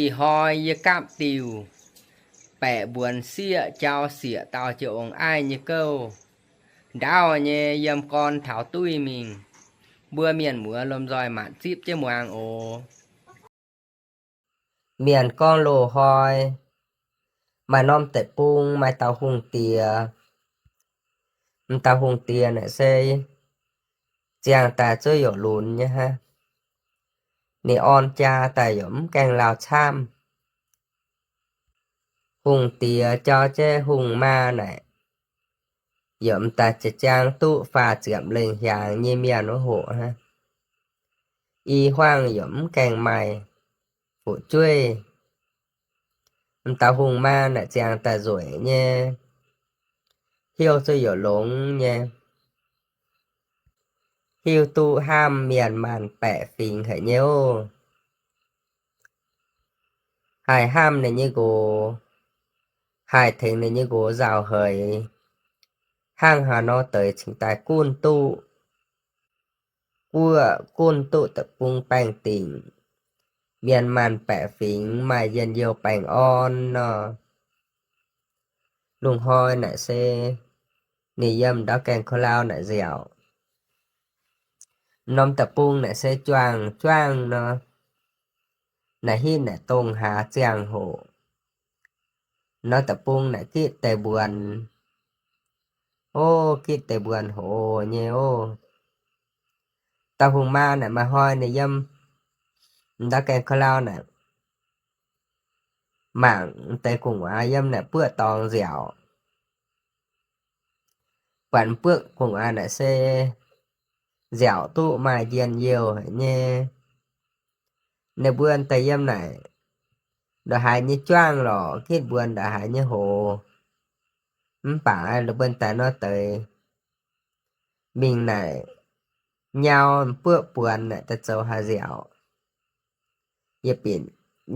Ih hnoi yie gapv diuh baeqc mbuonx sieqv jauv sieqv dauh jiex ongx aiv nyei gouv. Ndaauv nyei yiem gorn taux duqv mingh, mbuo mienh muoz lomh nzoih maanc zipv jienv muangx oc. Mienh gorngv loz-hnoi maaih norm deic-bung maaih dauh hungh diex. M'dauh hungh diex naaic se ziangh daaih zuov youc lunx nyei hnangv. Ninh orn jaa daaih yaac mv gaengh lauh camv. Hungh diex jauv jienv hungh maa naaic, yaac m'daaih jiex jaang duqv faah ziepc lengh hiaangx nyei mienh wuov hoc hnangv. I huaang yaac mv gaengh maaih fu'jueiv. M'dauh hungh maa naaic ziangh daaih nzueic nyei, heuc zuqc youc longx nyei, hiuv duqv haamv mienh maanc baeqc fingx haic nyei oc. Haih haamv ninh nyei nqox, haih tengx ninh nyei nqox nzauh heix, hnangv haaix nor deix cingx daaih gunv duqv, guoqv gunv duqv deic-bung baengh dingc, mienh maanc baeqc fingx maaih njien-youh baengh orn nor. Lungh hnoi naaic se ninh yiem ndau gaengh ko lau naaic nziaauc. Norm deic-bung naaic se juangc juangv nor, naaic hitv naaic dongh haaix ziangh hoc. Norm deic-bung naaic gitv deix mbuonx. Ov, gitv deix mbuonx hoc nyei ov. Dauh hungh maa naaic maaih hnoi ninh yiem ndau gaengh ko lau naaic mangc deix gu'nguaaz yiem naaic buoqv dorngx nziaauc. Buatc buoqv gu'nguaaz naaic se nziaauc duqv maaih njien-youh haic nyei. Ninh mbuo deix yiem naaic ndongc haaix nyei juangv lorqc, gitv mbuonx ndongc haaix nyei hoc. Mv baac ninh mbuo daaih nor deix mingh naaic nyau buoqv buonx naaic daaih zoux haaix nziaauc. Yietc binc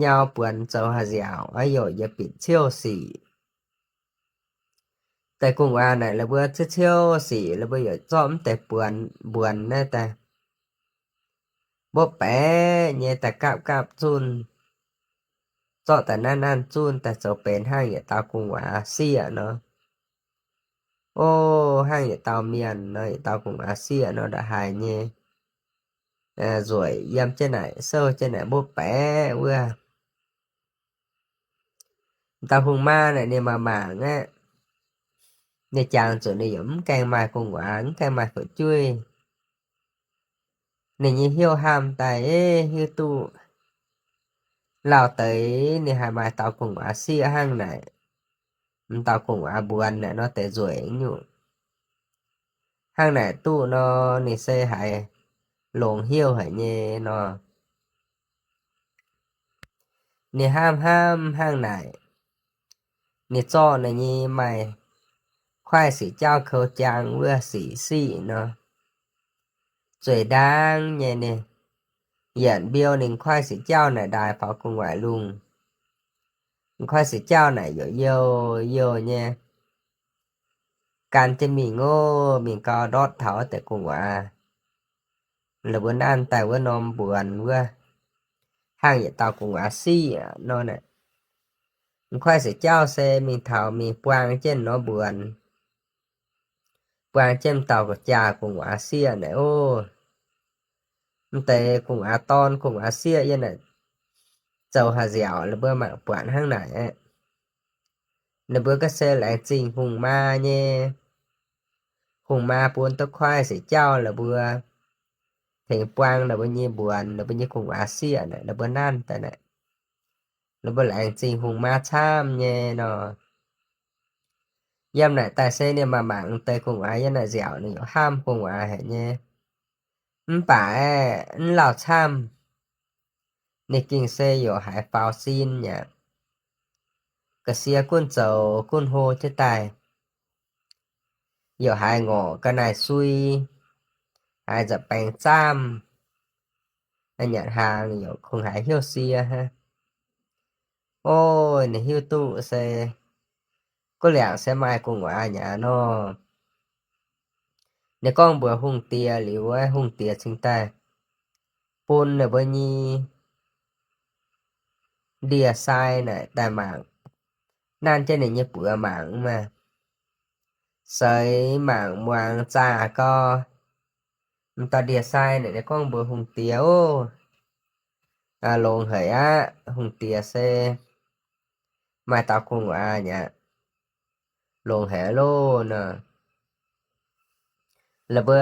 nyau buonx zoux haaix nziaauc, ov, youc yietc binc ciouv sic. Deix gu'nguaaz naaic la'buo ciouv ciouv sic, la'buo youc zorqv mv deix buonx, mbuonx naaiv daaih mbopv baeqc nyei daaih gapv gapv zunh, zorqv daaih nanv nanv zunh daaih zoux benx hnangv yietc dauh gu'nguaaz sieqv nor. Ov, hnangv yietc dauh mienh nor, yietc dauh gu'nguaaz sieqv nor ndongc haaix nyei nzueic yiem jienv naaic, souv jienv naaic mbopv baeqc wuov. Dauh hungh maa naaic ninh mangc mangc aeqv, ninh jangx zuqc ninh yaac mv gaengh maaih gu'nguaaz, mv gaengh maaih fu'jueiv. Ninh nyei hnyouv hnamv daaih, ov, hiuv duqv lauh deix ninh haih maaih dauh gu'nguaaz sieqv hnangv naaic, m'dauh gu'nguaaz mbuonx naaic nor deix nzueic nyungc. Hnangv naaic duqv nor ninh se haiz longx hnyouv haic nyei nor. Ninh hnamv hnamv hnangv naaic, ninh zorqv ninh nyei maaih kuaaiv sic jauv kou jaang wuov sic siqv nor, zueiz ndaang nyei ninh yietc mbiouh ninh kuaaiv sic jauv naaic ndaaih faaux gu'nguaaic lungh. Kuaaiv sic jauv naaic youc youh youh nyei gan jienv mingh ov, mingh gau ndortv taux deix gu'nguaaz. La'buo nanv daaih wuov norm mbuonx wuov, hnangv yietc dauh gu'nguaaz sieqv nor naaic. Kuaaiv sic jauv se mingh taux mingh buang jienv norm mbuonx, buang jienv dauh jaa gu'nguaaz sieqv naaic ov. M'deix gu'nguaaz dorn gu'nguaaz sieqv yiem naaic zoux haaix nziaauc, la'buo mangc buatc hnangv naaic aeqv, ninh mbuo ga'se laengz zingh hungh maa nyei. Hungh maa bun duqv kuaaiv sic jauv la'buo, tengx buang la'buo nyei mbuonx, la'buo nyei gu'nguaaz sieqv naaic, la'buo nanv daaih naaic, la'buo laengz zingh hungh maa camv nyei nor. Yiem naaic daaih se ninh mangc mangc deix gu'nguaaz yiem naaic nziaauc, ninh yaac hnamv gu'nguaaz haic nyei. Mv baac aeqv, mv lauh camv, ninh gengh se yaac haiz faaux sin aqv. Ga'sie gunv zoux gunv hlo jienv daaih, yaac haiz ngorc ga'naaiv sui, haiz nza'baengx zaamv, nyanc hnaangx yaac kungx haiz hnyouv sie hnangv. Ov, ninh hiuv duqv se guv liangc se maaih gu'nguaaz nyei nor. Ninh gorngv mbuox hungh diex liuz, hungh diex cingx daaih bun ninh mbuo nyei ndie-sai naaic daaih mangc, nanv jienv ninh nyei buoz mangc maah. Seix mangc muangx zaah gau, m'dauh ndie-sai naaic ninh gorngv mbuox hungh diex, Ov, longx haic aqv. Hungh diex se maaih dauh gu'nguaaz aqv. Longx haic loh nor. La'buo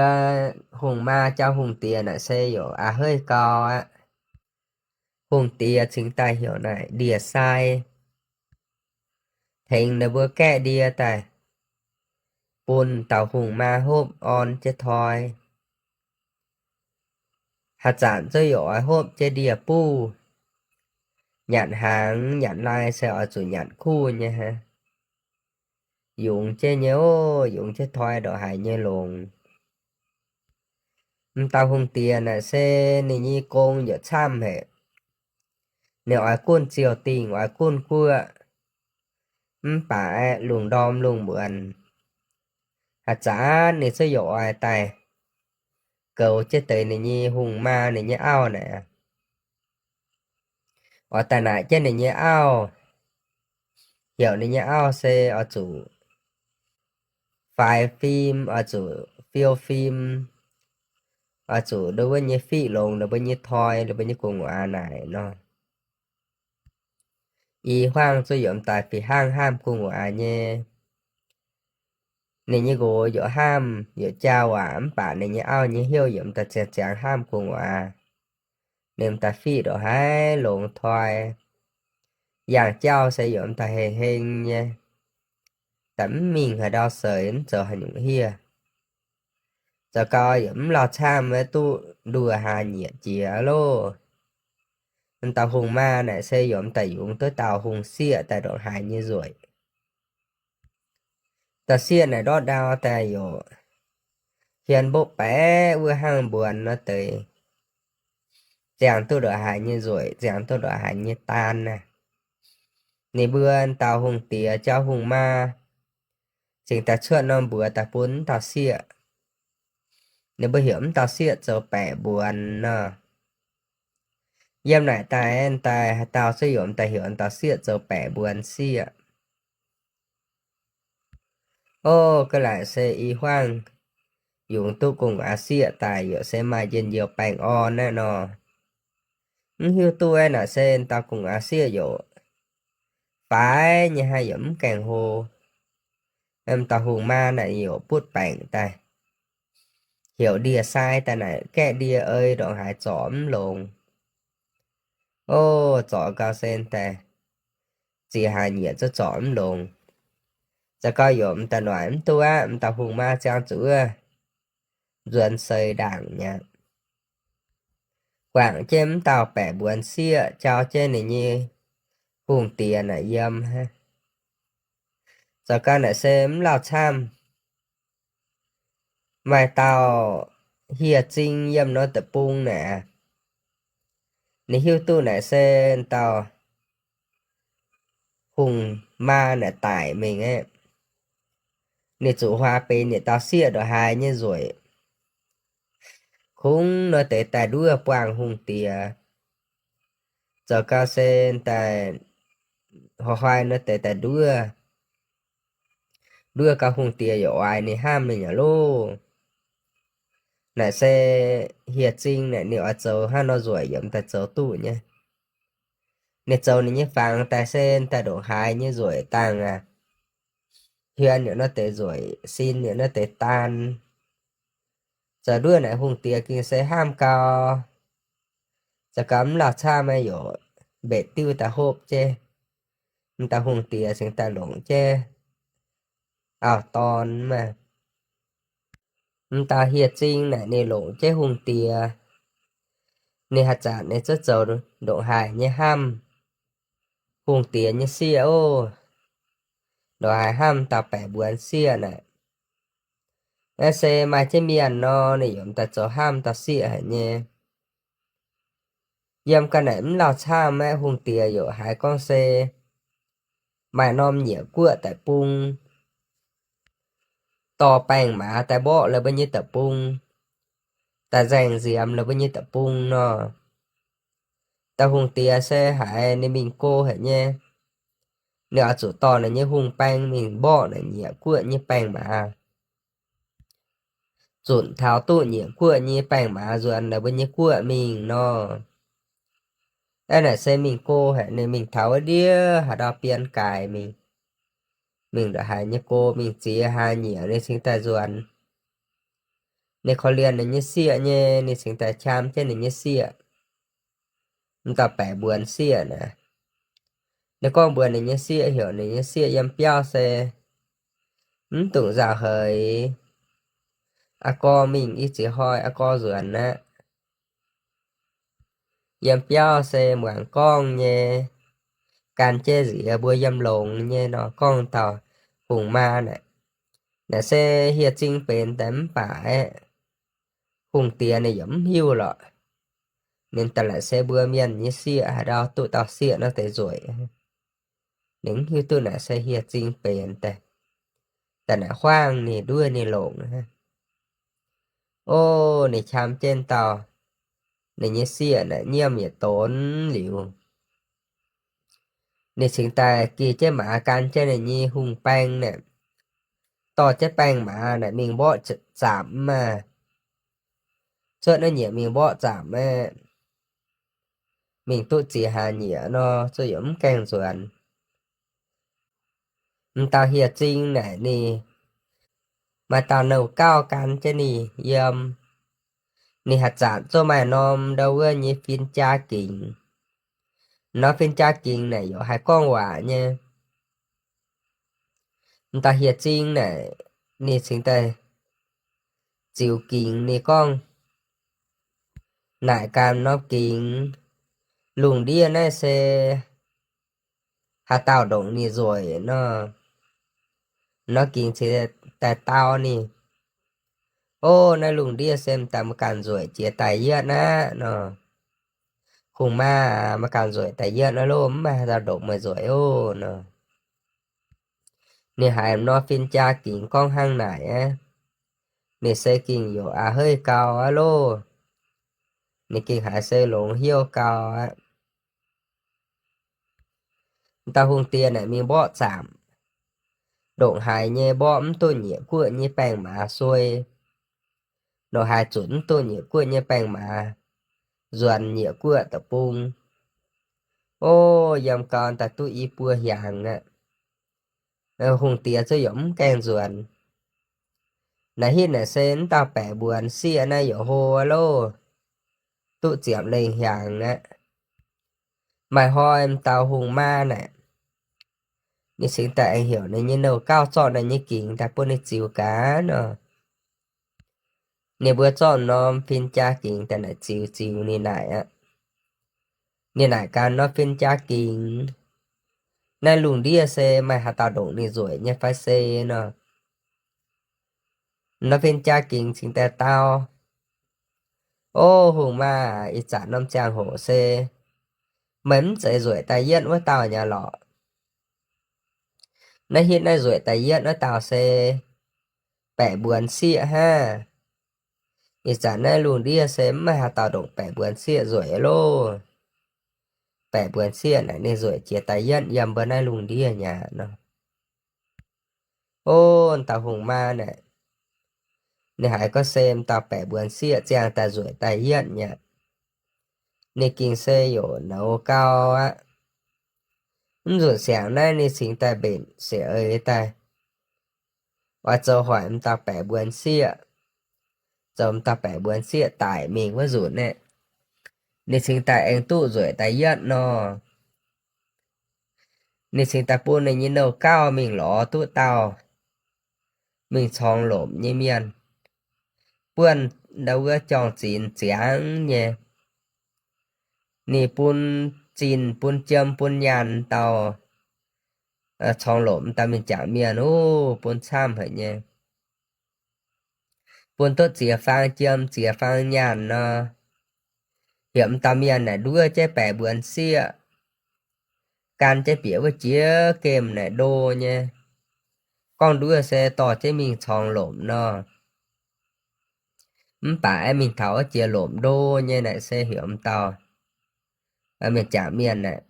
hungh maa jauv hungh diex naaic se yaac a'heiv gau aqv. Hungh diex cingx daaih heuc naaic ndie-sai tengx ninh mbuo gaeqv ndie daaih bun dauh hungh maa hopv orn jienv toi. Haaix zanc zungv yaac oix hopv jienv ndie-buv. Nyanc hnaangx nyanc lai se oix zuqc nyanc kuv nyei hnangv. Yungz jienv nyei ov, yungz jienv toi ndongc haaix nyei longx. M'dauh hungh diex naaic se ninh nyei gong yaac camv haic. Ninh oix gunv ziouh dingh, oix gunv guoqv, mv baac aeqv, lungh ndorm lungh muonz haaix zanc ninh zungv yaac oix daaih goux jienv deix ninh nyei hungh maa ninh nyei auv naaic. Oix daaih naaic jienv ninh nyei auv, heuc ninh nyei auv se oix zuqc faix fim, oix zuqc fiou fim, oix zuqc nduov wuov nyei fiqv longx ninh mbuo nyei toi, ninh mbuo nyei gu'nguaaz naaic nor. I hmuangv zungv yaac m'daaih fih hnangv hnamv gu'nguaaz nyei. Ninh nyei nqox yaac hnamv yaac jaa waac, mv baac ninh nyei auv nyei hnyouv yaac m'daaih ziangh ziangx hnamv gu'nguaaz. Ninh m'daaih fiqv ndongc haaix longx toi, yangh jauv se yaac m'daaih heng heng nyei, daaih mv mingh haaix ndau seix, mv zoux haaix nyungc hieh. Zoux gau yaac mv lauh camv, maiv duqv nduoh hlaax nyieqc jiex loh. M'dauh hungh maa naaic se yaac m'daaih yungz duqv dauh hungh sieqv daaih ndongc haaix nyei nzueic. Dauh sieqv naaic ndortv ndau daaih yaac hienx mbopv baeqc wuov hnangv mbuonx nor deix, ziangh duqv ndongc haaix nyei nzueic, ziangh duqv ndongc haaix nyei daan naaic. Ninh mbuo dauh hungh diex jauv hungh maa cingx daaih cuotv norm mbuox daaih bun m'dauh sieqv. Ninh mbuo heuc m'dauh sieqv zoux baeqc mbuonx nor. Yiem naaic daaih, daaih haaix dauh zungv yaac m'daaih heuc m'dauh sieqv zoux baeqc mbuonx sieqv. Ov, ga'naaiv se i hmuangv yungz duqv gu'nguaaz sieqv daaih yaac se maaih njien-youh baengh orn naaiv nor. Mv hiuv duqv aeqv, naaic se m'dauh gu'nguaaz sieqv yaac faix nyei hnangv, yaac mv gaengh hlo. M'dauh hungh maa naaic yaac butv baengc daaih, heuc ndie-sai daaih naaic gaeqv ndie ei ndongc haaix zorc mv longx. Ov, zorc gau se daaih ziex hlaax nyieqc zungv zorc mv longx. Zoux gau yaac m'daaih noic mv duqv aqv, m'dauh hungh maa ziangh zuqc wuov nzuonx seix ndaangc mi'aqv. Guangc jienv m'dauh baeqc mbuonx sieqv, jauv jienv ninh nyei hungh diex naaic yiem hnangv. Zoux gau naaic se mv lauh camv, maaih dauh hieh zing yiem norm deic-bung naaic. Ninh hiuv duqv naaic se dauh hungh maa naaic daic mingh aqv. Ninh zuqc huaax benx yietc dauh sieqv ndongc haaix nyei nzueic. Kungx nor deix daaih nduov buangh hungh diex. Zoux gau se daaih hoi-hoi nor deix daaih nduov. Nduov gau hungh diex yaac oix ninh hnamv ninh yaac loh. Naaic se hieh zing naaic ninh oix zoux hnangv nor nzueic yaac m'daaih zoux duqv nyei. Ninh zoux ninh nyei fangx daaih se daaih ndongc haaix nyei nzueic dangh aqv. Hiuan yaac nor deix nzueic, sin yaac nor deix daan. Zoux nduov naaic hungh diex gengh se hnamv gau. Zoux gau mv lauh camv aeqv, yaac mbetc diuv daaih hopv jienv. M'dauh hungh diex cingx daaih longc jienv auv-dorn maah. M'dauh hieh zing naaic ninh longc jienv hungh diex. Ninh haaix zanc ninh zungv zoux ndongc haaix nyei hnamv hungh diex nyei sieqv ov. Ndongc haaix hnamv dauh baeqc mbuonx sieqv naaic. Naaiv se maaih jienv mienh nor, ninh yaac m'daaih zoux hnamv dauh sieqv haic nyei. Yiem ga'naaiv mv lauh camv aeqv, hungh diex yaac haiz gorngv se maaih norm nyiec guoqv deic-bung, dorh baengh maaz daaih mborqv la'buo nyei deic-bung, daaih nzaeng nziemx la'buo nyei deic-bung nor. Dauh hungh diex se haiz ninh mingh go haic nyei, ninh oix zuqc dorh ninh nyei hungh baeng mingh mborqv naaic nyiec guoqv nyei baeng-maaz, zunc taux duqv nyiec guoqv nyei baeng-maaz nzuonx naaic mbuo nyei guoqv mingh nor. Aeqv, naaic se mingh go haic, ninh mingh taux wuov ndiev haaix ndau bienh gaaix mingh, mingh ndongc haaix nyei go mingh ziex hlaax nyiec ninh cingx daaih nzuonx. Ninh korv-lienh ninh nyei sieqv nyei, ninh cingx daaih qam jienv ninh nyei sieqv, m'dauh baeqc mbuonx sieqv naaic. Ninh gorngv mbuox ninh nyei sieqv heuc ninh nyei sieqv yiem biauv se, mv dungx nzauh heix, aa gorx mingh i ziex hnoi aa gorx nzuonx aqv. Yiem biauv se muangx gorngv nyei, gan jienv nziex mbuo yiem longx nyei nor, gorngv dauh hungh maa naaic. Naaiv se hieh zingh benx daaih mv baac aeqv, hungh diex ninh yaac mv hiuv lorqc. Ninh daaih laaic se mbuo mienh nyei sieqv haaix ndau duqv dauh sieqv nor deix nzueic. Ninh mv hiuv duqv naaic se hieh zingh benx daaih, daaih naaic huaang ninh nduov ninh longc. O, ninh qam jienv dauh ninh nyei sieqv naaic nyiemv yietc donx liuz, ninh cingx daaih geh jienv maaz gan jienv ninh nyei hungh baeng naaic, dorh jienv baeng-maaz naaic mingh mborqv zaamc maah. Cuotv naaiv nyiec mingh mborqv zaamc aeqv, mingh duqv ziex hlaax nyiec nor, zuqc yaac mv gaengh nzuonx. M'dauh hieh zingh naaic ninh maaih dauh nouh gauh gan jienv ninh yiem. Ninh haaix zanc zuqc maaih norm ndau wuov nyei fin-jaa gingx. Norm fin-jaa gingx naaic yaac haih gorngv waac nyei. M'dauh hieh zingh naaic ninh cingx daaih ziux gingx ninh gorngv, naaic ganh norm gingx, lungh ndiev naaiv se haaix dauh ndongc ninh nzueic nor. Norm gingx cingx daaih dau ninh, o, naaiv lungh ndiev se m'daaih maiv ganh nzueic jiex daaih yietv aqv nor. Hungh maa, maiv ganh nzueic daaih yietv aqv loh, mv maaih haaix dauh ndongc meih nzueic oc nor. Ninh haiz norm fin-jaa gingx gorngv hnangv naaic aqv, ninh se gengh yaac a'heiv gau aqv loh. Ninh gengh haiz se longx hnyouv gau aqv. Dauh hungh diex naaic mingh mborqv zaamc, ndongc haaix nyei mborqv mv duqv nyiec guoqv nyei baeng-maaz suei. Ndongc haaix zunc mv duqv nyiec guoqv nyei baeng-maaz nzuonx nyiec guoqv deic-bung. O, yiem gau daaih duqv i buo hnyangx aqv. Hungh diex zuqc yaac mv gaengh nzuonx. Naaiv hitv naaic se m'dauh baeqc mbuonx sieqv naaiv yaac hlo loh, duqv ziepc lengh hnyangx aqv. Maaih hnoi m'dauh hungh maa naaic, ninh cingx daaih aengx heuc ninh nyei nouh gauh zorqv ninh nyei gingx daaih bun ninh ziux gaax nor. Ninh mbuo zorqv norm fin-jaa gingx daaih naaic ziux ziux ninh naaic aqv. Ninh naaic gaax norm fin-jaa gingx, naaiv lungh ndiev se maaih haaix dauh ndongc ninh nzueic nyei fai se nor. Norm fin-jaa gingx cingx daaih dau, o, hungh maa, ih zanc norm ziangh hoc se meih mv zeiz nzueic daaih yietv wuov dauh nyei lorqc. Naaiv hitv naaiv nzueic daaih yietv wuov dauh se baeqc mbuonx sieqv hnangv. Ih zanc naaiv lungh ndiev se mv maaih haaix dauh ndongc baeqc mbuonx sieqv nzueic loh. Baeqc mbuonx sieqv naaic ninh nzueic jiex daaih yietv yiem mbuo naaiv lungh ndiev nyei nor. O, dauh hungh maa naaic, ninh haiz gorngv se m'dauh baeqc mbuonx sieqv ziangh daaih nzueic daaih yietv nyei, ninh gengh se yaac nouz gau aqv. Mv nzunc siangx naaiv ninh cingx daaih mbenc seix eix daaih, oix zoux hoic m'dauh baeqc mbuonx sieqv, zoux m'dauh baeqc mbuonx sieqv daic mingh wuov nzunc naaic, ninh cingx daaih aengx duqv nzueic daaih yietv nor. Ninh cingx daaih bun ninh nyei nouh gauh mingh lorz duqv dauh mingh corngx lomc nyei mienh, buonv ndau wuov jorng zinx ziangx nyei. Ninh bun zinh bun jiem bun nyaanh dauh corngx lomc dauh mingh jangc mienh, o, bun camv haic nyei. Bun duqv ziex faang jiem ziex faang nyaanh nor, heuc m'dauh mienh naaic nduov jienv baeqc mbuonx sieqv, gan jienv bieqc wuov jiex gemh naaic ndo nyei. Gorngv nduov se dorh jienv mingh corngx lomc nor. Mv baac aengx mingh taux wuov jiex lomc ndo nyei naaic se heuc m'dauh mienh jangc mienh aeqv,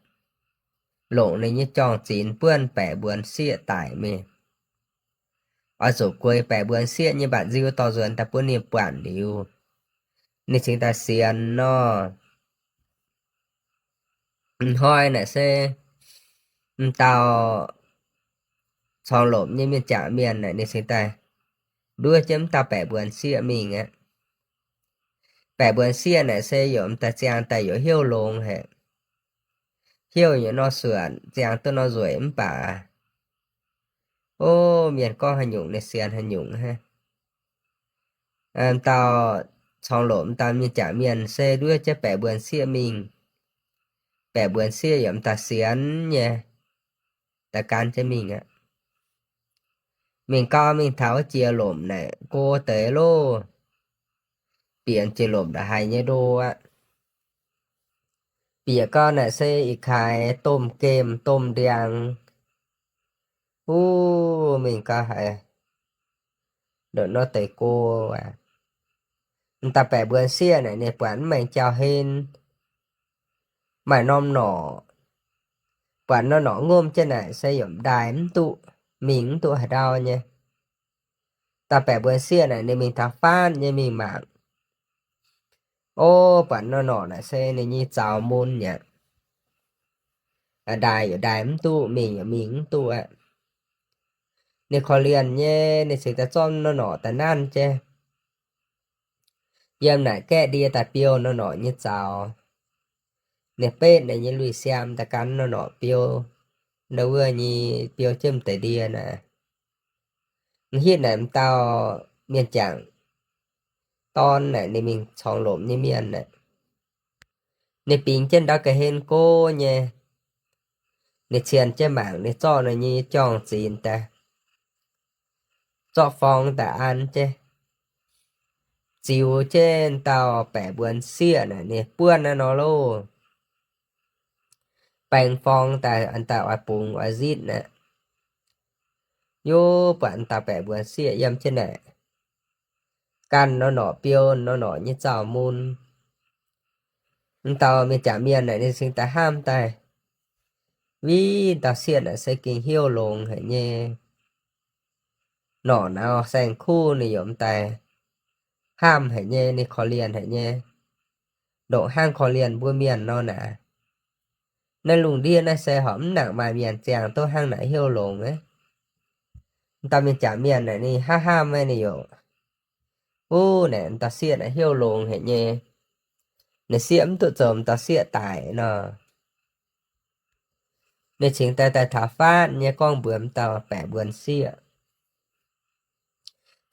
longc ninh nyei jorng-zinx buonv baeqc mbuonx sieqv daic mingh. Oix zuqc gueix baeqc mbuonx sieqv nyei mbatc nziu dorh nzuonx daaih bun ninh buatc liuz, ninh cingx daaih sienx nor. Hnoi naaic se m'dauh corngh lomc nyei mienh jangc mienh naaic ninh cingx daaih nduov jienv m'dauh baeqc mbuonx sieqv mingh aqv. Baeqc mbuonx sieqv naaic se yaac m'daaih ziangh daaih yaac hnyouv longx haic. Hnyouv yaac nor suonc, ziangh duqv nor nzueic mv baac, o, mienh gorngv haaix nyungc ninh sienx haaix nyungc hnangv. M'dauh corngh lomc m'dauh mienh jangc mienh se nduov jienv baeqc mbuonx sieqv mingh. Baeqc mbuonx sieqv yaac m'daaih sienx nyei, daaih gan jienv mingh aqv. Mingh gau mingh taux jiex lomc naaic go deix loh, bieqc jiex lomc ndongc haaix nyei ndo aqv. Bieqc gau naaic se ih kaaix domh gemh domh ndiangx. Uv, mingh gau haiz ndongc nor deix go aqv. M'dauh baeqc mbuonx sieqv naaic ninh buatc mv maengx jauv-hlen, maaih norm norqc, buatc norm norqc ngomh jienv naaic se yaac m'ndaaih mv duqv, mingh mv duqv haaix ndau nyei. Dauh baeqc mbuonx sieqv naaic ninh mingh taux faanv nyei mingh mangc. O, buatc norm norqc naaic se ninh nyei zaux mun aqv. Ndaaih yaac ndaaih mv duqv, mingh yaac mingh mv duqv aqv. Ninh korv-lienh nyei, ninh cingx daaih zorqv norm norqc daaih nanv jienv. Yiem naaic gaeqv ndie daaih biou norm norqc nyei zaux. Ninh betv ninh nyei lui-siaam daaih gan norm norqc biou, ndau wuov nyei biou jienv m'deix ndie naaic. M'hitv naaic m'dauh mienh jangc dorn naaic ninh mingh corngh lomc nyei mienh naaic, ninh bingx jienv ndau ga'hlen go nyei. Ninh cien jienv mangc, ninh zorqv ninh nyei jorng-zinx daaih, zorqv forng daaih an jienv, ziux jienv dauh baeqc mbuonx sieqv naaic ninh buonv naaiv nor loh. Baeng forng daaih an daaih oix bungx oix nzitv naaic. Yov, buatc dauh baeqc mbuonx sieqv yiem jienv naaic, ganh norm norqc biou norm norqc nyei zaux mun. M'dauh mienh jangc mienh naaic ninh cingx daaih hnamv daaih, Win, dauh sieqv naaic se gengh hnyouv longx haic nyei. Norqc nauz saeng-kuv ninh yaac m'daaih hnamv haic nyei, ninh korv-lienh haic nyei, ndongc hnangv korv-lienh mbuo mienh nor naaic. Naaiv lungh ndiev naaiv se horpc mv nangc maaih mienh ziangh duqv hnangv naaic hnyouv longx aqv. M'dauh mienh jangc mienh naaic ninh hnamv hnamv maiv ninh yaac, Wuov naaic m'dauh sieqv naaic hnyouv longx haic nyei. Ninh sieqv mv duqv zoux m'dauh sieqv daic nor. Ninh cingx daaih daaih taux faanv nyei gorngv mbuox m'dauh baeqc mbuonx sieqv,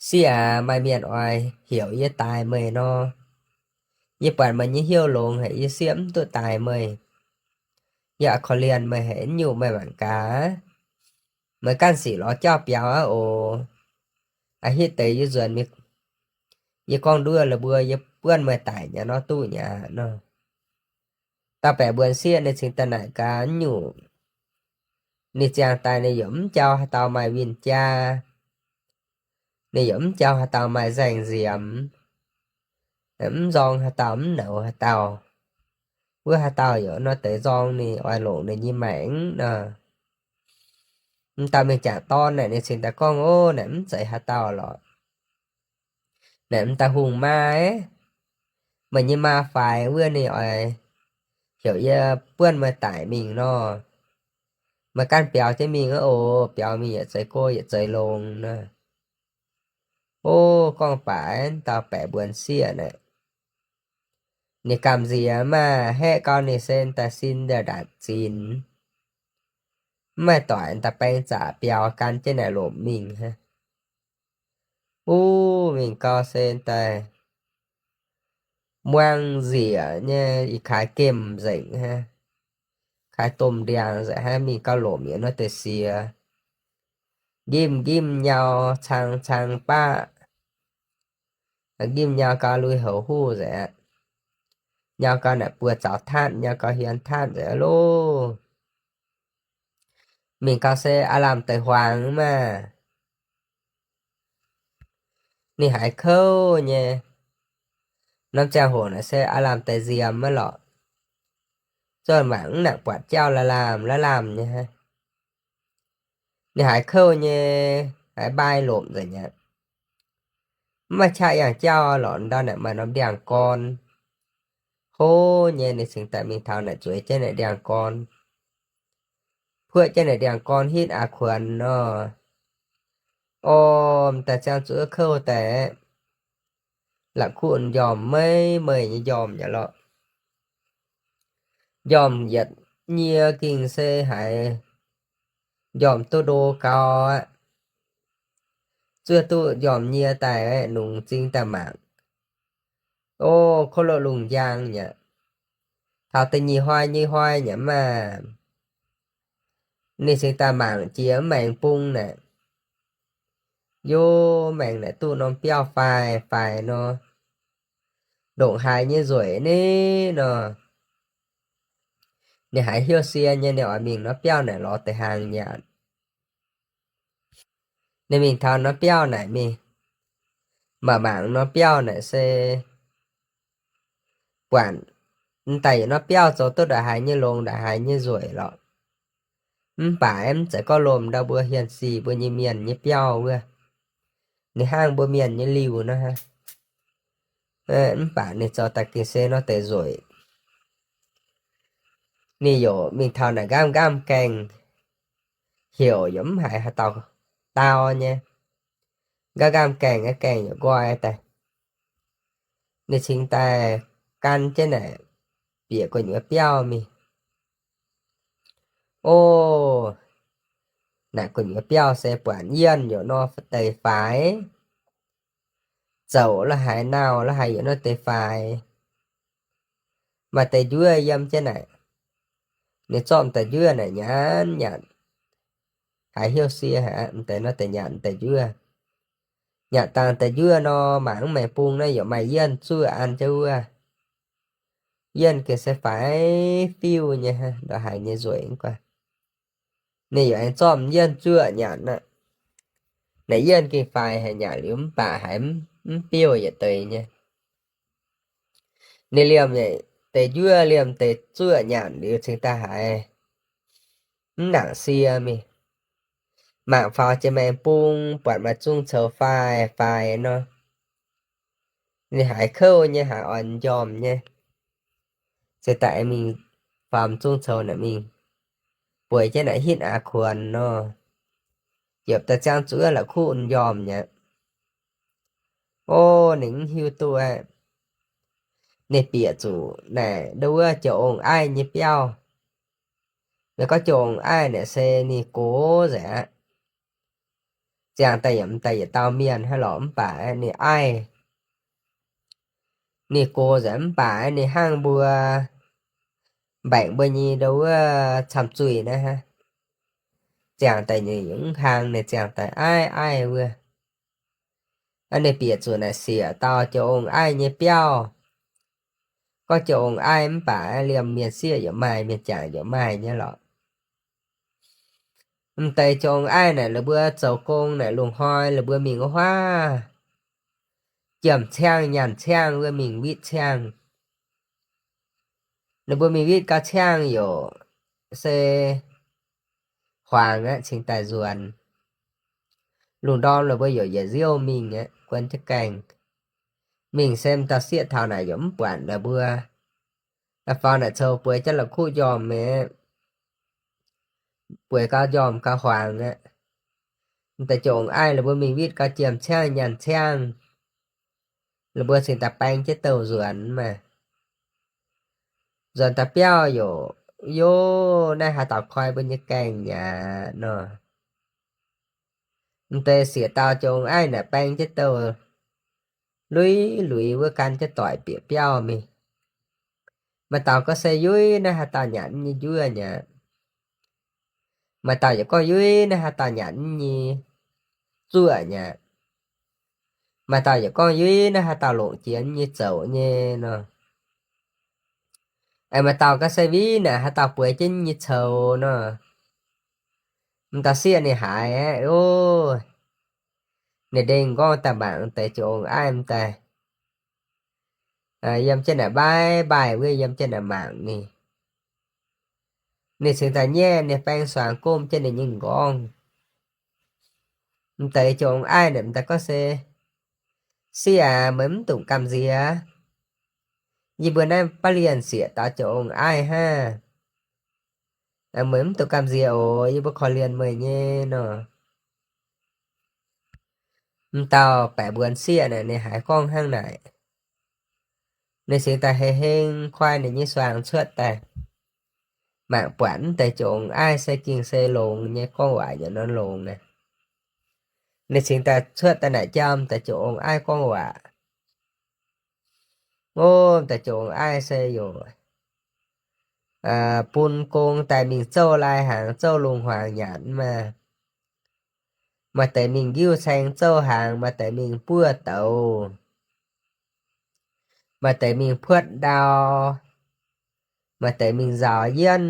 Sieqv aac, maaih mienh oix heuc yie daaih meih nor. Yie buatc meih nyei hnyouv longx haic, yie sieqv mv duqv daaih meih. Yie oix korv-lienh meih haic, nyungc meih mangc gaax, meih ganh sic lorz jauv biaux aqv oc. A'hitv deix yie nzuonx, yie gorngv nduov la'buo yie buonv meih daic nyei nor duqv nyei aqv nor. Dauh baeqc mbuonx sieqv ninh cingx daaih naaic gaax nyungc. Ninh ziangh daaih ninh yaac mv jauv haaix dauh maaih win-jaa. Ninh yaac mv jauv haaix dauh maaih nzaeng nziemx. Mv nzorng haaix dauh mv nouz haaix dauh. Wuov haaix dauh yaac nor deix nzorng ninh oix longc ninh nyei maengc nor. M'dauh mienh jangc dorn naaic ninh cingx daaih gorngv, Ov, naaic mv zeiz haaix dauh lorqc. Naaic m'daaih hungh maa, meih nyei maa faix wuov ninh oix heuc yie buonv meih daic mingh nor. Meih ganh biaux jienv mingh aqv oc. Biaux mingh yietc zeiz go yietc zeiz longx nor. Ov, gorngv baac m'dauh baeqc mbuonx sieqv naaic, ninh gamh nziex maah, haeqv gau ninh se daaih sin ndaatc zinx, mv maaih doic, m'daaih baeng zaqc biaux gan jienv naaic lomc mingh hnangv. Ov, mingh gau se daaih muangx nzieqc nyei ih kaaix gemh nzengc hnangv, kaaix domh ndiangx nzengc hnangv, mingh gau lomc yietc nor deix siex, nqimv nqimv nyau, cang cang baqv, nqimv nyau gau lui-houx huv nzengc aqv. Nyau gau naaic buoz zaux tatv, nyau gau hien tatv nzengc aqv loh. Mingh gau se aav lamh deix huangx maah. Ninh haiz kouv nyei. Norm ziangh hoc naaic se aav lamh deix nziemx maiv lorqc. Zorqv mangc mv nangc buatc jauv la'laamh la'laamh nyei hnangv. Ninh haiz kouv nyei, haiz mbai lomc nzengc aqv. Mv maaih qaqv yangh jauv lorqc, ndau naaic maaih norm ndiangx-gorn hlo nyei. Ninh cingx daaih mingh taux naaic zueiz jienv naaic ndiangx-gorn, puoqv jienv naaic ndiangx-gorn hitv aqv kuonx nor, orm daaih ziangh zuqc kouv daaih, la'kuqv njormh maiv meih nyei njormh nyei lorqc. Njormh yietc nyie gengh se haiz njormh duqv ndo gau aqv. Zuov duqv njormh nyie daaih nungx zing daaih mangc, o, kouv loh lungh njang nyei aqv. Taux da'nyeic hnoi nyei hnoi nyei maah, ninh cingx daaih mangc jiex mv maengx bung naaic, yo, maengx naaic duqv norm biauv faix faix nor, ndongc haaix nyei nzueic ni nor. Ninh haiz hiuv sie nyei, ninh oix mingh norm biauv naaic lorz deix hnaangx nyanc. Ninh mingh taux norm biauv naaic mingh, maaih mangc norm biauv naaic se buatc m'daaih yietc norm biauv zoux duqv ndongc haaix nyei longx ndongc haaix nyei nzueic lorqc. Mv baac mv zeiz gorngv lomh ndau mbuo hienx sic mbuo nyei mienh nyei biauv wuov. Ninh hnangv mbuo mienh nyei liuh nor hnangv. Mv baac ninh zoux daaih gengh se nor deix nzueic. Ninh yaac mingh taux naaic nqamv nqamv gaengh, heuc yaac mv haiz haaix dauh dau nyei. Nqamv nqamv gaengh, gaengh yaac nqoi daaih. Ninh cingx daaih gan jienv naaic bieqc gu'nyuoz biauv mingh. O, naaic gu'nyuoz biauv se buatc yienh yaac nor deix faix, zouc la'haic, nauh la'haic yaac nor deix faix. Maaih deix njuov yiem jienv naaic. Ninh zorqv deix njuov naaic nyanc nyanc, haiz hiuv sie haic, m'deix nor deix nyanc deix njuov. Nyanc dangh deix njuov nor, mangc mv maengx bung naaiv yaac maaih yienh zuoqv an jienv wuov. Yienh gengh se faix fiuv nyei, ndongc haaix nyei nzueic mv guaih. Ninh yaac aengx zorqv yienh zuoqv nyanc aqv. Naaic yienh gengh faix haic, nyanc liuz mv baac haiz mv biouv yietc deix nyei. Ninh liemh deix njuov, liemh deix zuoqv nyanc liuz cingx daaih haiz mv nangc sie mingh. Mangc faaux jiex maengx bung, buatc maaih zungh coux faix faix nor, ninh haiz kouv nyei, haiz oix njormh nyei. Se daaih aengx mingh faaux zungh coux naaic mingh, bueix jienv naaic hitv aqv kuonx nor, yopc daaih ziangh zuqc wuov la'kuqv njormh nyei. O, ninh mv hiuv duqv aqv. Ninh bieqc zuqc naaic ndo wuov jiex ong-aiv nyei biauv. Ninh gorngv jiex ong-aiv naaic se ninh gox nzengc aqv. Ziangh daaih yaac m'daaih yietc dauh mienh hnangv lorqc, mv baac ninh aiv, ninh gox nzengc, mv baac ninh hnangv mbuo mbaengc mbuo nyei ndo wuov camh zuih naaiv hnangv. Ziangh daaih ninh yaac mv hlang, ninh ziangh daaih aiv aiv wuov. Ninh bieqc zuqc naaic siec dauh jiex ong-aiv nyei biauv. Gorngv jiex ong-aiv mv baac liemh mienh sieqv yaac maaih, mienh jangc yaac maaih nyei lorqc. M'deix jiex ong-aiv naaic la'buo zoux gong naaic lungh hnoi la'buo mingh wuov huaav, jiem ciangv nyanc ciangv wuov mingh witv ciangv. Ninh mbuo mingh witv gau ciangv yaac se huaangx aqv, cingx daaih nzuonx. Lungh ndorm la'buo yaac yietc nziouv mingh aqv, guon jienv gaengh. Mingh se m'dauh sieqv taux naaic yaac mv buatc la'buo. Da'faanh naaic coux bueix jienv la'kuqv njormh mi'aqv, bueix gau njormh gau huaangx aqv. M'deix jiex ong-aiv la'buo mingh witv gau jiem ciangv nyanc ciangv, la'buo cingx daaih baeng jienv douh nzuonx maah. Nzuonx daaih biauv yaac, yo, naaiv haaix dauh koi mbuo nyei gaengh mi'aqv nor. M'deix siec dauh jiex ong-aiv naaic baeng jienv douh luiz luiz wuov gan jienv doic bieqc biauv mingh. Maaih dauh gorngv se yuiv naaiv haaix dauh nyanc nyei njuov mi'aqv. Maaih dauh yaac gorngv yuiv naaiv haaix dauh nyanc nyei zuoqv mi'aqv. Maaih dauh yaac gorngv yuiv naaiv haaix dauh longc jiex nyei zouc nyei nor. Aengx maaih dauh gorngv se wuiv naaic haaix dauh bueix jienv nyei coux nor. M'dauh sieqv ninh haiz aqv, o, ninh ndengh nqorngv daaih mangc deix jiex ong-aiv m'daaih, yiem jienv naaic mbaaih mbaaih wuov, yiem jienv naaic mangc ninh. Ninh cingx daaih nyaiv ninh baeng suangx gomv jienv ninh nyei m'nqorngv. M'deix joux ong-aiv naaic m'daaih gorngv se, Sieqv aac, meih mv dungx gamh nziex. Yie mbuo naaiv baav lienh sieqv daux joux ong-aiv hnangv. Meih mv dungx gamh nziex oc. Yie mbuo korv-lienh meih nyei nor. M'dauh baeqc mbuonx sieqv naaic ninh haiz gorngv hnangv naaic, ninh cingx daaih hei heng koi ninh nyei suangx cuotv daaih, mangc buatc m'deix joux ong-aiv se gengh se longx nyei, gorngv waac nyei nor longx naaic. Ninh cingx daaih cuotv daaih naaic jaa m'deix joux ong-aiv gorngv waac. Ov, m'deix joux ong-aiv se yaac bun gong daaih mingh zouv lai-hnaangx, zouv lungh hmuangx nyanc maah. Maaih deix mingh nqiuv caeng zouv hnaangx, maaih deix mingh buov douz, maaih deix mingh puotv ndau, maaih deix mingh nzaaux yienh,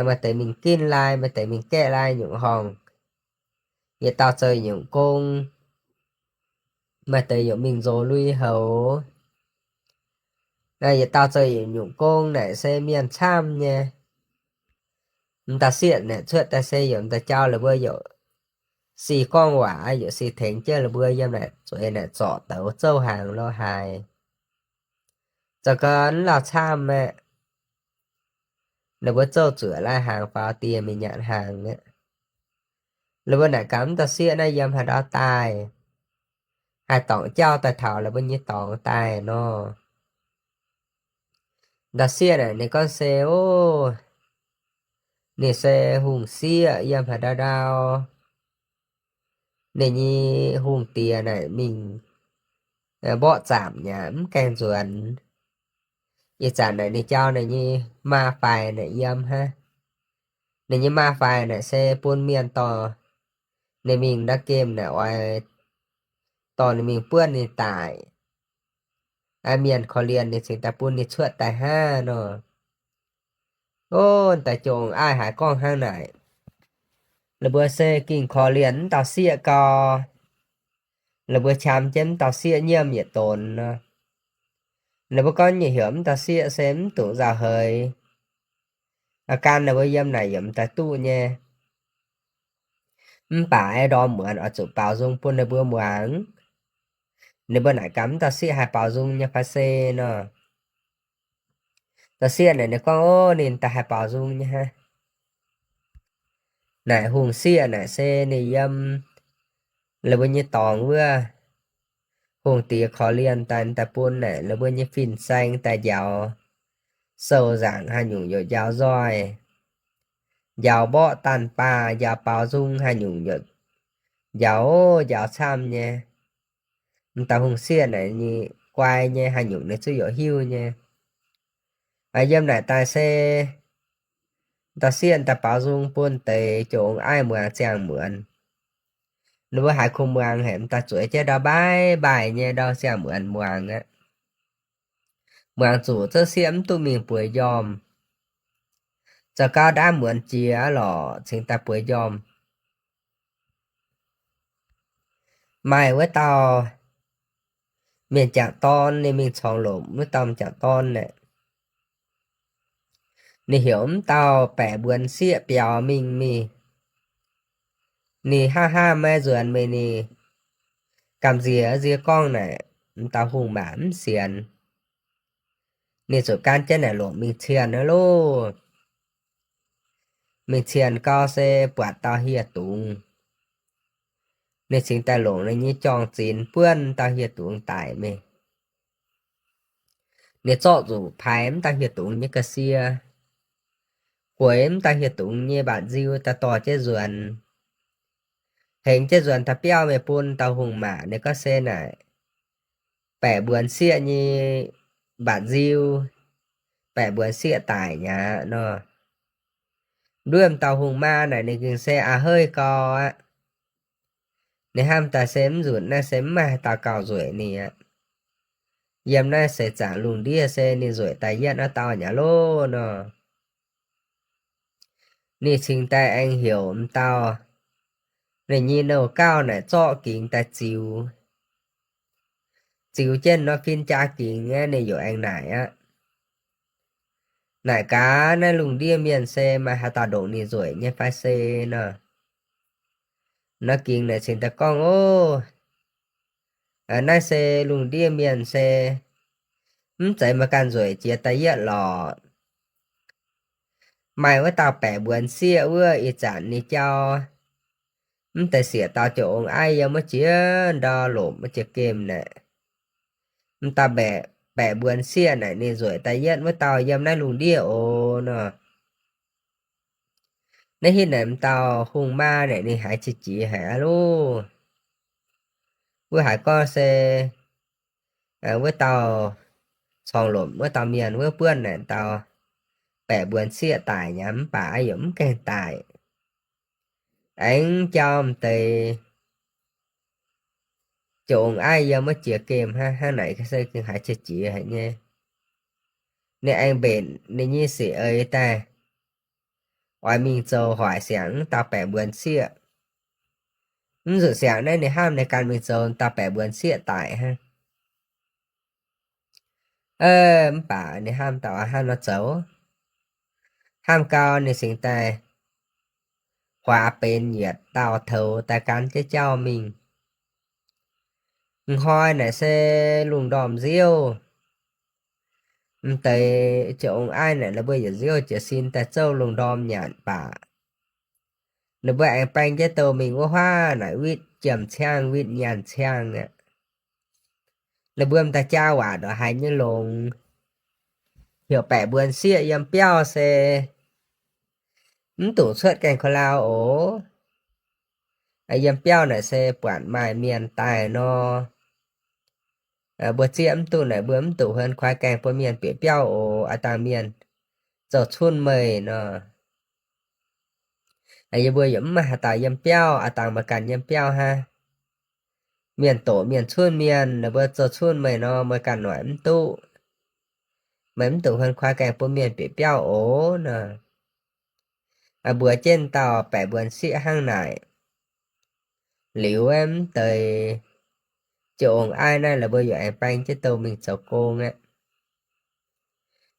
maaih deix mingh ginv lai, maaih deix mingh gaeqv lai nyungc horngc. Yietc dauh zoux nyungc gong, maaih deix yaac mingh nzox lui-houx. Yietc dauh zoux nyungc gong naaic se mienh camv nyei. M'dauh sieqv naaic cuotv daaih se yaac m'daaih jauv la'buo yaac sic gorngv waac, yaac sic tengx jienv la'buo yiem naaic zueiz naaic zorc douz zouv hnaangx lo haaix. Zoux gau mv lauh camv aeqv, la'buo zouv zuoqc lai-hnaangx faaux diex mingh nyanc hnaangx aeqv, la'buo naaic gaax m'dauh sieqv naaiv yiem haaix ndau daaih, haih dorngc jauv daaih taux la'buo nyei dorngx daaih nor. M'dauh sieqv naaic ninh gorngv se, ov, ninh se hungh sieqv yiem haaix ndau ndau. Ninh nyei hungh diex naaic mingh mborqv zaamc nyei, mv gaengh nzuonx. Ih zanc naaic ninh jauv naaic nyei maa faix naaic yiem hnangv. Ninh nyei maa faix naaic se bun mienh dorh ninh mingh ndau gemh naaic oix dorh ninh mingh buonv ninh daic. Mienh korv-lienh ninh cingx daaih bun ninh cuotv daaih hnangv nor. Ov, daaih joux ong-aiv haiz gorngv hnangv naaic, la'buo se gengh korv-lienh m'dauh sieqv gau. La'buo qam jienv m'dauh sieqv nyiemv yietc donx nor. La'buo gorngv nyei heuc m'dauh sieqv se mv dungx nzauh heix. Aa, gan ninh mbuo yiem naaic yaac m'daaih duqv nyei. Mv baac ndorm muonz oix zuqc baaux nzung bun ninh mbuo muangx. Ninh mbuo naaic gaax m'dauh sieqv haih baaux nzung nyei fai se nor. Dauh sieqv naaic ninh gorngv, ov, ninh daaih haih baaux nzung nyei hnangv. Naaic hungh sieqv naaic se ninh yiem la'mbuo nyei dorngx wuov, hungh diex korv-lienh daaih, daaih bun naaic la'mbuo nyei fin-saeng daaih njaaux sou nzaangc haaix nyungc yaac njaaux nzoih, njaaux mborqv daanh baah, njaaux baaux nzung haaix nyungc yaac njaaux, njaaux camv nyei. M'dauh hungh sieqv naaic ninh guai nyei, haaix nyungc ninh zungv yaac hiuv nyei. Yiem naaic daaih se dauh sieqv daaih baaux nzung bun deix joux ong-aiv muangx ziangh muonz. Ninh mbuo haiz kungx muangx haic, m'daaih zueiz jienv ndau mbaaih mbaaih nyei ndau ziangh muonz muangx aqv. Muangx zuqc zouv sieqv mv duqv mingh bueix njormh. Zoux gau ndaamv muonz jiex lorqc cingx daaih bueix njormh. Maaih wuov dauh mienh m'jangc dorn, ninh mingh corngx lomc wuov dauh m'jangc dorn naaic. Ninh heuc m'dauh baeqc mbuonx sieqv biaux mingh mingh. Ninh hnangv hnangv maiv nzuonx mingh, ninh gamh nziex nzie gorngv naaic, m'dauh hungh maac mv sienx. Ninh zuqc gan jienv naaic longc mingh cienh aqv loh. Mingh cienh gau se buatc dauh hieh dungz. Ninh cingx daaih longc ninh nyei jorng-zinx buonv dauh hieh dungz daic mingh. Ninh zorqv nzuqc paaix m'dauh hieh dungz nyei ga'sie, gueix m'dauh hieh dungz nyei mbatc nziu daaih dorh jienv nzuonx. Hengx jienv nzuonx daaih biauv mingh bun dauh hungh maac. Ninh gorngv se naaic, baeqc mbuonx sieqv nyei mbatc nziu, baeqc mbuonx sieqv daic mi'aqv nor. Nduov m'dauh hungh maa naaic ninh gengh se a'heiv gau aqv. Ninh hnamv daaih se mv nzunc naaiv se mv maaih haaix dauh gauh nzueic ninh aqv. Yiem naaiv seix zaangc lungh ndiev se ninh nzueic daaih yietv naaiv dauh mi'aqv loh nor. Ninh cingx daaih aengx heuc m'dauh ninh nyei nouh gauh naaic zorqv gingx daaih ziux. Ziux jienv nor fin jaa gingx aqv, ninh yaac aengx naaic aqv. Naaic gaax naaiv lungh ndiev mienh se maaih haaix dauh ndongc ninh nzueic nyei fai se nor? Nor gingx naaic cingx daaih gorngv, Ov, naaiv se lungh ndiev mienh se mv zeiz maaih ganh nzueic jiex da'yietv lorqc. Maaih wuov dauh baeqc mbuonx sieqv wuov, ih zanc ninh jauv mv deix sieqv dau ziouc ong aiv yiem wuov jiex ndau lomc wuov jiex gemh naaic. M'dauh baeqc mbuonx sieqv naaic ninh nzueic da'yietv wuov dauh yiem naaiv lungh ndiev oc nor. Naaiv hitv naaic m'dauh hungh maa naaic ninh haiz qiex jiez haic aqv loh. Wuov haiz gorngv se wuov dauh corngh lomc wuov dauh mienh wuov buonv naaic dauh baeqc mbuonx sieqv daic nyei, mv baac yaac mv gaengh daic. Aengx jauv m'deix ziouc ong aiv yiem wuov jiex gemh hnangv. Hnangv naaic se gengh haiz qiex jiez haic nyei. Ninh aengx mbenc ninh nyei sic eix daaih, oix mingh zoux hoic siangx m'dauh baeqc mbuonx sieqv. Mv zuqc siangx naaiv ninh hnamv ninh ganh mingh zoux m'dauh baeqc mbuonx sieqv daic hnangv. Mv baac ninh hnamv dauh hnangv nor zoux, hnamv gau ninh cingx daaih huaax benx yietc dauh toux daaih gan jienv jauv mingh. M'hnoi naaic se lungh ndorm nziouv, m'deix ziouc ong aiv naaic ninh mbuo yietc nziouv jiez sin daaih zouv lungh ndorm nyanc baac ninh mbuo aengx baeng jienv douh mingh wuov huaav naaic witv jiem-ciang witv nyaanh ciang aqv. Ninh mbuo m'daaih jaa waac ndongc haaix nyei longx, heuc baeqc mbuonx sieqv yiem biauv se mv dungx cuotv gaengh ko lau oc. Yiem biauv naaic se buatc maaih mienh daaih nor, mbuo zieqv mv duqv naaic mbuo mv dungx huon kuaix gaengh bun mienh bieqc biauv oc. Aav dangh mienh zoux cunh meih nor, yie mbuo yaac mv maaih haaix dauh yiem biauv, aav dangh meih ganh yiem biauv hnangv. Mienh doqc mienh cunh mienh, ninh mbuo zoux cunh meih nor meih ganh noic mv duqv. Meih mv dungx huon kuaix gaengh bun mienh bieqc biauv oc nor. Mbuox jienv dauh baeqc mbuonx sieqv hnangv naaic liuz, mv deix ziouc ong aiv naaiv ninh mbuo yaac aengx baeng jienv douh mingh zoux gong aqv.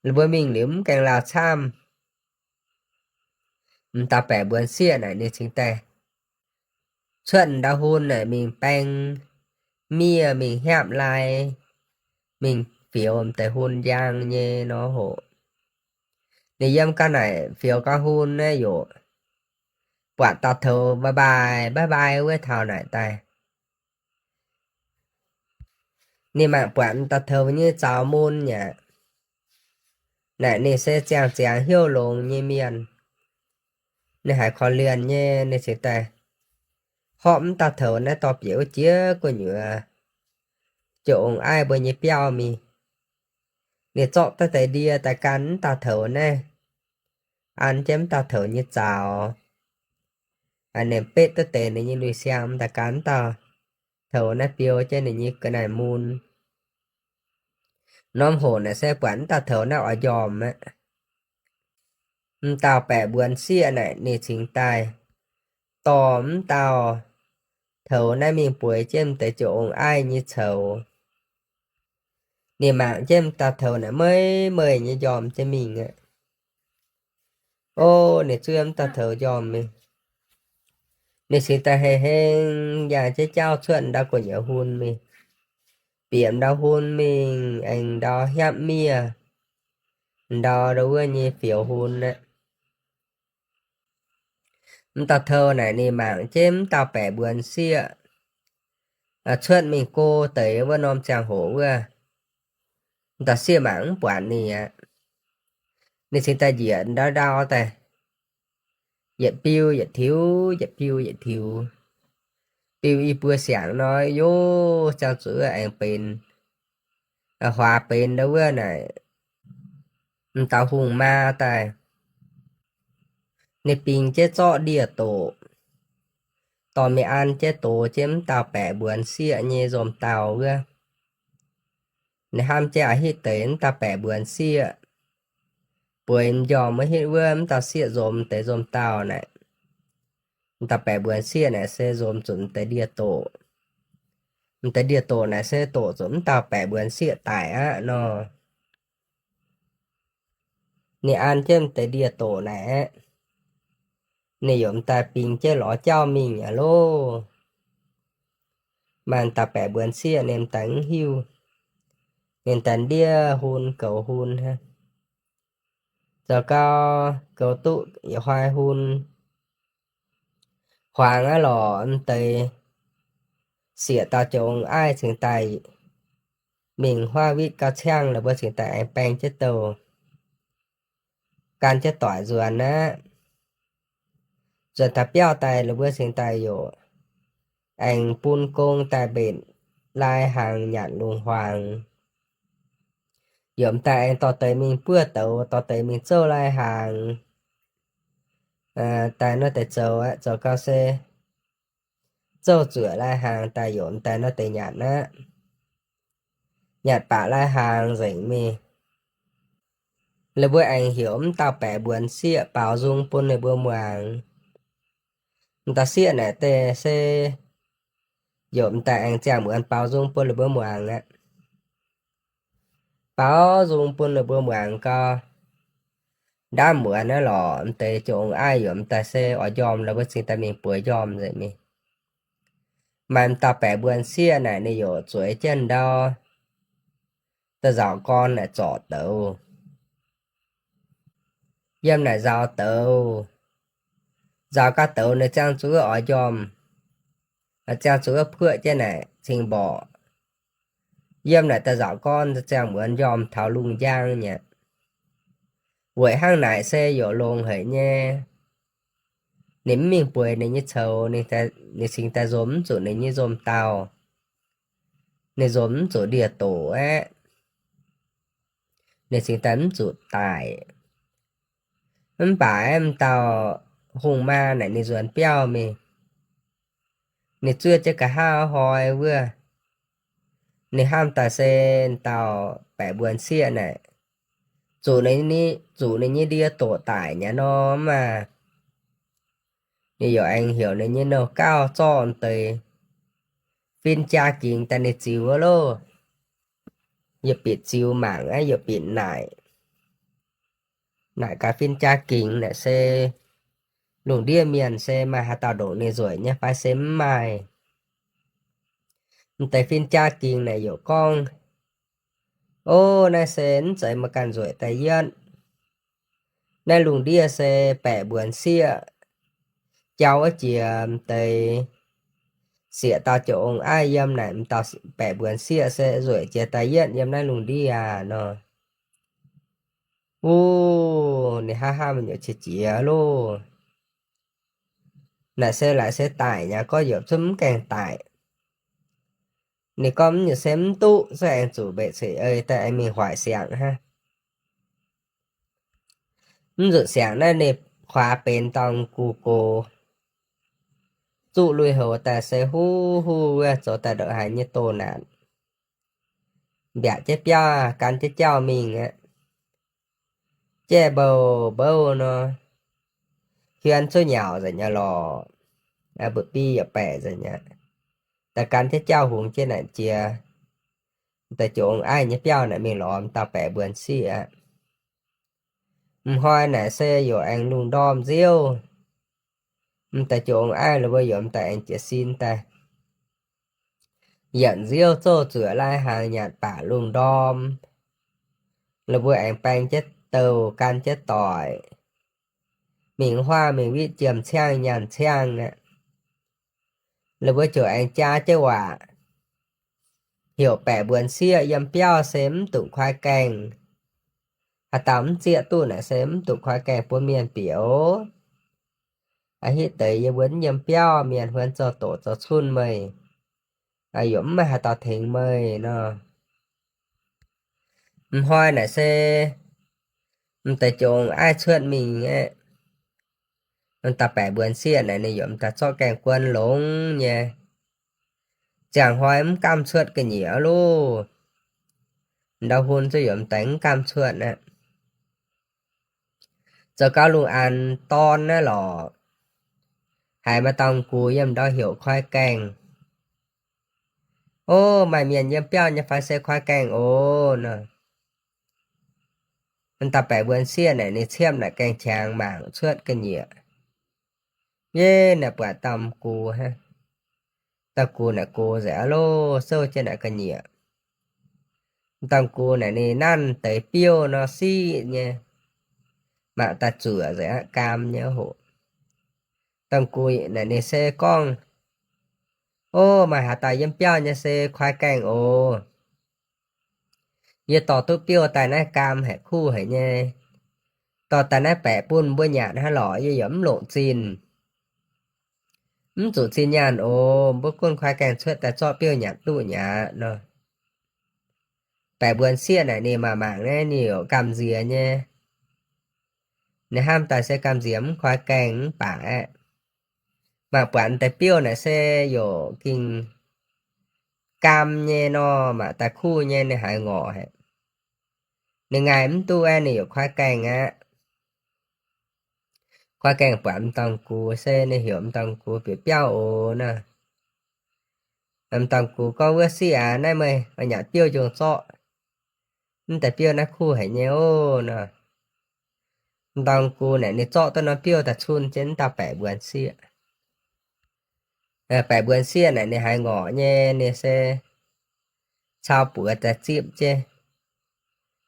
Ninh mbuo mingh liuz mv gaengh lauh camv, m'dauh baeqc mbuonx sieqv naaic ninh cingx daaih cuotv ndau hun naaic mingh baeng miev mingh hiaapv lai, mingh fioux m'deix hun njang nyei nor hoc. Ninh yiem gau naaic fioux gau hun naaiv yaac buatc dauh toux bye bye bye bye wuov taux naaic daaih. Ninh mangc buatc m'dauh toux nyei zaux mun aqv. Naaic ninh se ziangh ziangx hnyouv longx nyei mienh. Ninh haiz korv-lienh nyei, ninh cingx daaih horpc m'dauh toux naaiv dorh bieqc wuov jiex gu'nyuoz ziouc ong aiv mbuo nyei biauv mingh. Ninh zorqv duqv deix ndie daaih gan m'dauh toux naaiv, an jienv m'dauh toux nyei zaux. Ninh betv duqv deix ninh nyei lui-siang daaih gan m'dauh toux naaiv biou jienv ninh nyei ga'naaiv mun. Norm hoc naaic se buatc m'dauh toux naaiv oix njormh aqv. M'dauh baeqc mbuonx sieqv naaic ninh cingx daaih dorh m'dauh toux naaiv mingh bueix jienv m'deix ziouc ong aiv nyei coux. Ninh mangc jienv m'dauh toux naaic meih meih nyei njormh jienv mingh aqv. O, ninh zuov m'dauh toux njormh mingh. Ninh cingx daaih heng heng yangh jienv jauv cuotv ndau gu'nyuoz hun mingh, bieqc ndau hun mingh aengx ndau hiaapv miev, ndau ndau wuov nyei fioux hun aqv. M'dauh toux naaic ninh mangc jienv m'dauh baeqc mbuonx sieqv cuotv mingh go deix wuov norm ziangh hoc wuov, m'dauh sieqv mangc mv buatc ninh aqv. Ninh cingx daaih njiec ndau ndau daaih, yietc biu yietc tiux, yietc biu yietc tiux, biu i buo siangx nor, yov, ziangh zuqc aengx benx, huaax benx ndau wuov naaic, m'dauh hungh maa daaih. Ninh bingx jienv zorqv ndie-doqc, dorh mingh an jienv dox jienv m'dauh baeqc mbuonx sieqv nyei nzomz dauh wuov. Ninh hnamv jienv a'hitv deix m'dauh baeqc mbuonx sieqv, bueix m'njormh wuov hitv wuov m'dauh sieqv nzomz deix nzomz dauh naaic. M'dauh baeqc mbuonx sieqv naaic se nzomz zuqc m'deix ndie-doqc. M'deix ndie-doqc naaic se doqc zuqc m'dauh baeqc mbuonx sieqv daic aqv nor. Ninh an jienv m'deix ndie-doqc naaic aeqv, ninh yaac m'daaih bingx jienv lorz jauv mingh aqv loh. Maaih dauh baeqc mbuonx sieqv ninh m'daaih mv hiuv, ninh daaih ndiev hun goux hun hnangv. Zoux gau goux duqv yietc hnoi hun huaangx aqv lorqc, m'deix sieqv dauh joux ong-aaih cingx daaih mingh huaav witv gauh ciangv lorqc, mbuo cingx daaih aengx baeng jienv douh gan jienv doic nzuonx aqv. Nzuonx taux biauv daaih lorqc, mbuo cingx daaih yaac aengx bun gong daaih mbenc lai hnaangx nyanc lungh huaangx. Yaac m'daaih aengx dorh deix mingh buov douz, dorh deix mingh zouv lai hnaangx. Daaih nor deix zoux aqv, zoux gau se zouv zuoqc lai hnaangx daaih yaac m'daaih nor deix nyanc aqv. Nyanc baac lai hnaangx nzengc mingh, lorqc, mbuo aengx heuc m'dauh baeqc mbuonx sieqv baaux nzung bun ninh mbuo muangx. M'dauh sieqv naaic deix se yaac m'daaih aengx ziangh muonz baaux nzung bun ninh mbuo muangx aqv. Baaux nzung bun ninh mbuo muangx gau, ndaamv muonz aqv lorqc, m'deix joux ong-aaih yaac m'daaih se oix njormh lorqc, mbuo cingx daaih mingh bueix njormh nzengc mingh. Maaih m'dauh baeqc mbuonx sieqv naaic ninh yaac zueiz jienv ndau da'nzauc gorn naaic zorc douz. Yiem naaic nzaaux douz, nzaaux gau douz ninh ziangh zuqc wuov oix njormh, ziangh zuqc wuov puoqv jienv naaic cingx mborqc. Yiem naaic da'nzauc gorn ziangh muonz njormh taux lungh njang nyei. Weic hnangv naaic se yaac longx haic nyei. Ninh mv mingh bueix ninh nyei coux, ninh cingx daaih nzom mv zuqc ninh nyei nzom dauh. Ninh nzom mv zuqc ndie-doqc aeqv, ninh cingx daaih mv zuqc daic. Mv baac aeqv, m'dauh hungh maa naaic ninh nzuonx biauv mingh, ninh zuov jienv nqa'haav hnoi wuov, ninh hnamv daaih se dauh baeqc mbuonx sieqv naaic zuqc ninh, zuqc ninh nyei ndie-doqc daic nyei nor maah. Ninh yaac aengx heuc ninh nyei nouh gauh zorqv deix fin-jaa gingx daaih ninh ziux loh. Yaac bieqc ziux mangc aqv, yaac bieqc naaic. Naaic gaax fin-jaa gingx naaic se lungh ndiev mienh se maaih haaix dauh ndongc ninh nzueic nyei fai se mv maaih. M'deix fin-jaa gingx naaic yaac gorngv, O, naaiv se mv zeiz meih ganh nzueic daaih yietv. Naaiv lungh ndiev se baeqc mbuonx sieqv jauv wuov jiex m'deix sieqv dauh joux ong-aaih yiem naaic, m'daaih baeqc mbuonx sieqv se nzueic jiex daaih yietv yiem naaiv lungh ndiev aqv nor. Wuov, ninh hnamv hnamv nyei qiex jiez loh. Naaic se laaix se daic nyei, gorngv yaac zungv mv gaengh daic. Ninh gorngv mv nyungc se mv duqv, se aengx zuqc mbeqc ceix ei daaih aengx mingh hoic siangx hnangv. Mv zuqc siangx naaiv ninh huaax benx dauh gux gox, zuqv lui-houx daaih se huv huv wuov zoux daaih ndongc haaix nyei doh naanc. Mbiaauc jienv biauv gan jienv jauv mingh aqv. Jaiv mbouh mbouh nor, hiuan cuotv nyauc nzengc nyei lorqc. Mbu'bi yaac baeqc nzengc nyei. Daaih gan jienv jauv hungx jienv naaic jiex, m'deix joux ong-aaih nyei biauv naaic mingh lorz m'daaih baeqc mbuonx sieqv aqv. M'hnoi naaic se yaac aengx lungh ndorm nziouv. M'deix joux ong-aaih la'buo yaac m'daaih aengx jiez sin daaih. Yietc nziouv zouv zuoqc lai-hnaangx nyanc baac lungh ndorm, la'buo aengx baeng jienv douh gan jienv doic, mingh huaav mingh witv jiem-ciangv nyanc ciangv aqv. La'buo ziouc aengx jaa jienv waac, heuc baeqc mbuonx sieqv yiem biauv se mv dungx koi gaengh. Haaix dauh mv zieqv duqv naaic se mv dungx koi gaengh bun mienh bieqc oc. A'hitv deix yie mbuo mv yiem biauv, mienh huon zoux doqc zoux cunh meih, yaac mv maaih haaix dauh tengx meih nor. M'hnoi naaic se m'deix joux ong-aaih cuotv mingh aqv. M'daaih baeqc mbuonx sieqv naaic ninh yaac m'daaih zorqv gaengh guon longx nyei. Ziangh hnoi mv gamh cuotv ga'nyiec loh. Ndau hun zuqc yaac m'daaih mv gamh cuotv aqv. Zoux gau lungh aanx dorn naaiv lorqc, haiz maaih dauh gux yiem ndau heuc koi gaengh. O, maaih mienh yiem biauv nyei fai se koi gaengh oc nor. M'dauh baeqc mbuonx sieqv naaic ninh ciepv naaic gaeng-qangx mangc cuotv ga'nyiec. Yie naaic buatc dauh m'gux hnangv. Dauh gux naaic gox nzengc aqv loh, souv jienv naaic ga'nyiec. M'dauh gux naaic ninh nanv deix biouv nor siqv nyei, mangc daaih zuoqc nzengc aqv, gaam nyei hoc. Dauh gux naaic ninh se gorngv, Ov, maaih haaix dauh yiem biauv nyei se kuaai gaengh oc. Yie dorh duqv biouv daaih naaiv gaam haic, kuv haic nyei. Dorh daaih naaiv baeqc bun mbuo nyanc hnangv lorqc, yie yaac mv longc zinh. Mv zuqc zinh nyaanh oc. Mbuo gunv kuaai gaengh cuotv daaih zorqv biouv nyanc duqv nyei aqv nor. Baeqc mbuonx sieqv naaic ninh mangc mangc naaiv ninh yaac gamh nziex nyei. Ninh hnamv daaih se gamh nziex mv kuaai gaengh mv baac aeqv, mangc buatc deix biouv naaic se yaac gengh gaam nyei nor, mangc daaih kuv nyei, ninh haiz ngorc haic. Ninh ngaih mv duqv aeqv, ninh yaac kuaai gaengh aqv. Kuaai gaengh buatc m'dauh gux se ninh heuc m'dauh gux bieqc biauv oc nor. M'dauh gux gorngv, Wuov sieqv aac, naaiv meih oix nyanc biouv njongc zorqv. Mv deix biouv naaiv kuv haic nyei oc nor. M'dauh gux naaic ninh zorqv duqv norm biouv daaih cun jienv m'dauh baeqc mbuonx sieqv. Baeqc mbuonx sieqv naaic ninh haiz ngorc nyei, ninh se cau buoz daaih zipv jienv,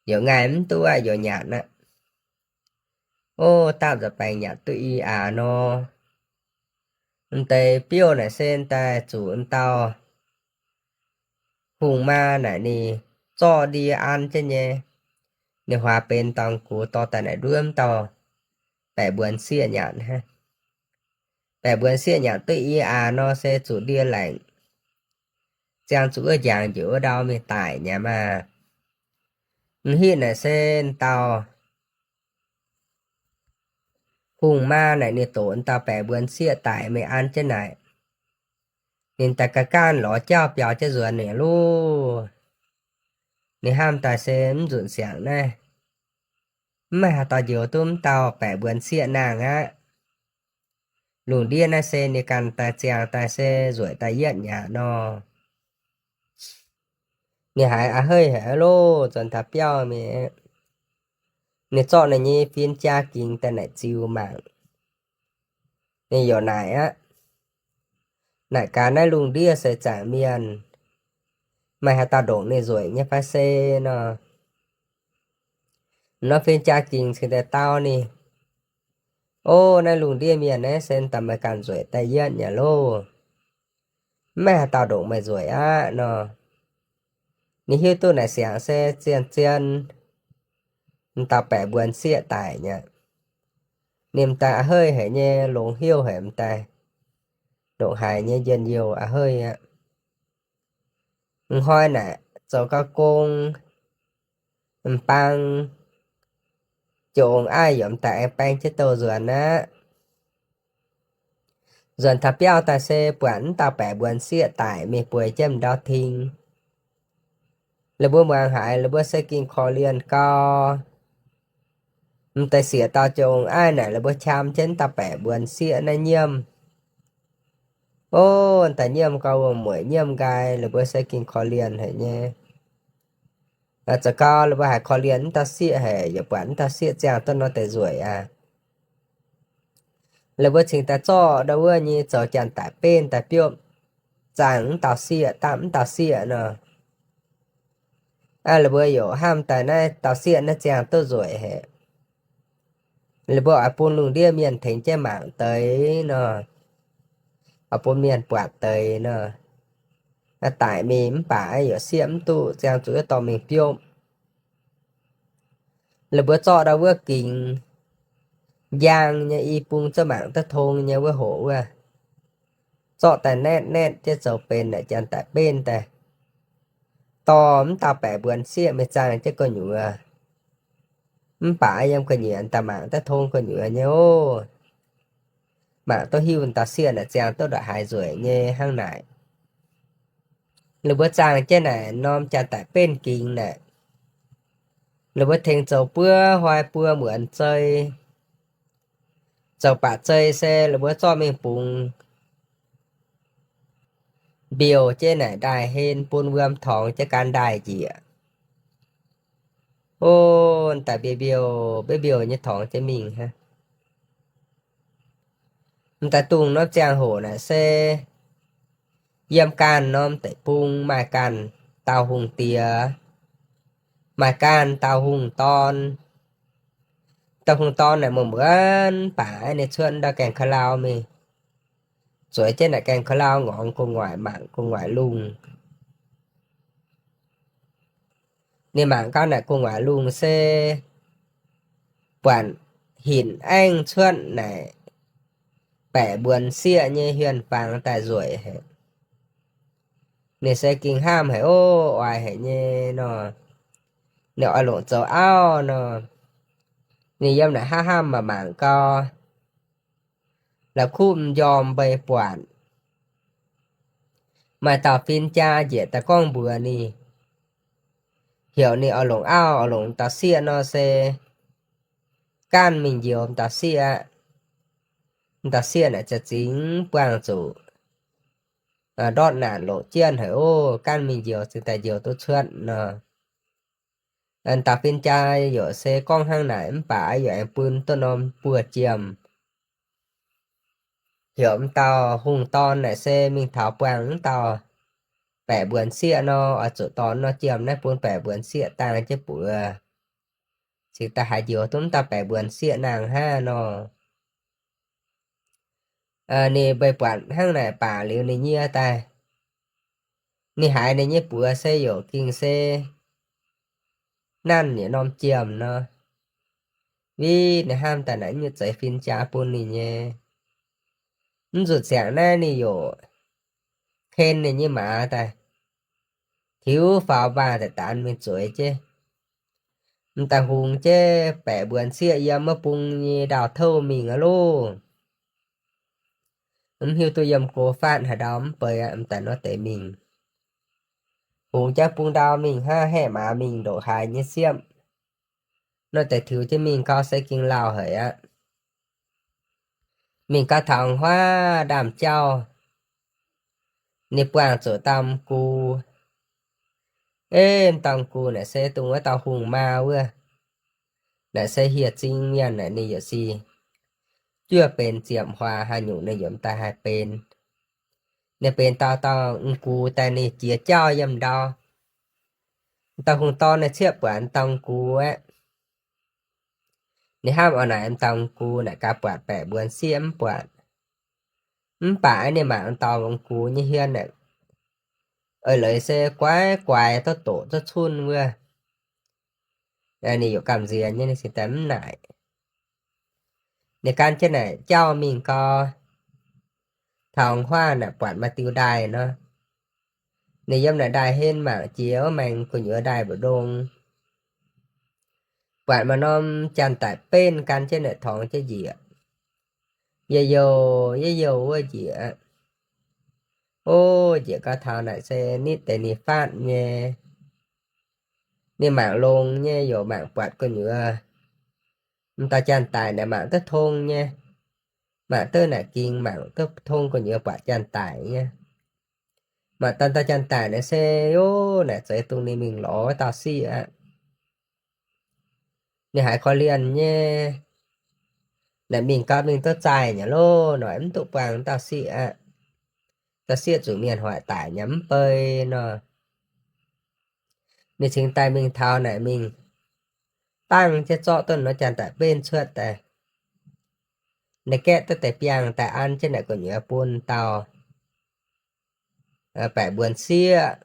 yaac ngaih mv duqv aqv, yaac nyanc aqv. Ov, dapv nza'baengx nyanc duqv i aac nor. M'deix biouv naaic se daaih zuqc m'dauh hungh maa naaic ninh zorqv ndie an jienv nyei. Ninh huaax benx m'dauh gux dorh daaih naaic nduov m'dauh baeqc mbuonx sieqv nyanc hnangv. Baeqc mbuonx sieqv nyanc duqv i aac nor se zuqc ndie laengc, ziangh zuqc wuov njangc njiec wuov ndau mingh daic nyei maah. M'hitv naaic se m'dauh hungh maa naaic ninh doqc m'dauh baeqc mbuonx sieqv daic mingh an jienv naaic, ninh daaih ga'ganh lorz jauv biaux jienv nzuonx ninh loh. Ninh hnamv daaih se mv nzunc siangx naaiv, mv maaih haaix dauh njoux duqv m'dauh baeqc mbuonx sieqv nangh aqv. Lungh ndiev naaiv se ninh ganh daaih ziangh daaih se nzueic daaih yietv nyei aqv nor. Ninh haiz a'heiv haic loh, nzuonx taux biauv mingh, ninh zorqv ninh nyei fin-jaa gingx daaih naaic ziux mangc. Ninh yaac naaic aqv, naaic gaax naaiv lungh ndiev seix zaangc mienh, maaih haaix dauh ndongc ninh nzueic nyei fai se nor. Nor fin-jaa gingx cingx daaih dau ninh, Ov, naaiv lungh ndiev mienh naaiv se daaih meih ganh nzueic daaih yietv nyei loh. Mv maaih haaix dauh ndongc meih nzueic aqv nor. Ninh hiuv duqv naaic siangx se zien-zien m'dauh baeqc mbuonx sieqv daic nyei. Ninh m'daaih a'heiv haic nyei, longx heuc haic m'daaih, ndongc haaix nyei njien-youh a'heiv aqv. M'hnoi naaic zoux gau gong, m'bang joux ong-aiv yaac m'daaih aengx baeng jienv douh nzuonx aqv. Nzuonx taux biauv daaih se buatc m'dauh baeqc mbuonx sieqv daic mingh bueix jienv m'ndau ting. La'buo muangx haiz la'buo se gengh korv-lienh gau. M'daaih sieqv dauh joux ong-aiv naaic la'buo qam jienv m'dauh baeqc mbuonx sieqv naaiv nyiemv. Ov, daaih nyiemv gau wuom-mueic nyiemv nqaai, la'buo se gengh korv-lienh haic nyei. Zoux gau la'buo haiz korv-lienh m'dauh sieqv haic, yaac buatc m'dauh sieqv ziangh duqv nor deix nzueic aqv. La'buo cingx daaih zorqv ndau wuov nyei zoux janx-daic benv daaih biopv zaangh m'dauh sieqv, dapv m'dauh sieqv nor. Aa, la'buo yaac hnamv daaih naaiv dauh sieqv naaiv ziangh duqv nzueic haic. La'buo oix bun lungh ndiev mienh tengx jienv mangc deix nor, oix bun mienh buatc deix nor. Daic mingh mv baac yaac sieqv mv duqv, ziangh zuqc yietv dorh mingh biopv. La'buo zorqv ndau wuov gingx njang nyei i bung zungv mangc duqv tong nyei wuov hoqc wuov, zorqv daaih naetv naetv jienv zoux benx naaic janx-daic benv daaih, dorh m'dauh baeqc mbuonx sieqv mingh zaangh jienv gu'nyuoz. Mv baac yiem ga'nyiec daaih mangc duqv tong gu'nyuoz nyei ov. Mangc duqv hiuv dauh sieqv naaic ziangh duqv ndongc haaix nzueic nyei hnangv naaic. La'buo zaangh jienv naaic norm janx-daic benv gingx naaic, la'buo tengx zoux buov hnoi buo muonz zei. Zoux baac zei se la'buo zorqv mingh bungx mbiouh jienv naaic ndaaih-hlen bun wuom torngx jienv gan ndaaih njiec. O, daaih mbiouh mbiouh, mbiouh mbiouh nyei torngx jienv mingh hnangv. M'daaih dungh norm ziangh hoc naaic se yiem ganh norm deic-bung maaih ganh dauh hungh diex, maaih ganh dauh hungh dorn. Dauh hungh dorn naaic muonz-muonz baac ninh cuotv ndau gaengh ka'lau mingh, zueiz jienv naaic gaengh ka'lau ngorngx gu'nguaaic mangc gu'nguaaic lungh. Ninh mangc gau naaic gu'nguaaic lungh se buatc hinc aengv cuotv naaic baeqc mbuonx sieqv nyei hienh fangx daaih nzueic haic. Ninh se ging hnamv haic, o, oix haic nyei nor. Ninh oix longc zoux auv nor. Ninh yiem naaic hnamv hnamv mangc mangc gau, la'kuqv m'njormh mbeix buatc maaih dauh fin-jaa njiec daaih gorngv mbuox ninh, heuc ninh oix longc auv, oix longc dauh sieqv nor se ganh mingh njoux dauh sieqv aqv. Dauh sieqv naaic za'gengh buangh zuqc ndortv naanc loqc jienv haic, o, ganh mingh njoux cingx daaih njoux duqv cuotv nor. Dauh fin-jaa yaac se gorngv hnangv naaic mv baac yaac aengx bun duqv norm buoz-jiem, heuc m'dauh hungh dorn naaic se mingh taux buangh m'dauh baeqc mbuonx sieqv nor, oix zuqc dorh norm jiem naaiv bun baeqc mbuonx sieqv dangh jienv buoz, cingx daaih haiz njoux duqv m'dauh baeqc mbuonx sieqv nangh hnangv nor. Ninh mbeix buatc hnangv naaic baac liuz ninh nyie daaih, ninh haiz ninh nyei buoz se yaac gengh se nanv yietc norm jiem nor. Win ninh hnamv daaih naaic nyungc zeiz fin-jaa bun ninh nyei. Mv nzunc ziangh naaiv ninh yaac ken ninh nyei maaz daaih, tiux faaux mbaangh daaih daanz mingh zueiz jienv. M'daaih hungx jienv baeqc mbuonx sieqv yiem wuov bung nyei ndau-touv mingh aqv loh. Mv hiuv duqv yiem go fatv haaix ndau mv bei aqv, m'daaih nor deix mingh. Hungx jienv bung ndau mingh hnangv, haeqv maaz mingh ndongc haaix nyei siepv, nor deix tiux jienv mingh gau se gengh lauh haic aqv. Mingh gau taux huaav ndaamv-jauv, ninh buangh zuqc dauh m'gux. Ei, m'dauh m'gux naaic se dongh wuov dauh hungh maa wuov. Naaic se hieh zingh mienh naaic ninh yaac sic juov benx ziepc huaax haaix nyungc ninh yaac m'daaih haih benx. Ninh benx dauh dauh m'gux daaih ninh jiex jauv yiem ndau. M'dauh hungh dorn naaic ciepv buatc m'dauh m'gux aeqv, ninh hnamv oix naaic m'dauh m'gux naaic gaax buatc baeqc mbuonx sieqv mv buatc. Mv baac ninh mangc m'dauh m'gux nyei hien aeqv, eix leiz se guaix guaix duqv doqc duqv cunh wuov. Ninh yaac gamh nziex nyei, ninh cingx daaih mv naaic. Ninh gan jienv naaic jauv mingh gau, taux huaav naaic buatc maaih diuh ndaaih nor. Ninh yiem naaic ndaaih hen mangc jiex wuov maengx gu'nyuoz ndaaih mbu'ndongx, buatc maaih norm janx-daic benv gan jienv naaic torngx jienv njiec. Yie youh yie youh wuov njiec. O, njiec gau taux naaic se nitv deix ninh fatv nyei. Ninh mangc longx nyei, yaac mangc buatc gu'nyuoz. M'daaih janx-daic naaic mangc duqv tong nyei. Mangc duqv naaic gingx mangc duqv tong gu'nyuoz buatc janx-daic nyei. Mangc daaih dauh janx-daic naaic se, o, naaic zeiz dongh ninh mingh lorz wuov dauh sieqv aqv. Ninh haiz korv-lienh nyei. Naaic mingh gau mingh duqv zaih nyei loh, noic mv duqv buangh dauh sieqv aqv. Dauh sieqv zuqc mienh hoic daic nyei mv bei nor. Ninh cingx daaih mingh taux naaic mingh dangh jienv zorqv duqv norm janx-daic benv cuotv daaih. Ninh gaeqv duqv deix biangh daaih an jienv naaic gu'nyuoz bun dauh baeqc mbuonx sieqv.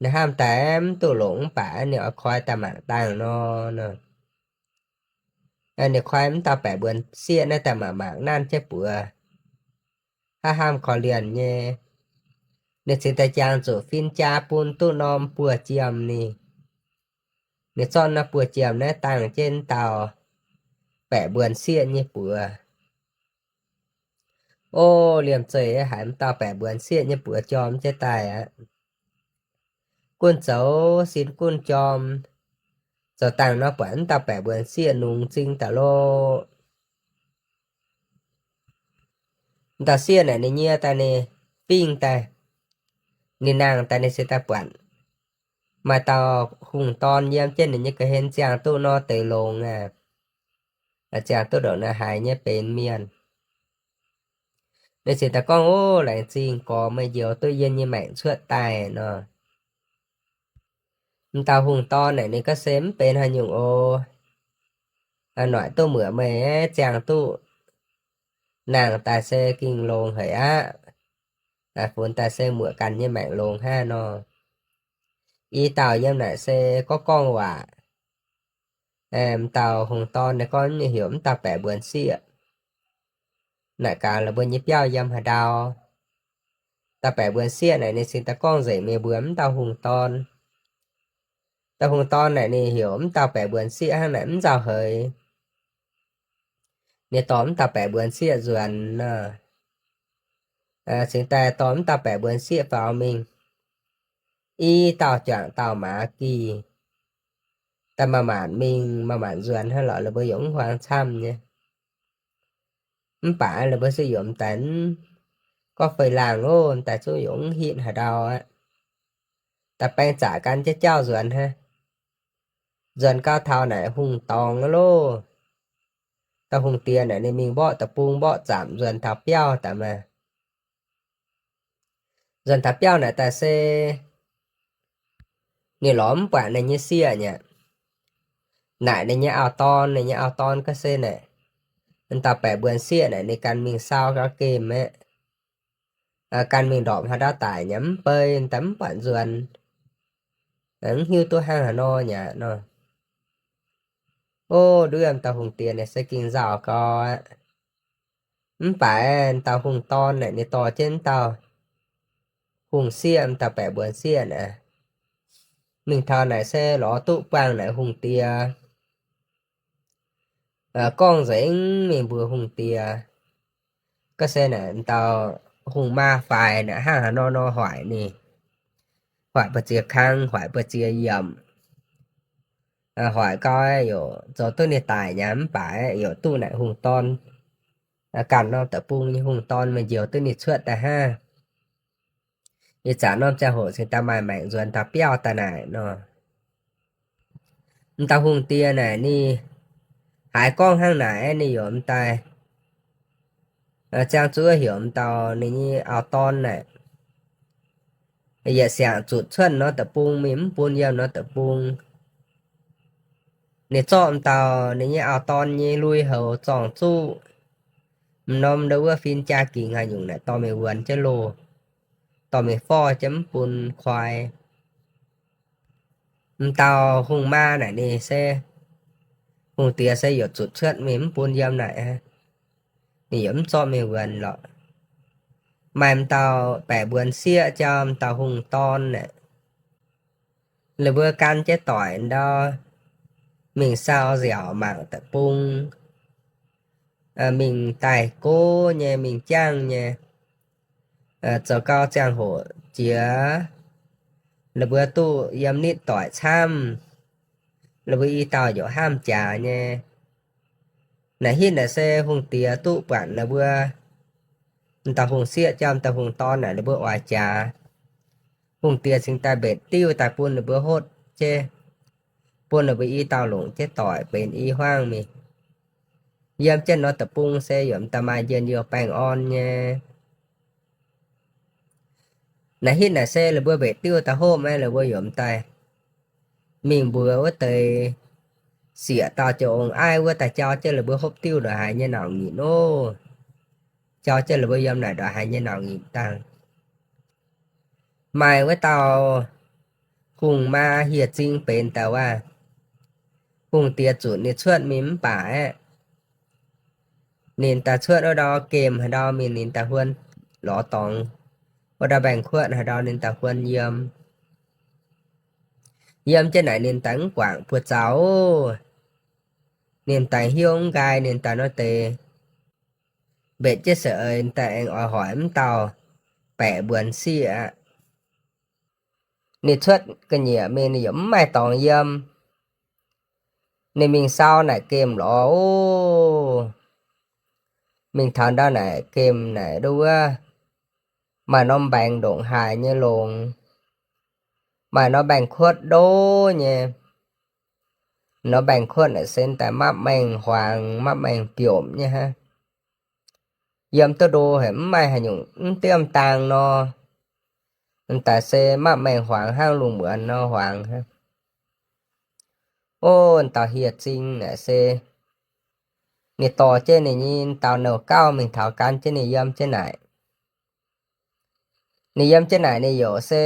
Ninh hnamv daaih mv duqv longc mv baac ninh oix koi daaih mangc dangh nor. Ninh koi mv dauh baeqc mbuonx sieqv naaiv daaih mangc mangc nanv jienv buoz, hnamv hnamv korv-lienh nyei. Ninh cingx daaih jangx zuqc fin-jaa bun duqv norm buoz-jiem ninh. Ninh zorqv norm buoz-jiem naaiv dangh jienv dauh baeqc mbuonx sieqv nyei buoz. O, liemh zeih haiz m'dauh baeqc mbuonx sieqv nyei buoz jorm jienv daaih aqv. Gunv zoux sin gunv jorm, zoux dangh nor buatc m'dauh baeqc mbuonx sieqv nungx zing daaih loh. M'dauh sieqv naaic ninh nyie daaih ninh fingx daaih, ninh nangh daaih ninh se daaih buatc maaih dauh hungh dorn yiem jienv ninh nyei ga'hlen ziangh duqv nor deix longx aqv, ziangh duqv ndongc naaiv haiz nyei benx mienh. Ninh cingx daaih gorngv, Ov, laengz zingh gorx, meih njoux duqv yie nyei maengc cuotv daaih nor. M'dauh hungh dorn naaic ninh gorngv, Se mv benx haaix nyungc oc. Noic duqv muoc meih ziangh duqv nangh daaih se gengh longx haic aqv. Funx daaih se muoc ganh nyei maengc longx hnangv nor. I dauh yiem naaic se gorngv gorngv waac. M'dauh hungh dorn ninh gorngv ninh heuc m'dauh baeqc mbuonx sieqv. Naaic gaax la'buo nyei biauv yiem haaix ndau. Dauh baeqc mbuonx sieqv naaic ninh cingx daaih gorngv nzengc mingh mbuox m'dauh hungh dorn. Dauh hungh dorn naaic ninh heuc m'dauh baeqc mbuonx sieqv hnangv naaic mv nzauh heix. Ninh dorh m'dauh baeqc mbuonx sieqv nzuonx nor, cingx daaih dorh m'dauh baeqc mbuonx sieqv faaux mingh. I dauh juangc dauh maaz gih, daaih maaih maanc mingh maaih maanc nzuonx hnangv lorqc, la'buo yaac mv huaang camv nyei. Mv baac la'buo se yaac m'daaih gorngv fei laangh oc, m'daaih zungv yaac mv hitv haaix ndau aqv. Daaih baeng zaqc gan jienv jauv nzuonx hnangv. Nzuonx gau taux naaic hungh dorngx loh. Dauh hungh diex naaic ninh mingh mborqv deic-bung mborqv zaamc nzuonx taux biauv daaih maah. Nzuonx taux biauv naaic daaih se ninh lorz mv buatc ninh nyei sieqv nyei aqv. Naaic ninh nyei auv-dorn, ninh nyei auv-dorn gorngv se naaic, m'dauh baeqc mbuonx sieqv naaic ninh ganh mingh sau gau gemh aeqv, ganh mingh ndorpc haaix ndau daic nyei, mv bei daaih mv buatc nzuonx, mv hiuv duqv hnangv haaix nor nyei aqv nor. Ov, nduov yiem dauh hungh diex naaic se gengh nzauh gau aqv. Mv baac m'dauh hungh dorn naaic ninh dorh jienv m'dauh hungh sieqv, m'dauh baeqc mbuonx sieqv naaic mingh taux naaic se lorz duqv buangh naaic hungh diex gorngv nzengc mingh mbuox hungh diex. Gorngv se naaic m'dauh hungh maa faix naaic hnangv haaix nor nor hoic ninh, hoic mbu'ziex kang, hoic mbu'ziex yiemc, hoic gau yaac zoux duqv ninh daic nyei, mv baac yaac duqv naaic hungh dorn, ganh norm deic-bung nyei hungh dorn meih njoux duqv ninh cuotv daaih hnangv. Ih zanc norm ziangh hoc cingx daaih maaih maengc nzuonx taux biauv daaih naaic nor. M'dauh hungh diex naaic ninh haiz gorngv hnangv naaic, ninh yaac m'daaih ziangh zuov heuc m'dauh ninh nyei auv-dorn naaic yietc siangx zutc cuotv norm deic-bung mingh, mv bun yiem norm deic-bung. Ninh zorqv m'dauh ninh nyei auv-dorn nyei lui-houx zorng-zuqv, m'norm ndau wuov fin-jaa-gingx haaix nyungc naaic dorh mingh wuonx jienv loh, dorh mingh forv jienv mv bun koi. M'dauh hungh maa naaic ninh se, hungh diex se yaac zutc cuotv mingh mv bun yiem naaic, ninh yaac mv zorqv mingh wuonx lorqc. Maaih m'dauh baeqc mbuonx sieqv jauv m'dauh hungh dorn naaic, ninh mbuo gan jienv doic ndau mingh sau nziaauc mangc deic-bung, mingh daaih gox nyei, mingh jangv nyei. Zoux gau ziangh hoc jiex, ninh mbuo duqv yiem nitv doic camv, ninh mbuo i dauh yaac hnamv jaax nyei. Naaic hitv naaic se hungh diex duqv buatc ninh mbuo, m'dauh hungh sieqv jauv m'dauh hungh dorn naaic ninh mbuo oix jaax. Hungh diex cingx daaih mbetc diuv daaih bun ninh mbuo hopv jienv, bun ninh mbuo i dauh longc jienv doic benx i hmuangv mingh. Yiem jienv norm deic-bung se yaac m'daaih maaih njien-youh baengh orn nyei. Naaic hitv naaic se ninh mbuo mbetc diuv daaih hopv maah, ninh mbuo yaac m'daaih mingh mbuox wuov deix sieqv dauh jauv ong aiv wuov daaih jauv jienv ninh mbuo hopv diuv ndongc haaix nyei nauc nyitc oc. Jauv jienv ninh mbuo yiem naaic ndongc haaix nyei nauc nyitc dangh. Maaih wuov dauh hungh maa hieh zing benx daaih wuov, hungh diex zutc ninh cuotv mingh mv baac aeqv, ninh daaih cuotv wuov ndau gemh haaix ndau mingh ninh daaih huon lorz dorngx, wuov ndau mbaengx-kuotv haaix ndau ninh daaih huon yiem. Yiem jienv naaic ninh daaih mv guangc buoz zaux oc. Ninh daaih hnyouv mv nqaai, ninh daaih nor deix mbetc jienv se eix daaih aengx oix hoic mv dauh baeqc mbuonx sieqv aqv. Ninh cuotv ga'nyiec mingh ninh yaac mv maaih dorngx yiem. Ninh mingh sau naaic gemh lorz oc. Mingh taux ndau naaic gemh naaic nduov wuov, maaih norm mbaengx ndongc haaix nyei longx. Maaih norm mbaengx-kuotv ndo nyei. Norm mbaengx-kuotv naaic se daaih mapv maengh huaangx, mapv maengh biomc nyei hnangv. Yiem duqv ndo haic, mv maaih haaix nyungc mv diemv dang nor. Daaih se mapv maengh huaangx hnangv, lungh muonz nor huaangx hnangv. Ov, dauh hieh zing naaic se ninh dorh jienv ninh nyei dauh nouh gauv mingh taux gan jienv ninh yiem jienv naaic. Ninh yiem jienv naaic ninh youc se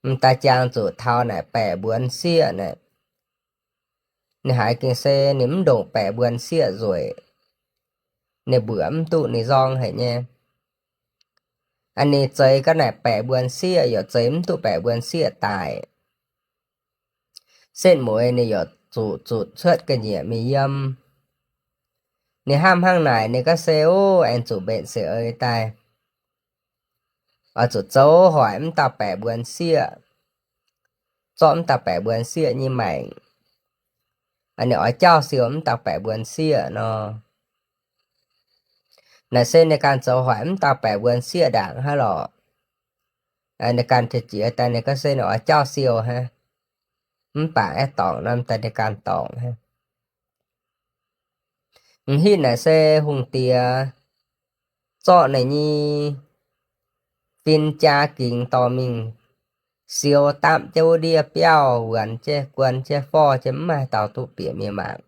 m'daaih jangx zuqc taux naaic baeqc mbuonx sieqv naaic. Ninh haiz gengh se ninh mv ndongc baeqc mbuonx sieqv nzueic, ninh mbuoqc mv duqv ninh nzorng haic nyei. Ninh zeix ga'naaiv baeqc mbuonx sieqv, youc zeix mv duqv baeqc mbuonx sieqv daic. Setv mueiz ninh youc zuqc zuotc cuotv ga'nyiec mingh yiem. Ninh hnamv hnangv naaic, ninh gorngv se, Ov, aengx zuqc mbenc seix eix daaih, oix zuqc zoux hoic mv dauh baeqc mbuonx sieqv, zorqv mv dauh baeqc mbuonx sieqv nyei maengc. Ninh oix jauv siou mv dauh baeqc mbuonx sieqv nor. Naaic se ninh ganh zoux hoic mv dauh baeqc mbuonx sieqv ndaangc hnangv lorqc. Ninh ganh jiex daaih ninh gorngv se ninh oix jauv siou hnangv, mv baac aeqv, dorngc norm daaih ninh ganh dorngc hnangv. M'hitv naaic se hungh diex zorqv ninh nyei fin-jaa gingx dorh mingh siou dapv jienv wuov ndiev biauv, wuonx jienv, guon jienv, forv jienv, mv maaih dauh duqv bieqc mingh mangc.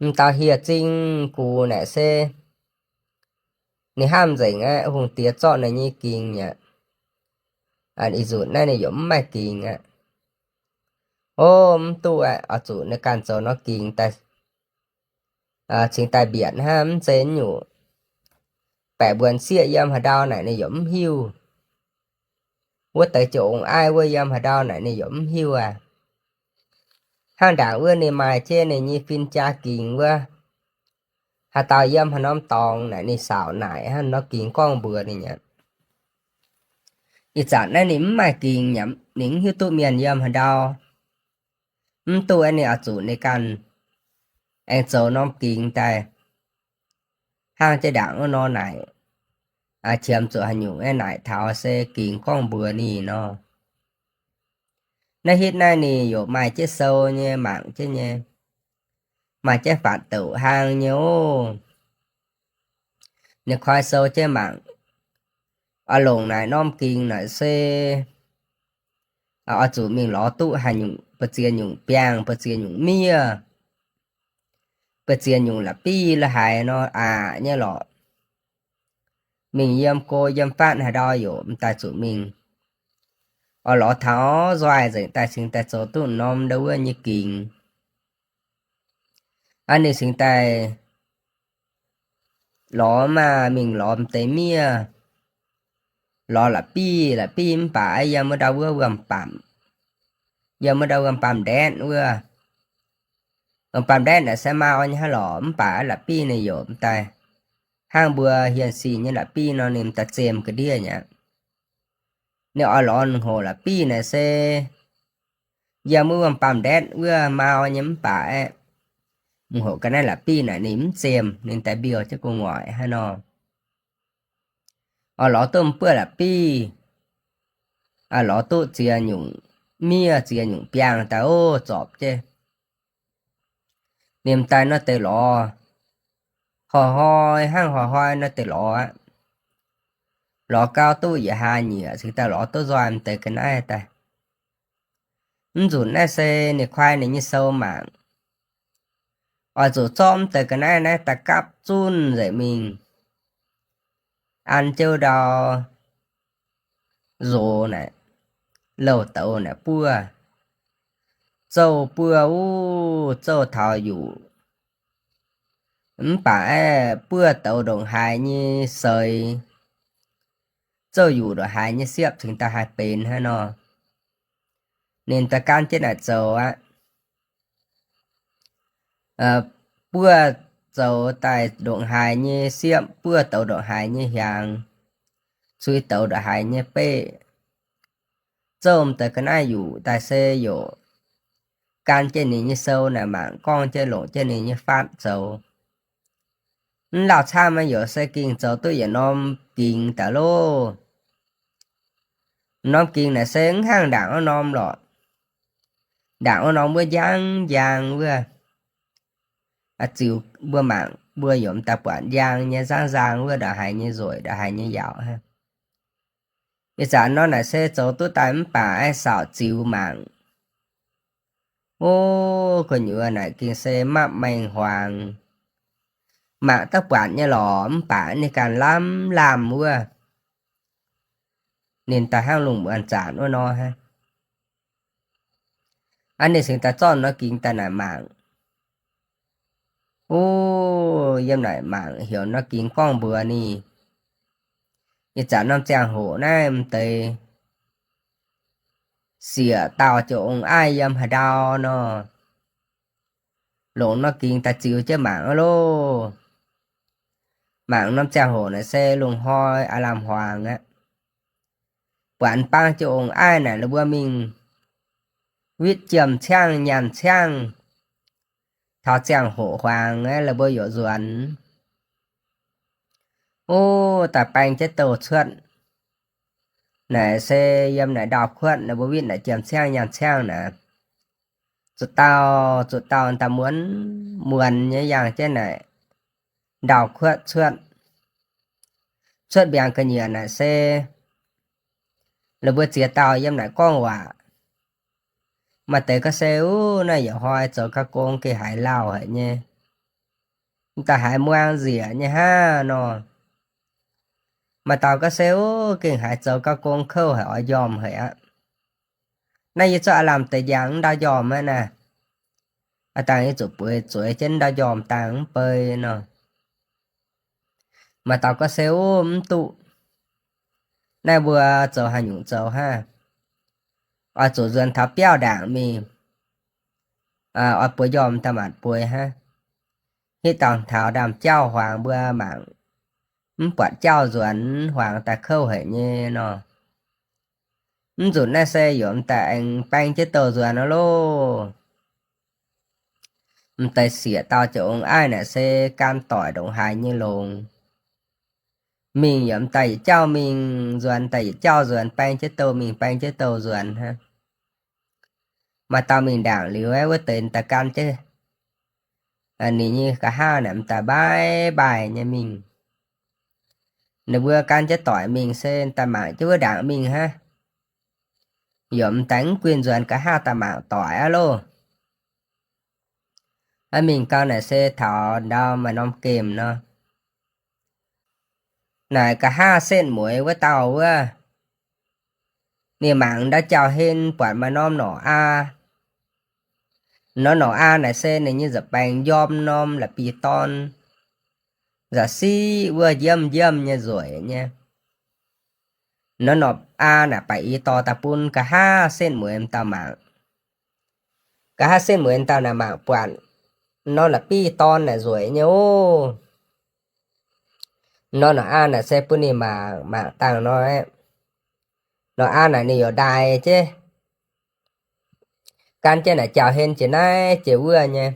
M'dauh hieh zing gux naaic se ninh hnamv nzengc aqv, hungh diex zorqv ninh nyei gingx aqv. Ih nzunc naaiv ninh yaac mv maaih gingx aqv. Ov, mv duqv aqv, oix zuqc ninh ganh zoux norm gingx daaih, cingx daaih mbietc hnangv, mv zeiz nyungc. Baeqc mbuonx sieqv yiem haaix ndau naaic ninh yaac mv hiuv. Wuov deix joux ong-aiv wuov yiem haaix ndau naaic ninh yaac mv hiuv aqv. Hnangv ndaangc wuov ninh maaih jienv ninh nyei fin-jaa gingx wuov, haaix dauh yiem haaix norm dorngx naaic ninh saauc naaic hnangv norm gingx gorngv mbuox ninh aqv. Ih zanc naaiv ninh mv maaih gingx, ninh mv hiuv duqv mienh yiem haaix ndau. Mv duqv, ninh oix zuqc ninh ganh aengx zoux norm gingx daaih hnangv jienv ndaangc wuov nor naaic, qiemx zuqc haaix nyungc aeqv, naaic taux se gingx gorngv mbuox ninh nor. Naaiv hitv naaiv ninh yaac maaih jienv sou nyei, mangc jienv nyei, maaih jienv faatv douc hlaang nyei ov. Ninh koi sou jienv mangc, oix longc naaic norm gingx naaic se oix zuqc mingh lorz duqv haaix nyungc ba'ziex nyungc biangh, ba'ziex nyungc miev, ba'ziex nyungc la'bieiv la'haic nor aqc nyei lorqc. Mingh yiem go yiem fatv haaix ndau yaac m'daaih zuqc mingh. Oix lorz taux nzoih nzengc daaih cingx daaih zoux duqv norm ndau wuov nyei gingx. Aa, ninh cingx daaih lorz maah, mingh lorz m'deix miev, lorz la'bieiv, la'bieiv mv baac yiem wuov ndau wuov wuom-bamc, yiem wuov ndau wuom-bamc ndaetv wuov. Wuom-bamc ndaetv naaic se maa orn nyei hnangv lorqc, mv baac la'bieiv ninh yaac m'daaih hnangv mbuo hienx sin nyei la'bieiv nor ninh m'daaih zemh ga'ndiev nyei aqv. Ninh oix lorz m'hoc la'bieiv naaic se yiem wuov wuom-bamc ndaetv wuov maa orn nyei mv baac aeqv, m'hoc ga'naaiv la'bieiv naaic ninh mv zemh, ninh daaih mbiouh jienv gu'nguaaic hnangv nor. Oix lorz duqv m'buoqv la'bieiv, lorz duqv ziex nyungc miev ziex nyungc biangh daaih ov, zorpc jienv. Ninh m'daaih nor deix lorz, hnoi-hnoi hnangv hnoi-hnoi nor deix lorz aqv. Lorz gau duqv yietc haa nyieqc cingx daaih lorz duqv nzoih m'deix ga'naaiv daaih. Mv nzunc naaiv se ninh kuaai ninh nyei sou mangc, oix zuqc zorqv m'deix ga'naaiv naaiv daaih gapv zunv nzengc mingh, an jienv ndau nzox naaic, louh douz naaic buov, zouv buov wuov, zouv taux yuqc. Mv baac aeqv, buov douz ndongc haaix nyei seix, zouv yuqc ndongc haaix nyei siepv cingx daaih haih benx hnangv nor. Ninh daaih gan jienv naaic zoux aqv. Buov zoux daaih ndongc haaix nyei siepv, buov douz ndongc haaix nyei hiaangx, cui douz ndongc haaix nyei beqv, zouv m'deix ga'naaiv yuqc daaih se yaac gan jienv ninh nyei sou naaic mangc, gorngv jienv longc jienv ninh nyei fatv zoux. Mv lauh camv yaac se gengh zoux duqv yietc norm gingx daaih loh. M'norm gingx naaic se mv hnangv ndaangc wuov norm lorqc. Ndaangc wuov norm wuov njang njang wuov. Ziux mbuo mangc mbuo yaac m'daaih buatc njang nyei nzangv nzang wuov ndongc haaix nyei nzueic ndongc haaix nyei yaauc hnangv. Ih zanc nor naaic se zoux duqv daaih mv baac aengx saauc ziux mangc. O, gu'nyuoz naaic gengh se mapv maengh huaangx. Mangc daaih buatc nyei lorqc mv baac ninh ganh lamh lamh wuov. Ninh daaih hnangv lungh muonz zanc wuov nor hnangv. Aa, ninh cingx daaih zorqv norm gingx daaih naaic mangc. O, yiem naaic mangc heuc norm gingx gorngv mbuox ninh, ih zanc norm ziangh hoc naaiv m'deix sieqv dauh ziouc ong-aiv yiem haaix ndau nor, longc norm gingx daaih ziux jienv mangc aqv loh. Mangc norm ziangh hoc naaic se lungh hnoi aav lamh huaangx aqv. Buatc bang ziouc ong-aiv naaic la'buo mingh witv jiem-ciangv nyaanh ciangv. Taux ziangh hoc huaangx aeqv, la'buo yaac nzuonx. O, daaih baeng jienv douh cuotv. Naaic se yiem naaic ndau-kuotv naaic mbuo witv naaic jiem-ciangv nyaanh ciangv naaic, zuqc dauh zuqc dauh daaih muonz muonz nyei yangh jienv naaic ndau-kuotv cuotv. Cuotv mbiaangx ga'nyiec naaic se la'buo ziex dauh yiem naaic gorngv waac. Maaih deix gorngv se, Uv, naaiv yaac hnoi zoux ga'gong gengh haiz lauh haic nyei, m'daaih haiz muangx nzieqc nyei hnangv nor. Maaih dauh gorngv se, Uv, gengh haiz zoux ga'gong kouv haic, oix njormh haic aqv. Naaiv yie zorqv aav lamh deix njang ndau njormh aqv naaic. Aav dangh yie zuqc bueix zueiz jienv ndau njormh dangh mv bei nor. Maaih dauh gorngv se, Uv, mv duqv. Naaiv mbuo zoux haaix nyungc zoux hnangv? Oix zuqc nzuonx taux biauv ndaangc mingh, oix bueix njormh daaih maanc bueix hnangv. Hitv dangh taux ndaamv-jauv huaangx mbuo mangc, mv buatc jauv nzuonx, huaangx daaih kouv haic nyei nor. Mv nzunc naaiv se yaac m'daaih aengx baeng jienv douh nzuonx aqv loh. M'deix sieqv dauh ziouc ong-aiv naaic se gan doic ndongc haaix nyei longx. Mingh yaac m'daaih yietc jauv mingh, nzuonx daaih yietc jauv nzuonx, baeng jienv douh mingh baeng jienv douh nzuonx hnangv. Maaih dauh mingh ndaangc liuz aeqv, wuov deix m'daaih gan jienv ninh nyei nqa'haav naaic m'daaih mbaaix mbaaix nyei mingh. Ninh mbuo gan jienv doic mingh se m'daaih mangc jienv wuov ndaangc mingh hnangv. Yaac m'daaih mv guinh nzuonx nqa'haav daaih mangc doic aqv loh. Aa, mingh gau naaic se taux ndau maaih norm gemh nor. Naaic nqa'haav setv mueiz wuov dauh wuov, ninh mangc ndau jauv-hlen buatc maaih norm norqc aa. Norm norqc aa naaic se ninh nyei nza'baengx njorm norm la'bieiv-dorn, nza'siqv wuov njiemv njiemv nyei nzueic nyei. Norm norqc aa naaic baac i dorh daaih bun nqa'haav setv mueiz m'dauh mangc. Nqa'haav setv mueiz m'dauh naaic mangc buatc norm la'bieiv-dorn naaic nzueic nyei ov. Norm norqc aa naaic se bun ninh mangc, mangc dangh nor, norqc aa naaic ninh yaac ndaaih jienv, gan jienv naaic jauv-hlen jiex naaiv jiex wuov nyei.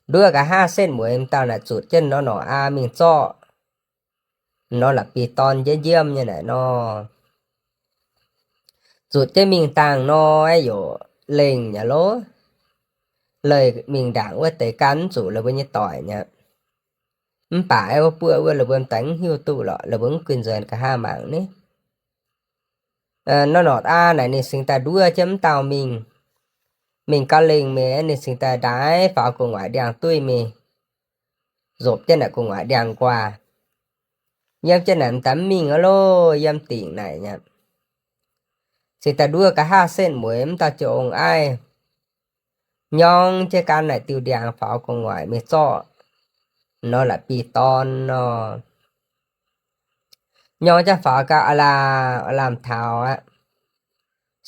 Nduov nqa'haav setv mueiz m'dauh naaic zutc jienv norm norqc aa mingh zorqv norm la'bieiv-dorn njiemv njiemv nyei naaic nor. Zutc jienv mingh dangh nor, aeqv, yaac lengh nyei lov, leih mingh ndaangc wuov deix gan mv zuqc la'buo nyei doic nyei. Mv baac aeqv, wuov buoqv wuov la'buo m'daaih mv hiuv duqv lorqc, la'buo mv guinh nzuonx nqa'haav mangc ni. Norm norqc aa naaic ninh cingx daaih nduov jienv m'dauh mingh. Mingh gau lengh mingh, ninh cingx daaih ndaix faaux gu'nguaaic ndiangx-duih mingh, nzopc jienv naaic gu'nguaaic ndiangx-nquaah. Yiem jienv naaic m'daaih mv mingh aqv loh, yiem dingc naaic nyei. Cingx daaih nduov nqa'haav setv mueiz m'dauh ziouc ong-aiv nyorng jienv gan naaic diuh ndiangx faaux gu'nguaaic mingh zorqv norm la'bieiv-dorn nor. Nyorng jienv faaux gau, aav lamh, aav lamh taux aqv.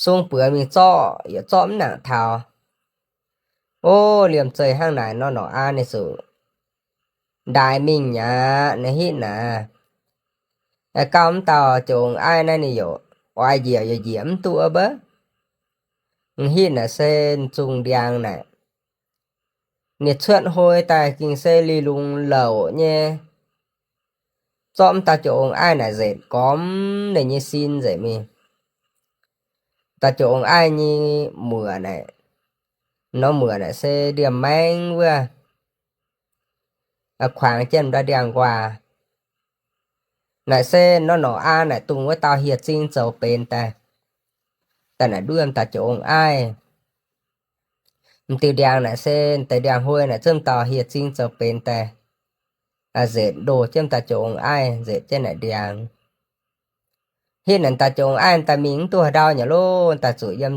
Sung buoz mingh zorqv, yaac zorqv mv nangc taux. O, liemh zeih hnangv naaic nor, norqc aa ninh zuqc ndaaih mingh aqv. Naaiv hitv naaic, gauh m'dauh ziouc ong-aiv naaiv ninh yaac oix njiec yaac njiec mv duqv mbaac. M'hitv naaic se m'zungh ndiangx naaic, ninh cuotv hnoi daaih gengh se lingh lungz louc nyei, zorqv m'dauh ziouc ong-aiv naaic nzetc gormx ninh nyei sin nzengc mingh. Dauh Joux Ong Aiv nyei muoc naaic, norm muoc naaic se ndiemh maengv wuov, kuangx jienv ndau ndiangx-nquaah. Naaic se norm norqc aa naaic dungx wuov dauh hieh zing zoux benx daaih, daaih naaic nduov dauh Joux Ong Aiv. M'diuh ndiangx naaic se deix ndiangx-huoi naaic zungv dauh hieh zing zoux benx daaih, nzetc ndoh jienv dauh Joux Ong Aiv, nzetc jienv naaic ndiangx. Hitv naaic dauh Joux Ong Aiv daaih mingh mv duqv haaix ndau nyei loh, daaih zuqc yiem,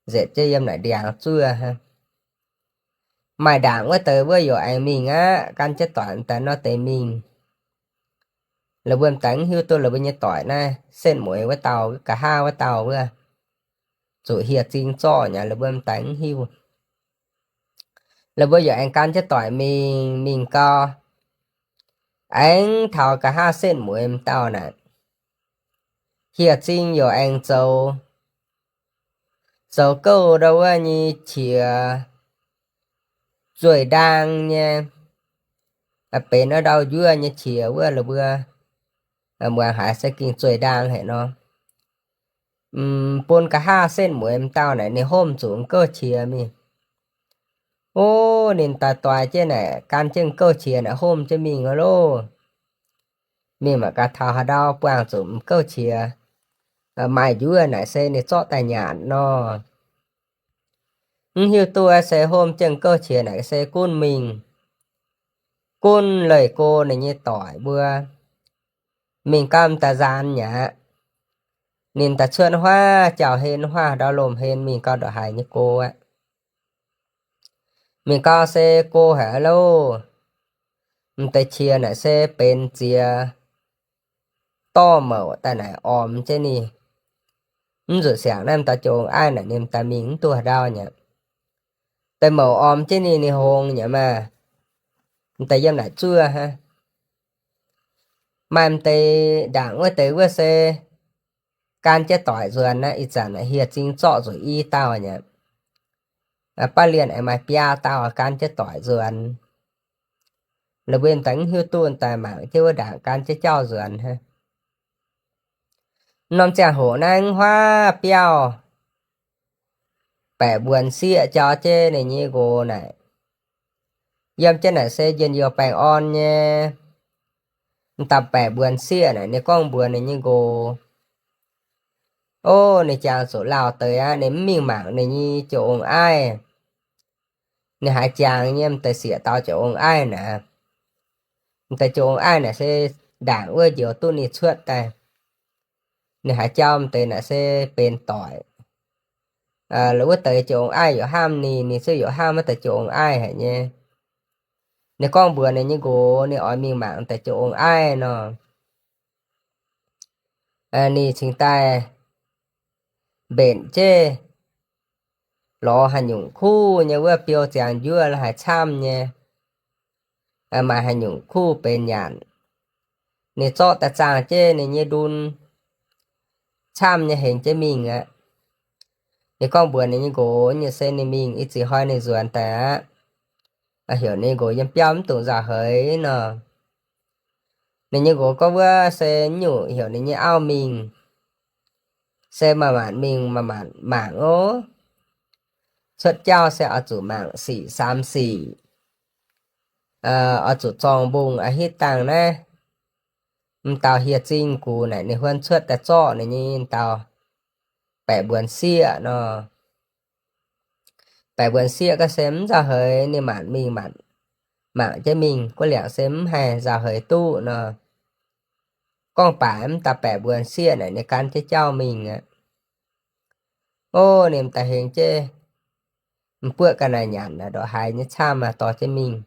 nzetc jienv yiem naaic ndiangx zuov hnangv. Maaih ndaangc wuov deix wuov yaac aengx mingh aqv, gan jienv doic daaih nor deix mingh. La'buo m'daaih mv hiuv duqv la'buo nyei doic naaiv setv mueiz wuov dauh, nqa'haav wuov dauh wuov, zuqc hieh zing zorqv nyei, la'buo m'daaih mv hiuv. La'buo yaac aengx gan jienv doic mingh, mingh gau, aengx taux nqa'haav setv mueiz m'dauh naaic, hieh zing yaac aengx zoux, zoux gouv ndau wuov nyei qiex, zueih ndaang nyei, benx wuov ndau njuov nyei qiex wuov la'buo, muangx haiz se gengh zueih ndaang haic nor. Bun nqa'haav setv mueiz m'dauh naaic ninh homv zuqc gouv qiex mingh. Ov, ninh daaih doix jienv naaic, gan jienv gouv qiex naaic homv jienv mingh loh. Mingh mangc gaax taux haaix ndau buangh zuqc gouv qiex, maaih njuov naaic se ninh zorqv daaih nyanc nor. Mv hiuv duqv se homv jienv gouv qiex naaic se gunv mingh, gunv leih go ninh nyei doic mbuo. Mingh gau m'daaih nzaanx nyei aqv. Ninh daaih cuotv huaav jauh-hlen, huaav ndau lomh-hlen mingh gau ndongc haaix nyei go aqv. Mingh gau se go haic loh. M'deix qiex naaic se benx ziex dorh mouc daaih naaic ormx jienv ninh. Mv zuqc siangx naaiv m'daaih Joux Ong Aiv naaic ninh m'daaih mingh mv duqv haaix ndau nyei. Deix mouc ormx jienv ninh, ninh hngongx nyei maah. M'daaih yiem naaic zuov hnangv. Maaih m'deix ndaangc wuov deix wuov se gan jienv doic nzuonx naaiv, ih zanc hieh zing zorqv nzuqc i dauh nyei. Baav lienh aengx maaih biaa dauh gan jienv doic nzuonx. La'buo m'daaih mv hiuv duqv daaih mangc jienv wuov ndaangc gan jienv jauv nzuonx hnangv. Norm ziangh hoc naaiv huaav biauv baeqc mbuonx sieqv jauv jienv ninh nyei nqox naaic. Yiem jienv naaic se njien-youh baengh orn nyei. M'daaih baeqc mbuonx sieqv naaic ninh gorngv mbuox ninh nyei nqox, ov, ninh jangx zuqc lauh deix aqv, ninh mv mingh mangc ninh nyei Joux Ong Aiv. Ninh haiz jangx nyei m'deix sieqv dauh Joux Ong Aiv naaic. M'deix Joux Ong Aiv naaic se ndaangc wuov njoux duqv ninh cuotv daaih. Ninh haiz jauv m'deix naaic se benx doic. Wuov deix Joux Ong Aiv yaac hnamv ninh, ninh zungv yaac hnamv wuov deix Joux Ong Aiv haic nyei. Ninh gorngv mbuox ninh nyei nqox ninh oix mingh mangc deix Joux Ong Aiv nor. Ninh cingx daaih mbenc jienv lorz haaix nyungc kuv nyei wuov biou ziangx njuov la'haaix camv nyei, maaih haaix nyungc kuv benx nyanc. Ninh zorqv daaih zaangh jienv ninh nyei ndun camv nyei hengx jienv mingh aqv. Ninh gorngv mbuox ninh nyei nqox nyei se ninh mingh ih ziex hnoi ninh nzuonx daaih aqv. Heuc ninh nqox yiem biauv mv dungx nzauh heix nor. Ninh nyei nqox gorngv wuov se nyungc heuc ninh nyei auv mingh, se maaih maanc mingh maaih maanc mangc ov. Cuotv jauv se oix zuqc mangc sic saam sic, oix zuqc zorng mbungh a'hitv dangh naaiv m'dauh hieh zingh gux naaic ninh huon cuotv daaih zorqv ninh nyei dauh baeqc mbuonx sieqv nor. Baeqc mbuonx sieqv ga'sie mv nzauh heix, ninh maanc mingh maanc mangc jienv mingh, guv liangc se mv haih nzauh heix duqv nor. Gorngv baac m'daaih baeqc mbuonx sieqv naaic ninh gan jienv jauv mingh aqv. Ov, ninh m'daaih hengx jienv m'buoqv ga'naaiv nyanc ndongc haaix nyei camv dorh jienv mingh.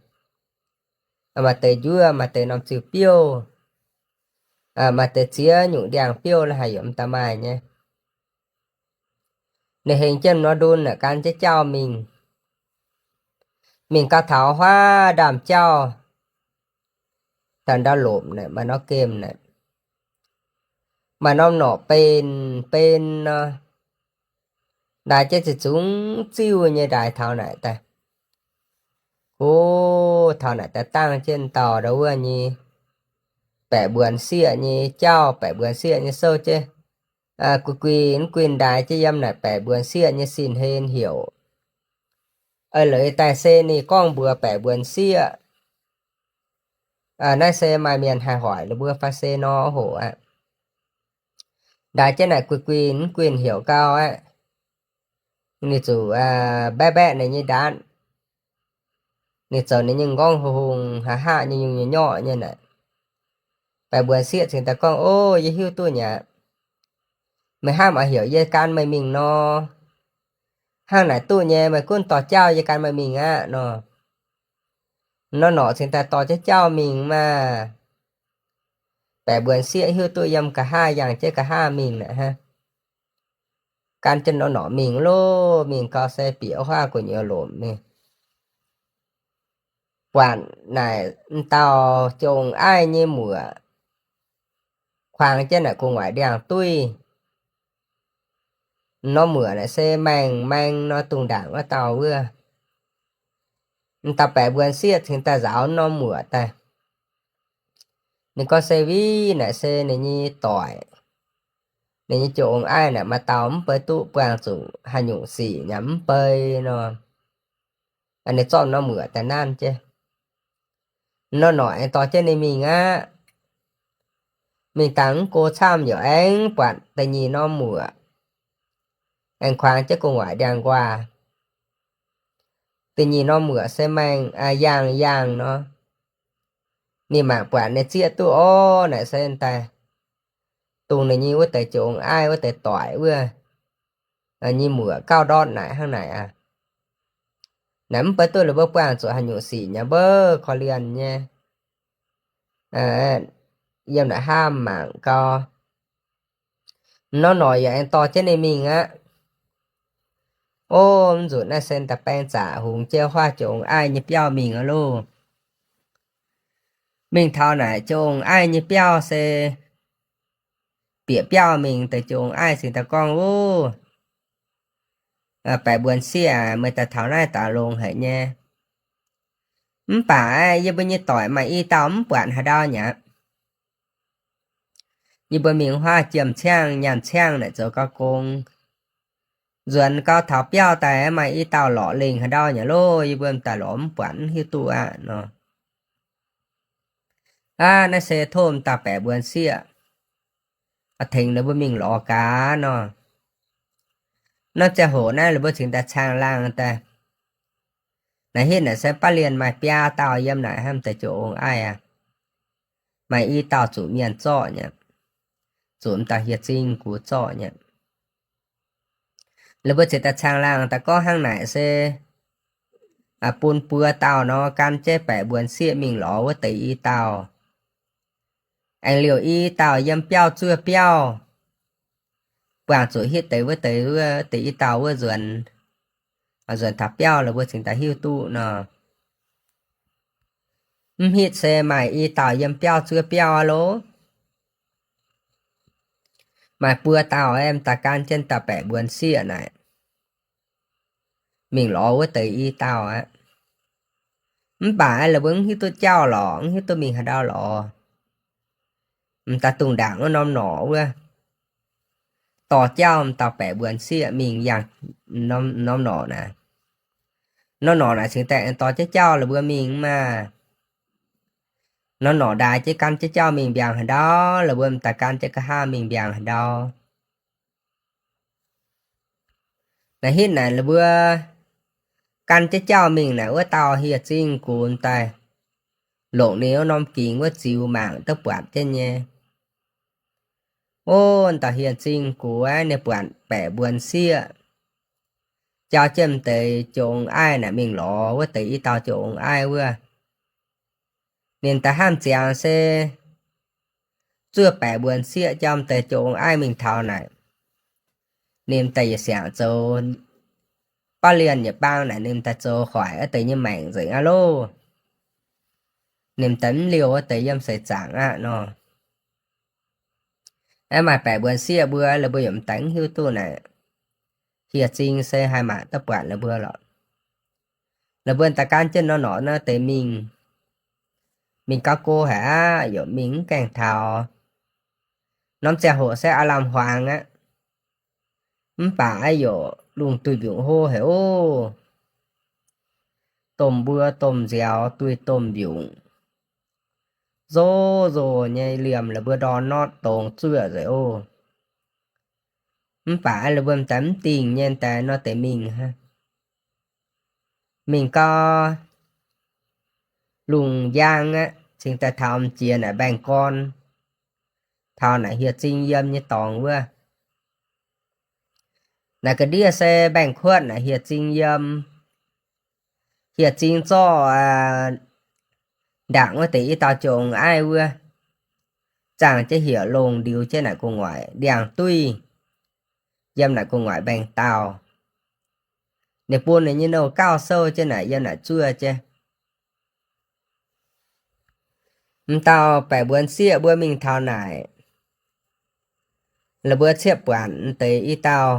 Maaih deix njuov, maaih deix norm ziuh biouv, maaih deix ziex nyungc ndiangx-biouv la'haaix yaac m'daaih maaih nyei. Ninh hengx jienv norm ndun naaic gan jienv jauv mingh. Mingh gau taux huaav ndaamv-jauv, taux ndau lomc naaic maaih norm gemh naaic, maaih norm norqc benx benx nor, ndaaih jienv ziqc zungv ziuh nyei ndaaih taux naaic daaih. Ov, taux naaic daaih dangh jienv dauh ndau wuov nyei baeqc mbuonx sieqv nyei jauv, baeqc mbuonx sieqv nyei souv jienv. guih guih guih ndaix jienv yiem naaic baeqc mbuonx sieqv nyei sin-hlen heuc. Eix leiz daaih se ninh gorngv mbuox baeqc mbuonx sieqv, naaiv se maaih mienh haih hoic ninh mbuo fai se nor hoc aqv. Ndaix jienv naaic guih guih guih heuc gau aqv. Ninh zuqc mbaeqv mbaeqv ninh nyei ndaatv. Ninh zoux ninh nyei nqorngv hungh hungh, haaix haaix nyungc nyungc nyei nyorqv nyei naaic. Baeqc mbuonx sieqv cingx daaih gorngv, O, yie hiuv duqv nyei aqv. Meih hnamv oix heuc yie gan meih mingh nor, hnangv naaic duqv nyei, meih gunv dorh jauv yie gan meih mingh aqv nor. Norm norqc cingx daaih dorh jienv jauv mingh maah. Baeqc mbuonx sieqv hiuv duqv yiem nqa'haav yangh jienv nqa'haav mingh naaic hnangv. Gan jienv norm norqc mingh loh, mingh gau se bieqc wuov-huaav gu'nyuoz lomc mingh. Buatc naaic m'dauh jong aiv nyei muoc kuangx jienv naaic gu'nguaaic ndiangx duih. Norm muoc naaic se maeng maeng nor dungh ndaangc wuov dauh wuov. M'dauh baeqc mbuonx sieqv cingx daaih nzaaux norm muoc daaih. Ninh gorngv se viv naaic se ninh nyei doic, ninh nyei jong aiv naaic maaih dauh mv bei duqv buangh zuqc haaix nyungc sic nyei mv bei nor. Ninh zorqv norm muoc daaih nanv jienv. Norm norqc aengx dorh jienv ninh mingh aqv. Mingh dangh mv go camv yaac aengx buatc da'nyeic norm muoc aengx kuangx jienv gu'nguaaic ndiangx-nquaah. Da'nyeic norm muoc se maeng, yangh yangh nor. Ninh mangc buatc ninh zieqv duqv orv naaic se daaih dongh ninh nyei wuov deix jong aiv wuov deix doic wuov nyei muoc gauh ndortv naaic hnangv naaic aqv. Naaic mv bei duqv la'buo buangh zuqc haaix nyungc sic nyei, mbuo korv-lienh nyei. Yiem naaic hnamv mangc gau, norm norqc yaac aengx dorh jienv ninh mingh aqv. O, mv nzunc naaiv se da'baeng zaqc hungx jienv wuov-huaav jong aiv nyei biauv mingh aqv loh. Mingh taux naaic jong aiv nyei biauv se bieqc biauv mingh deix jong aiv cingx daaih gorngv, Wuov, baeqc mbuonx sieqv aac, meih daaih taux naaiv daaih longx haic nyei. Mv baac yie mbuo nyei doic maaih i dauh mv buatc haaix ndau nyei aqv. Yie mbuo mingh wuov-huaav jiem-ciangv nyaanh ciangv naaic zoux gau gong. Nzuonx gau taux biauv daaih maaih i dauh lorqc lengh haaix ndau nyei loh, yie mbuo m'daaih lorz mv buatc, mv hiuv duqv aqv nor. Aav, naaiv se tov m'dauh baeqc mbuonx sieqv tengx ninh mbuo mingh lorz gaax nor. Norm ziangh hoc naaiv ninh mbuo cingx daaih caangh laangh daaih. Naaiv hitv naaic se baav lienh maaih biaa dauh yiem naaic hnamv deix jong ong-aiv aqv. Maaih i dauh zuqc mienh zorqv nyei, zuqc m'dauh hieh zingh gux zorqv nyei. Ninh mbuo cingx daaih caangh laangh daaih gorngv hnangv naaic se bun buo dauh nor gan jienv baeqc mbuonx sieqv mingh lorz wuov deix i dauh. Aengx liouh i dauh yiem biauv zuov biauv, buangh zuqc hitv deix wuov deix, wuov deix i dauh wuov nzuonx, nzuonx taux biauv la'buo cingx daaih hiuv duqv nor. Mv hitv se maaih i dauh yiem biauv zuov biauv aqv loh. Maaih buo dauh aeqv, m'daaih gan jienv dauh baeqc mbuonx sieqv naaic mingh lorz wuov deix i dauh aqv. Mv baac la'buo mv hiuv duqv jauv lorqc, mv hiuv duqv mingh haaix ndau lorqc. M'daaih dungh ndaangc wuov norm norqc wuov, dorh jauv m'dauh baeqc mbuonx sieqv mingh yangh norm norqc naaic. Norm norqc naaic cingx daaih dorh jienv jauv la'buo mingh maah. Norm norqc ndaix jienv gan jienv jauv mingh mbiaangc haaix ndau, la'buo m'daaih gan jienv nqa'haav mingh mbiaangc haaix ndau. Naaiv hitv naaic la'buo gan jienv jauv mingh naaic, wuov dauh hieh zingh gux m'daaih longc ninh wuov norm gingx wuov ziux mangc duqv buatc jienv nyei. Ov, dauh hieh zingh gux aeqv, ninh buatc baeqc mbuonx sieqv jauv jienv m'deix jong ong-aiv naaic mingh lorz wuov deix i dauh jong ong-aiv wuov. Ninh da'hnamv ziangx se zuov baeqc mbuonx sieqv jauv m'deix jong ong-aiv mingh taux naaic, ninh m'daaih yietc siangx zoux baav lienh yietc bang naaic, ninh m'daaih zoux hoic wuov deix nyei maengc nzengc aqv loh. Ninh m'daaih mv liouh wuov deix yiem seix zaangc aqv nor. Aeqv, maaih baeqc mbuonx sieqv mbuo, la'buo yaac m'daaih mv hiuv duqv naaic, hieh zingh se haih mangc duqv buatc la'buo lorqc. La'buo daaih gan jienv norm norqc naaiv deix mingh, mingh gauh go haic aqv, yaac mingh mv gaengh taux. Norm ziangh hoc se aav lamh huaangx aqv. Mv baac aav yaac lungh duih mbiungc hlo haic oc. Domh mbuo domh nziaaux duih domh mbiungc, nzoz nzoz nyei liemh la'buo ndorn nortv dongz zuoqv nzengc oc. Mv baac aav la'buo m'daaih mv dingh nyei daaih nor deix mingh hnangv. Mingh gau, lungh njang aqv, cingx daaih taux m'jiex naaic mbaengx-gorn, taux naaic hieh zing yiem nyei dorngx wuov. Naaic ga'ndiev se mbaengx-kuotv naaic hieh zing yiem. Hieh zing zorqv ndaangc wuov deix i dauh jong-aiv wuov, zaangh jienv heuc longh ndiux jienv naaic gu'nguaaic ndiangx-duih yiem naaic gu'nguaaic mbaengx-daauh. Ninh bun ninh nyei nouh gauh souv jienv naaic yiem naaic zuov jienv. M'dauh baeqc mbuonx sieqv mbuo mingh taux naaic, la'buo ciepv buatc m'deix i dauh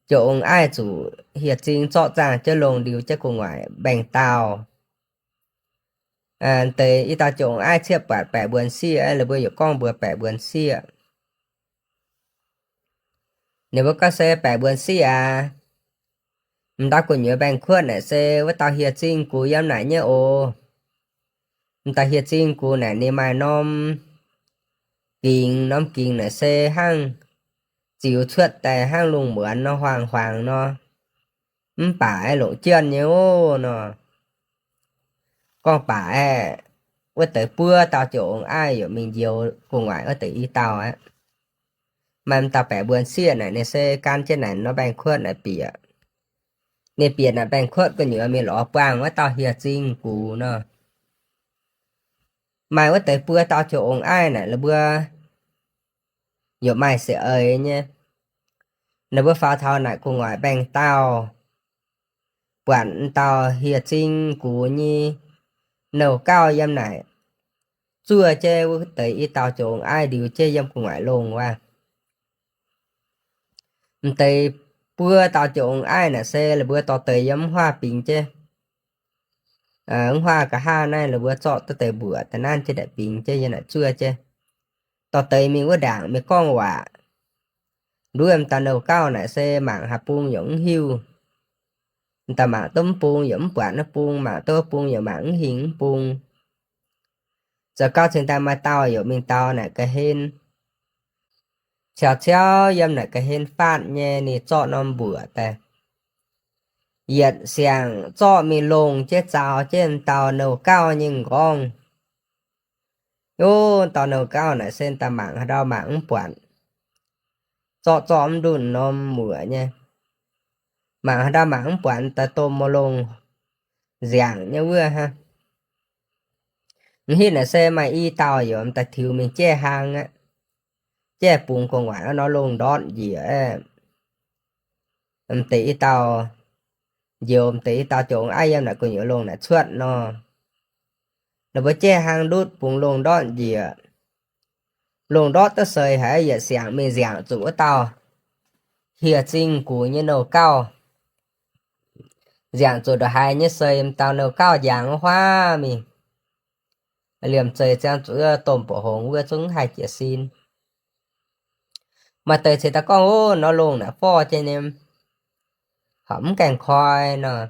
jong-aiv zuqc hieh zing zorqv zaangh jienv longh ndiux jienv gu'nguaaic mbaengx-daauh. M'deix i dauh jong-aiv ciepv buatc baeqc mbuonx sieqv, la'buo yaac gorngv mbuox baeqc mbuonx sieqv. Ninh mbuo gorngv se baeqc mbuonx sieqv aac, m'dauh gu'nyuoz mbaengx-kuotv naaic se wuov dauh hieh zing gux yiem naaic nyei oc. M'dauh hieh zing gux naaic ninh maaih norm gingx, norm gingx naaic se hnangv ziux cuotv daaih hnangv lungh muonz nor, huaang-huaangx nor. Mv baac aeqv, longc jienv nyei oc nor. Gorngv baac aeqv, wuov deix buo dauh jong-aiv yaac mingh njoux gu'nguaaic wuov deix i dauh aqv. Maaih m'dauh baeqc mbuonx sieqv naaic ninh se gan jienv naaic norm mbaengx-kuotv naaic bieqc. Ninh bieqc naaic mbaengx-kuotv gu'nyuoz mingh lorz buangh wuov dauh hieh zing gux nor. Maaih wuov deix buo dauh jong-aiv naaic la'buo yaac maaih seix eix nyei. Ninh mbuo faaux taux naaic gu'nguaaic mbaengx-daauh, buatc m'dauh hieh zing gux nyei nouh gauh yiem naaic zuov jienv wuov deix i dauh jong-aiv ndiux jienv yiem gu'nguaaic longh wuov. M'deix buo dauh jong-aiv naaic se la'buo dorh deix yiem mv huaav bingx jienv. Mv huaav nqa'haav naaiv la'buo zorqv duqv deix mbuoqc daaih nanv jienv naaic bingx jienv yiem naaic zuov jienv. Dorh deix mingh wuov ndaangc mingh gorngv waac. Nduov m'dauh nouh gauh naaic se mangc haaix bung yaac mv hiuv. M'daaih mangc duqv mv bung yaac mv buatc naaiv bung, mangc duqv wuov bung yaac mangc mv hingh mv bung. Zoux gau cingx daaih maaih dauh yaac mingh daux naaic ga'hlen, ciaux ciauv yiem naaic ga'hlen faatv nyei ninh zorqv norm mbuoqc daaih, yietc siangx zorqv mingh longh jienv zaux jienv m'dauh nouh gauh nyei m'nqorngv. Yov, dauh nouh gauh naaic se daaih mangc haaix ndau mangc mv buatc, zorqv zorqv mv ndunh norm mbuoqc nyei. Mangc haaix ndau mangc mv buatc daaih domh mouh longh nziangc nyei wuov hnangv. M'hitv naaic se maaih i dauh yaac m'daaih tiux mingh jaiv hlang aqv. Jaiv bungx gu'nguaaic nor longh ndortv njiec. M'deix i dauh, njoux m'deix i dauh jong-aiv yiem naaic gu'nyuoz longh naaic cuotv nor. Ninh mbuo jaiv hlang ndutv bungx longh ndortv njiec. Longh ndortv duqv seix haic, yietc siangx mingh nziangc zuqc wuov dauh hieh zingh gux nyei nouh gauh. Nziangc zuqc ndongc haaix nyei seix, m'dauh nouh gauh njangx huaav mingh, liemh zeih ziangh zuqc wuov domh mbuoqc hngongx wuov zungv haih jiez sin. Maaih deix cingx daaih gorngv, Ov, nor longh naaic forv jienv nyei, horpc mv gaengh koi nor.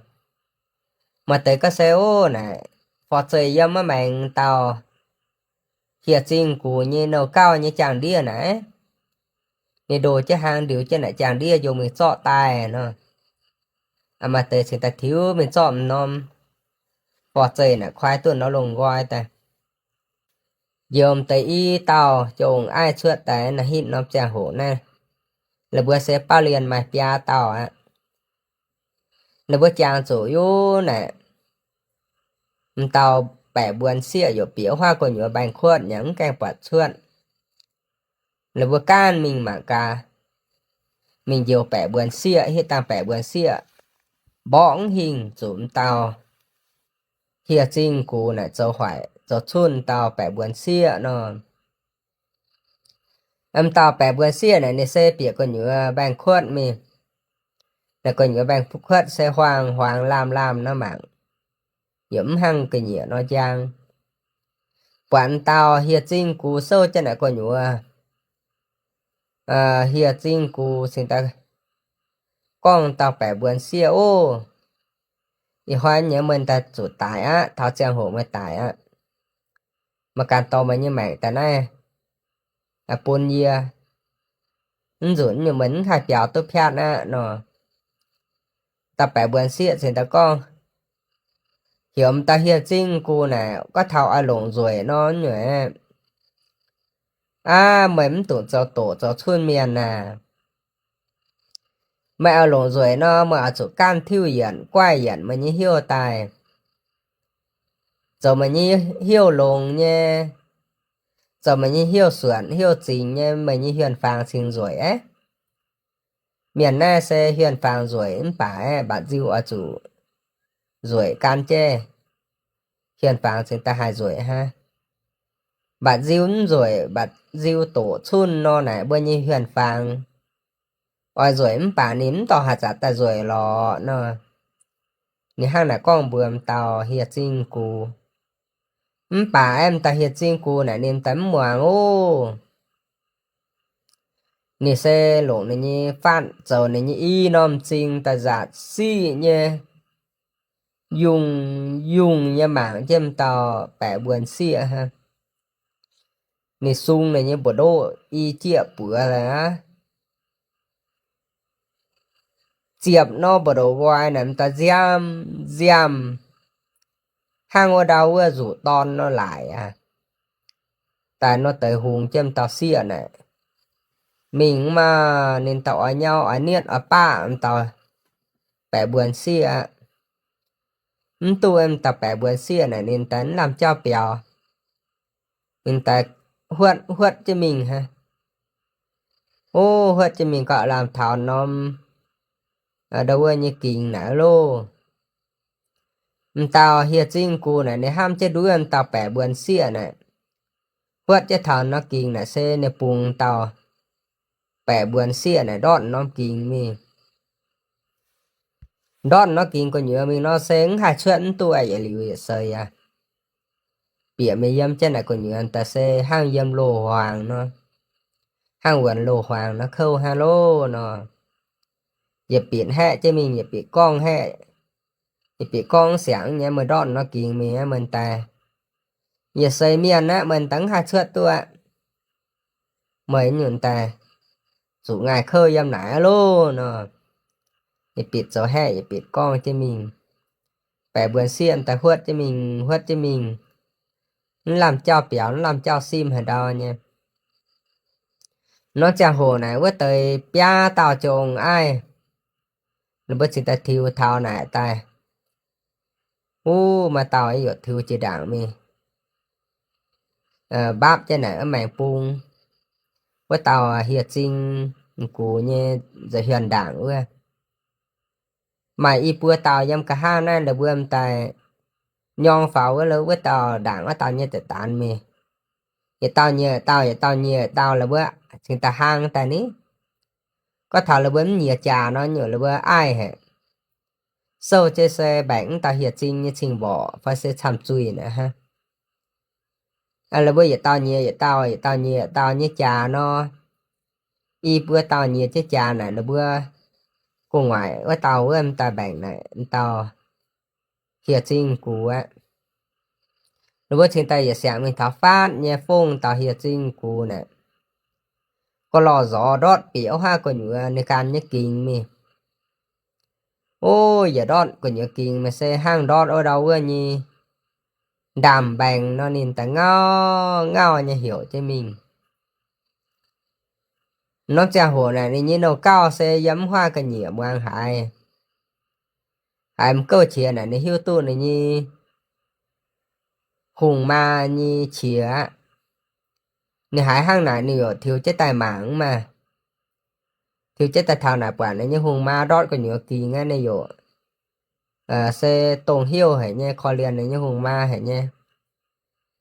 Maaih deix gorngv se, Ov, naaic forv-zeih yiem maiv maengx dauh hieh zingh gux nyei nouh gauh nyei jaang-ndiev naaic, ninh ndoh jienv hlang ndiux jienv naaic jaang-ndiev njoux mingh zorqv daaih nor. Maaih deix cingx daaih tiux mingh zorqv m'norm forv-zeih naaic koi duqv nor longh nqoi daaih. Njoux m'deix i dauh jong-aiv cuotv daaih naaiv hitv norm ziangh hoc naaiv, ninh mbuo se bauv lienh maaih biaa dauh aqv. Ninh mbuo jangx zuqc yov naaic, m'dauh baeqc mbuonx sieqv yaac bieqc huaav gu'nyuoz mbaengx-kuotv nyei, mv gaengh buatc cuotv. Ninh mbuo gaanv mingh mangc gaax, mingh njoux baeqc mbuonx sieqv, hitv dangh baeqc mbuonx sieqv mborqv mv hingh zuqc m'dauh hieh zingh gux naaic zoux hoic zoux cunh dauh baeqc mbuonx sieqv nor. M'dauh baeqc mbuonx sieqv naaic ninh se bieqc gu'nyuoz mbaengx-kuotv mingh. Naaic gu'nyuoz mbaengx-kuotv se huaang-huaang laamh laamh nor mangc, yaac mv hnangv ga'nyiec nor njang. Buatc m'dauh hieh zingh gux souv jienv naaic gu'nyuoz, Hieh Zingh Gux cingx daaih gorngv dauh baeqc mbuonx sieqv, Ov, ih hnoi nyei meih daaih zuqc daic aqv. Taux ziangh hoc meih daic aqv. Meih ganh dorh meih nyei maengc daaih naaiv bun yie. Mv nzunc nyungc meih mv haih biaux duqv piatv aqv nor. Dauh baeqc mbuonx sieqv cingx daaih gorngv, Heuc m'daaih Hieh Zingh Gux naaic gorngv taux oix longc nzueic nor nyungc aeqv, aav, meih mv dungx zoux doqc zoux cunh mienh naaic. Meih oix longc nzueic nor, meih oix zuqc gaanv tiuv yienc guaih yienc meih nyei heuv daaih, zoux meih nyei heuv longx nyei, zoux meih nyei heuv suonc heuv zingx nyei, meih nyei hienh faang cingx nzueic aqv. Mienh naaiv se hienh faang nzueic mv baac aeqv, mbatc nziu oix zuqc nzueic gan jienv, hienh faang cingx daaih haih nzueic hnangv. Mbatc nziu mv nzueic, mbatc nziu doqc cunh nor naaic, mbuo nyei hienh faang oix nzueic mv baac ninh mv dorh haaix zanc daaih nzueic lorqc nor. Ninh hnangv naaic gorngv mbuox m'dauh Hieh Zingh Gux. Mv baac aeqv, m'daaih Hieh Zingh Gux naaic ninh daaih mv muangx ov. Ninh se longc ninh nyei faatv zoux ninh nyei i norm m'zing daaih nzaatc siqv nyei, yungh yungh nyei mangc jienv m'dauh baeqc mbuonx sieqv hnangv. Ninh sung ninh nyei mbu'ndoqv i jieqv buoz laaix aqv. Ziepc norm mbu'ndoqv nqoi naaic m'daaih nziaamv nziaamv hnangv wuov ndau wuov nzuqc dorn nor laaic aqv. Daaih nor deix hungx jienv m'dauh sieqv naaic. Mingh mv maaih ninh daaih oix nyauv oix nietv oix baqv m'dauh baeqc mbuonx sieqv aqv. Mv duqv m'dauh baeqc mbuonx sieqv naaic ninh daaih mv lamh jauv biaux. Ninh daaih huotv huotv jienv mingh hnangv. Ov, huotv jienv mingh gauh lamh taux norm ndau wuov nyei gingx naaic loh. M'dauh Hieh Zingh Gux naaic ninh hnamv jienv nduov m'dauh baeqc mbuonx sieqv naaic, huotv jienv taux norm gingx naaic se ninh bungx dauh baeqc mbuonx sieqv naaic ndortv norm gingx mingh. Ndortv norm gingx gu'nyuoz mingh nor se mv haih cuotv mv duqv aqv, yietc liuz yietc seix aqv. Bieqc mingh yiem jienv naaic gu'nyuoz daaih se hnangv yiem loz-huaangx nor, hnangv wuonx loz-huaangx nor kouv hnangv loh nor. Yietc bieqc haeqv jienv mingh, yietc bieqc gorngv haeqv, yietc bieqc gorngv siangx nyei, meih ndortv norm gingx mingh aqv, meih daaih yietc seix mienh aqv, meih daaih mv haih cuotv duqv aqv. Meih nyungc daaih zuqc ngaih kouv yiem naaic aqv loh nor. Yietc bieqc zoux haeqv, yietc bieqc gorngv jienv mingh. Baeqc mbuonx sieqv daaih huotv jienv mingh, huotv jienv mingh, mv lamh jauv biaux, mv lamh jauv sim haaix ndau nyei. Norm ziangh hoc naaic wuov deix biaa dauh jong aiv, ninh mbuo cingx daaih tiux taux naaic daaih. Wuov maaih dauh yaac tiux jiex ndaangc mingh, mbapv jienv naaic wuov maengx bung. Wuov dauh Hieh Zingh Gux nyei nza'hmien ndaangc wuov. Maaih i buo dauh yiem nqa'haav naaiv la'buom daaih nyorng faaux wuov, wuov dauh ndaangc wuov dauh nyei deix daanx mingh. Yietc dauh nyei dauh, yietc dauh nyei dauh la'buo cingx daaih hlang daaih ni. Gorngv taux la'buo mv nyiex jaax nor nyungc la'buo aiv haic. Sou jienv se mbaengc wuov dauh Hieh Zingh nyei cing-mborqc fai se camv-zuih naaic hnangv. La'buo yietc dauh nyiex yietc dauh, yietc dauh nyiex yietc dauh nyei jaax nor, i buo dauh nyiex jienv jaax naaic la'buo gu'nguaaic wuov dauh wuov m'daaih mbaengc naaic m'dauh Hieh Zingh Gux aqv. La'buo cingx daaih yietc siangx mingh taux faatv nyei fongv dauh Hieh Zingh Gux naaic, gorx lorh nzorx ndortv bieqc wuov haav gu'nyuoz ninh ganh nyei gingx mingh. Ov, yietc ndortv gu'nyuoz gingx mingh se hnangv ndortv wuov ndau wuov nyei ndaamv-mbaengx nor, ninh daaih ngauv ngauv nyei heuc jienv mingh. Norm ziangh hoc naaic ninh nyei nouh gauv se yiem mv huaav ga'nyiec muangx haiz. Haiz m'gouv qiex naaic ninh hiuv duqv ninh nyei hungh maa nyei qiex aqv. Ninh haiz hnangv naaic ninh yaac tiux jienv daaih mangc maah. Tiux jienv daaih taux naaic buatc ninh nyei hungh maa ndortv gu'nyuoz gingx aqv, ninh yaac se dongh heuv haic nyei, korv-lienh ninh nyei hungh maa haic nyei.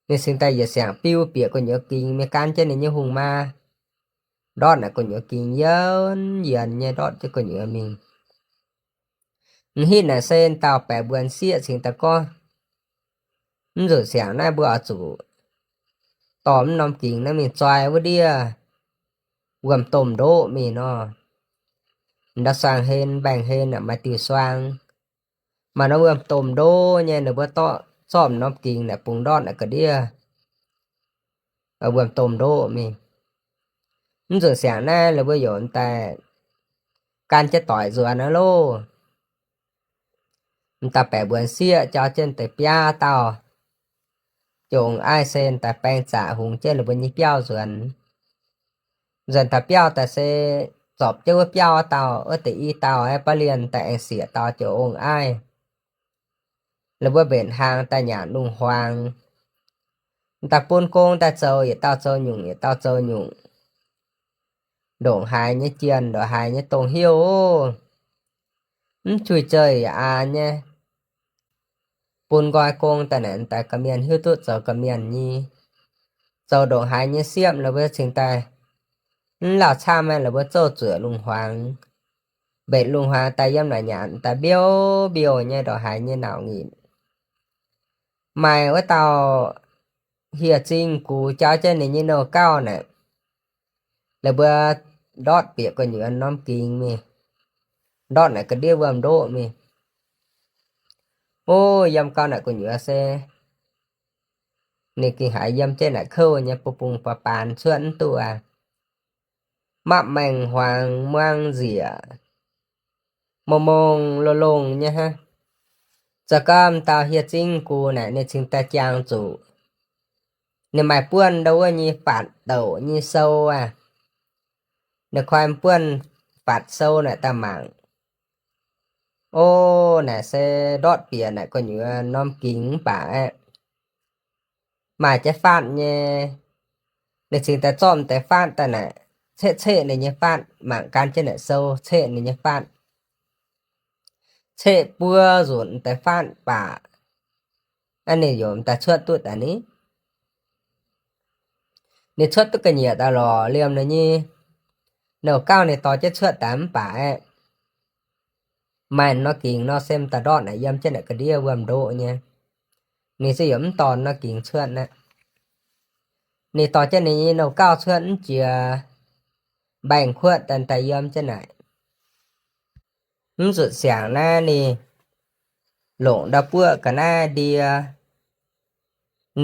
Ninh cingx daaih yietc siangx biu bieqc gu'nyuoz gingx mingh gan jienv ninh nyei hungh maa. Ndortv naaic gu'nyuoz gingx yienx yienx nyei ndortv jienv gu'nyuoz mingh. M'hitv naaic se dauh baeqc mbuonx sieqv cingx daaih gorngv, mv nzunc siangx naaiv mbuo oix zuqc dorh mv norm gingx naaiv mingh zoi wuov ndiev wuom-domh ndoqv mingh nor. Ndau suang hlen, mbaengx-hlen aeqv, maaih diuh suang. Maaih norm wuom-domh ndoqv nyei, ninh mbuo dorqv zorqv norm gingx naaic bungx ndortv naaic ga'ndiev wuom-domh ndoqv mingh. Mv nzunc siangx naaiv ninh mbuo yaac daaih gan jienv doic nzuonx aqv loh. M'daaih baeqc mbuonx sieqv jauv jienv deix biaav dauh, joux ong-aiv se daaih baeng zaqc hungx jienv ninh mbuo nyei biauv nzuonx. Nzuonx taux biauv daaih se zorpc jienv wuov biauv wuov dauh, wuov deix i dauh aeqv, baav lienh daaih aengx sieqv dauh joux ong-aiv. Ninh mbuo mbenc hnaangx daaih nyanc lungh hmuangx. M'daaih bun gong daaih zoux, yietc dauh zoux nyungc, yietc dauh zoux nyungc. Ndongc haaix nyei jienh, ndongc haaix nyei dongh heuv oc. Mv juih jeiv yaac an nyei. Bun nqoi gong daaih naaic, m'daaih gorqv-mienh hiuv duqv zoux gorqv-mienh nyei. Zoux ndongc haaix nyei siepv, ninh mbuo cingx daaih mv lauh camv, ninh mbuo zouv zuoqc lungh hmuangx. Mbenc lungh hmuangx daaih yiem naaic nyanc daaih mbiouh mbiouh nyei ndongc haaix nyei nauc nyitc. Maaih wuov dauh hieh zingh gux jauv jienv ninh nyei nouh gauh naaic, ninh mbuo ndortv bieqc gu'nyuoz norm gingx mingh, ndortv naaic ga'ndiev wuom ndoqv mingh. O, yiem gau naaic gu'nyuoz se ninh gengh haiz yiem jienv naaic kouv nyei, bun bung baax baanx cuotv mv duqv aqv. Mapv maengh hmuangx muang nzieqc, mong mong longh longh nyei hnangv. Zoux gau m'dauh hieh zingh gux naaic ninh cingx daaih jangx zuqc ninh maaih buonv ndau wuov nyei fatv douc nyei sou aqv. Ninh koi buonv fatv sou naaic daaih mangc. O, naaic se ndortv bieqc naaic gu'nyuoz norm gingx mv baac aeqv, maaih jienv fatv nyei. Ninh cingx daaih zorqv m'deix fatv daaih naaic, ceqv ceqv ninh nyei fatv, mangc gan jienv naaic sou, ceqv ninh nyei fatv. Ceqv buo nzunc m'deix fatv baac, aa, ninh yaac m'daaih cuotv duqv daaih ni. Ninh cuotv duqv ga'nyiec daaih lorqc, liemh ninh nyei nouh gauh ninh dorh jienv cuotv daaih mv baac aeqv, maaih norm gingx nor se m'daaih ndortv naaic yiem jienv naaic ga'ndiev wuom ndoqv nyei. Ninh se yaac mv dorh norm gingx cuotv aqv. Ninh dorh jienv ninh nyei nouh gauh cuotv mv jiex mbaengx-kuotv daaih m'daaih yiem jienv naaic. Mv zuqc siangx naaiv ninh longc ndau buoqv ga'naaiv ndie,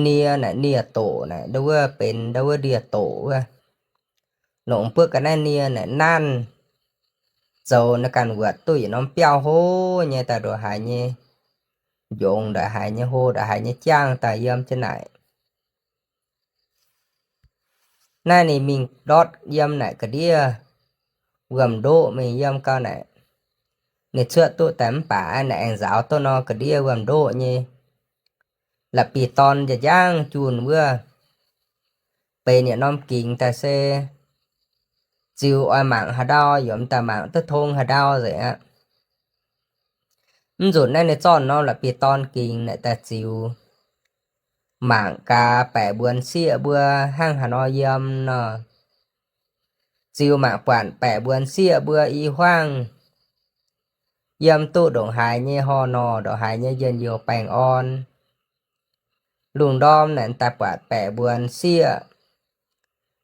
nie naaic nie-doqc naaic, ndau wuov benx ndau wuov ndie-doqc wuov. Longc buoqv ga'naaiv nie naaic nanv, zoux naaiv ganh wuotc duqv yietc norm biauv hlo nyei daaih ndongc haaix nyei njongx, ndongc haaix nyei hlo, ndongc haaix nyei jangv daaih yiem jienv naaic. Naaiv ninh mingh ndortv yiem naaic ga'ndiev wuom ndoqv mingh yiem gau naaic. Ninh cuotv duqv daaih mv baac naaic aengx nzaaux duqv nor ga'ndiev wuom ndoqv nyei. La'bieiv-dorn njang-njang junh wuov, benx yietc norm gingx daaih se ziux oix mangc haaix ndau yaac m'daaih mangc duqv tong haaix ndau nzengc aqv. Mv nzunc naaiv ninh zorqv norm la'bieiv-dorn gingx naaic daaih ziux, mangc gaax baeqc mbuonx sieqv mbuo hnangv haaix nor yiem nor. Ziux mangc buatc baeqc mbuonx sieqv mbuo i hmuangv yiem duqv ndongc haaix nyei horh norh, ndongc haaix nyei njien-youh baengh orn. Lungh ndorm naaic daaih buatc baeqc mbuonx sieqv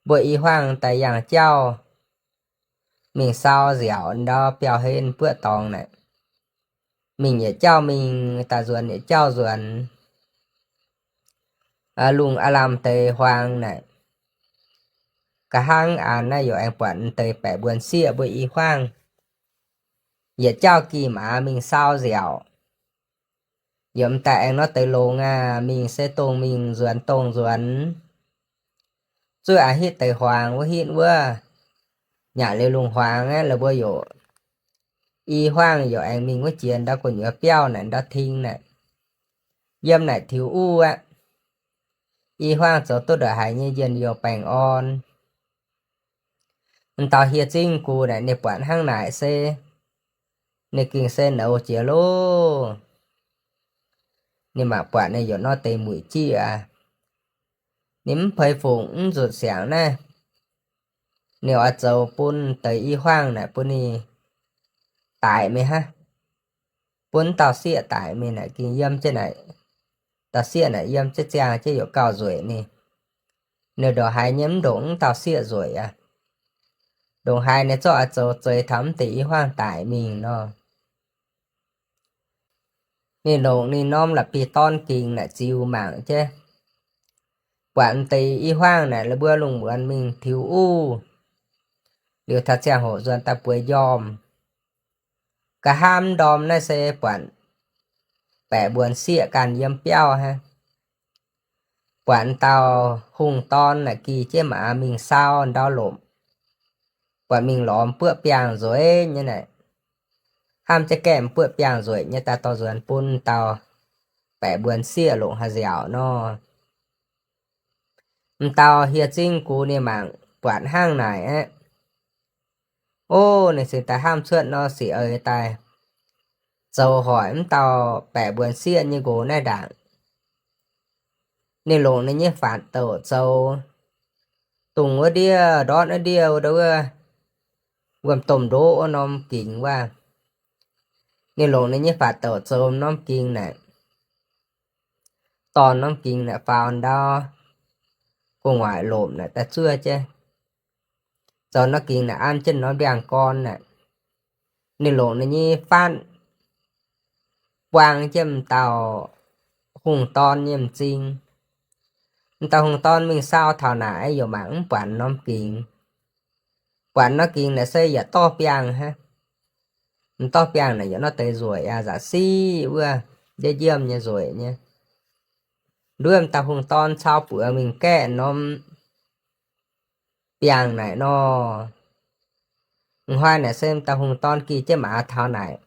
mbuo i hmuangv daaih yangh jauv mingh sau nziaauc ndau biauv-hlen buoqv dorngx naaic. Mingh yietc jauv mingh daaih nzuonx yietc jauv nzuonx. Lungh aav lamh deix huaang naaic, ga'hnangv an naaiv yaac aengx buatc m'deix baeqc mbuonx sieqv mbuo i hmuangv yietc jauv gih maaz mingh sau nziaauc. Yaac m'daaih aengx nor deix longx aac, mingh se dongh mingh nzuonx dongh nzuonx. Zuov aqv hitv deix huaang wuov hitv wuov. Nyanc liuz lungh huaang aeqv, la'buo yaac i hmuangv yaac aengx mingh wuov jiex ndau gu'nyuoz biauv naaic ndau ting naaic. Yiem naaic tiux uv aqv. I hmuangv zoux duqv ndongc haaix nyei njien-youh baengh orn. M'dauh hieh zingv gux naaic ninh buatc hnangv naaic se, ninh gengh se nouz jiex loh. Ninh mangc buatc ninh yaac nor deix muic jieqv aqv. Ninh mv peix fungc mv nzutc siangx naaiv, ninh oix zoux bun deix i hmuangv naaic bun ninh daic mingh hnangv. Bun dauh sieqv daic mingh naaic gengh yiem jienv naaic, dauh sieqv naaic yiem jienv ziangh jienv yaac gauh nzueic ninh. Ninh ndongc haaix nyei mv ndongc mv dauh sieqv nzueic aqv. Ndongc haaix ninh zorqv oix zoux zeix taux mv deix i hmuangv daic mingh nor. Ninh longc ninh norm la'bieiv-dorn gingx naaic ziux mangc jienv, buatc mv deix i hmuangv naaic la'buo lungh muonz mingh tiux uv, liuz taux ziangh hoc nzuonx daaih bueix njormh. Nqa'haav ndorm naaiv se buatc baeqc mbuonx sieqv ganh yiem biauv hnangv. Buatc dauh hungh dorn naaic gih jienv maaz mingh saau ndau lomc, buatc mingh lorz buoqv biangh nzueic nyei naaic, hnamv jienv gaeqv buoqv biangh nzueic nyei daaih dorh nzuonx bun dauh baeqc mbuonx sieqv longc haaix nziaauc nor. M'dauh hieh zingv gux ninh mangc buatc hnangv naaic aqv. Ov, ninh cingx daaih hnamv cuotv nor sic eix daaih zoux hoic m'dauh baeqc mbuonx sieqv nyei nqox naaiv ndaangc. Ninh longc ninh nyei faatv douc zoux, dongh wuov ndiev, ndortv wuov ndiev, wuov, wuov wuom-domh ndoqv wuov norm gingx wuov. Ninh longc ninh nyei faatv douc zoux norm gingx naaic, dorh norm gingx naaic faaux ndau gu'nguaaic lomc naaic daaih zuov jienv, zoux norm gingx naaic an jienv norm ndiangx-gorn naaic. Ninh longc ninh nyei faatv buang jienv m'dauh hungh dorn nyei m'zing. M'dauh hungh dorn mingh saau taux naaic yaac mangc mv buatc norm gingx. Buatc norm gingx naaic se yaac dorh biangh hnangv. M'dorh biangh naaic yaac nor deix nzueic aqv, nzac siqv wuov, njiemv njiemv nyei nzueic nyei. Nduov m'dauh hungh dorn cau buoz mingh gaeqv norm biangh naaic nor. M'hnoi naaic se m'dauh hungh dorn gih jienv maaz taux naaic.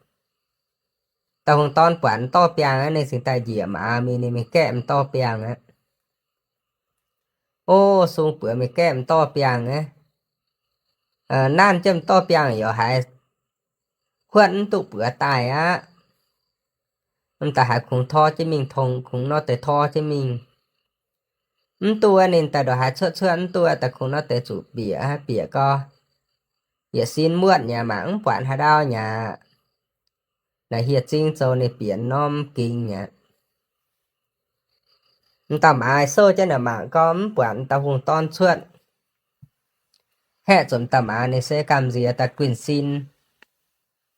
Dauh hungh dorn buatc m'dorh biangh aqv, ninh cingx daaih njiec maaz mingh, ninh mingh gaeqv m'dorh biangh aqv. Ov, sung buoz mingh gaeqv m'dorh biangh aqv. Nanv jienv m'dorh biangh yaac haiz huotv mv duqv buoz daaih aqv. M'daaih haiz kungx tor jienv mingh, tong kungx nor deix tor jienv mingh. Mv duqv ninh daaih ndongc haaix cuotv cuotv mv duqv, daaih kungx nor deix zuqc bieqc, bieqc gau, yietc sin muotv nyei, mangc mv buatc haaix ndau nyei. Naaic hieh zingv zoux ninh bieqc norm gingx nyei. M'dauh maaz souv jienv naaic mangc gau mv buatc m'dauh hungh dorn cuotv. Haeqv zuqc m'dauh maaz ninh se gamh nziex daaih guinh sin,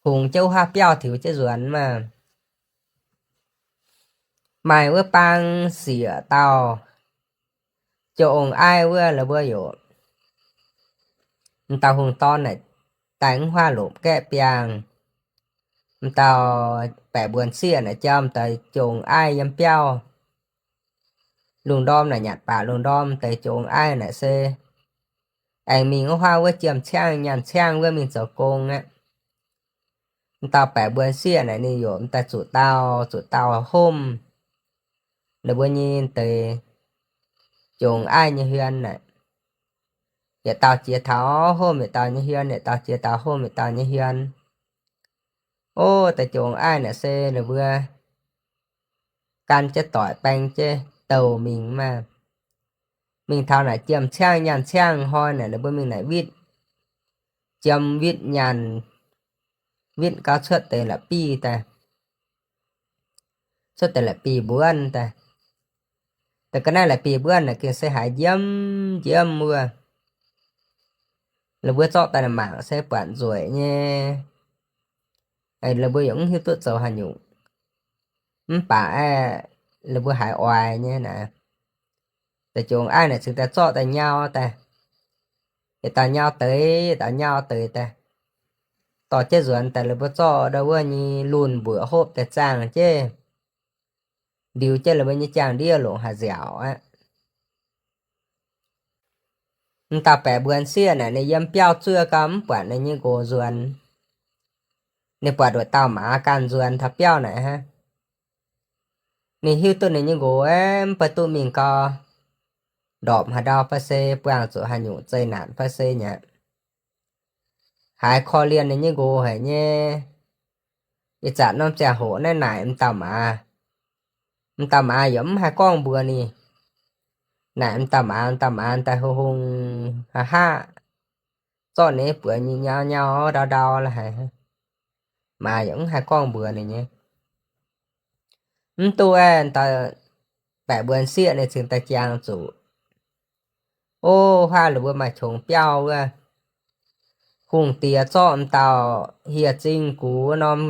hungx jienv wuov haav biauv tiux jienv nzuonx maah. Maaih wuov baang siec dauh joux ong-aiv wuov, la'buo yaac, m'dauh hungh dorn naaic daaih wuov haav lomc gaeqv biangh. M'dauh baeqc mbuonx sieqv naaic jauv m'daaih joux ong-aiv yiem biauv. Lungh ndorm naaic nyanc baac lungh ndorm deix joux ong-aiv naaic se aengx mingh wuov haav wuov jiem ciangv nyanc ciangv wuov mingh zoux gong aqv. M'dauh baeqc mbuonx sieqv naaic ninh yaac m'daaih zuqc dauh zuqc dauh homv la'buo nyei deix joux ong-aiv nyei hmien naaic. Yietc dauh jiex taux homv yietc dauh nyei hmien, yietc dauh jiex taux homv yietc dauh nyei hmien. Ov, deix joux ong-aiv naaic se ninh mbuo gan jienv doic baeng jienv douh mingh maah. Mingh taux naaic jiem ciangv nyanc ciangv hnoi naaic ninh mbuo mingh naaic witv, jiem witv nyanc, witv gau cuotv deix la'bieiv daaih, cuotv deix la'bieiv mbuonv daaih. Deix ga'naaiv la'bieiv mbuonv naaic gengh se haiz njiemv njiemv wuov. Ninh mbuo zorqv daaih mangc se buatc nzueic nyei. Ninh mbuo yaac mv hiuv duqv zoux haaix nyungc. Mv baac aeqv, ninh mbuo haiz oix nyei naaic. Deix joux ong-aiv naaic cingx daaih zorqv daaih nyau daaih, yietc dauh nyau deix, yietc dauh nyau deix daaih, dorh jienv nzuonx daaih, ninh mbuo zorqv ndau wuov nyei lunh mbuoqc hopv daaih zaangh jienv, ndiux jienv ninh mbuo nyei jaang-ndiev longc haaix nziaauc aqv. M'dauh baeqc mbuonx sieqv naaic ninh yiem biauv zuov gau mv buatc ninh nyei nqox nzuonx. Ninh buatc nduqc dauh maaz ganh nzuonx taux biauv naaic hnangv. Ninh hiuv duqv ninh nyei nqox mv baac duqv mingh gau, ndorpc haaix ndau fai se buangh zuqc haaix nyungc zeqc naanc fai se nyei, haiz korv-lienh ninh nyei nqox haic nyei. Ih zanc norm ziangh hoc naaiv naaic m'dauh maaz, m'dauh maaz yaac mv haih gorngv mbuox ninh. Naaic m'dauh maaz, m'dauh maaz daaih hungh hungh haav haav, zorqv ninh buoz nyei nyau nyau ndau ndau la'haic. Maaz yaac mv haih gorngv mbuox ninh nyei. Mv duqv aeqv, baeqc mbuonx sieqv ninh cingx daaih jangx zuqc, ov, huaav la'buo maaih qongx biauv wuov, Bungx diex zorqv m'dauh hieh zingh gux wuov norm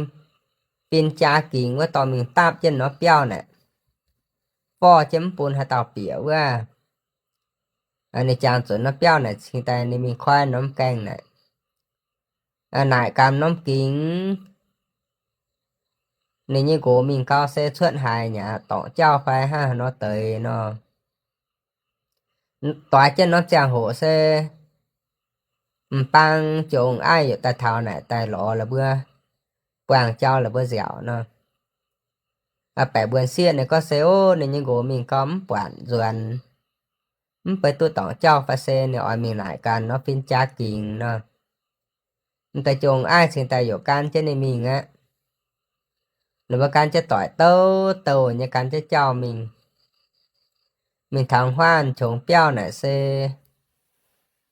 fin-jaa gingx wuov dorh mingh dapv jienv norm biauv naaic, forv jienv mv bun haaix dauh bieqc wuov. Ninh jangx zuqc norm biauv naaic cingx daaih ninh mingh koi norm gaengh naaic, naaic ganh norm gingx. Ninh nyei nqox mingh gau se cuotv haiz nyei dorngc jauv fai hnangv haaix nor deix nor. Doix jienv norm ziangh hoc se m'bang jong aiv yaac daaih taux naaic daaih lorz la'buo, buangh jauv la'buo nziaauc nor. Baeqc mbuonx sieqv ninh gorngv se, ov, ninh nyei nqox mingh gau mv buatc nzuonx, mv bei duqv dorngc jauv fai se ninh oix mingh naaic ganh norm fin-jaa gingx nor. M'daaih jong aiv cingx daaih yaac gan jienv ninh mingh aqv. Ninh mbuo gan jienv doic douv douh nyei gan jienv jauv mingh. Mingh taux huaanh qongx biauv naaic se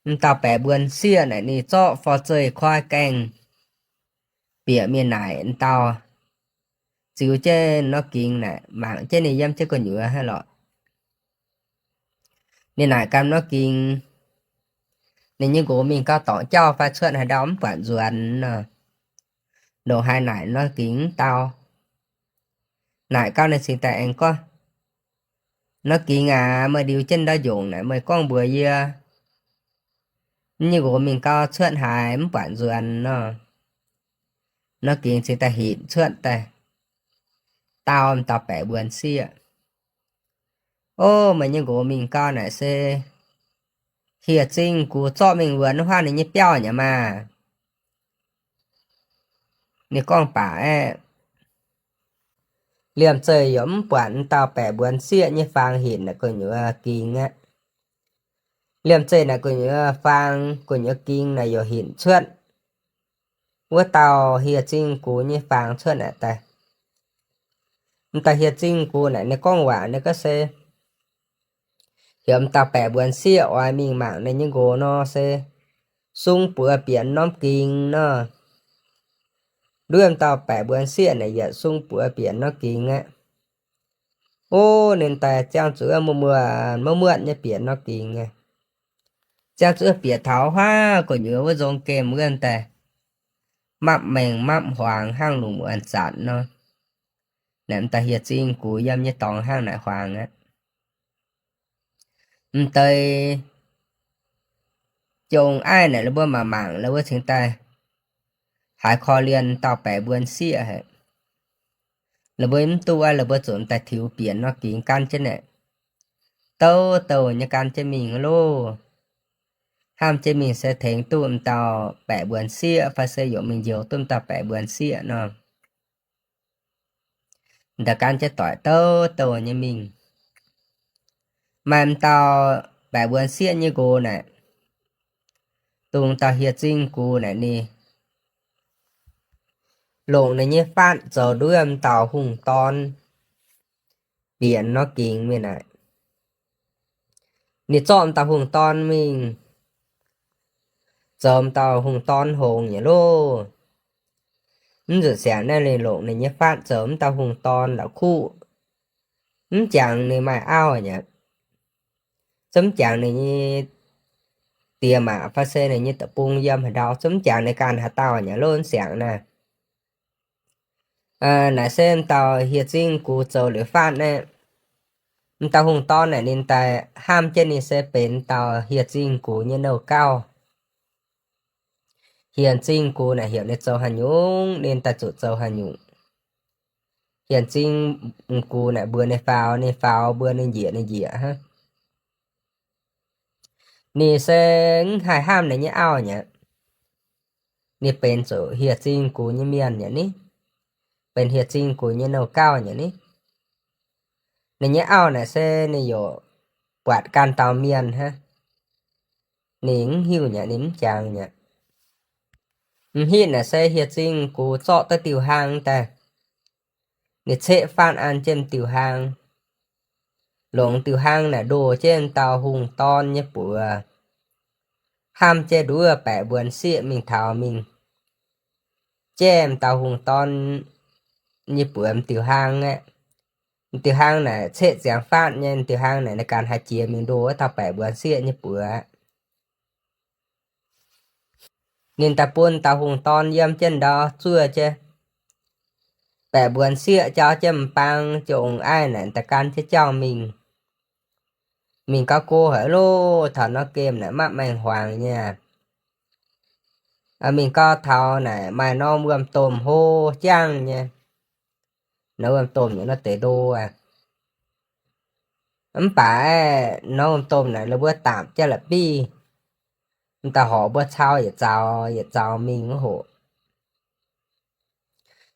m'dauh baeqc mbuonx sieqv naaic ninh zorqv forv-zeih koi gaengh bieqc mingh naaic m'dauh ziux jienv norm gingx naaic, mangc jienv ninh yiem jienv gu'nyuoz hnangv lorqc. Ninh naaic ganh norm gingx, ninh nyei nqox mingh gau dorngc jauv fai cuotv haaix ndau mv buatc nzuonx nor. Ndongc haaix naaic norm gingx mv dau. Naaic gau ninh cingx daaih aengx gorngv, norm gingx aac, meih ndiux jienv ndau njongc naaic meih gorngv mbuox yie, yie nyei nqox mingh gau cuotv haaix mv buatc nzuonx nor. Norm gingx cingx daaih hinc cuotv daaih dau m'dauh baeqc mbuonx sieqv, ov, meih nyei nqox mingh gau naaic se hieh zingh gux zorqv mingh wuonx huaanh ninh nyei biauv nyei maah. Ninh gorngv baac aeqv, liemh zeih yaac mv buatc m'dauh baeqc mbuonx sieqv nyei faang hinc naaic gu'nyuoz gingx aqv. Liemh zeih naaic gu'nyuoz faang, gu'nyuoz gingx naaic yaac hinc cuotv wuov dauh hieh zingh gux nyei faang cuotv naaic daaih. M'dauh hieh zingh gux naaic ninh gorngv waac ninh gorngv se, heuc m'dauh baeqc mbuonx sieqv oix mingh mangc ninh nyei nqox nor se sung buoz bieqc norm gingx nor. Nduov m'dauh baeqc mbuonx sieqv naaic yietc sung buoz bieqc norm gingx aqv. Ov, ninh daaih ziangh zuqc muoz-muoz muotv-muotv nyei bieqc norm gingx aqv. Ziangh zuqc bieqc taux huaav gu'nyuoz wuov nzong gemh wuov daaih, mapv maengh mapv huaangx hnangv lungh muonz zanc nor. Naaic m'daaih hieh zingh gux yiem nyei dorngx hnangv naaic huaangx aqv. M'deix jong aiv naaic la'buo mangc mangc la'buo cingx daaih haiz korv-lienh dauh baeqc mbuonx sieqv haic. La'buo mv duqv aqv, la'buo zuqc m'daaih tiux bieqc norm gingx gan jienv naaic, douv douh nyei gan jienv mingh loh. Hnamv jienv mingh se tengx duqv m'dauh baeqc mbuonx sieqv fai se yaac mingh njoux duqv m'dauh baeqc mbuonx sieqv nor. M'daaih gan jienv doic douv douh nyei mingh. Maaih m'dauh baeqc mbuonx sieqv nyei nqox naaic, dongh dauh hieh zingh gux naaic ninh longc ninh nyei faatv zoux nduov m'dauh hungh dorn bieqc norm gingx mingh naaic. Ninh zorqv m'dauh hungh dorn mingh zoux m'dauh hungh dorn hngongx nyei loh. Mv nzunc siangx naaiv ninh longc ninh nyei faatv zoux m'dauh hungh dorn la'kuqv, mv jangx ninh maaih auv nyei. Zungv mv jangx ninh nyei diex maac fai se ninh nyei deic-bung yiem haaix ndau, zungv mv jangx ninh ganh haaix dauh nyei loh, mv siangx naaiv. Naaic se m'dauh hieh zingh gux zoux liuz faatv naaiv, m'dauh hungh dorn naaic ninh daaih hnamv jienv ninh se benx dauh hieh zingh gux nyei nouh gauh. Hieh zingh gux naaic heuc ninh zoux haaix nyungc ninh daaih zuqc zoux haaix nyungc. Hieh zingh gux naaic mbuox ninh faaux ninh faaux, mbuox ninh njiec ninh njiec hnangv. Ninh se mv haih hnamv ninh nyei auv nyei. Ninh benx zuqc hieh zingh gux nyei mienh nyei ni, benx hieh zingh gux nyei nouh gauh nyei ni. Ninh nyei auv naaic se ninh yaac buatc ganh dauh mienh hnangv. Ninh mv hiuv nyei, ninh mv jangx nyei. M'hitv naaic se hieh zingh gux zorqv duqv diuh hlang daaih. Ninh ceqv faatv an jienv diuh hlang, longc diuh hlang naaic ndoh jienv dauh hungh dorn nyei buoz, hnamv jienv nduov baeqc mbuonx sieqv mingh taux mingh, jaiv m'dauh hungh dorn nyei buoz m'diuh hlang aqv. M'diuh hlang naaic ceqv ziangx faatv nyei, m'diuh hlang naaic ninh ganh haih jiex mingh ndoh wuov dauh baeqc mbuonx sieqv nyei buoz aqv. Ninh daaih bun dauh hungh dorn yiem jienv ndau zuov jienv, baeqc mbuonx sieqv jauv jienv m'bang, ziouc ong-aiv naaic daaih gan jienv jauv mingh. Mingh gauh go haic loh, taux norm gemh naaic maiv maaih maeng-hmuangx nyei. Mingh gauh taux naaic maaih norm wuom-domh hlo jangv nyei. Norm wuom-domh nyei nor deix ndo aqv. Mv baac norm wuom-domh naaic la'buo daapc jienv la'bieiv, m'daaih horc mbuo cau yietc zaux yietc zaux mingh wuov hoc.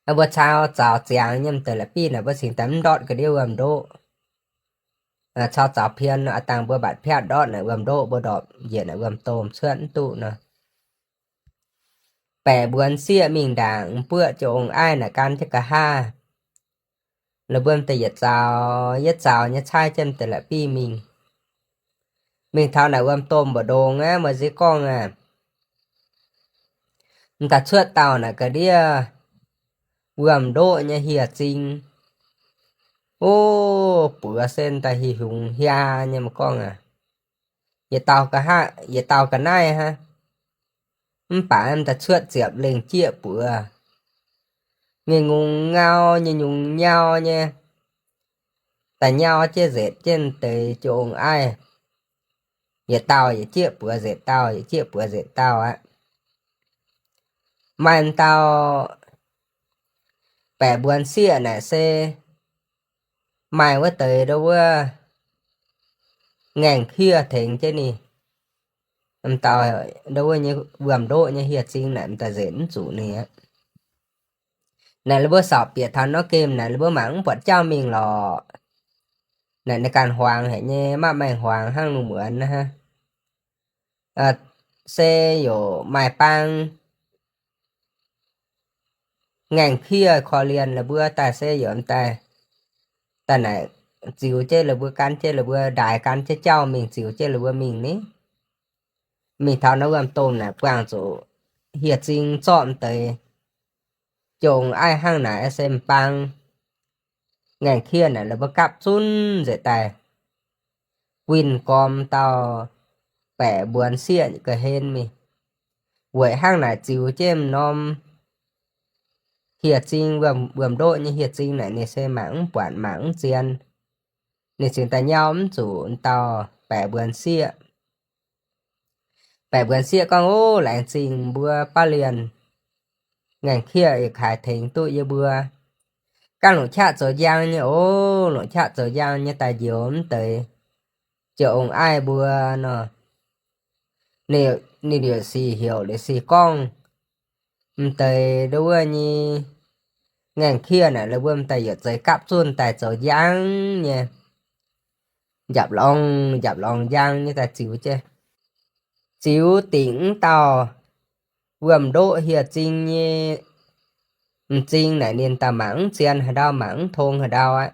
Mbuo cau zaux ziangx nyei m'deix la'bieiv naaic mbuo cingx daaih mv ndortv ga'ndiev wuom-ndoqv. Cau zaux pien nor, aa dangh mbuo mbatc piatv ndortv naaic wuom-ndoqv, mbuo ndorpc njiec naaic wuom-domh cuotv mv duqv nor. Baeqc mbuonx sieqv mingh ndaangc, m'buoqv ziouc ong-aiv naaic gan jienv nqa'haav. La'buo m'daaih yietc zaux yietc zaux nyei caaiv jienv m'deix la'bieiv mingh. Mingh taux naaic wuom-domh mbu'ndongx aqv, meih nziex gorngv aqv, m'daaih cuotv dauh naaic ga'ndiev wuom-ndoqv nyei hieh zing. O, buoz se m'daaih hieh hiungx hiaa nyei, meih gorngv aqv. Yietc dauh ga'haav, yietc dauh ga'naaiv hnangv. Mv baac m'daaih cuotv ziepc lengh jieqv buoz. Nyei nyungc ngau, nyei nyungc nyau nyei, daaih nyau jienv nzetc jienv deix ziouc ong-aiv. Yietc dauh yietc jieqv buoz nzetc dauh, yietc jieqv buoz nzetc dauh aqv. Maaih m'dauh baeqc mbuonx sieqv naaic se maaih wuov deix ndo wuov ngaengc kiev tengx jienv ninh. M'dauh ndo wuov nyei wuom-ndoqv nyei hieh zing naaic m'daaih nzetc mv zuqc ninh aqv. Naaic la'buo sorpc bieqc taux norm gemh naaic la'buo mangc mv buatc jauv mingh lorqc. Naaic ninh ganh huaangx haic nyei, maiv maaih maeng-hmuangx hnangv lungh muonz hnangv. Se yaac maaih bang ngaengc kiev korv-lienh la'buo daaih se yaac m'daaih, daaih naaic ziux jienv la'buo, gan jienv la'buo, ndaaix gan jienv jauv mingh ziux jienv la'buo mingh ni. Mingh taux naaiv wuom-domh naaic buangh zuqc hieh zing zorqv m'deix, ziouc ong-aiv hnangv naaic se m'bang ngaengc kiev naaic la'buo gapv zunv nzengc daaih guinh gormx dauh baeqc mbuonx sieqv ga'hlen mingh. Weic hnangv naaic ziux jienv m'norm hieh zing, wuom-ndoqv nyei hieh zing naaic ninh se mangc mv buatc mangc mv zien. Ninh cingx daaih nyau mv zuqc m'dauh baeqc mbuonx sieqv. Baeqc mbuonx sieqv gorngv, Ov, laengz zingh mbuo baav lienh ngaengc kiev yietc kaaix tengx duqv yie mbuo. Ganh longc qaqv zoux njang nyei, ov, longc qaqv zoux njang nyei daaih njoux m'deix ziouc ong-aiv mbuo nor. Ninh liuz sic heuc liuz sic gorngv, m'deix ndo wuov nyei ngaengc kiev naaic la'buo m'daaih yietc zeix gapv zunv daaih zoux njang nyei, njapc lorngx njapc lorngx njang nyei daaih ziux jienv. Ziux dingc m'dauh wuom-ndoqv hieh zing nyei m'zing naaic ninh daaih mangc mv zien haaix ndau, mangc mv tong haaix ndau aqv.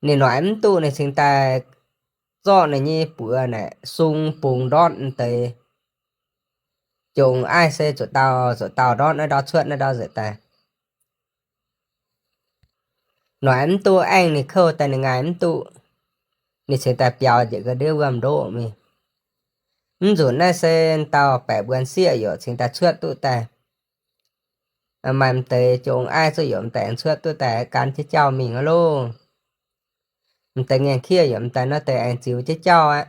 Ninh noic mv duqv, ninh cingx daaih zorqv ninh nyei buoz naaic sung bungx ndortv m'deix, ziouc ong-aiv se zuqc dauh zuqc dauh ndortv naaiv ndau cuotv naaiv ndau nzengc daaih. Noic mv duqv, aengx ninh kouv daaih ninh ngaih mv duqv, ninh cingx daaih biaux njiec ga'ndiev wuom-ndoqv mingh. Mv nzunc naaiv se dauh baeqc mbuonx sieqv yaac cingx daaih cuotv duqv daaih. Maaih m'deix ziouc ong-aiv zuqc yaac m'daaih aengx cuotv duqv daaih gan jienv jauv mingh aqv loh. M'deix ngaengc kiev yaac m'daaih nor deix aengx ziux jienv jauv aqv.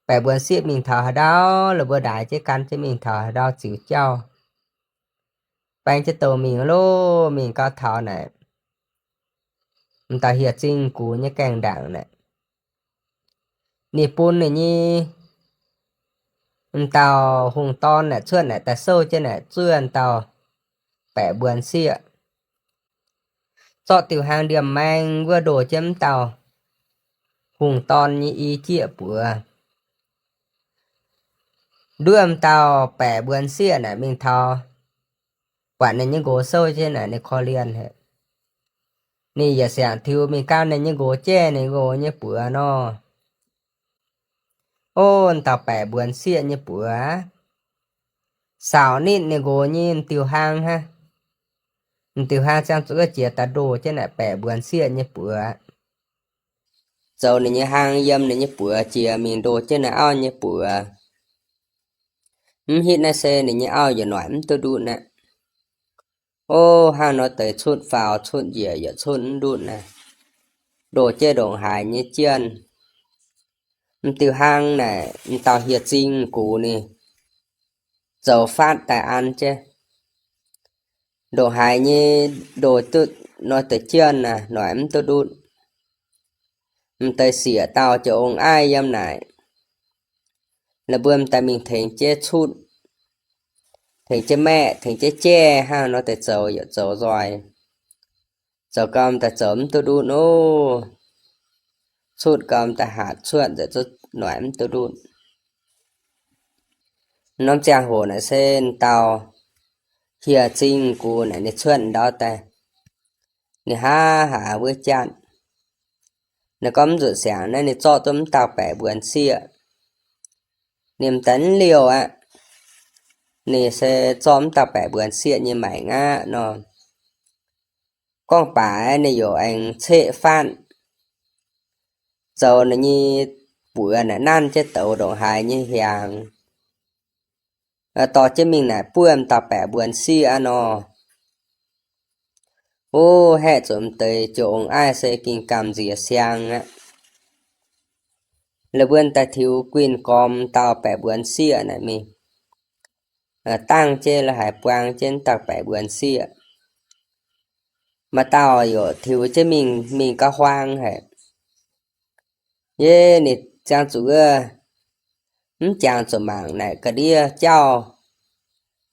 Baeqc mbuonx sieqv mingh taux haaix ndau, la'buo ndaaix jienv gan jienv mingh taux haaix ndau ziux jauv. Baeng jienv douh mingh aqv loh. Mingh gau taux naaic, m'dauh hieh zingh gux nyei gaengh ndaangc naaic, ninh bun ninh nyei m'dauh hungh dorn naaic cuotv naaic daaih souv jienv naaic zuov dauh baeqc mbuonx sieqv, zorqv diuh hlaang ndiemh maeng wuov ndoh jienv m'dauh hungh dorn nyei i jieqv buoz. Nduov m'dauh baeqc mbuonx sieqv naaic mingh taux, buatc ninh nyei nqox souv jienv naaic ninh korv-lienh haic. Ninh yaac siangx tiux mingh gan ninh nyei nqox jaiv ninh nqox nyei buoz nor. O, dauh baeqc mbuonx sieqv nyei buoz saauc nitv ninh nqox nyei m'diuh hlaang hnangv. M'diuh hlaang ziangh zuqc jiex daaih ndoh jienv naaic baeqc mbuonx sieqv nyei buoz, zoux ninh nyei hlaang yiem ninh nyei buoz jiex mingh ndoh jienv naaiv auv nyei buoz. Mv hitv naaiv se ninh nyei auv yaac noic mv duqv ndutv aqv. O, hnangv nor deix cutv faaux cutv njiec yaac cutv mv ndutv naaic, ndoh jienv ndongc haaix nyei jienh. M'diuh hlaang naaic m'dauh hieh zingh gux ninh zoux faatv daaih an jienv. Ndongc haaix nyei ndoh duqv nor deix jienh naaic noic mv duqv ndutv. M'deix siec dauh jiex ong-aaih yiem naaic, la'buom daaih mingh tengx jienv cutv, tengx jienv maeqv, tengx jienv jaiv, hnangv nor deix zoux yaac zoux nzoih. Zoux gau m'daaih zoux mv duqv ndutv ov. Cutv gau m'daaih hatc cuotv nzengc, noic mv duqv ndutv. Norm ziangh hoc naaic se m'dauh hieh zingh gux naaic ninh cuotv ndau daaih, ninh hnangv haaix wuov jatv. Ninh gorngv mv nzuqc siangx naaiv ninh zorqv duqv m'dauh baeqc mbuonx sieqv. Ninh m'daaih mv liouh aqv. Ninh se zorqv m'dauh baeqc mbuonx sieqv nyei maengc aqv nor. Gorngv baac ninh yaac aengx ceqv faatv, zoux ninh nyei buoz naaic nanv jienv douz ndongc haaix nyei hiaangx, dorh jienv mingh naaic buov m'dauh baeqc mbuonx sieqv aqv nor. O, haeqv zuqc m'deix jiex ong-aaih se ging gamh nziex siang aqv. La'buom daaih tiux guinh gormx dauh baeqc mbuonx sieqv naaic mingh, dangh jienv la'haiz buang jienv dauh baeqc mbuonx sieqv. Maaih dauh yaac tiux jienv mingh, mingh gauh huaang haic. Yie ninh ziangh zuqc wuov, mv jangx zuqc mangc naaic ga'ndiev jauv,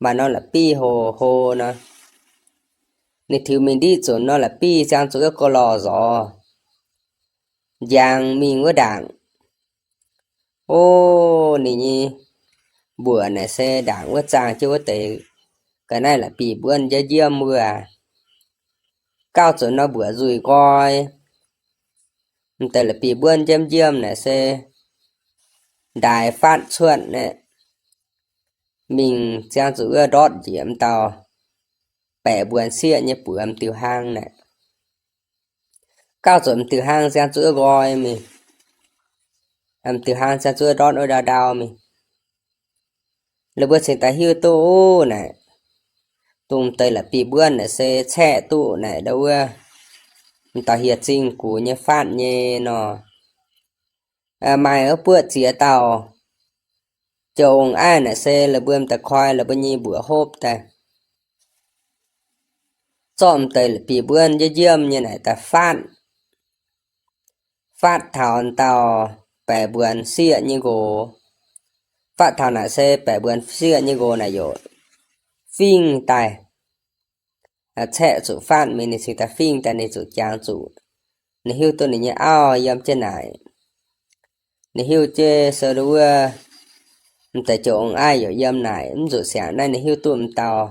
maaih norm la'bieiv hlo hlo nor. Ninh tiux mingh ndiqv zunc norm la'bieiv ziangh zuqc wuov go lorh nzorx, njang mingh wuov ndaangc. O, ninh nyei mbuoqc naaic se ndaangc wuov zaangh jienv wuov deix ga'naaiv la'bieiv mbuonv njiemv njiemv wuov. Gauh zuqc norm mbuoqc nzuih nqoi, m'deix la'bieiv mbuonv njiemv njiemv naaic se ndaix faatv cuotv naaic, mingh ziangh zuqc wuov ndortv njiec m'dauh baeqc mbuonx sieqv nyei buoz m'diuh hlaang naaic. Gauh zuqc m'diuh hlaang ziangh zuqc wuov nqoi mingh, m'diuh hlaang ziangh zuqc wuov ndortv wuov ndau ndau mingh. La'buo cingx daaih hiuv duqv naaic, dongh m'deix la'bieiv mbuonv naaic se caeqv duqv naaic ndau wuov m'dauh hieh zingh gux nyei faatv nyei nor. Maaih wuov buoqv ziex dauh jiex ong-aaih naaic se la'buo m'daaih koi la'buo nyei mbuoqc hopv daaih, zorqv m'deix la'bieiv mbuonv njiemv njiemv nyei naaic daaih faatv, faatv taux dauh baeqc mbuonx sieqv nyei nqox. Faatv taux naaic se baeqc mbuonx sieqv nyei nqox naaic yaac fingx daaih, caeqv zuqc faatv mingh ninh cingx daaih fingx daaih ninh zuqc jangx zuqc, ninh hiuv duqv ninh nyei auv yiem jienv naaic. Ninh hiuv jienv se wuov m'deix jiex ong-aaih yaac yiem naaic, mv zuqc siangx naaiv ninh hiuv duqv m'dauh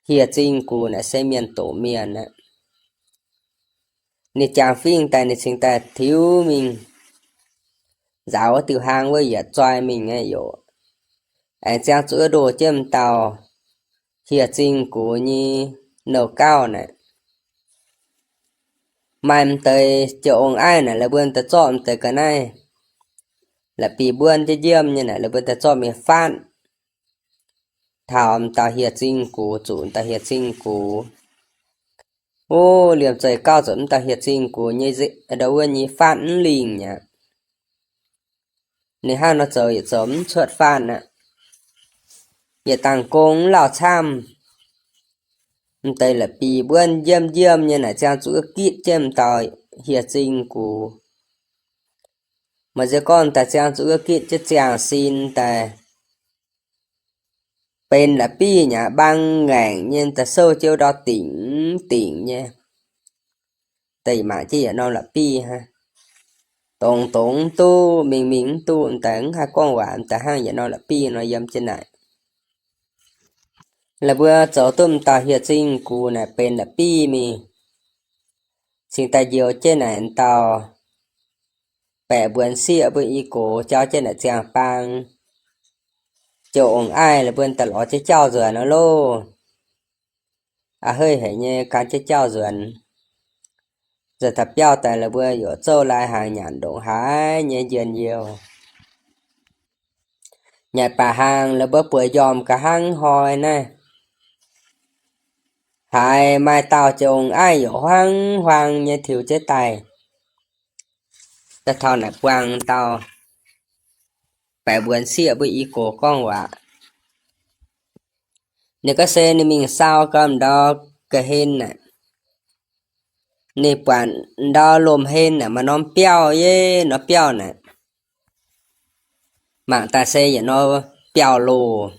hieh zingh gux naaic se mienh doqc mienh aqv. Ninh jangx fingx daaih ninh cingx daaih tiux mingh nzaaux wuov diuh hlaang wuov yietc zoi mingh aqv yaac aengx ziangh zuqc wuov ndoh jienv m'dauh hieh zingh gux nyei nouh gauh naaic. Maaih m'deix jiex ong-aaih naaic la'buo m'daaih zorqv m'deix ga'naaiv la'bieiv mbuonv njiemv njiemv nyei naaic la'buo m'daaih zorqv mingh faatv taux m'dauh hieh zingh gux, zuqc m'dauh hieh zingh gux. O, liemh zeih gauh zuqc m'dauh hieh zingh gux nyei ndau wuov nyei faatv mv lingh aqv. Ninh hnangv nor zoux yietc zoux mv cuotv faatv aqv. Yietc dangh gong mv lauh camv, m'deix la'bieiv mbuonv njiemv njiemv nyei naaic ziangh zuqc wuov gitv jienv m'dauh hieh zingh gux. Maaih nziex gorngv daaih ziangh zuqc wuov gitv jienv ziangh sin daaih benx la'bieiv nyei aqv, mbang ngaengc nyei daaih souv jienv ndau dingc dingc nyei. Daaih mangc jienv yietc norm la'bieiv hnangv, dongz dongz mv duqv, mingh mingh mv duqv, m'daaih mv haih gorngv waac, m'daaih hnangv yietc norm la'bieiv nor yiem jienv naaic. La'buo zoux duqv m'dauh hieh zingh gux naaic benx la'bieiv mingh, cingx daaih njoux jienv naaic m'dauh baeqc mbuonx sieqv mbuo i gox jauv jienv naaic ziangh baang, jiex ong-aaih la'buo daaih lorz jienv jauv nzuonx nor loh. A'heiv haic nyei gan jienv jauv nzuonx. Nzuonx taux biauv daaih la'buo yaac zouv lai hnaangx nyanc ndongc haaix nyei njien-youh. Nyanc baac hlang la'buo bueix njormh ga'hnangv hnoi naaiv, haiz maaih dauh jong aiv yaac huaang-huaang nyei tiux jienv daaih. Daaih taux naaic buangh dauh baeqc mbuonx sieqv mbuo i gox gorngv waac. Ninh gorngv se ninh mingh sau gau ndau ga'hlen naaic, ninh buatc ndau lomh hlen naaic maaih norm biauv, yie norm biauv naaic, mangc daaih se yietc norm biauv-loh,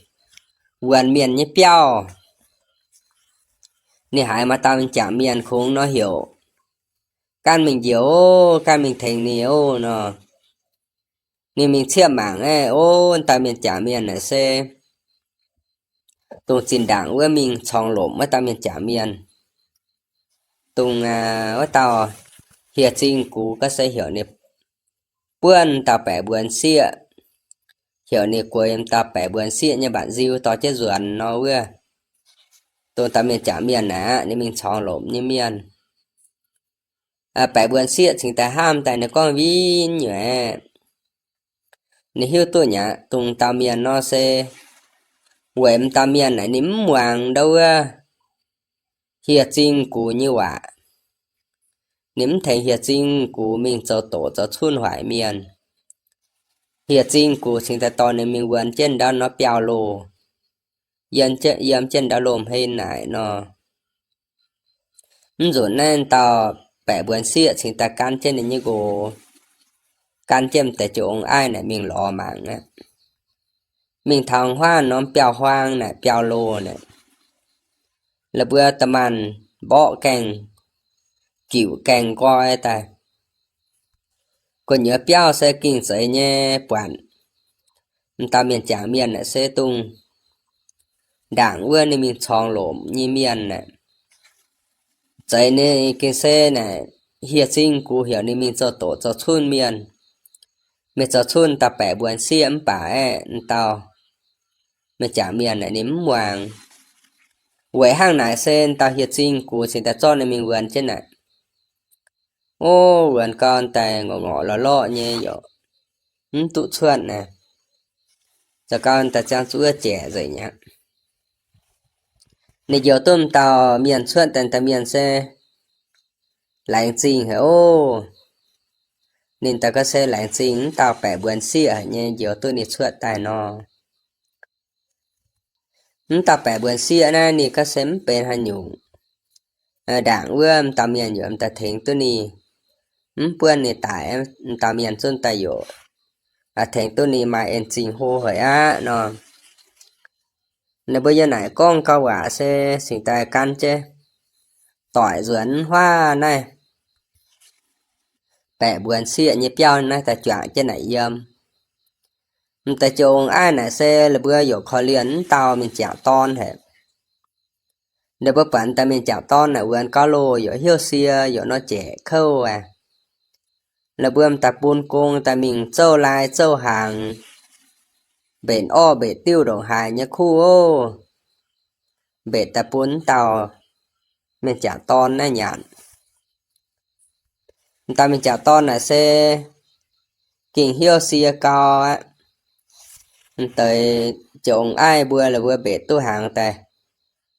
wuonx mienh nyei biauv. Ninh haiz maaih dauh mienh jangc mienh kungx nor heuc, Gaanv mingh njoux, gaanv mingh tengx ninh oc nor. Ninh mingh cieqv mangc aeqv, o, dauh mienh jangc mienh naaic se dongh zinh ndaangc wuov mingh corngx lomc wuov dauh mienh jangc mienh, dongh wuov dauh hieh zingh gux gorngv se heuc ninh buonv dauh baeqc mbuonx sieqv, heuc ninh gueix dauh baeqc mbuonx sieqv nyei mbatc nziu dorh jienv nzuonx nor wuov. Dongh dauh mienh jangc mienh naaic aqv, ninh mingh corngx lomc nyei mienh. Baeqc mbuonx sieqv cingx daaih hnamv daaih ninh gorngv, Win nyuoqc aeqv, ninh hiuv duqv nyei aqv, dongh dauh mienh nor se weic m'dauh mienh naaic ninh mv muangx ndau wuov hieh zingh gux nyei waac. Ninh mv tengx hieh zingh gux mingh zoux doqc zoux cunv hoic mienh. Hieh zingh gux cingx daaih dorh ninh mingh wuonx jienv ndau norm biauv-loh, yiem jienv ndau lomh hlen naaic nor. Mv nzunc naaiv dauh baeqc mbuonx sieqv cingx daaih gaanv jienv ninh nyei nqox, gaanv jienv m'deix jong ong-aiv naaic mingh lorz mangc aqv. Mingh taux huaav norm biauv-huaang naaic, biauv-loh naaic, la'buo da'maanc mborqv gaengh, giuc gaengh nqoi daaih. Gu'nyuoz biauv se gengh zeiz nyei buatc. M'dauh mienh jangc mienh naaic se dongh ndaangc wuov ninh mingh corngx lomc nyei mienh naaic. Zeiz ninh gengh se naaic hieh zingh gux heuc ninh mingh zoux doqc zoux cunv mienh, mingh zoux cunv dauh baeqc mbuonx sieqv mv baac aeqv, m'dauh mienh jangc mienh naaic ninh mv muangx. Weic hnangv naaic se m'dauh hieh zingh gux cingx daaih zorqv ninh mingh wuonx jienv naaic. O, wuonx gau daaih ngorc ngorc lorqc lorqc nyei yaac mv duqv cuotv naaic. Zoux gau daaih ziangh zuqc wuov jaic nzengc aqv. Ninh njoux duqv m'dauh mienh cuotv daaih, m'dauh mienh se laengz zingh haic oc. Ninh daaih gorngv se laengz zingh m'dauh baeqc mbuonx sieqv haic nyei njoux duqv ninh cuotv daaih nor. M'dauh baeqc mbuonx sieqv naaiv ninh gorngv se mv benx haaix nyungc. Ndaangc wuov m'dauh mienh yaac m'daaih tengx duqv ninh, mv buonv ninh daic, m'dauh mienh zungv daaih yaac tengx duqv ninh maaih en zingh hlo haic aqv nor. Ninh mbuo yiem naaic gorngv gau waac se cingx daaih gan jienv doic nzuonx huaav naaiv baeqc mbuonx sieqv nyei biauv naaiv daaih juangc jienv naaic yiem. M'daaih jong aiv naaic se la'buo yaac korv-lienh m'dauh mienh jangc dorn haic. Ninh mbuo buatc m'daaih mienh jangc dorn naaic wuonx gauv loh yaac heuc sie yaac nor jaic kouv aqv. La'buo m'daaih bun gong daaih mingh zouv lai zouv hnaangx, mbenc orv mbenc diuv ndongc haaix nyei kuv oc, mbenc daaih bun m'dauh mienh jangc dorn naaiv nyanc. M'daaih mienh jangc dorn naaic se gengh heuc sie gau aqv. M'daaih jong aiv mbuo la'buo mbenc duqv hnaangx daaih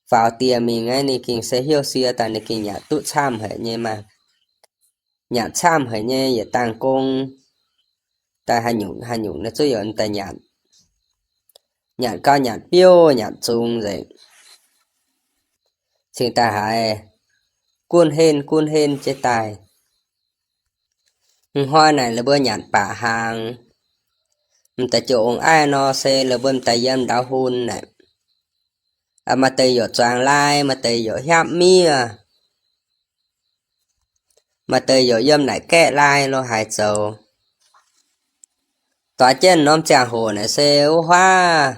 faaux dieh mingh aqv, ninh gengh se heuc sie daaih ninh gengh nyanc duqv camv haic nyei maah. Nyanc camv haic nyei yietc dangh gong daaih haaix nyungc haaix nyungc naaiv zuqc yaac m'daaih nyanc. Nyanc gau nyanc biouv nyanc zungx nzengc, cingx daaih haiz gunv henv gunv henv jienv daaih. Hnoi naaic la'buo nyanc baac hnaangx, m'daaih jong aiv nor se la'buo m'daaih yiem ndau hun naaic, maaih deix yaac zuangx lai, maaih deix yaac hiaapv miev, maaih deix yaac yiem naaic gaeqv lai lo haaix zoux. Doix jienv norm ziangh hoc naaic se wuov huaav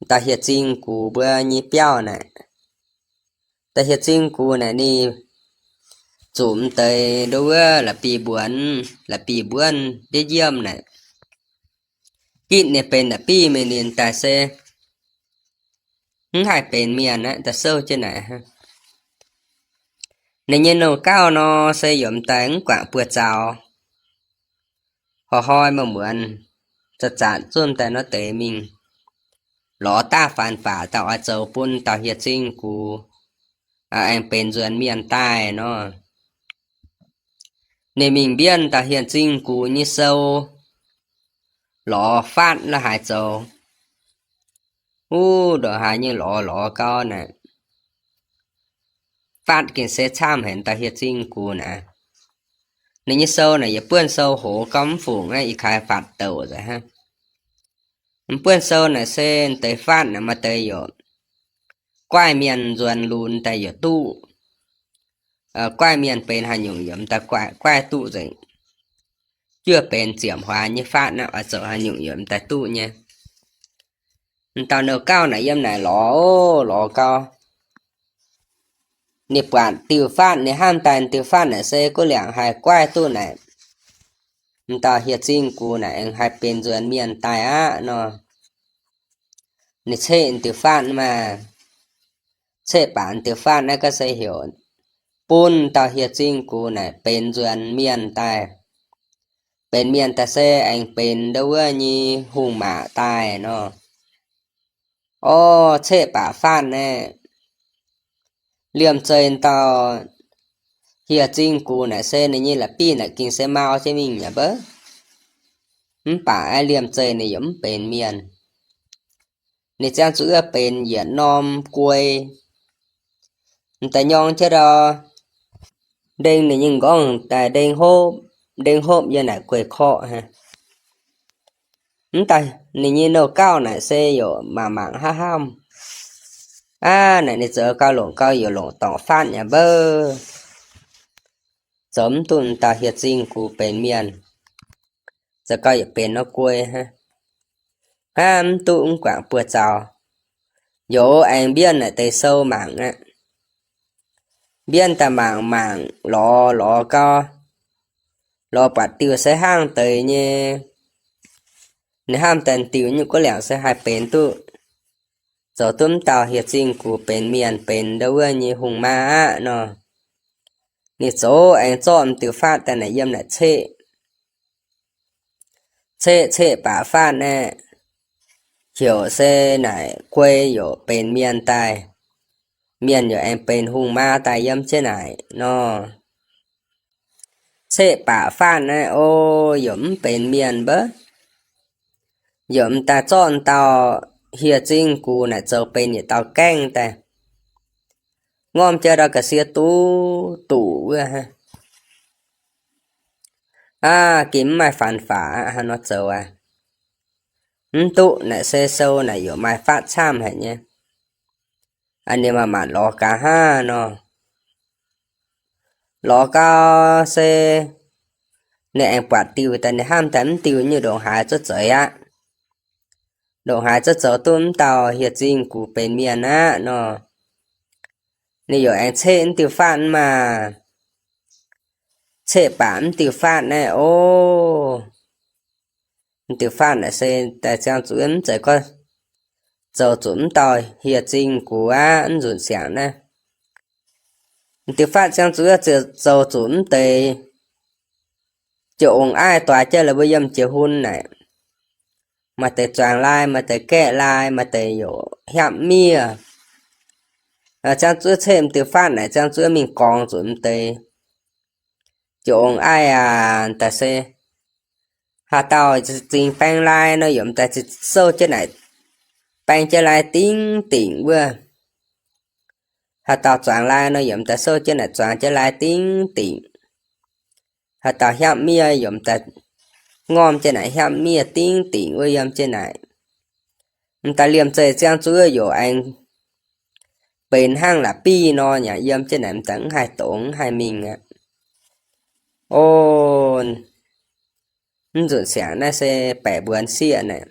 m'daaih hieh zingh gux mbuo nyei biauv naaic. Daaih hieh zingh gux naaic ninh zuqc m'deix ndo wuov la'bieiv mbuonx, la'bieiv mbuonx ndiev njiemv naaic. Gitv ninh benx la'bieiv mingh ninh daaih se mv haih benx mienh aqv, daaih souv jienv naaic. Ninh nyei nouh gauv nor se yaac m'daaih mv guangc buoz-zaux, horh hnoi maaih muonz Zanc-zanc zunv daaih nor deix mingh lorz daav faan baac daaih oix zoux bun dauh hieh zingh gux aengx benx nzuonx mienh daaih nor. Ninh mingh mbienv dauh hieh zingh gux nyei sou lorz faatv la'haaix zoux. Wuov ndongc haaix nyei lorz lorz gau naaic, faatv gengh se camv haic dauh hieh zingh gux naaic. Ninh nyei sou naaic yietc buonv sou hoz gau mv fungc aqv, ih kaaix fatv douc nzengc hnangv. Mv buonv sou naaic se deix faatv naaic maaih deix youc guaaiv mienh nzuonx lunx daaih youc duqv, guaaiv mienh benx haaix nyungc yaac m'daaih guaaiv duqv nzengc. Juov benx ziepc huaax nyei faatv naaiv oix zoux haaix nyungc yaac m'daaih duqv nyei. M'dauh nouh gauh naaic yiem naaic lorz, lorz gau, ninh buatc diuh faatv, ninh hnamv daaih diuh faatv naaic se guv liangc haih guaaiv duqv naaic, m'dauh hieh zingh gux naaic aengx haih benx nzuonx mienh daaih aqv nor. Ninh ceqv diuh faatv maah, ceqv baac diuh faatv naaiv gaav se heuc bun dauh hieh zingh gux naaic benx nzuonx mienh daaih. Benx mienh daaih se aengx benx ndau wuov nyei hungh maac daaih nor. Orv, ceqv baac faatv naaiv, liemh zeih dauh hieh zingh gux naaic se ninh nyei la'bieiv naaic gengh se mau jienv mingh yaac mbouv, mv baac liemh zeih ninh yaac mv benx mienh. Ninh ziangh zuqc wuov benx yietc norm guei, m'daaih nyorng jienv ndau ndeng ninh nyei m'nqorngv daaih ndeng hopv, ndeng hopv yiem naaic guei korqv hnangv. Mv daaih ninh nyei nouh gauh naaic se youc mangc mangc hnamv hnamv, aav, naaic ninh zoux gau longc gau youc longc dorngc faatv yaac mbouv, zoux mv duqv m'dauh hieh zingh gux benx mienh, zoux gau yietc benx norm guei hnangv. Hnamv mv duqv, mv guangc buoz-zaux, youz aengx mbienv naaic deix sou mangc aqv. Mbienv daaih mangc mangc lorz lorz gau, lorz buatc diuh se hnangv deix nyei. Ninh hnamv daaih diuh nyei guv liangc se haih benx duqv, zoux duqv m'dauh hieh zingh gux benx mienh, benx ndau wuov nyei hungh maa aqv nor. Ninh zoux aengx zorqv m'diuh faatv daaih naaic yiem naaic ceqv. Ceqv ceqv baac faatv naaiv, heuc se naaic guei youc benx mienh daaih, mienh youc aengx benx hungh maa daaih yiem jienv naaic nor. Ceqv baac faatv naaiv, o, youc mv benx mienh mbouv, youc m'daaih zorqv dauh hieh zingh gux naaic zoux benx yietc dauh gaengh daaih, ngorm jienv ndau ga'sie duqv duqv wuov hnangv. Aav, gengh mv maaih faan faax aqv, hnangv nor zoux aqv. Mv duqv naaic se sou naaic youc maaih faatv camv haic nyei. Ninh maaih maanc lorz gaax hnangv nor. Lorz gau se ninh aengx buatc diuh daaih, ninh hnamv daaih mv diuh nyungc ndongc haaix zuqc zoux aqv. Ndongc haaix zuqc zoux duqv mv dauh hieh zingh gux benx mienh aqv nor. Ninh youc aengx ceqv mv diuh faatv maah. Ceqv baac mv diuh faatv naaiv, o, mv diuh faatv naaic se daaih ziangh zuqc mv zeiz gorngv zoux zuqc mv dauh hieh zingh gux aqv, mv nzunc siangx naaiv. Mv diuh faatv ziangh zuqc zoux zuqc mv deix jiex ong-aiv doix jienv la'buo yiem jiex hun naaic. Maaih deix zuangx lai, maaih deix gaeqv lai, maaih deix youc hiapv miev. Ziangh zuqc ceqv mv diuh faatv naaic ziangh zuqc mingh gorngx zuqc mv deix jiex ong-aiv aac daaih se haaix dauh zingx baeng lai nor, yaac m'daaih souv jienv naaic baeng jienv lai dingv dingc wuov. Haaix dauh zuangx lai nor, yaac m'daaih souv jienv naaic zuangx jienv lai dingv dingc. Haaix dauh hiapv miev, yaac m'daaih ngorm jienv naaic hiapv miev dingv dingc wuov yiem jienv naaic. M'daaih liemh zeih ziangh zuqc youc aengx benx hnangv la'bieiv nor, yaac yiem jienv naaic m'daaih mv haih dongz mv haih mingh aqv. O, mv nzunc siangx naaiv se baeqc mbuonx sieqv naaic.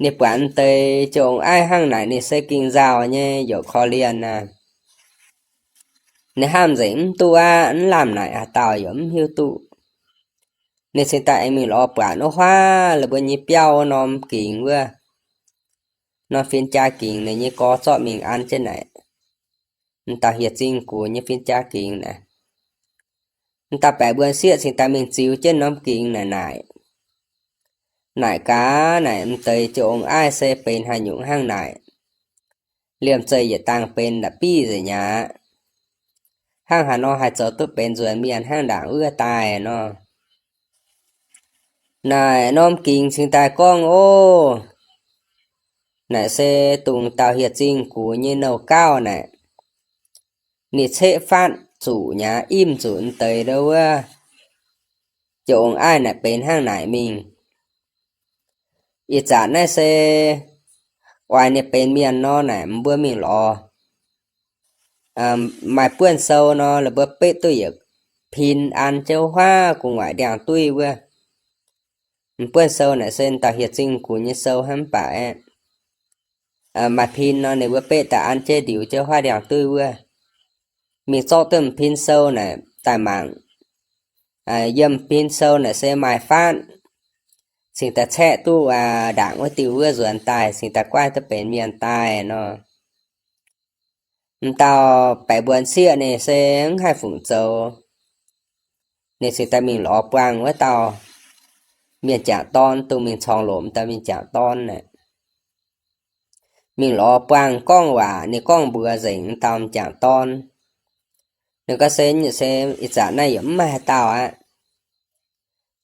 Ninh buatc mv deix jiex ong-aiv hnangv naaic ninh se gengh nzauh nyei, youc korv-lienh aqv. Ninh hnamv nzengc mv duqv aqv, mv lamh naaic haaix dauh yaac mv hiuv duqv. Ninh cingx daaih aengx mingh lorz buatc wuov huaav la'buo nyei biauv norm gingx wuov, norm fin-jaa gingx ninh nyei gorx zorqv mingh an jienv naaic. M'dauh hieh zingh gux nyei fin-jaa gingx naaic. M'daaih baeqc mbuonx sieqv cingx daaih mingh ziux jienv norm gingx naaic naaic. Naaic gaax naaic, m'deix ziouc ong-aiv se benx haaix nyungc hnangv naaic. Liemh zeih yietc dangh benx la'bieiv nzengc aqv. Hnangv haaix nor haih zoux duqv benx nzuonx mienh hnangv ndaangc wuov daaih nor? Naaic norm gingx cingx daaih gorngv, ov, naaic se dongh dauh hieh zingh gux nyei nouh gauv naaic, ninh ceqv fatv zuqc nyei, imv zuqc m'deix ndo wuov, ziouc ong-aiv naaic benx hnangv naaic mingh. Ih zanc naaiv se oix ninh benx mienh nor naaic, mbuo mingh lorz maaih buonv sou nor, la'buo betv duqv yietc pin an jienv huaav gu'nguaaic ndiangx-duiv wuov. M'buonv sou naaic se dauh hieh zingh gux nyei sou hnangv, mv baac aeqv, maaih pin nor, ninh mbuo betv daaih an jienv ndiux jienv huaav ndiangx-duiv wuov. Mingh zorqv duqv m'pin sou naaic daaih mangc. Yiem m'pin sou naaic se maaih fatv, cingx daaih caeqv duqv ndaangc wuov diuh wuov nzuonx daaih, cingx daaih guaaiv duqv benx mienh daaih nor. M'dauh baeqc mbuonx sieqv ninh se mv haih fungc zoux. Ninh cingx daaih mingh lorz buangh wuov dauh mienh jangc dorn, dongh mingh corng lomc dauh mienh jangc dorn naaic. Mingh lorz buangh gorngv waac, ninh gorngv mbuox nzengc dauh mienh jangc dorn. Ninh gorngv se, se ih zanc naaiv yaac mv maaih haaix dauh aqv.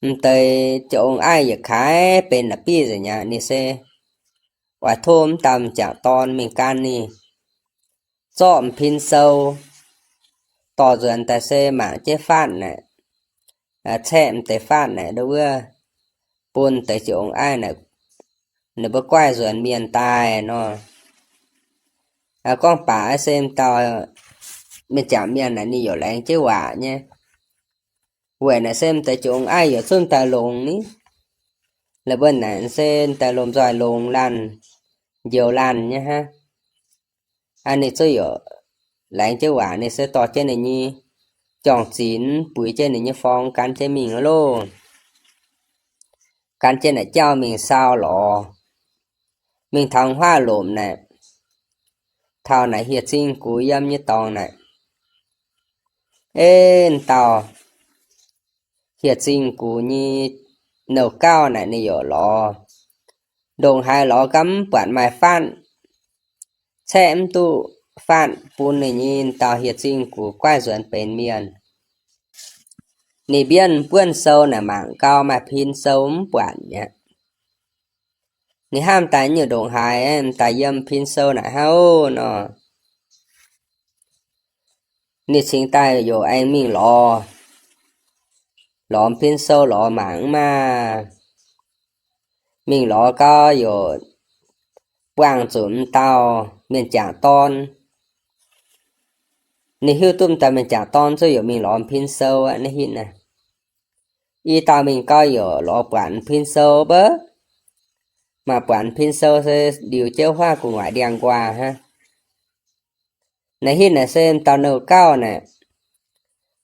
M'deix ziouc ong-aiv yietc kaaix benx la'bieiv nzengc aqv. Ninh se oix tov m'dauh m'jangc dorn mingh gan ninh zorqv m'pin sou dorh nzuonx daaih se mangc jienv fatv naaic, caeqv m'deix fatv naaic ndo wuov, bun deix ziouc ong-aiv naaic, ninh mbuo guaaiv nzuonx mienh daaih nor. Gorngv baac se m'dauh mienh jangc mienh naaic ninh yaac laengz jienv waac nyei. Weic naaic se m'deix ziouc ong-aiv yaac zungv daaih longx ni. La'buo naaic se m'deix lomh nzoih longx laanh, njoux laanh nyei hnangv. Ninh zungv yaac laengz jienv waac, ninh se dorh jienv ninh nyei juang-zinx, buix jienv ninh nyei forng gan jienv mingh loh. Gan jienv naaic jauv mingh sau lorz. Mingh taux huaav lomc naaic, taux naaic hieh zingh gux yiem nyei dorngx naaic, ei, dauh hieh zingh gux nyei nouh gauv naaic ninh yaac lorz, ndongc haaix lorz gaax mv buatc maaih fatv, caeqv mv duqv fatv bun ninh nyei dauh hieh zingh gux guaaiv nzuonx benx mienh. Ninh mbienv buonv sou naaic mangc gau maaih pin sou mv buatc mi'aqv. Ninh hnamv daaih nyungc ndongc haaix, m'daaih yiem pin sou naaic hnangv nor. Ninh cingx daaih yaac aengx mingh lorz, lorz pin sou lorz mangc mv maaih. Mingh lorz gau yaac buangh zuqc m'dauh mienh jangc dorn. Ninh hiuv duqv m'daaih mienh jangc dorn zungv yaac mingh lorz pin sou aqv naaiv hitv naaic. I dauh mingh gau yaac lorz buatc pin sou baav. Maaih buatc pin sou se ndiux jienv huaav gu'nguaaic ndiangx-nquaah hnangv. Naaiv hitv naaic se m'dauh nouh gauv naaic,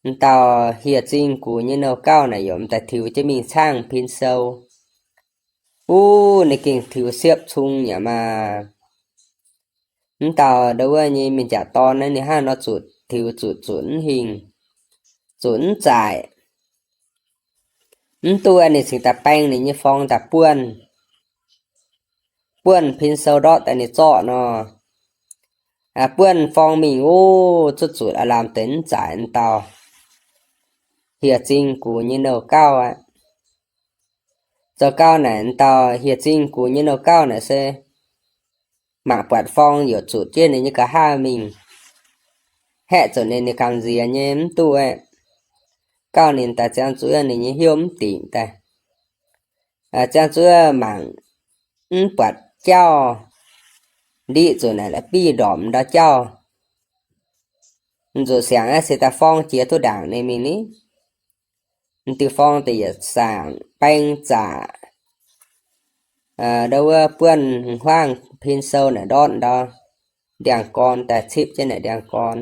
m'dauh hieh zingh gux nyei nouh gauv naaic yaac m'daaih tiux jienv mingh caangv pin sou. Uv, ninh gengh tiux siepv cung yaac maah. Mv dauh ndo wuov nyei mienh jangc dorn naaiv ninh hnangv nor zuqc tiux zuqc zunc mv hingh, zunc mv zaaic. Mv duqv ninh cingx daaih baeng ninh nyei forng daaih buonv, buonv pin sou ndortv daaih ninh zorqv nor. Buonv forng mingh, uv, zuqc zuqc aav lamh deix mv zaaic m'dauh hieh zingh gux nyei nouh gauv aqv. Zoux gau naaic m'dauh hieh zingh gux nyei nouh gauv naaic se mangc buatc forng yaac zuqc jienv ninh nyei nqa'haav mingh, haeqv zuqc ninh, ninh gamh nziex nyei mv duqv aqv. Gauh ninh daaih ziangh zuqc ninh nyei hnyouv mv dingc daaih. Ziangh zuqc mangc mv buatc jauv, ndiqv zuqc naaic la'bieiv ndorpc ndau jauv. Zuqc siangx aqv, se daaih forng jiex duqv ndaangc ninh mingh ni. M'diuh forng deix yietc saangc baeng zaqc, ndo wuov buonv huaangv pin sou naaic ndortv ndau ndiangx-gorn daaih cipv jienv naaic ndiangx-gorn.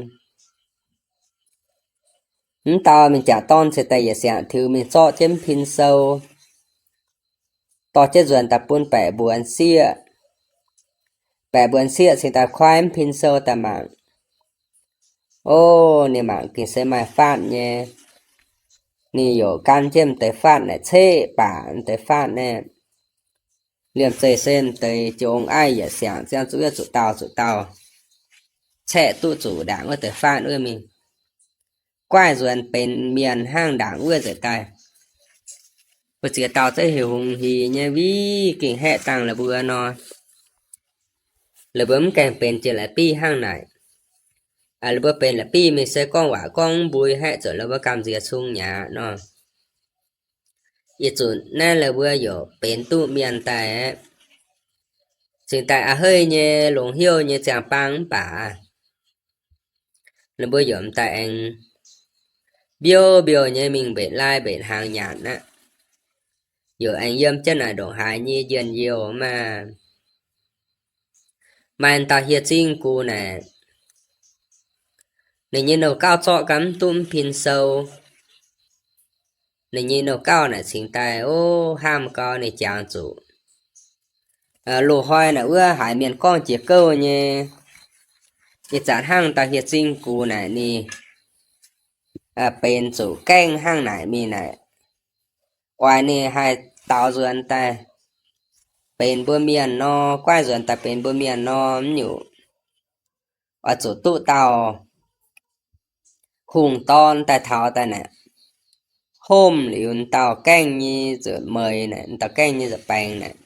Mv dauh mienh jangc dorn se daaih yietc siangx tiux mingh zorqv jienv pin sou, dorh jienv nzuonx daaih bun baeqc mbuonx sieqv. Baeqc mbuonx sieqv cingx daaih kuaaiv pin sou daaih mangc. O, ninh mangc gengh se maaih faatv nyei. Ninh yaac gan jienv m'deix faatv naaic ceqv baac m'deix faatv naaic, Liemh zeih se m'deix joux ong-aiv yietc siangx ziangh zuqc wuov zuqc dauh zuqc dauh caeqv duqv zuqc ndaangc wuov deix faatv wuov mingh. Guaaiv nzuonx benx mienh hnangv ndaangc wuov nzengc daaih. Mbuo ziex dauh zungv heuc hungx hic nyei, mv gengh haeqv dangh la'buo nor. La'buo mv gaengh benx jiex la'bieiv hnangv naaic. La'buo benx la'bieiv mingh se gorngv waac gorngv mv mbui, haeqv zuqc la'buo gamh nziex cung nyei aqv nor. Yietc zungv naaiv la'buo yaac benx duqv mienh daaih aqv. Cingx daaih a'heiv nyei longx hnyouv nyei ziangh baang mv baac la'buo yaac m'daaih aengx mbiouv-mbiouh nyei mingh mbenc lai mbenc hnaangx nyanc aqv. Yaac aengx yiem jienv naaic ndongc haaix nyei njien-youh maah. Maaih dauh hieh zingh gux naaic, ninh nyei nouh gauv zorqv gau mv duqv mv pin sou. Ninh nyei nouh gauv naaic cingx daaih, ov, hnamv gau ninh jangx zuqc loz-hnoi naaic wuov haiz mienh gorngv jiex gouv nyei, ih zanc hnangv dauh hieh zingh gux naaic ninh benx zuqc gaengh hnangv naaic mingh naaic, oix ninh haih daaux nzuonx daaih benx mbuo mienh nor, guaaiv nzuonx daaih benx mbuo mienh nor, mv nyungc oix zuqc duqv dauh hungh dorn daaih taux daaih naaic, homv liuz dauh gaengh nyei nza'hmien naaic, dauh gaengh nyei nza'baengx naaic,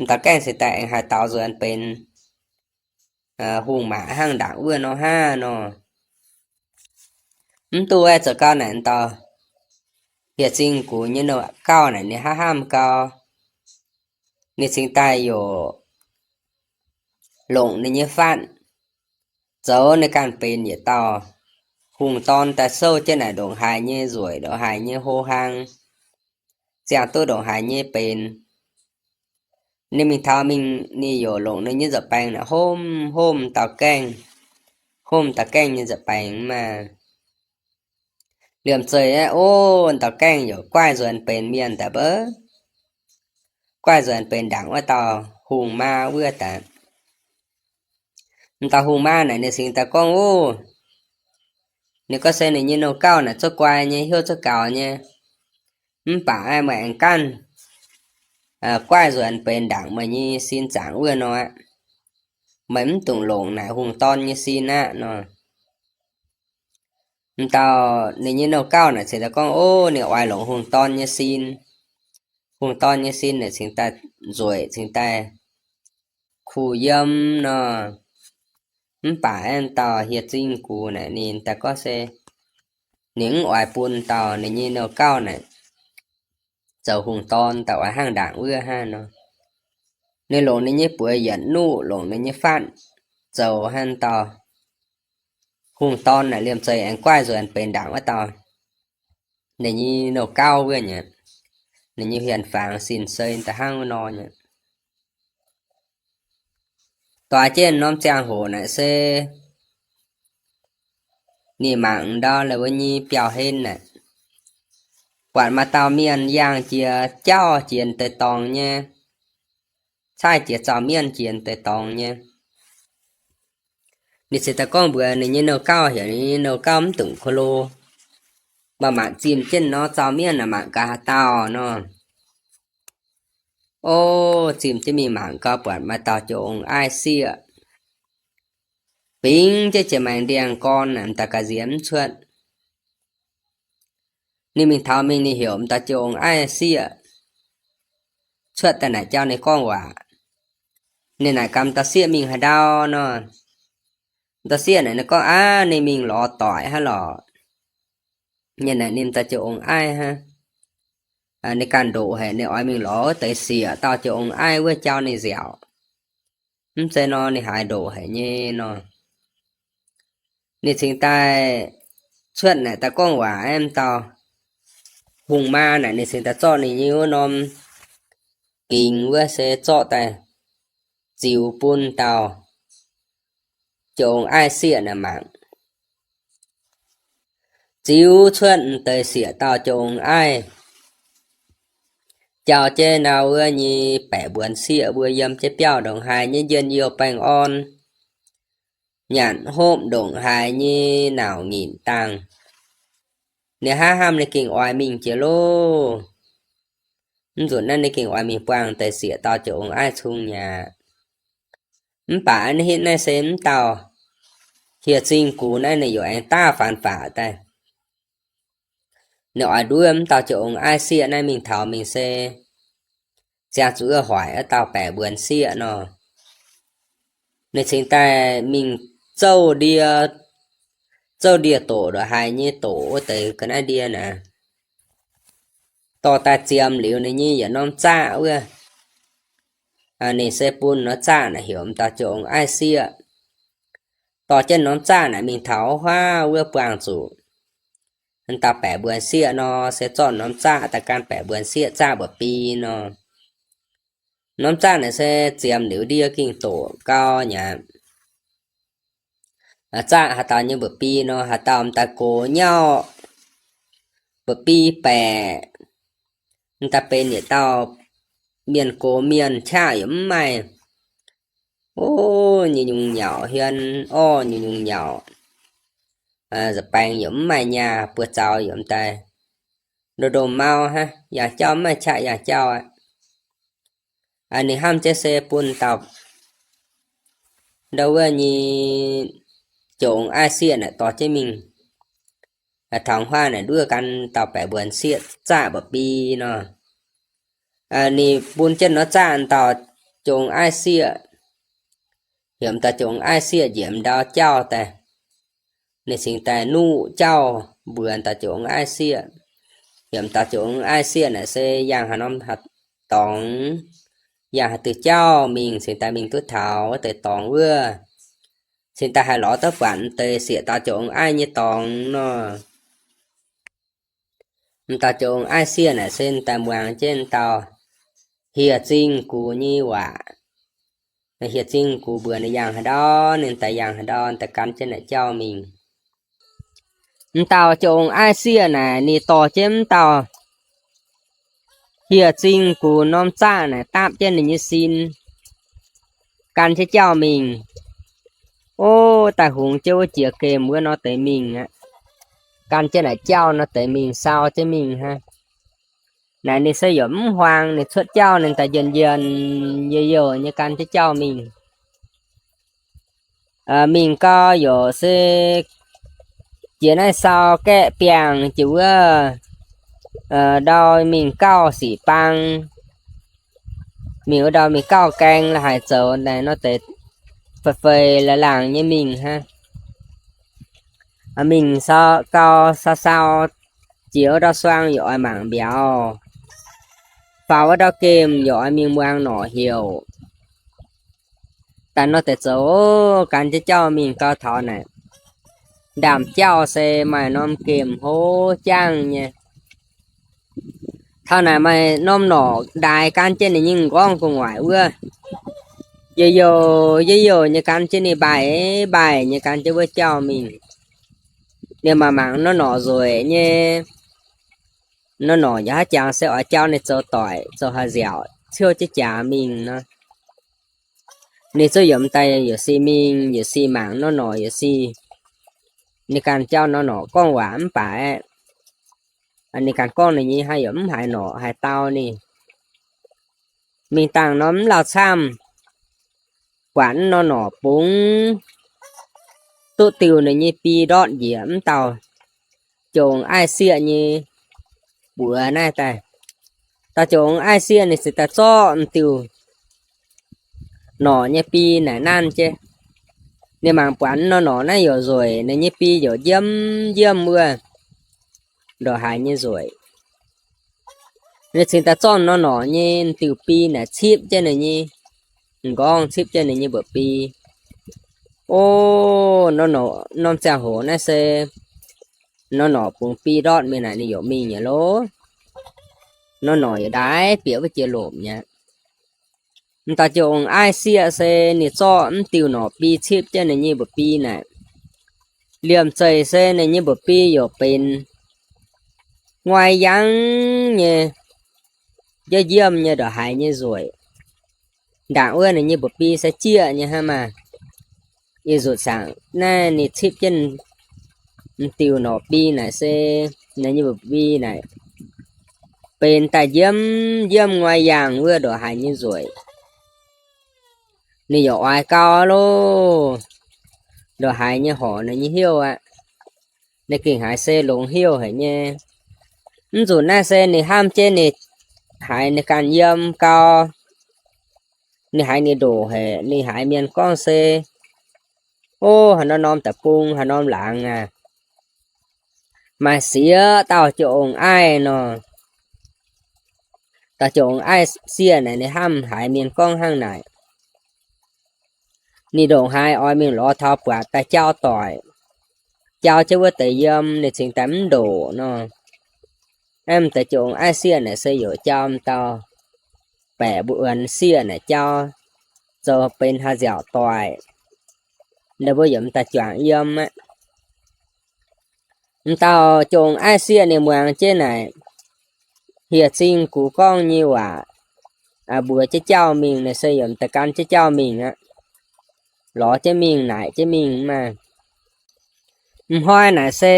dauh gaengh se daaih aengx haih daaux nzuonx benx hungh maac hnangv ndaangc wuov nor hnangv nor. Mv duqv aeqv, zoux gau naaic dauh hieh zingh gux nyei nouh gauv naaic ninh hnamv hnamv gau, ninh cingx daaih yaac longc ninh nyei faatv zoux ninh ganh benx yietc dauh hungh dorn daaih souv jienv naaic ndongc haaix nyei nzueic, ndongc haaix nyei hlo hlang, ziangh duqv ndongc haaix nyei benx. Ninh mingh taux mingh ninh yaac longc ninh nyei nza'baengx naaic homv homv dauh gaengh, homv dauh gaengh nyei nza'baengx maah. Liemh zeih aeqv, ov, dauh gaengh yaac guaaiv nzuonx benx mienh daaih bouv, guaaiv nzuonx benx ndaangc wuov dauh hungh maa wuov daaih. M'dauh hungh maa naaic ninh cingx daaih gorngv, ov, ninh gorngv se ninh nyei nouh gauv naaic zuqc guai nyei, hnyouv zuqc gaux nyei, mv baac aeqv, meih aengx ganh guaaiv nzuonx benx ndaangc meih nyei sin zaangc wuov nor aqv. Meih mv dungx longc naaic hungh dorn nyei sin aqv nor. M'dauh ninh nyei nouh gauv naaic cingx daaih gorngv, ov, ninh oix longc hungh dorn nyei sin. Hungh dorn nyei sin naaic cingx daaih nzueic, cingx daaih kuh yiem nor. Mv baac aeqv, dauh hieh zingh gux naaic ninh daaih gorngv se ninh mv oix bun dauh ninh nyei nouh gauv naaic zoux hungh dorn daaih oix hnangv ndaangc wuov hnangv nor. Ninh longc ninh nyei buoz yietc nuqv, longc ninh nyei faatv zoux hnangv dauh hungh dorn naaic liemh zeih aengx guaaiv nzuonx benx ndaangc wuov dauh ninh nyei nouh gauv wuov nyei, ninh nyei hien-fangx sin-sei da'hnangv wuov nor nyei. Doix jienv norm ziangh hoc naaic se ninh mangc ndau la'wuov nyei biauv-hlen naaic, buatc maaih dauh mienh yangh jiex jauv jiex deix dorngx nyei, caaiv jiex zaux mienv jiex deix dorngx nyei. Ninh cingx daaih gorngv mbuox ninh nyei nouh gauv, heuc ninh nyei nouh gauv mv dungx ko lo, maaih mangc zimh jienv nor zaux mienv naaic mangc gaax haaix dauh nor. Ov, zimh jienv mingh mangc gau buatc maaih dauh joux ong-aiv sieqv, bingx jienv jiex maengx ndiangx-gorn naaic, m'daaih ga'nziex mv cuotv. Ninh mingh taux mingh ninh heuc m'daaih joux ong-aiv sieqv cuotv daaih naaic jauv ninh gorngv waac. Ninh naaic gaax m'daaih sieqv mingh haaix ndau nor. M'daaih sieqv naaic ninh gorngv aav, ninh mingh lorz doic hnangv lorqc. Ninh naaic ninh m'daaih joux ong-aiv hnangv. Ninh ganh ndoqc haic, ninh oix mingh lorz wuov deix sieqv dauh joux ong-aiv wuov jauv ninh nziaauc. Mv zeiz nor ninh haiz ndoqc haic nyei nor. Ninh cingx daaih cuotv naaic daaih gorngv waac aeqv, m'daaih hungh maa naaic ninh cingx daaih zorqv ninh nyei wuov norm gingx wuov se zorqv daaih ziux bun dauh joux ong-aiv sieqv naaic mangc. Ziux cuotv m'deix sieqv dauh joux ong-aiv, jauv jienv ndau wuov nyei baeqc mbuonx sieqv mbuo yiem jienv biauv ndongc haaix nyei njien-youh baengh orn, nyanc hopv ndongc haaix nyei nauc nyitc dangh. Ninh hnamv hnamv ninh gengh oix mingh jiex loh. Mv nzunc naaiv ninh gengh oix mingh buangh deix sieqv dauh joux ong-aiv cung mi'aqv. Mv baac naaiv hitv naaiv se mv dauh hieh zingh gux naaiv ninh yaac aengx daav faanx faaux daaih. Ninh oix nduov mv dauh joux ong-aiv sieqv naaiv mingh taux mingh se ziangh zuqc wuov hoic wuov dauh baeqc mbuonx sieqv nor. Ninh cingx daaih mingh zouv ndie, zouv ndie-doqc ndongc haaix nyei doqc wuov deix ga'naaiv ndie naaic, dorh daaih ziemx liuz ninh nyei yietc norm zaqv wuov. Ninh se bun norm zaqv naaic heuc m'dauh joux ong-aiv sieqv dorh jienv norm zaqv naaic mingh taux huaav wuov buangh zuqc m'dauh baeqc mbuonx sieqv nor, se zorqv norm zaqv daaih gan baeqc mbuonx sieqv zaqv mba'bi nor. Norm zaqv naaic se ziemx liuz ndie gengh doqc gau nyei aqv. Zaqv haaix dauh nyei mba'bi nor, haaix dauh m'daaih gox nyauv, mba'bi baeqc, m'daaih benx yietc dauh mienh gox mienh qaqv yaac mv maaih, o, nyei nyungc nyauc, hmien orv nyei nyungc nyauc, nza'baengx yaac mv maaih nyaah, buoz zaux yaac m'daaih ndomh ndomh mau hnangv, yangh jauv mv maaih qaqv yangh jauv aqv. Ninh hnamv jienv se bun dauh ndau wuov nyei joux ong-aiv sieqv naaic dorh jienv mingh taux huaav naaic nduov gan dauh baeqc mbuonx sieqv zaqv mba'bi nor. Ninh bun jienv norm zaqv dauh joux ong-aiv sieqv, heuc m'dauh joux ong-aiv sieqv njiec m'ndau jauv daaih. Ninh cingx daaih nuqv jauv mbuox dauh joux ong-aiv sieqv, heuc m'dauh joux ong-aiv sieqv naaic se yangh haaix norm dorngx, yangh haaix diuh jauv mingh cingx daaih mingh duqv taux wuov deix dorngx wuov, cingx daaih haih lorz duqv buatc deix sieqv dauh joux ong-aiv nyei dorngx nor. M'dauh joux ong-aiv sieqv naaic se daaih muangx jienv dauh hieh zingh gux nyei waac. Hieh zingh gux mbuox ninh yangh haaix ndau, ninh daaih yangh haaix ndau, daaih gan jienv naaic jauv mingh. M'dauh joux ong-aiv sieqv naaic ninh dorh jienv m'dauh hieh zingh gux norm zaqv naaic dapv jienv ninh nyei sin, gan jienv jauv mingh. O, daaih hungx jienv wuov jiex gemh wuov nor deix mingh aqv. Gan jienv naaic jauv nor deix mingh, sau jienv mingh hnangv. Naaic ninh se yaac mv huaang, ninh cuotv jauv ninh daaih njien-njien youh youh nyei gan jienv jauv mingh. Mingh gau yaac se jiex naaiv sau gaeqv biangh jiex wuov ndau mingh gauh sic bang, mingh wuov ndau mingh gauh gaeng la'haic zoux naaic nor deix fei-fei laangh laangh nyei mingh hnangv. Mingh gau sau sau jiex wuov ndau suang yaac oix mangc mbiauz, faaux wuov ndau gemh yaac oix mingh muangx norqc heuc. Daaih nor deix zoux gan jienv jauv mingh gau taux naaic, ndaamv-jauv se maaih norm gemh hlo jangv nyei. Taux naaic maaih norm norqc ndaix gan jienv ninh nyei m'nqorngv gu'nguaaic wuov, youh youh youh youh nyei gan jienv ninh mbaih mbaih nyei gan jienv wuov jauv mingh. Ninh mangc mangc norm norqc nzueic nyei. Norm norqc yaac haaix jangx se oix jauv ninh zoux doic zoux haaix nziaauc ciouv jienv jaax mingh nor. Ninh zungv yaac m'daaih yaac si mingh, yaac si mangc norm norqc, yaac si ninh ganh jauv norm norqc gorngv waac mv baac aeqv, ninh ganh gorngv ninh nyei haaix yaac mv haiz norqc haaix dau ninh. Mingh dangh norm mv lauh camv, buatc norm norqc bungx duqv diuh ninh nyei bi ndortv njiec mv dauh jongx aiv sieqv nyei buoz naaiv daaih. Dauh jongx aiv sieqv ninh ziouc daaih zorqv m'diuh norqc nyei bi naaic nanv jienv. Ninh mangc buatc norm norqc naaiv yaac nzueic, ninh nyei bi yaac njiemv njiemv wuov, ndongc haaix nyei nzueic. Ninh cingx daaih zorqv norm norqc nyei m'diuh bi naaic cipv jienv ninh nyei m'nqorngv, cipv jienv ninh nyei mba'bi. O, norm ziangh hoc naaiv se norm norqc bungx bi ndortv mingh naaic ninh yaac mingh nyei lov. Norm norqc yaac ndaix bieqc wuov jiex lomc nyei. M'daaih jongx aiv sieqv se ninh zorqv m'diuh norqc bi cipv jienv ninh nyei mba'bi naaic, liemh zeih se ninh nyei mba'bi yaac benx nguai yangv nyei, njiemv njiemv nyei ndongc haaix nyei nzueic. Ndaangc wuov ninh nyei mba'bi se jieqv nyei hnangv maah. Ih nzunc saangc naaiv ninh cipv jienv m'diuh norqc bi naaic se ninh nyei mba'bi naaic benx daaih njiemv njiemv nguaih yaangh wuov ndongc haaix nyei nzueic. Ninh yaac oix gau loh, ndongc haaix nyei horc ninh nyei hnyouv aqv. Ninh gengh haiz se longx hnyouv haic nyei. Mv nzunc naaiv se ninh hnamv jienv ninh haiz ninh ganh yiem gau, ninh haiz ninh ndoqc haic, ninh haiz mienh gorngv se, o, haaix norm norm deic-bung, haaix norm laangz aac, maaih sieqv dauh jong-ong Aiv nor. Dauh jong-ong Aiv Sieqv naaic ninh hnamv haiz mienh gorngv hnangv naaic, ninh ndongc haaix oix mingh lorz taux buatc daaih jauv doic, jauv jienv wuov deix yiem, ninh cingx daaih mv ndoqc nor. Aeqv, m'daaih jong-ong Aiv Sieqv naaic se yaac jauv m'dauh baeqc mbuo wuonx sieqv naaic jauv, zoux benx haaix nziaauc doic, ninh mbuo yaac m'daaih juangc yiem aqv. M'dauh jong-ong Aiv Sieqv ninh muangx jienv naaic, hieh zingh gux gorngv nyei waac, mbuox jienv jauv mingh, ninh se yaac m'daaih gan jienv jauv mingh aqv. Lorz jienv mingh, naaic jienv mingh maah. M'hnoi naaic se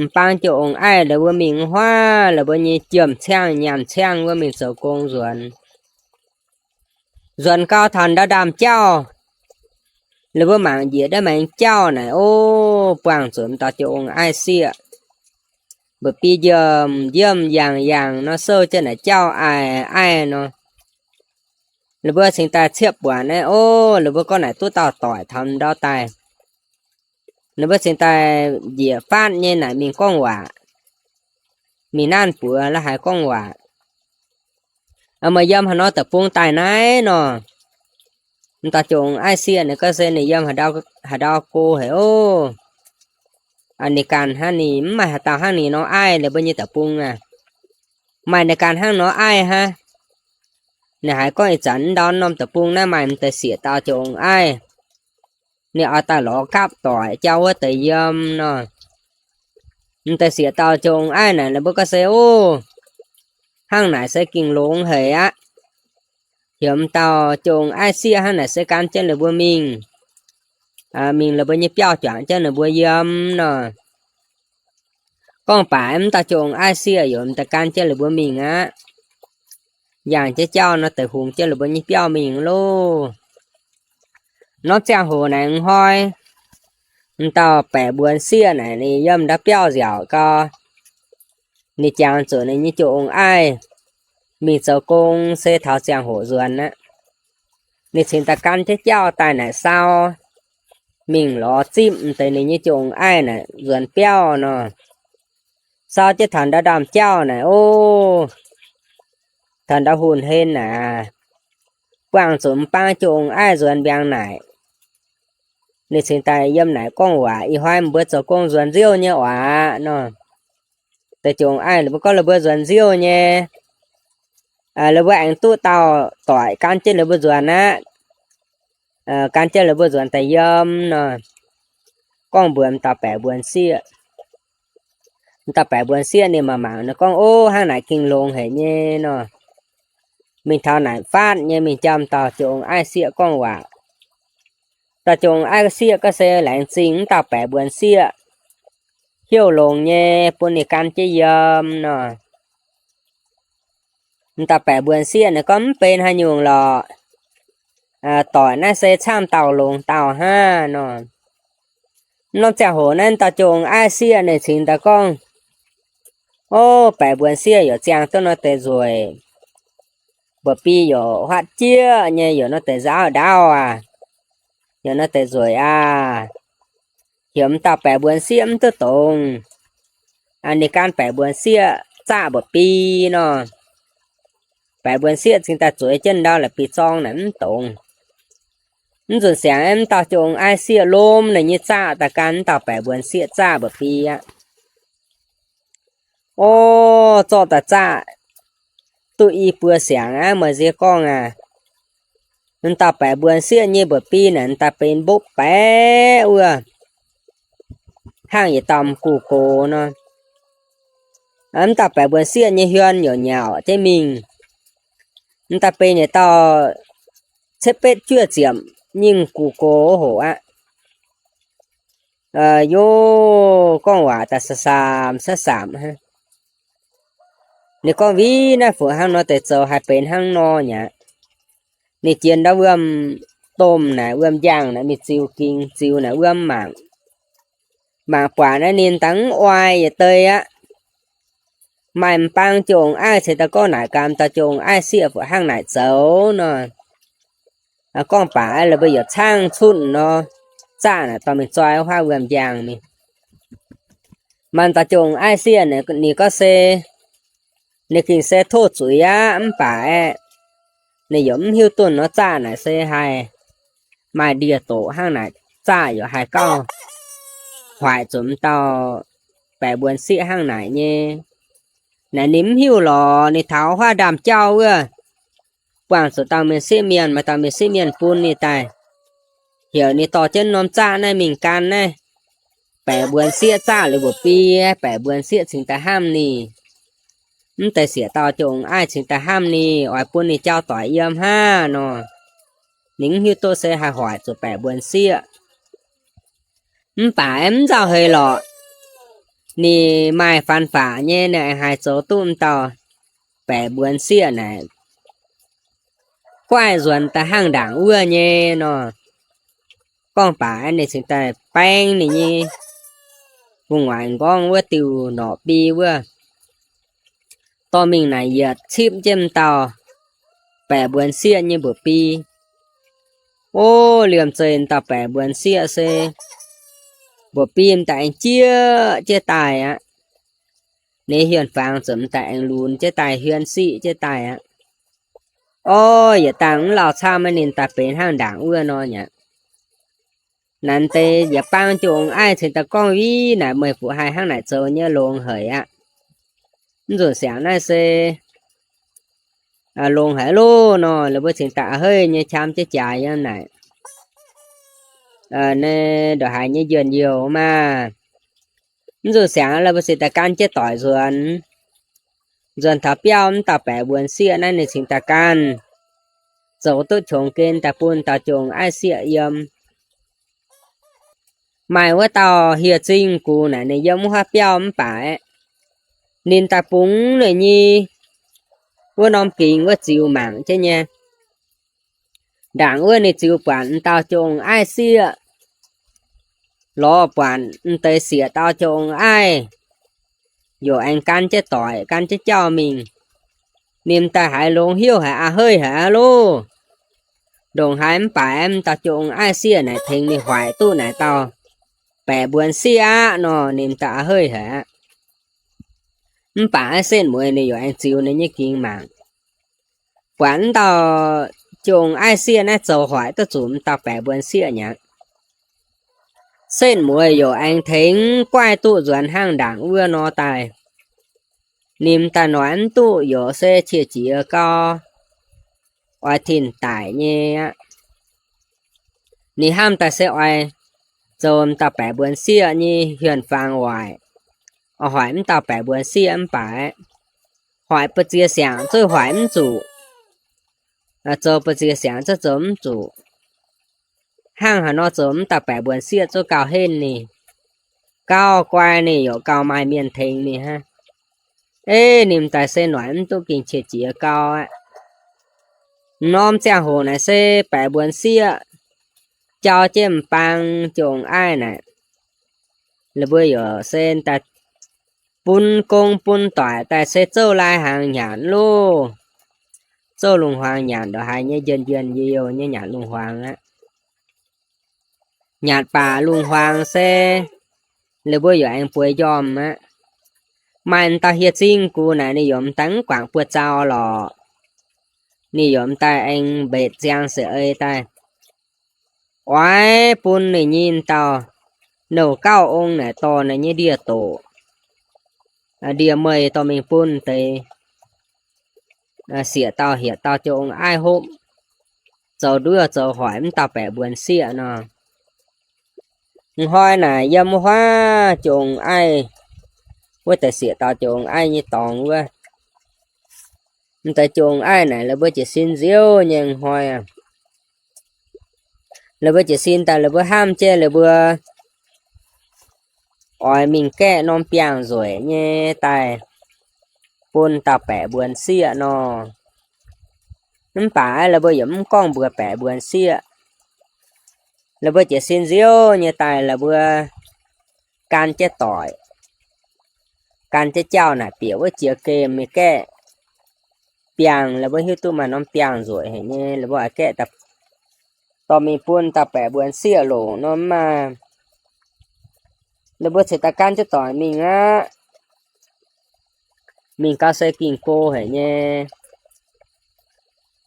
m'bang jong-ong Aiv la'buo mingh huaav la'buo nyei jiem-ciangv nyaanh ciangv wuov mingh zoux gong nzuonx. Nzuonx gau taux ndau ndaamv-jauv, la'buo mangc njiec ndiev maengx jauv naaic, o, buangh zuqc m'dauh jong-ong Aiv Sieqv mba'bi njiemv njiemv yaangh yaangh nor, souv jienv naaic jauv aiv aiv nor. La'buo cingx daaih ciepv buatc naaiv, o, la'buo gorngv naaic duqv dauh doic taux ndau daaih. La'buo cingx daaih njiec faatv nyei naaic mingh gorngv waac, mingh naanv buoz la'haaix gorngv waac. Meih yiem haaix nor deic-bung daaih naaiv nor? M'dauh jong-ong Aiv Sieqv ninh gorngv se ninh yiem haaix ndau go haic oc. Ninh ganh hnangv, ninh mv maaih haaix dauh hnangv ninh nor aiv la'buo nyei deic-bung aqv. Maaih ninh ganh hnangv nor aiv hnangv. Ninh haiz gorngv ih zanc ndau norm deic-bung naaiv maaih m'deix sieqv dauh jong-ong Aiv, ninh oix daaih lorz gapv doic jauv wuov deix yiem nor. M'deix sieqv dauh jong-ong Aiv naaic la'buo gorngv se, o, hnangv naaic se gengh longx haic aqv. Heuc m'dauh jong-ong Aiv Sieqv hnangv naaic se gan jienv la'buo mingh, mingh la'buo nyei biauv juangc jienv ninh mbuo yiem nor. Gorngv baac m'dauh jong-ong Aiv Sieqv yaac m'daaih gan jienv la'buo mingh aqv. Yangh jienv jauv nor deix hungx jienv la'buo nyei biauv mingh loh. Norm ziangh hoc naaic hnoi, m'dauh baeqc mbuonx sieqv naaic ninh yiem ndau biauv nziaauc gau, ninh jangx zuqc ninh nyei jong-ong Aiv mingh zoux gong se taux ziangh hoc nzuonx aqv. Ninh cingx daaih gan jienv jauv daaih naaic sau, mingh lorz zipv m'deix ninh nyei jong-ong Aiv naaic nzuonx biauv nor. Sau jienv taux ndau ndaamv-jauv naaic, o, taux ndau hunc hlen naaic, buangh zuqc m'bang jong-ong Aiv nzuonx mbiaangx naaic. Ninh cingx daaih yiem naaic gorngv waac, ih hnoi mbuo zoux gong nzuonx nziouv nyei oc nor. Deix jong-ong Aiv ninh mbuo gorngv ninh mbuo nzuonx nziouv nyei, ninh mbuo aengx duqv dauh doic gan jienv ninh mbuo nzuonx aqv, gan jienv ninh mbuo nzuonx daaih yiem nor. Gorngv mbuox m'dauh baeqc mbuonx sieqv. M'dauh baeqc mbuonx sieqv ninh mangc mangc ninh gorngv, o, hnangv naaic gengh longx haic nyei nor. Mingh taux naaic faatv nyei mingh jaa m'dauh jong-ong Aiv Sieqv gorngv waac. Dauh jong-ong Aiv Sieqv gorngv se laengz zingh m'dauh baeqc mbuonx sieqv, heuc longx nyei bun ninh gan jienv yiem nor. M'dauh baeqc mbuonx sieqv ninh gorngv mv benx haaix nyungc lorqc. Doic naaiv se camv dauh longx dauh hnangv nor. M'norm ziangh hoc naaiv m'dauh jong-ong Aiv Sieqv ninh cingx daaih gorngv, o, baeqc mbuonx sieqv yaac ziangh duqv nor deix nzueic. Mba'bi yaac huaatv jieqv nyei, yaac nor deix nzaauv ndaauv aac, yaac nor deix nzueic aac. Heuc m'dauh baeqc mbuonx sieqv mv duqv dongz. Ninh gan baeqc mbuonx sieqv zaaqv mba'bi nor. Baeqc mbuonx sieqv cingx daaih zueiz jienv ndau la'bi zorng naaic mv dongz. Mv nzunc siangx m'dauh jong-ong Aiv Sieqv lomh ninh nyei zaaqv daaih gan m'dauh baeqc mbuonx sieqv zaaqv mba'bi aqv. O, zorqv daaih zaaqv duqv i buo siangx aqv, meih nziex gorngv aac, m'dauh baeqc mbuonx sieqv nyei mba'bi naaic m'daaih benx mbopv baeqc wuov, hnangv yietc dauh m'gux gox nor. M'dauh baeqc mbuonx sieqv nyei hmien yaac nyauc jienv mingh. M'daaih benx yietc dauh cietv betv juoqv ziepc nyingh m'gux gox hoc aqv. Yov, gorngv waac daaih sa saamc sa saamc hnangv. Ninh gorngv, Viv naaiv fuqv hnangv nor deix zoux haih benx hnangv nor mi'aqv. Ninh jiex ndau wuom-domh naaic, wuom-njang naaic mingh ziux ging, ziux naaic wuom mangc. Mangc buatc naaiv ninh daaih mv oix yietc deix aqv. Maaih m'bang jong-aiv ceix daaih gorngv naaic gaax m'dauh jong-aiv sieqv fuqv hnangv naaic zoux nor. Gorngv baac la'buo yietc caangv cuotv nor, zaqv naaic dorh mingh zoi wuov wuom-njang mingh. Maaih dauh jong-aiv sieqv ninh gorngv se, ninh gengh se tov zuiz aqv, mv baac aeqv, ninh yaac mv hiuv duqv nor zaqv naaic se haih maaih ndie-doqc hnangv naaic, zaqv yaac haih gauh hoic zuqc m'dauh baeqc mbuonx sieqv hnangv naaic nyei. Naaic ninh mv hiuv lorqc, ninh taux huaav ndaamv-jauv wuov, buangh zuqc dauh mienh sieqv mienh, maaih dauh mienh sieqv mienh bun ninh daaih, heuc ninh dorh jienv norm zaqv naaiv mingh gan naaiv baeqc mbuonx sieqv zaqv liuz mbuoqc bi, baeqc mbuonx sieqv cingx daaih hnamv ninh. Mv deix siec dauh jong-aiv cingx daaih hnamv ninh, oix bun ninh jauv doic yiem hnangv nor. Ninh mv hiuv duqv se haih hoic zuqc baeqc mbuonx sieqv. Mv baac mv nzauh heix lorqc, ninh maaih faanx faqc nyei, ninh aengx haih zoux duqv m'dauh baeqc mbuonx sieqv naaic guaaiv nzuonx daaih hnangv ndaangc wuov nyei nor. Gorngv baac ninh cingx daaih baeng ninh nyei gu'nguaaic m'nqorngv wuov diuh norqc bi wuov, dorh mingh naaic yietc cipv jienv m'dauh baeqc mbuonx sieqv nyei mbuoqc bi. O, liemh zeih m'dauh baeqc mbuonx sieqv se mbuoqc bi m'daaih aengx jieqv jienv daaih aqv. Ninh hiuonh fangx ziouc m'daaih aengx lunx jienv daaih, hiuonh siqv jienv daaih aqv. O, yietc dangh mv lauh camv ninh daaih benx hnangv ndaangc wuov nor mi'aqv. Naaiv deix yietc bang jong-aiv cingx daaih gorngv, Viv naaic, meih fuqv haih hnangv naaic zoux nyei, longx haic aqv. Mv nzunc siangx naaiv se longx haic loh nor, la'buo cingx daaih a'heiv nyei qam jienv jaax yiem naaic, naaiv ndongc haaix nyei njien-youh maah. Mv nzunc siangx la'buo cingx daaih gan jienv doic nzuonx. Nzuonx taux biauv, mv dauh baeqc mbuonx sieqv naaiv ninh cingx daaih gan, zoux duqv qongx gen daaih bun dauh jong-aiv sieqv yiem. Maaih wuov dauh hieh zingh gux naaic ninh yiem wuov haav biauv mv baac aeqv, ninh daaih bungx ninh nyei wuov norm gingx wuov ziux mangc jienv nyei. Ndaangc wuov ninh ziux buatc m'dauh jong-aiv sieqv, lorz buatc m'deix siec dauh jong-aiv yaac aengx gan jienv doic, gan jienv jauv mingh. Ninh m'daaih haiz longx haic, a'heiv haic aqv loh. Ndongc haaix mv baac m'dauh jong-aiv sieqv naaic tengx ninh hoic duqv naaic dauh baeqc mbuonx sieqv aqv nor, ninh m'daaih a'heiv haic aqv. Mv baac setv mueiz ninh yaac aengx ziux ninh nyei gingx mangc, buatc m'dauh jong-aiv sieqv naaiv zoux hoic duqv zuqc m'dauh baeqc mbuonx sieqv mi'aqv. Setv mueiz yaac aengx tengx guaaiv duqv nzuonx hnangv ndaangc wuov nor daaih. Ninh m'daaih noic mv duqv yaac se qiex jiez gau, oix tin-daic nyei aqv. Ninh hnamv daaih se oix zoux m'dauh baeqc mbuonx sieqv nyei hiuonh fangx waaic, oix hoic m'dauh baeqc mbuonx sieqv mv baac hoic ba'ziex siangx zuqc hoic mv zuqc, zoux ba'ziex siangx zuqc zoux mv zuqc. Hnangv haaix nor zoux m'dauh baeqc mbuonx sieqv zuqc gauh henv ninh, gauh guai ninh yaac gauh maaih mienh tengx ninh hnangv. Ei, ninh m'daaih se noic mv duqv, gengh qiex jiez gau aqv. M'norm ziangh hoc naaic se baeqc mbuonx sieqv jauv jienv m'bang jong-aiv naaic, ninh mbuo yaac se daaih bun gong bun doic daaih se zouv lai hnaangx nyanc loh. Zouv lungh hmuangx nyanc ndongc haaix nyei njien-njien youh youh nyei nyanc lungh hmuangx aqv. Nyanc baac lungh hmuangx se ninh mbuo yaac aengx bueix njormh aqv. Maaih m'dauh hieh zingh gux naaic ninh yaac m'daaih mv guangc buoz-zaux lorqc. Ninh yaac m'daaih aengx mbetc ziangx se ei daaih oix bun ninh nyei dauh nouh gauh ong naaic dorh ninh nyei ndie-doqc, ndie-meih dorh mingh bun deix siec dauh hietc dauh jong-aiv hopv, zoux nduov zoux hoic m'dauh baeqc mbuonx sieqv nor. Hnoi naaic yiem wuov huaav jong-aiv, wuov deix siec dauh jong-aiv nyei dorngx wuov, m'deix jong-aiv naaic la'buo jiez sin nziouv nyei hnoi aqv. La'buo jiez sin daaih la'buo hnamv jienv la'buo oix mingh gaeqv norm biangh nzueic nyei daaih bun dauh baeqc mbuonx sieqv nor. Mv baac la'buo yaac mv gorngv mbuox baeqc mbuonx sieqv. La'buo jiez sin nziouv nyei daaih la'buo gan jienv doic, gan jienv jauv naaic bieqc wuov jiex gemh nyei gaeqv biangh. La'buo hiuv duqv maaih norm biangh nzueic haic nyei, la'buo oix gaeqv dorh mingh bun dauh baeqc mbuonx sieqv longc nor mv maaih. La'buo ceix daaih gan jienv doic mingh aqv. Mingh gau se ging-go haic nyei.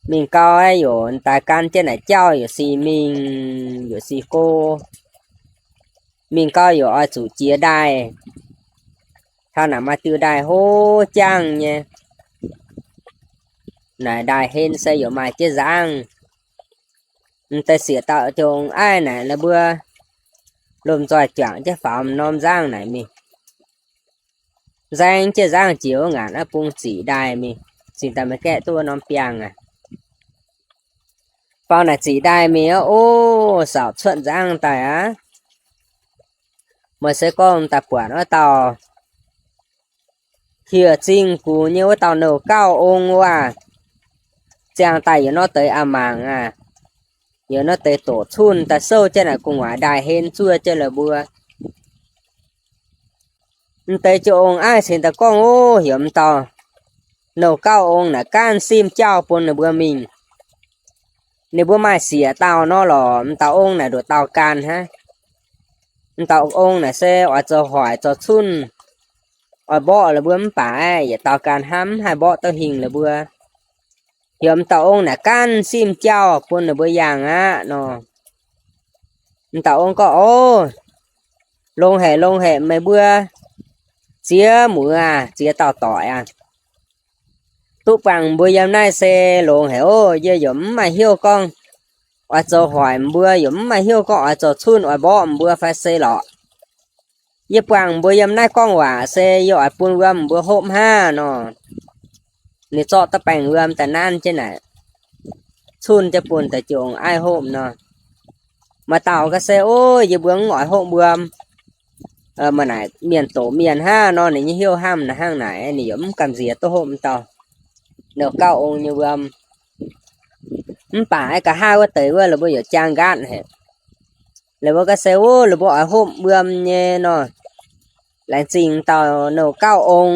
Mingh gau aeqv, yaac daaih gan jienv naaic jauv yaac sic mingh yaac sic go. Mingh gau yaac oix zuqc jiex ndaaih. Taux naaic maaih diuh ndaaih hlo jangv nyei. Naaic ndaaih hlen se yaac maaih jienv nzangv. M'daaih siec dauh jong aiv naaic la'buo lomh nzoih juangc jienv faaux norm nzangv naaic mingh. Nzaeng jienv nzangv jiex wuov ngaanc aqv, bung ziqc ndaaih mingh, cingx daaih maaih gaeqv duqv norm biangh aqv. Faaux naaic ziqc ndaaih mingh aqv, o, saauc cuotv nzangv daaih aqv. Meih se gorngv daaih buatc wuov dauh hieh zingh gux nyei wuov dauh nouh gauh ong wuov, ziangh daaih yaac nor deix a'maah aqv, yaac nor deix doqc cunh daaih souv jienv naaic gu'nguaaic ndaaih hlen zuov jienv la'buo. M'deix jiu ong aiv cingx daaih gorngv, o, heuc m'dauh nouh gauh ong naaic gaanv simv jauv bun ninh mbuo mingh. Ninh mbuo maaih siec dauh nor lorqc, m'dauh ong naaic nduqc dauh gan hnangv. M'dauh ong naaic se oix zoux hoic zoux cunh, oix mborqv la'buo mv baac yietc dauh gan hnamv mv haih mborqv duqv hingh la'buo. Heuc m'dauh ong naaic gaanv simv jauv bun ninh mbuo yangh aqv nor. M'dauh ong gorngv, o, longx haic, longx haic, meih mbuo ziex muoz aac, ziex dauh doic aac, duqv buangh mbuo yiem naaiv se longx haic oc. Yie yaac mv maaih hnyouv gorngv oix zoux hoic mbuo, yaac mv maaih hnyouv gorngv oix zoux cunh oix mborqv mbuo fai se lorqc. Yie buangh mbuo yiem naaiv gorngv waac se yie oix bun wuom mbuo hopv hnangv nor. Ninh zorqv daaih baengh wuom daaih nanv jienv naaic, cunh jienv bun deix jiu ong aiv hopv nor. Maaih dauh ga'se, o, yie mbuo mv oix hopv wuom. Maaih naaic mienh doqc mienh hnangv nor, ninh nyei hnyouv hnamv naaic hnangv naaic, ninh yaac mv gamh nziex duqv hopv m'dauh nouh gauh ong nyei wuom. Mv baac aeqv, nqa'haav wuov deix wuov, la'buo yaac jaang nqaatv haic. La'buo ga'se, o, la'buo oix hopv wuom nyei nor, laengz zingh dauh nouh gauh ong,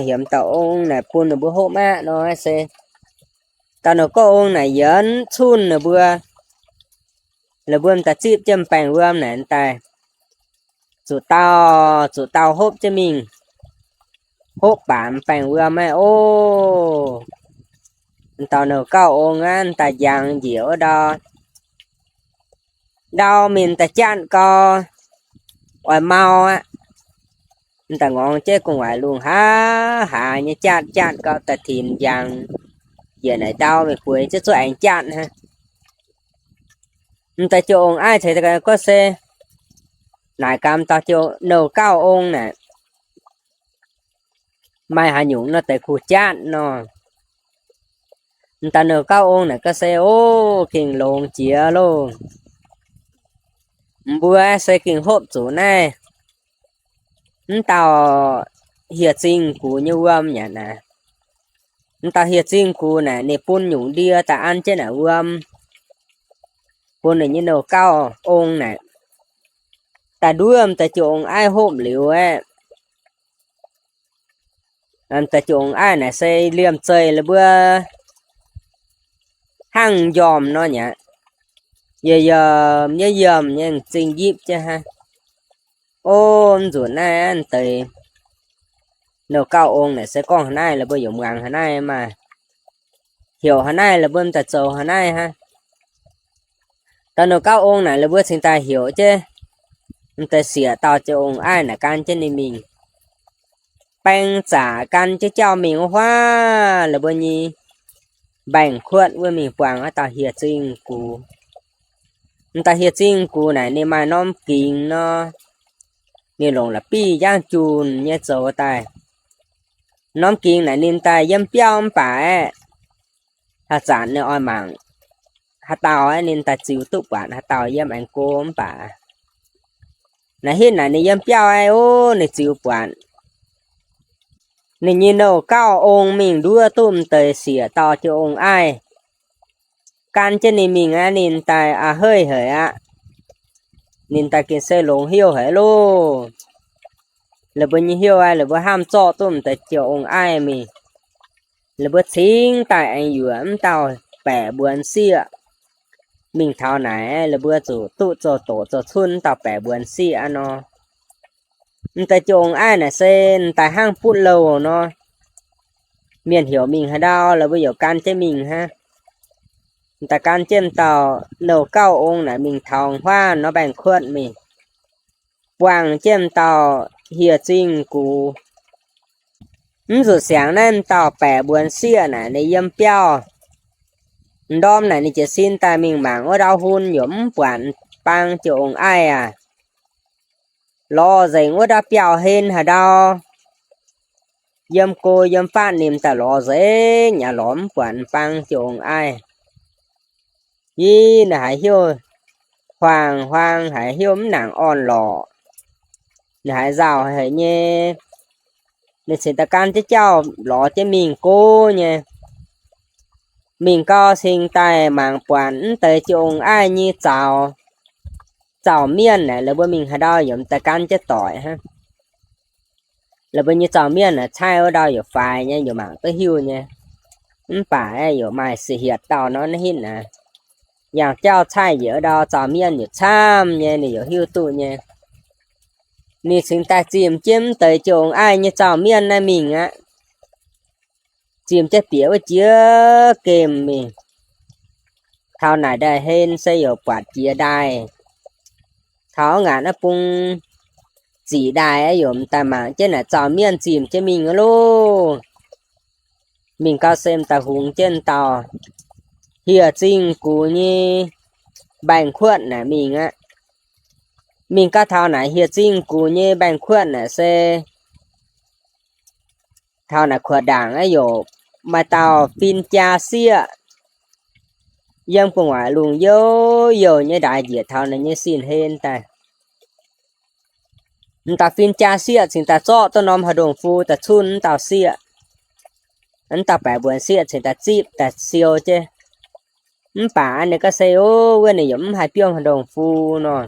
heuc m'dauh ong naaic bun ninh mbuo hopv aqv nor se, dauh nouh gauh ong naaic yienz cunh ninh mbuo. La'buo m'daaih zipv jienv m'baengh wuom naaic daaih, zuqc dauh zuqc dauh hopv jienv mingh, hopv baac m'baengh wuom aeqv, o, m'dauh nouh gauh ong aqv, m'daaih njangx njiec wuov ndau, ndau mingh daaih jatv gau, oix mau aqv. M'daaih ngorngx jienv gu'nguaaic lungh haav haaix nyei jatv, jatv gau daaih tinx njangx njiec naaic ndau mingh bueix jienv zuov aengx jatv hnangv. M'daaih jiu ong aiv ceix gorngv se, naaic gaax m'dauh jiu nouh gauh ong naaic, maaih haaix nyungc nor deix kuh jatv nor. M'daaih nouh gauh ong naaic ga'se, o, gengh longx jiex loh. Mbuo se gengh hopv zuqc naaiv m'dauh hieh zingh gux nyei wuom yaac naaic. M'dauh hieh zingh gux naaic ninh bun nyungc ndie daaih an jienv naaic wuom, bun ninh nyei nouh gauh ong naaic daaih nduov m'daaih jiu ong aiv hopv liuz aeqv, m'daaih jiu ong aiv naaic se liemh zeih la'buo hnangv njormh nor nyei aqv. Yie yiem nyei, yiem nyei m'zing yipv jienv hnangv. O, m'nzunc naaiv deix nouh gauh ong naaic se gorngv haaix naaiv la'buo yaac muangx haaix naaiv maah, heuc haaix naaiv la'buo m'daaih zoux haaix naaiv hnangv. Dauh nouh gauh ong naaic la'buo cingx daaih heuc jienv m'daaih siec dauh jiu ong aiv naaic gan jienv ninh mingh. Baeng zaqc gan jienv jauv mingh wuov huaav la'buo nyei mbaengx-kuotv wuov mingh buangh wuov dauh hieh zingh gux. M'daaih hieh zingh gux naaic ninh maaih norm gingx nor, ninh longc la'bieiv njang junc nyei zoux daaih. Norm gingx naaic ninh daaih yiem biauv mv baac aeqv, haaix zanc ninh oix mangc haaix dauh aeqv, ninh daaih ziux duqv buatc haaix dauh yiem aengx go mv baac naaic hitv naaic ninh yiem biauv aeqv, o, ninh ziux buatc Ninh nyei nouh gauh ong mingh nduov duqv m'deix siec dauh jiu ong-aiv. Gan jienv ninh mingh aqv, ninh daaih a'heiv haic aqv. Ninh daaih gengh se longx heuc haic loh. La'buo nyei heuc aqv, la'buo hnamv zorqv duqv m'deix jiu ong-aiv mingh. La'buo cingx daaih aengx yuoqc m'dauh baeqc mbuonx sieqv mingh taux naaic, la'buo zuqc duqv zoux doqc zoux cunv m'dauh baeqc mbuonx sieqv aqv nor. M'deix jiu ong-aiv naaic se m'daaih hnangv butv louh nor. Mienh heuc mingh haaix ndau, la'buo yaac gan jienv mingh hnangv. M'daaih gan jienv m'dauh nouh gauh ong naaic mingh taux huav nor mbaengx-kuotv mingh, buangh jienv m'dauh hieh zingh gux. Mv zuqc siangx naaiv m'dauh baeqc mbuonx sieqv naaic ninh yiem biauv ndorm naaic ninh jiez sin daaih mingh mangc wuov ndau hun yaac mv buatc m'bang jiu ong-aiv aac. Lorz nzengc wuov ndau biauv-hlen haaix ndau, yiem go yiem fatv ninh m'daaih lorz nzengc aqv, lorz mv buatc m'bang jiu ong-aiv. Ih, ninh haiz heuc huaang-huaang, haiz heuc mv nangc orn-lorqc. Ninh haiz nzauh haic nyei. Ninh cingx daaih gan jienv jauv lorz jienv mingh go nyei. Mingh gau cingx daaih mangc buatc m'deix jiu ong-aiv nyei zaux, zaux mienh naaic, la'buo mingh haaix ndau yaac m'daaih gan jienv doic hnangv. La'buo nyei zaux mienh naaic caaiv wuov ndau yaac faix nyei, yaac mangc duqv hiuv nyei. Mv baac yaac maaih siec hietc dauh nor naaiv hinv naaic, yangh jauv caaiv njiec wuov ndau zaux mienh yaac camv nyei, ninh yaac hiuv duqv nyei. Ninh cingx daaih zimh jienv m'deix jiu ong-aiv nyei zaux mienh naaiv mingh aqv. Zimh jienv bieqc wuov jiex gemh mingh. Taux naaic ndaaih hlen se yaac buatc jiex ndaaih. Taux ngaanc naaiv bung ziqc ndaaih yaac m'daaih mangc jienv naaic zaux mienh zimh jienv mingh aqv loh. Mingh gau se m'daaih hungx jienv dauh hieh zingh gux nyei mbaengx-kuotv naaic mingh aqv. Mingh gau taux naaic hieh zingh gux nyei mbaengx-kuotv naaic se taux naaic kuotv ndaangc aqv, yaac maaih dauh fin-jaa sieqv yiem gu'nguaaic lungh youh youh nyei ndaix njiec taux ninh nyei sin hlen daaih. M'dauh fin-jaa sieqv cingx daaih zorqv duqv norm haaix ndongh fu daaih cunh m'dauh sieqv. M'dauh baeqc mbuonx sieqv cingx daaih zipv daaih siou jienv. Mv baac ninh gorngv se, o, wuov ninh yaac mv haih biomv haaix ndongh fu nor.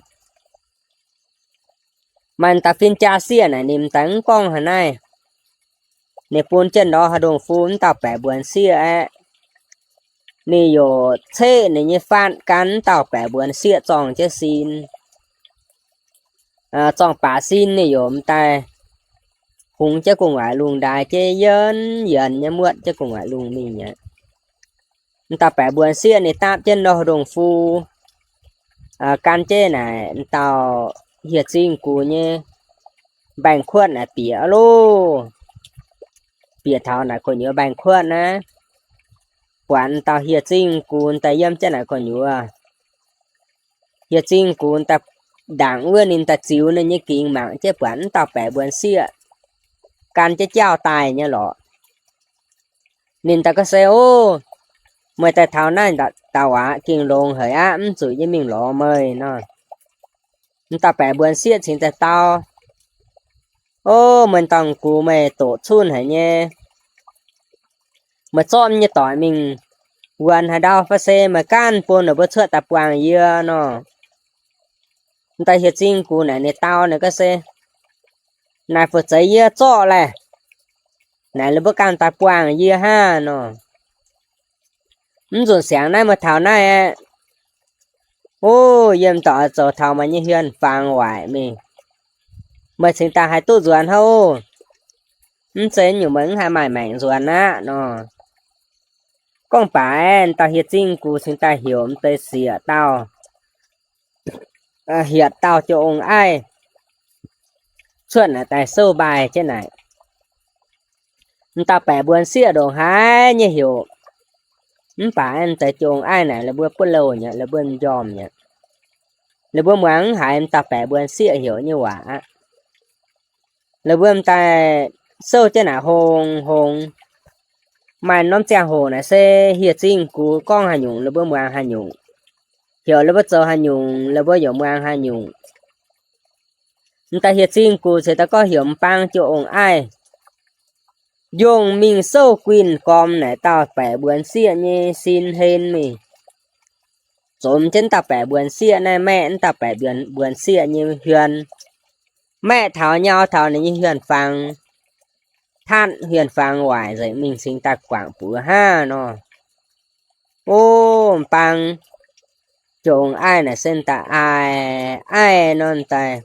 Maaih m'dauh fin-jaa sieqv naaic ninh m'daaih mv gorngv haaix naaiv. Ninh bun jienv ndorm haaix ndongh fu m'dauh baeqc mbuonx sieqv aeqv, ninh yaac ceqv ninh nyei fatv gan m'dauh baeqc mbuonx sieqv zorng jienv sin. Zorng baac sin ninh yaac m'daaih hungx jienv gu'nguaaic lungh ndaaix jienv yienx yienx nyei muotv jienv gu'nguaaic lungh mingh aqv. M'dauh baeqc mbuonx sieqv ninh dapv jienv ndorm haaix ndongh fu gan jienv naaic m'dauh hieh zingh gux nyei mbaengx-kuotv naaic bieqc loh. Bieqc taux naaic gu'nyuoz mbaengx-kuotv naaiv, buatc m'dauh hieh zingh gux daaih yiem jienv naaic gu'nyuoz. Hieh zingh gux daaih ndaangc wuov ninh daaih ziux ninh nyei gingx mangc jienv buatc m'dauh baeqc mbuonx sieqv gan jienv jauv daaih nyei lorqc. Ninh daaih gorngv se, o, meih daaih taux naaiv daaih waac gengh longx haic aqv, mv zuqc yie mingh lorz meih nor. M'dauh baeqc mbuonx sieqv cingx daaih dau, o, meih dorn-gux meih doqc cunh haic nyei. Meih zorqv nyei doic mingh wuonx haaix ndau fai se meih ganh bun ninh mbuo cuotv daaih buangh yie nor. M'dauh hieh zingh gux naaic ninh dau ninh gorngv se, naaic fu'zeix yie zorqv laeh, naaic ninh mbuo ganh daaih buangh yie hnangv nor. Mv nzunc siangx naaiv meih taux naaiv aeqv, o, yie m'dorqc zoux taux meih nyei hien-fangx waaic mingh, meih cingx daaih haih duqv nzuonx hnangv oc. Mv zeiz nyungc meih mv haih maaih maengc nzuonx aqv nor. Gorngv baac m'dauh hieh zingh gux cingx daaih heuc m'deix siec dauh, hietc dauh jiu ong-aiv cuotv naaic daaih souv mbaih jienv naaic. M'dauh baeqc mbuonx sieqv ndongc haaix nyei heuc, mv baac m'deix jiu ong-aiv naaic la'buo butv louh nyei, la'buo m'njormh nyei. La'buo muangx mv haiz m'dauh baeqc mbuonx sieqv heuc nyei waac aqv. La'buo m'daaih souv jienv naaic hongx hongx. Maaih norm ziangh hoc naaic se hieh zingh gux gorngv haaix nyungc la'buo muangx haaix nyungc, heuc la'buo zoux haaix nyungc la'buo yaac muangx haaix nyungc. M'daaih hieh zingh gux ceix daaih gorngv heuc m'bang jiu ong-aiv Yongh mingh souv guinh gormx naaic dauh baeqc mbuonx sieqv nyei sin hlen mingh, zomx jienv dauh baeqc mbuonx sieqv naaiv, maeqv wuov dauh baeqc mbuonx sieqv nyei hmien, maeqv taux nyau taux ninh nyei hmien-fangx, tatv hmien-fangx waaic nzengc mingh cingx daaih guangc buoz hnangv nor. O, m'bang jong aiv naaic se daaih aiv, aiv nor daaih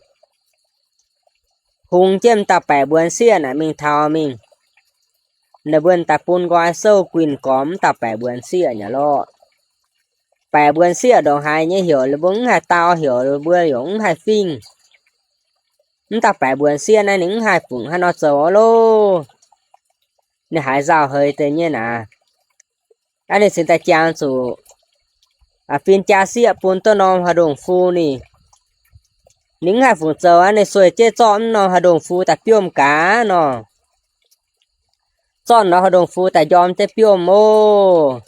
hungx jienv dauh baeqc mbuonx sieqv naaic mingh taux mingh, ninh mbuo daaih bun nqoi souv guinh gormx dauh baeqc mbuonx sieqv nyei lorqc. Baeqc mbuonx sieqv ndongc haaix nyei heuc ninh mbuo mv haih dau, heuc ninh mbuo yaac mv haih fingx. Mv dauh baeqc mbuonx sieqv naaiv ninh mv haih fungc haaix nor zoux loh. Ninh haiz nzauh heix deix nyei naaic, aa, ninh cingx daaih jangx zuqc fin-jaa sieqv bun duqv norm haaix ndongh fu ninh. Ninh mv haih fungc zoux aqv, ninh sueih jienv zorqv mv norm haaix ndongh fu daaih biomv gaax nor. Zorqv norm haaix ndongh fu daaih njorm jienv biomv oc.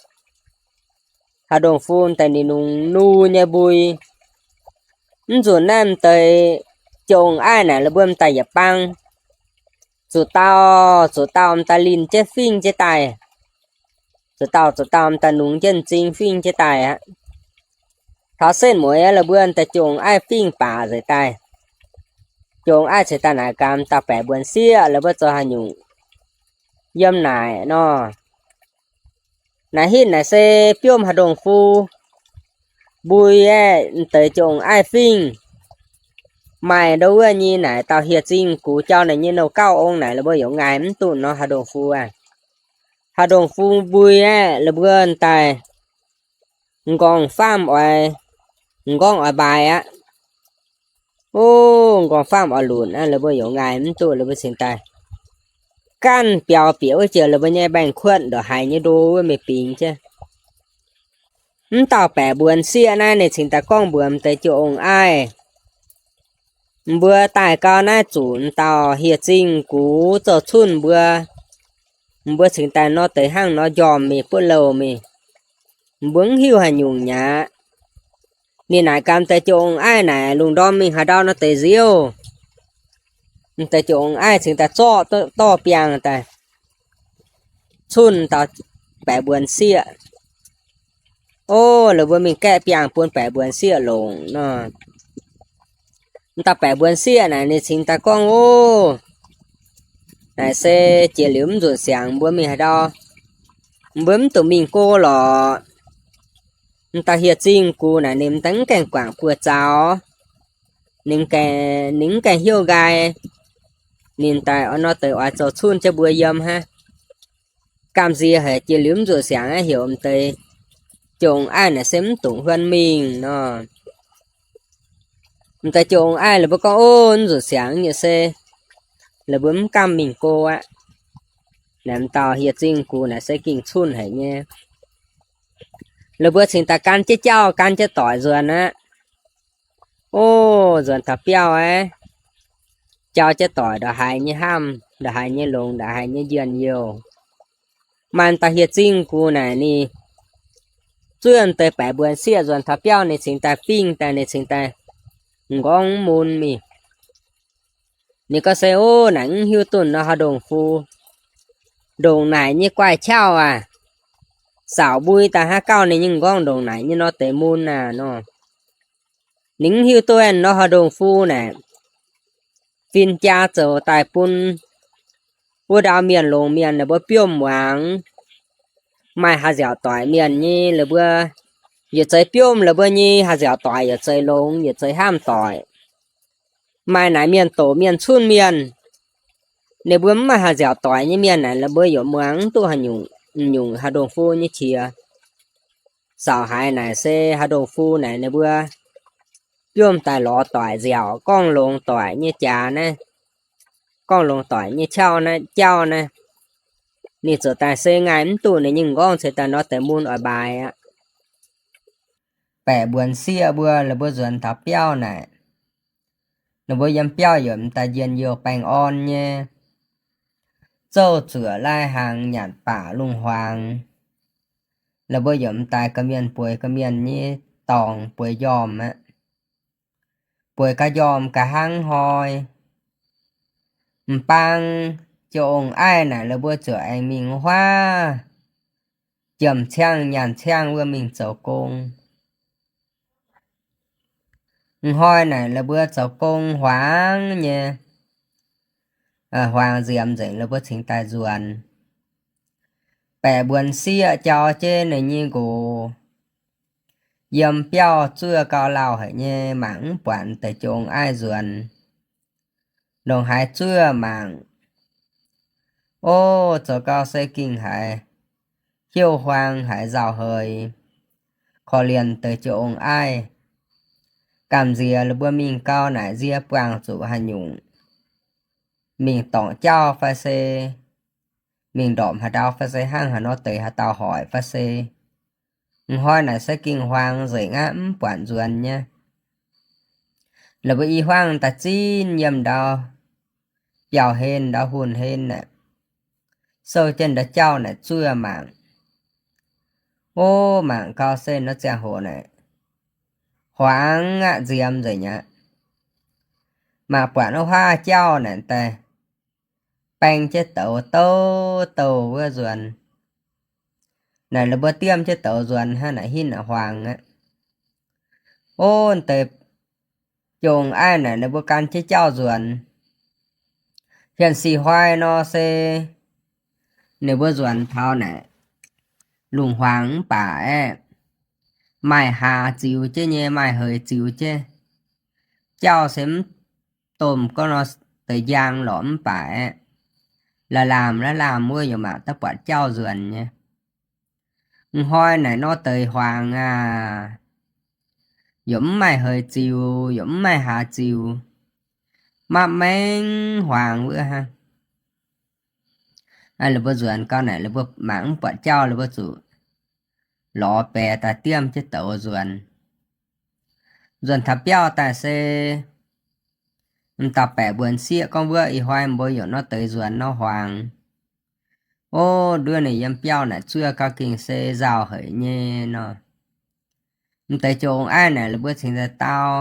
Haaix ndongh fu daaih ninh nungx nu nyei mbui. Mv nzunc naaiv m'deix jong aiv naaic la'buom daaih yietc bang, zuqc dauh zuqc dauh m'daaih linh jienv fingx jienv daaih. Zuqc dauh zuqc dauh m'daaih nungx jienv m'zing fingx jienv daaih aqv. Taux setv mueiz la'buom daaih jong aiv fingx baac nzengc daaih. Jong aiv ceix daaih naaic gaax dauh baeqc mbuonx sieqv la'buom zoux haaix nyungc yiem naaic nor. Naaiv hitv naaic se biomv haaix ndongh fu mbui aeqv, m'deix jong aiv fingx. Maaih ndo wuov nyei naaic dauh hieh zingh gux jauv naaic nyei nouh gauh ong naaic la'buom yaac ngaih mv duqv nor haaix ndongh fu aqv. Haaix ndongh fu mbui aeqv, la'buom daaih m'nqorngv faam oix, m'nqorngv oix mbaaix aqv. O, m'nqorngv faam oix lunc aqv, la'buom yaac ngaih mv duqv, la'buom cingx daaih ganh biaux bieqc wuov jiex la'buom nyei mbaengx-kuotv ndongc haaix nyei ndo wuov mingh bingx jienv. Mv dauh baeqc mbuonx sieqv naaiv ninh cingx daaih gorngv mbuox m'deix jong aiv, mbuo daaih gau naaiv zuqc m'dauh hieh zingh gux zoux cunh mbuo, mbuo cingx daaih nor deix hnangv nor njormh mingh buov louh mingh, mbuo mv hiuv haaix nyungc mi'aqv. Ninh naaic gaax m'deix jong aiv naaic, lungh ndorm mingh haaix ndau nor deix nziouv. M'deix jong aiv cingx daaih zorqv dorh biangh daaih cunh dauh baeqc mbuonx sieqv. O, la'buom mingh gaeqv biangh bun baeqc mbuonx sieqv longc nor. M'dauh baeqc mbuonx sieqv naaic ninh cingx daaih gorngv, O, naaic se jiex liuz mv nzunc siangx mbuo mingh haaix ndau, mbuo mv duqv mingh go lorqc. M'dauh hieh zingh gux naaic ninh m'daaih mv gaengh guangc buoz-zaux, ninh gaengh, ninh mv gaengh hiuv nqaai, ninh daaih nor deix oix zoux cunh jienv mbuo yiem hnangv. Gamh nziex haic, jiex liuz mv nzunc siangx aqv, heuc m'deix jong aiv naaic se mv dungx huan mingh nor. M'deix jong aiv la'buo gorngv, O, mv nzunc siangx nyei se la'buo mv gamh mingh go aqv. Naaic m'dauh hieh zingh gux naaic se gengh cunh haic nyei. La'buo cingx daaih gan jienv jauv gan jienv doic nzuonx aqv. O, nzuonx taux biauv aeqv, jauv jienv doic ndongc haaix nyei hnamv, ndongc haaix nyei longx, ndongc haaix nyei njien-youh. Maaih dauh hieh zingh gux naaic ninh zuov m'deix baeqc mbuonx sieqv nzuonx taux biauv, ninh cingx daaih fingx daaih, ninh cingx daaih m'nqorngv mun mingh. Ninh gorngv se, O, naaic mv hiuv duqv nor haaix ndongh fu, ndongc naaic nyei guaih qauv aac, saauc mbui daaih hnangv gauh ninh nyei m'nqorngv ndongc naaic nyei nor deix mun aac nor. Ninh mv hiuv duqv nor haaix ndongh fu naaic, fin-jaa zoux daaih bun wuov ndau mienh longx mienh ninh mbuo biomv muangx. Maaih haih nziaauc doic mienh nyei, ninh mbuo yietc zeiz biomv ninh mbuo nyei haih nziaauc doic, yietc zeiz longx, yietc zeiz hnamv doic. Maaih naaic mienh doqc mienh cunh mienh, ninh mbuo mv maaih haih nziaauc doic nyei mienh naaic, ninh mbuo yaac muangx mv duqv haaix nyungc, nyungc haaix ndongh fu nyei qiex. Saauc haiz naaic se haaix ndongh fu naaic ninh mbuo biomv daaih lorz doic nziaauc, gorngv longx doic nyei jaax naaiv, gorngv longx doic nyei qauv naaiv, jauv naaiv. Ninh ziouc daaih se ngaih mv duqv ninh nyei m'nqorngv ceix daaih nor deix mun oix mbaaix aqv. Baeqc mbuonx sieqv mbuo, ninh mbuo nzuonx taux biauv naaic, ninh mbuo yiem biauv yaac m'daaih njien-youh baengh orn nyei, zouv zuoqc lai-hnaangx nyanc baac lungh hmuangx. Ninh mbuo yaac m'daaih ga'mienh bueix ga'mienh nyei dorngx bueix njormh aqv. Bueix ga'njormh ga'hnangv hnoi. M'bang joux ong-aiv naaic, la'buo ziouc aengx mingh huaav jiem-ciangv nyaanh ciangv wuov mingh zoux gong. Hnoi naaic la'buo zoux gong huaangx nyei, huaangx nziemx nzengc, la'buo cingx daaih nzuonx. Baeqc mbuonx sieqv jauv jienv ninh nyei nqox yiem biauv zuov gau lauh haic nyei, mangc mv buatc deix joux ong-aiv nzuonx. Ndongc haaix zuov mangc, o, zoux gau se gengh haiz hiuv huaang haiz nzauh heix, korv-lienh deix joux ong-aiv. Gamh nziex la'buo mingh gau naaic nzie buangh zuqc haaix nyungc, mingh dorngc jauv fai se mingh ndorpc haaix ndau fai se hnangv haaix nor deix haaix dauh hoic fai se. Hnoi naaic se gengh huaangx nzengc aqv, mv buatc nzuonx nyei. La'buo i huaangv daaih zinh yiem ndau biauv-hlen ndau hunh-hlen naaic, sou jienv ndau jauv naaic zuov mangc. O, mangc gau se nor ziangh hoc naaic huaangx aqv, nziemx nzengc aqv. Mangc buatc wuov huaav jauv naaic daaih baeng jienv douz, douz, douz wuov nzuonx. Naaic la'buo diemv jienv douz nzuonx hnangv naaic, hinv naaic huaangx aqv. O, deix joux ong-aiv naaic ninh mbuo gan jienv jauv nzuonx. Hien si hnoi nor se ninh mbuo nzuonx taux naaic lungh huaangx mv baac aeqv, maaih hlaax ziux jienv nyei, maaih heix ziux jienv. Jauv se mv domh gorngv nor deix njang lorqc mv baac aeqv, la'laamh la'laamh wuov yaac mangc daaih buatc jauv nzuonx nyei. Hnoi naaic nor deix huaangx aac, yaac mv maaih heix ziux, yaac mv maaih hlaax ziux, mapv maengv huaangx wuov hnangv. La'buo nzuonx gau naaic, la'buo mangc mv buatc jauv, la'buo zuqc lorz baeqc daaih diemv jienv douz nzuonx. Nzuonx taux biauv daaih se m'dauh baeqc mbuonx sieqv gorngv wuov, ih hnoi mbuo yaac nor deix nzuonx nor huaangx. O, nduov ninh yiem biauv naaic zuov gau gengh se nzauh haic nyei nor. M'deix joux ong-aiv naaic la'buo cingx daaih dau.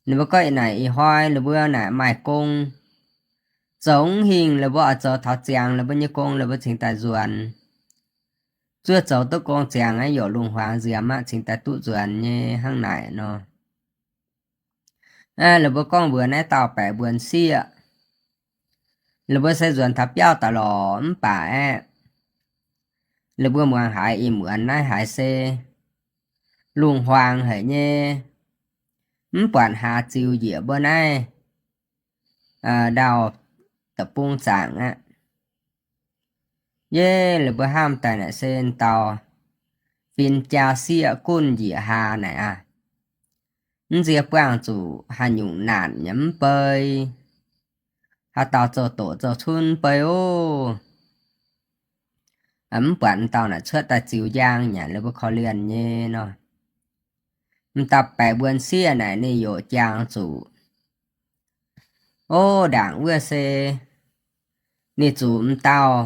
Ninh mbuo gorngv naaic ih hnoi ninh mbuo naaic maaih gong, zoux mv hingh la'buo oix zoux taux ziangx la'buo nyei gong la'buo cingx daaih nzuonx. Zuov zoux duqv gong ziangx aqv, yaac lungh huaangx nziemx aqv, cingx daaih duqv nzuonx nyei hnangv naaic nor. La'buo gorngv mbuox naaiv dauh baeqc mbuonx sieqv, la'buo se nzuonx taux biauv daaih lorqc mv baac aeqv, la'buo muangx haiz ih muonz naaiv haiz se lungh huaangx haic nyei, mv buatc hlaax ziux njiec mbuo naaiv ndau deic-bung zaangc aqv. Yie la'buo hnamv daaih naaic se dauh fin-jaa sieqv gunv njiec hlaax naaic aqv. Mv nziex buangh zuqc haaix nyungc naanc yaac mv bei, haaix dauh zoux doqc zoux cunv mv bei ov. Mv buatc dauh naaic cuotv daaih ziux njang nyanc la'buo korv-lienh nyei nor. M'dauh baeqc mbuonx sieqv naaic ninh yaac jangx zuqc, o, ndaangc wuov se ninh zuqc m'dauh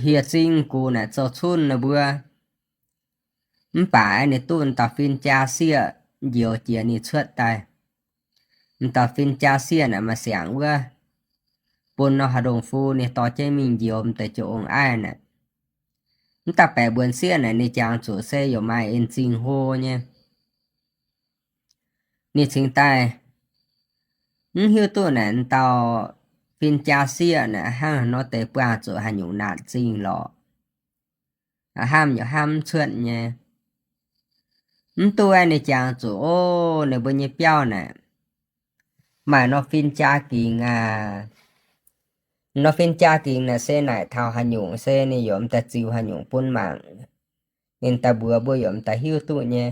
hieh zingh gux naaic zoux cunv ninh mbuo. Mv baac ninh duqv m'dauh fin-jaa sieqv njoux jiex ninh cuotv daaih. M'dauh fin-jaa sieqv naaic maaih siangx wuov, bun norm haaix ndongh fu ninh dorh jienv mingh njoux m'deix joux ong-aiv naaic. Mv dauh baeqc mbuonx sieqv naaic ninh jangx zuqc se yaac maaih en-zingh hlo nyei. Ninh cingx daaih mv hiuv duqv naaic m'dauh fin-jaa sieqv naaic hnangv haaix nor deix buangh zuqc haaix nyungc naanc zingh lorqc. Hnamv yaac hnamv mv cuotv nyei. Mv duqv aeqv, ninh jangx zuqc, o, ninh mbuo nyei biauv naaic maaih norm fin-jaa gingx aac. Norm fin-jaa gingx naaic se naaic taux haaix nyungc se ninh yaac m'daaih ziux haaix nyungc bun mangc. Ninh daaih mbuox mbuo yaac m'daaih hiuv duqv nyei.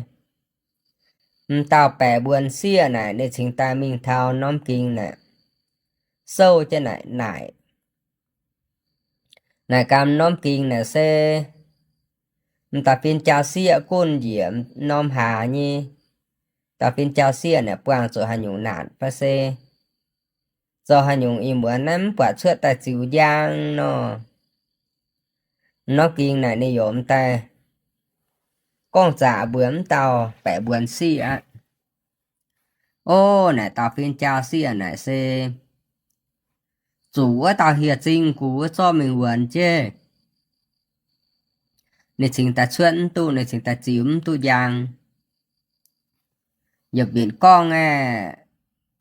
M'dauh baeqc mbuonx sieqv naaic ninh cingx daaih mingh taux norm gingx naaic, souv jienv naaic naaic, naaic gaax norm gingx naaic se m'dauh fin-jaa sieqv gunv njiec norm hlaax nyei. Dauh fin-jaa sieqv naaic buangh zuqc haaix nyungc naanc fai se zoux haaix nyungc ih muonz naaiv mv buatc cuotv daaih ziux njang nor. Norm gingx naaic ninh yaac m'daaih gorngv zaqc mbuox m'dauh baeqc mbuonx sieqv aqv. O, naaic dauh fin-jaa-sieqv naaic se zuqc wuov dauh hieh zingh gux wuov zorqv mingh wuonx jienv. Ninh cingx daaih cuotv mv duqv, ninh cingx daaih ziux mv duqv njang. Yaac binc gorngv aeqv,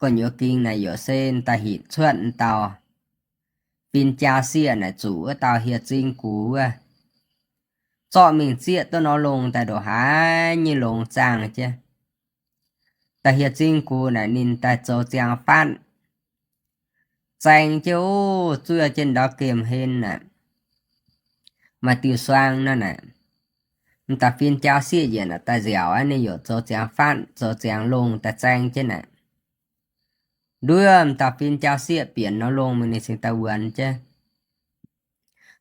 gu'nyuoz gingx naaic yaac se daaih hinc cuotv dauh fin-jaa-sieqv naaic zuqc wuov dauh hieh zingh gux wuov zorqv mingh zieqv duqv norm longh daaih ndongc haaix nyei longx zaangh jienv. Dauh hieh zingh gux naaic ninh daaih zoux ziangx fatv zaeng jienv, o, zuov jienv ndau gemh hlen naaic, maaih diuh suang nor naaic. M'dauh fin-jaa-sieqv yietc naaic daaih nziaauc aqv, ninh yaac zoux ziangx fatv, zoux ziangx longh daaih zaeng jienv naaic. Nduov m'dauh fin-jaa-sieqv bienx norm longh mingh, ninh cingx daaih wuonx jienv,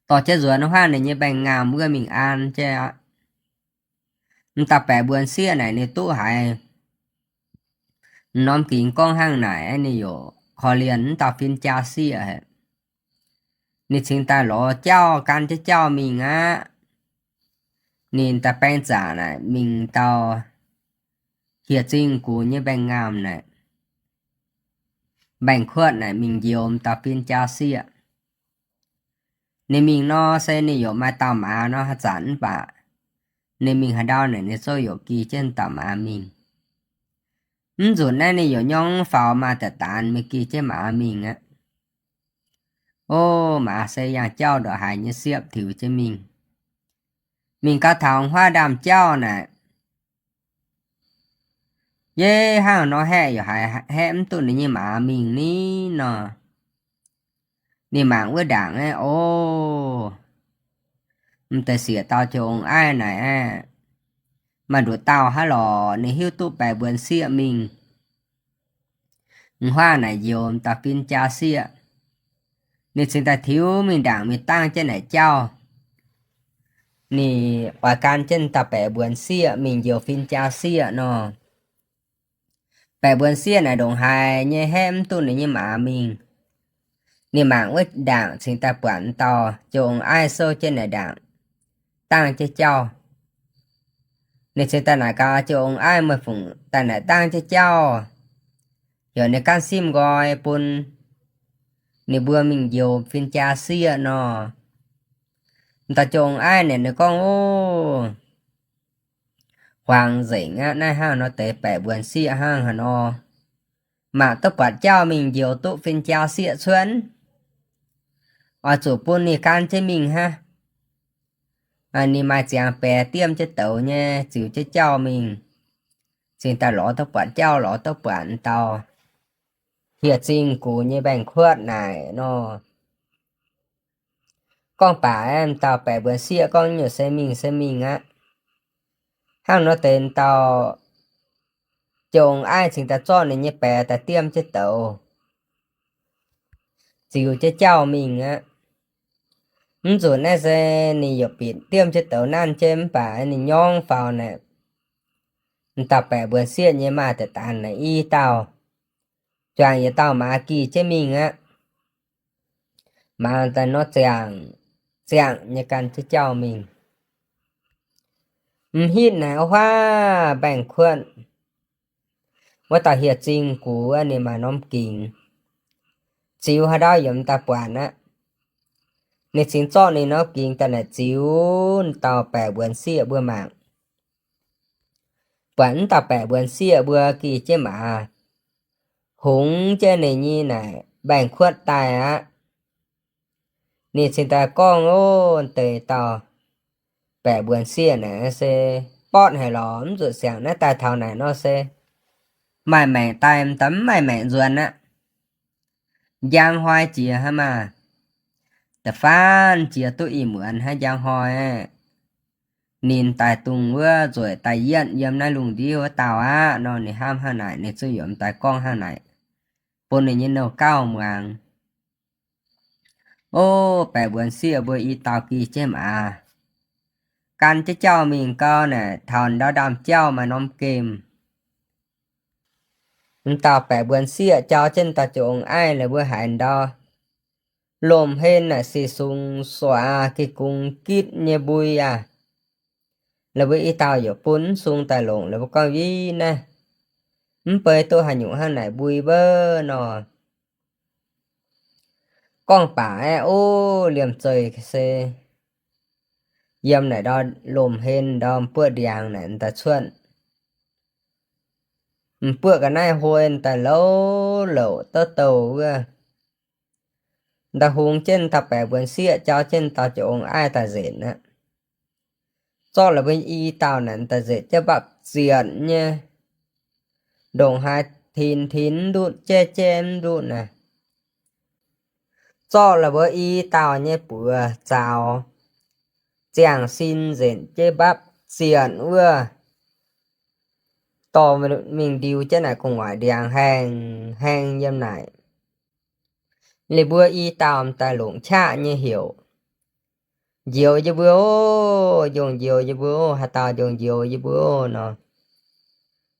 dorh jienv nzuonx huaav ninh nyei mbaengx-ngaamh wuov mingh an jienv aqv. M'dauh baeqc mbuonx sieqv naaic ninh duqv haiz norm gingx gorngv hnangv naaic, ninh yaac korv-lienh m'dauh fin-jaa-sieqv haic. Ninh cingx daaih lorz jauv, gan jienv jauv mingh aqv. Ninh daaih baeng zaqc naaic mingh dauh hieh zingh gux nyei mbaengx-ngaamh naaic, mbaengx-kuotv naaic mingh njoux m'dauh fin-jaa-sieqv. Ninh mingh nor se ninh yaac maaih dauh maaz nor haaix zanc mv baac ninh mingh haaix ndau naaic ninh zungv yaac gih jienv dauh maaz mingh. Mv nzunc naaiv ninh yaac nyorng faaux maaih deix daanx mingh gih jienv maaz mingh aqv. O, maaz se yangh jauv ndongc haaix nyei siepv tiux jienv mingh. Mingh gau taux huaav ndaamv-jauv naaic, yie hnangv nor haeqv yaac haiz haeqv mv duqv ninh nyei maaz mingh ni nor. Ninh mangc wuov ndaangc aeqv, o, m'deix siec dauh joux ong-aiv naaic aeqv, maaih nduqc dauh hnangv lorqc, ninh hiuv duqv baeqc mbuonx sieqv mingh. M'huaav naaic njoux m'dauh fin-jaa-sieqv, ninh cingx daaih tiux mingh ndaangc mingh dangh jienv naaic jauv. Ninh oix gan jienv dauh baeqc mbuonx sieqv mingh njoux fin-jaa-sieqv nor. Baeqc mbuonx sieqv naaic ndongc haaix nyei haeqv mv duqv ninh nyei maaz mingh. Ninh mangc wuov ndaangc cingx daaih buatc m'dauh joux ong-aiv souv jienv naaic ndaangc dangh jienv jauv. Ninh cingx daaih naaic gaax joux ong-aiv, meih fungc daaih naaic dangh jienv jauv? Heuc ninh gaanv simv nqoi bun ninh mbuo mingh njoux fin-jaa-sieqv nor. M'dauh joux ong-aiv naaic ninh gorngv, o, huaang nzengc aqv. Naaiv hnangv nor deix baeqc mbuonx sieqv hnangv haaix nor, mangc duqv buatc jauv mingh njoux duqv fin-jaa-sieqv cuotv, oix zuqc bun ninh gan jienv mingh hnangv. Ninh maaih ziangx baeqc diemv jienv douz nyei ziux jienv jauv mingh, cingx daaih lorz duqv buatc jauv, lorz duqv buatc m'dauh hieh zingh gux nyei mbaengx-kuotv naaic nor. Gorngv baac m'dauh baeqc mbuonx sieqv gorngv nyungc se mingh se mingh aqv. Hnangv nor deix m'dauh joux ong-aiv cingx daaih zorqv ninh nyei baeqc daaih diemv jienv douz ziux jienv jauv mingh aqv. Mv nzunc naaiv se ninh yaac bieqc diemv jienv douz nanv jienv mv baac ninh nyorng faaux naaic, m'dauh baeqc mbuonx sieqv nyei maaih deix daanx naaic i dauh, juangc yietc dauh maaz gih jienv mingh aqv. Maaz daaih nor ziangh ziangh nyei gan jienv jauv mingh. M'hitv naaic wuov huaav mbaengx-kuotv, wuov dauh hieh zingh gux wuov ninh maaih norm gingx ziux haaix ndau yaac m'daaih buatc aqv. Ninh cingx zorqv ninh norm gingx daaih naaic ziux dauh baeqc mbuonx sieqv mbuo mangc. Buatc m'dauh baeqc mbuonx sieqv mbuo gih jienv maaz, hungx jienv ninh nyei naaic mbaengx-kuotv daaih aqv. Ninh cingx daaih gorngv, o, deix dauh baeqc mbuonx sieqv naaic se bortv haic lorqc. Mv zuqc siangx naaiv daaih taux naaic nor se maaih maengc daaih m'daaih mv maaih maengc nzuonx aqv. Njang hnoi jiex hnangv maah, da'faanh jiex duqv ih muonz hnangv njang hnoi. Ninh daaih dungx wuov nzueic daaih yienv yiem naaiv lungh ndiev wuov dauh aqv nor, ninh hnamv hnangv naaic, ninh zuqc yiem daaih gorngv hnangv naaic bun ninh nyei nouh gauh muangx. O, baeqc mbuonx sieqv mbuo i dauh gih jienv maaz, gan jienv jauv mingh gau naaic, taux ndau ndaamv-jauv maaih norm gemh. M'dauh baeqc mbuonx sieqv jauv jienv dauh joux ong-aiv la'buo haiz ndau lomh hlen naaic sic sung suax gih gungx gitv nyei mbui aac. La'buo i dauh yaac bun mv sung daaih longc, la'buo gorngv, Ih, naaiv Mv bei duqv haaix nyungc hnangv naaic mbui mbouv nor. Gorngv baac aeqv, o, liemh zeih se yiem naaic ndau lomc hlen ndau m'buoqv ndiangx naaic daaih cuotv. M'buoqv ga'naaiv hoi daaih louc louc douv douh wuov. Daaih hungx jienv dauh baeqc mbuonx sieqv jauv jienv dauh jong-ong aiv daaih nzenc aqv. Zorqv la'buo i dauh naaic daaih nzenc jienv mbapv zienc nyei, ndongc haaix tinx tinx mv ndutv, jaiv jaiv mv ndutv naaic. Zorqv la'buo i dauh nyei buoz zaux, ziangh sin nzenc jienv mbapv zienc wuov, dorh mingh ndiux jienv naaic gu'nguaaic ndiangx haengh haengh yiem naaic. Liuz mbuo i dauh m'daaih longc qaqv nyei heuc, njoux yie mbuo oc, njongh njoux yie mbuo oc, haaix dauh njongh njoux yie mbuo oc nor.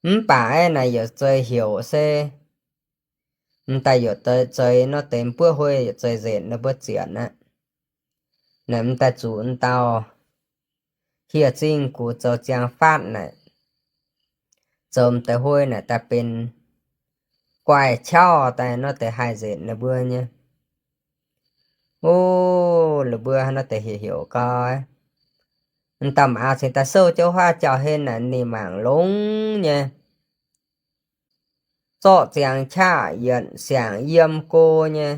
Mv baac aeqv, naaic yaac zeiz heuc se m'daaih yaac zeiz nor, deix m'buoqv hoi yaac zeiz nzenc nor mbuo zienc aqv. Naaic m'daaih zuqc m'dauh hieh zingh gux zoux ziangx faatv naaic, zoux m'deix hoi naaic daaih benx guaih qauv daaih nor deix haih nzenc ninh mbuo nyei. O, la'buo hnangv nor deix heuc heuc gau, m'dauh maaz cingx daaih souv jienv huaav jauh-hlen naaic ninh mangc longx nyei, zorqv ziangx qaqv yietc siangx yiem go nyei,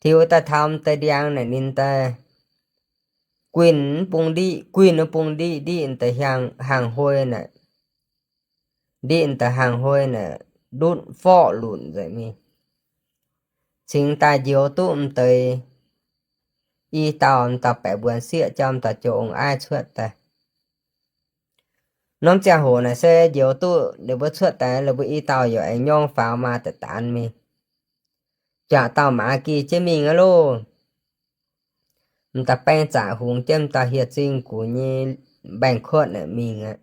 tiux daaih taux m'deix ndiangx naaic ninh daaih guinh mv bung ndiqv, guinh mv bung ndiqv, ndiqv deix hangx hoi naaic, ndiqv deix hangx hoi naaic ndutv forqv lunc nzengc mingh. Cingx daaih njoux duqv m'deix i dauh, m'dauh baeqc mbuonx sieqv jauv m'dauh jong-ong aiv cuotv daaih. Norm ziangh hoc naaic se njoux duqv ninh mbuo cuotv daaih, ninh mbuo i dauh yaac aengx nyorng faaux maa daaih daanx mingh. Juangc dauh maaz gih jienv mingh aqv loh. M'daaih baeng zaqc hungx jienv m'dauh hieh zingh gux nyei mbaengx-kuotv naaic mingh aqv.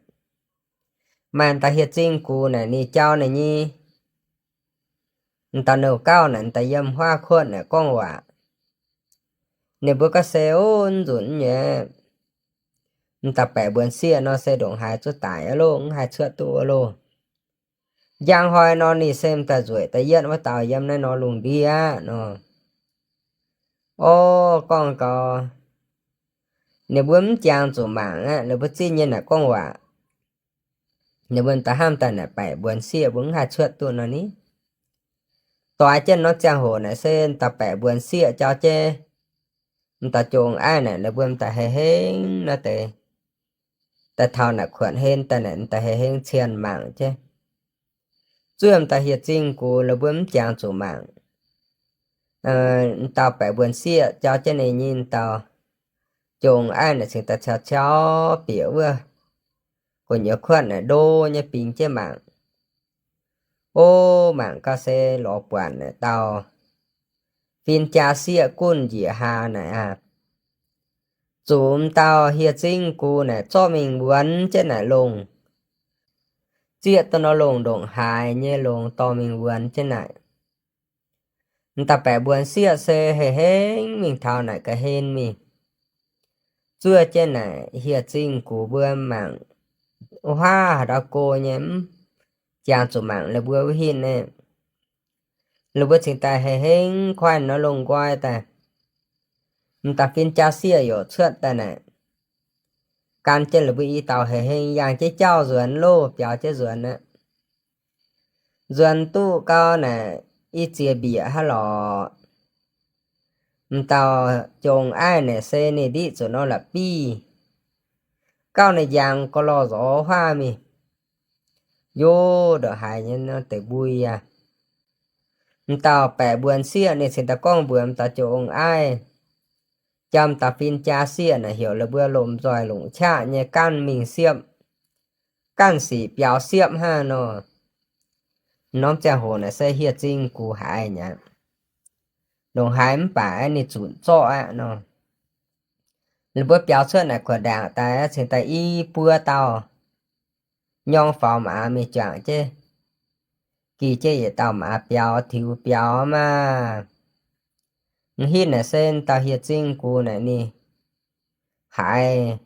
Maaih m'dauh hieh zingh gux naaic ninh jauv naaic nyei, m'dauh nouh gauv naaic m'daaih yiem huaav kuotv naaic gorngv waac. Ninh mbuo gorngv se, o, nzunc nyei, m'dauh baeqc mbuonx sieqv nor se ndongc haaix zuqc daic aqv loh, mv haih cuotv duqv aqv loh. Njang hnoi nor ninh se m'daaih nzueic da'yietv wuov dauh yiem naaiv nor lungh ndiev aqv nor. O, gorngv gau, ninh mbuo mv jangx zuqc mangc aqv, ninh mbuo zinh nyei naaic gorngv waac. Ninh mbuo m'daaih hnamv daaih naaic baeqc mbuonx sieqv mbuo mv haih cuotv duqv nor ni. Doix jienv norm ziangh hoc naaic se m'daaih baeqc mbuonx sieqv jauv jienv m'dauh jong-ong aiv naaic, ninh mbuo m'daaih hei hengv nor deix, daaih taux naaic kuotv hlen daaih naaic m'daaih hei hengv cien mangc jienv. Zuov m'daaih hieh zingh gux ninh mbuo mv jangx zuqc mangc. M'dauh baeqc mbuonx sieqv jauv jienv ninh nyei m'dauh jong-ong aiv naaic cingx daaih ciaux ciaux bieqc wuov gu'nyuoz kuotv naaic ndo nyei bingx jienv mangc. O, mangc gau se lorz buatc naaic dauh fin-jaa sieqv gunv njiec haa naaic aqv. Zuqc m'dauh hieh zingh gux naaic zorqv mingh wuonx jienv naaic longh. Zieqv duqv nor longh ndongc haaix nyei longx dorh mingh wuonx jienv naaic. M'daaih baeqc mbuonx sieqv se hei hengv mingh taux naaic ga'hlen mingh. Zuov jienv naaic hieh zingh gux mbuo mangc huaav haaix ndau go nyei mv jangx zuqc mangc ninh mbuo wuov hitv naaic. Ninh mbuo cingx daaih hei hengv kuaaiv nor longh nqoi daaih. M'daaih fin-jaa sieqv yaac cuotv daaih naaic, gan jienv ninh mbuo i dauh hei hengv yangh jienv jauv nzuonx loh, biaux jienv nzuonx aqv. Nzuonx duqv gau naaic i ziex mbiec hnangv lorqc, m'dauh jong-ong aiv naaic se ninh ndiqv zuqc norm la'bieiv gauh ninh njangx gorx-lorh nzorx huaav mingh. Yov, ndongc haaix nyei nor deix mbui aqv. M'dauh baeqc mbuonx sieqv ninh cingx daaih gorngv mbuox m'dauh jong-ong aiv, jauv m'dauh fin-jaa sieqv naaic heuc ninh mbuo lomh nzoih longc qaqv nyei gaanv mingh siepv, gaanv sic biaux siepv hnangv nor. Norm ziangh hoc naaic se hieh zingh gux haiz nyei aqv. Ndongc haaix mv baac aeqv, ninh zunc zorqv aqv nor. Ninh mbuo biaux cuotv naaic kuotv ndaangc daaih cingx daaih i buo dauh nyorng faaux maaz mingh juangc jienv, gih jienv yietc dauh maaz biaux, tiux biaux maah. M'hitv naaic se dauh hieh zingh gux naaic ninh haiz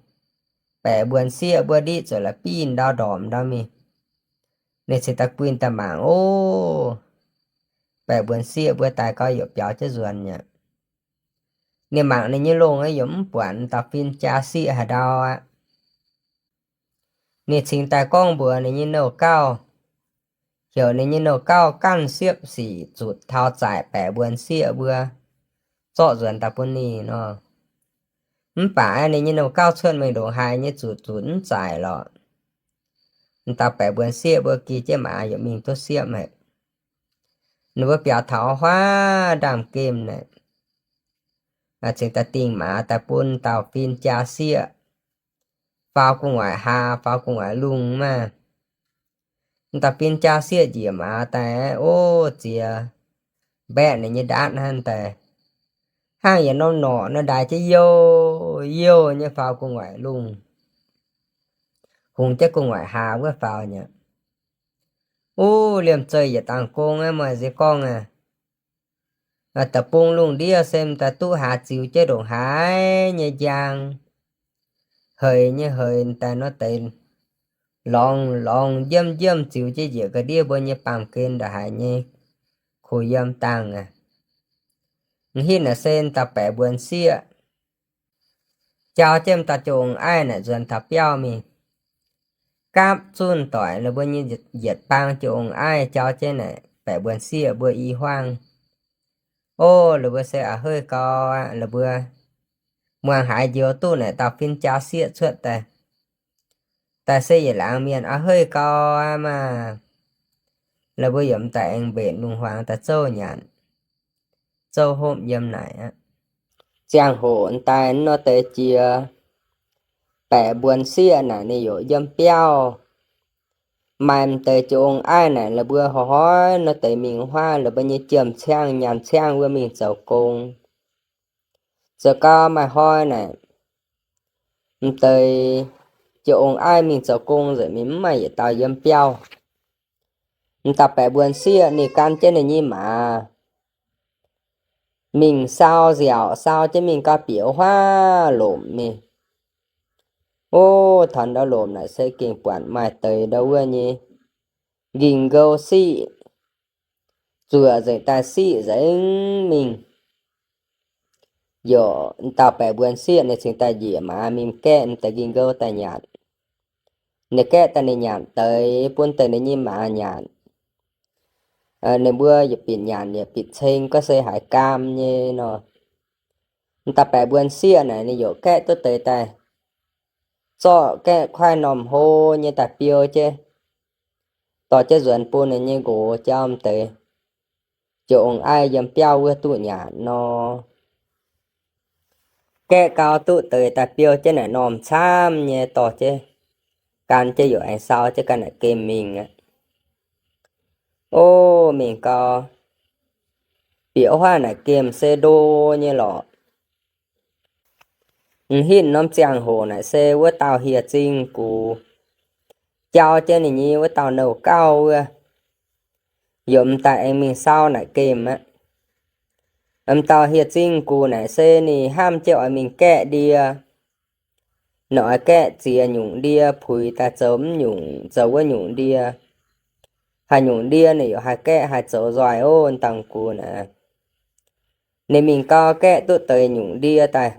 baeqc mbuonx sieqv mbuo ndiqv zuqc la'bieiv ndau ndorpc ndau mingh. Ninh cingx daaih guinh daaih mangc, ov, baeqc mbuonx sieqv mbuo daaih gau yaac biaux jienv nzuonx aqv. Ninh mangc ninh nyei longh yaac mv buatc dauh fin jaa sieqv haaix ndau aqv. Ninh cingx daaih gorngv mbuox ninh nyei nouh gauh, heuc ninh nyei nouh gauh ganh siepv sic zutc taux zaaic baeqc mbuonx sieqv mbuo zorqv nzuonx daaih bun ninh nor. Mv baac ninh nyei nouh gauh cuotv mingh ndongc haaix nyei zutc zutc mv zaaic lorqc. M'dauh baeqc mbuonx sieqv mbuo gi jienv maaz yaac mingh duqv siepv haic. Ninh mbuo biaux taux huaav ndaamv-gemh naaic, cingx daaih dingh maaz daaih bun dauh fin jaa sieqv faaux gu'nguaaic haa, faaux gu'nguaaic lungh maah. M'dauh fin jaa sieqv njiec maaz daaih, ov, ziex mbaeqv ninh nyei ndaatv hnangv daaih, hnangv yietc norm norqc nor ndaix jienv youh youh nyei faaux gu'nguaaic lungh, hungx jienv gu'nguaaic haa wuov faaux nyei. Ov, liemh zeih yietc dangh gong aqv, meih nziex gorngv aqv. Da'bung lungh ndiev se m'daaih duqv haaz ziux jienv ndongc haaix nyei njang, heix nyei heix daaih nor deix lorngx lorngx njiemv njiemv ziux jienv njiec ga'ndiev mbuo nyei baamh gen ndongc haaix nyei kuh yiem dangh aqv. M'hinv naaic se m'dauh baeqc mbuonx sieqv jauv jienv m'dauh jong-aeqv naaic nzuonx taux biauv mingh, gapv zunh doic la'buo nyei yietc baang jong-aeqv jauv jienv naaic baeqc mbuonx sieqv mbuo i huaang. Ov, la'buo se a'heiv gau aqv, la'buo muangx haaix njoux duqv naaic dauh fin jaa sieqv cuotv daaih, daaih se yietc laangz mienh a'heiv gau aqv maah. La'buo yaac m'daaih aengx mbenc lungh huaangx daaih zouv nyanc, zouv hopv yiem naaic aqv. Ziangh hoc daaih nor deix jiex baeqc mbuonx sieqv naaic ninh yaac yiem biauv. Maaih m'deix jong-aeqv naaic la'buo hnoi-hnoi nor deix mingh huaav la'buo nyei jiem-ciang nyaanh ciang wuov mingh zoux gong. Zoux gau maaih hnoi naaic, m'deix jong-aeqv mingh zoux gong nzengc mingh, mv maaih yietc dauh yiem biauv. M'dauh baeqc mbuonx sieqv ninh gan jienv ninh nyei maaz mingh sau nziaauc, sau jienv mingh gau bieqc huaav lomc mingh. Ov, taux ndau lomc naaic se gengh buatc maaih deix ndau wuov nyei nqingh nqou siqv, zuoqc nzengc daaih siqv nzengc mingh. Yaac m'dauh baeqc mbuonx sieqv ninh cingx daaih njiec maaz mingh gaeqv m'deix nqingh nqou daaih nyanc. Ninh gaeqv daaih ninh nyanc deix bun deix ninh nyei maaz nyanc. Ninh mbuo yietc bieqc nyanc yietc bieqc ceng gorngv se haiz gaam nyei nor. M'dauh baeqc mbuonx sieqv naaic ninh yaac gaeqv duqv deix daaih, zorqv gaeqv kuaaiv normh hlo nyei daaih biou jienv, dorh jienv nzuonx bun ninh nyei nqox jauv m'deix jong-aeqv yiem biauv wuov duqv nyanc nor. Gaeqv gau duqv deix daaih biou jienv naaic normh camv nyei dorh jienv, gan jienv yaac aengx sau jienv ganh naaic gemh mingh aqv. Ov, mingh gau, bieqc huaav naaic gemh se ndo nyei lorqc. M'hinv norm ziangh hoc naaic se wuov dauh hieh zingh gux jauv jienv ninh nyei wuov dauh nouh gauh wuov, yaac m'daaih aengx mingh sau naaic gemh aqv. M'dauh hieh zingh gux naaic se ninh hnamv jienv oix mingh gaeqv ndie. Ninh oix gaeqv ziex nyungc ndie puix daaih zoux mv nyungc, zoux wuov nyungc ndie. Haaix nyungc ndie ninh yaac haih gaeqv haih zoux nzoih ov, m'dauh gux naaic. Ninh mingh gau gaeqv duqv deix nyungc ndie daaih.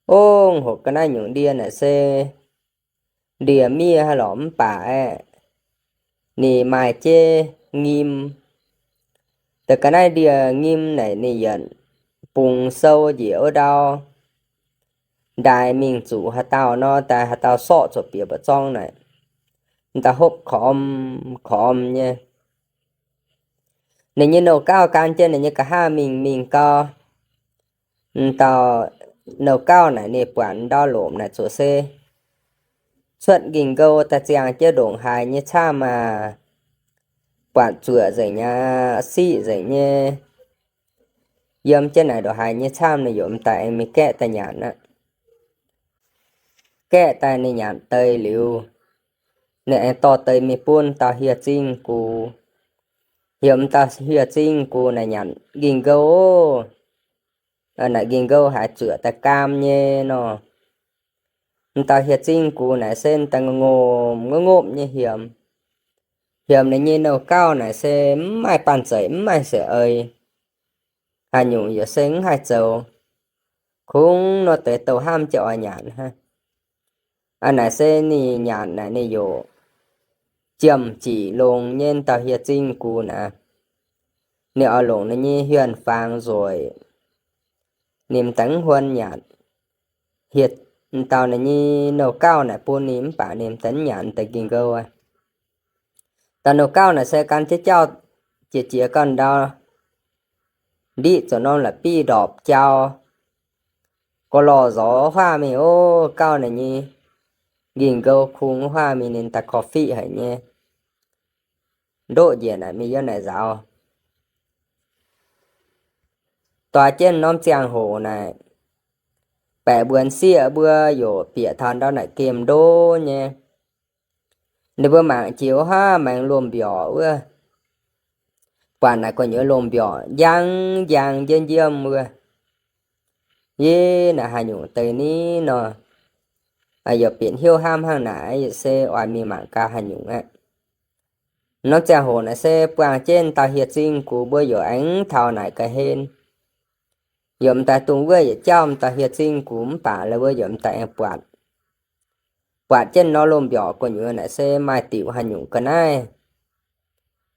Ov, hoc ga'naaiv nyungc ndie naaic se ndie-miev haaix lorqc mv baac aeqv, ninh maaih jeiv nyim. Deix ga'naaiv ndie-nyim naaic ninh yietc bungx sou njiec wuov ndau, ndaix mingh zuqc haaix dauh nor, daaih haaix dauh sorqv zuqc bieqc mba'zorng naaic, m'daaih hopv kormx kormx nyei. Ninh nyei nouh gauv gan jienv ninh nyei nqa'haav mingh, mingh gau, m'dauh nouh gauv naaic ninh buatc ndau lomc naaic zuqc se cuotv nqingh nqou daaih ziangh jienv ndongc haaix nyei camv maah, buatc zuoqc nzengc aqv, siqv nzengc nyei. Yiem jienv naaic ndongc haaix nyei camv, ninh yaac m'daaih aengx mingh gaeqv daaih nyanc aqv. Gaeqv daaih ninh nyanc deix liuz, ninh aengx dorh deix mingh bun dauh hieh zingh gux. Heuc m'dauh hieh zingh gux naaic nyanc nqingh nqou, naaic nqingh nqou haiz zuoqc daaih gaam nyei nor. M'dauh hieh zingh gux naaic se m'daaih ngongh-ngopv nyei hiemx. Heuc ninh nyei nouh gauh naaic se mv maaih banh zeic, mv maaih seix ei. Haaix nyungc yaac se mv haih zoux. Kungx nor deix douh hnamv jienv oix nyanc hnangv. Aa, naaic se ninh nyanc naaic ninh yaac ziemh ziqc longx nyei dauh hieh zingh gux naaic. Ninh oix longc ninh nyei hieh-faang nzueic, ninh m'daaih mv huon nyanc. Hieh dauh ninh nyei nouh gauh naaic bun ninh mv baac ninh m'daaih mv nyanc deix nqingh nqou. Dauh nouh gauh naaic se gan jienv jauv jiex jiex gauh ndau, ndiqv zuqc norm la'bieiv ndorpc jaux, gorx-lorh nzorx huaav mingh ov, gauh naaic nyei nqingh nqou kungx huaav mingh ninh daaih korv-fiqv haic nyei. Ndoqv njiec naaic mingh yiem naaic nzaaux. Doix jienv norm ziangh hoc naaic, baeqc mbuonx sieqv mbuo yaac bieqc taux ndau naaic gemh ndo nyei. Ninh mbuo mangc jiex wuov haav maengx lomh mbiorqc wuov, buatc naaic gu'nyuoz lomh mbiorqc njang njang njiemv njiemv wuov. Yie naaic haaix nyungc deix ni nor, yaac bieqc hnyouv hnamv hnangv naaic, yaac se oix mingh mangc gaax haaix nyungc aqv. Norm ziangh hoc naaic se buangh jienv dauh hieh zingh gux mbuo yaac aengx taux naaic ga'hlen. Yaac m'daaih dungx wuov yietc jauv m'daaih hieh zingh gux mv baac la'wuov yaac m'daaih aengx buatc. Buatc jienv nor lomh mbiorqc gu'nyuoz naaic se maaih diuc haaix nyungc ga'naaiv.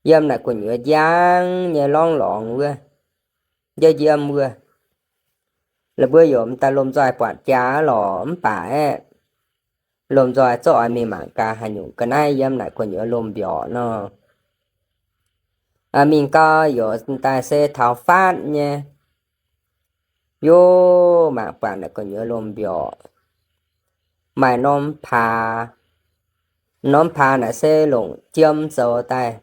Yiem naaic gu'nyuoz njang nyei lorngx lorngx wuov, njouv njiemv wuov. La'mbuo yaac m'daaih lomh nzoih buatc jaax lorqc mv baac aeqv, lomh nzoih zorqv oix mingh mangc gaax haaix nyungc ga'naaiv yiem naaic gu'nyuoz lomh mbiorqc nor. Mingh gau yaac m'daaih se taux faatv nyei. Yov, mangc buatc naaic gu'nyuoz lomh mbiorqc maaih norm paax. Norm paax naaic se longc jiem zoux daaih.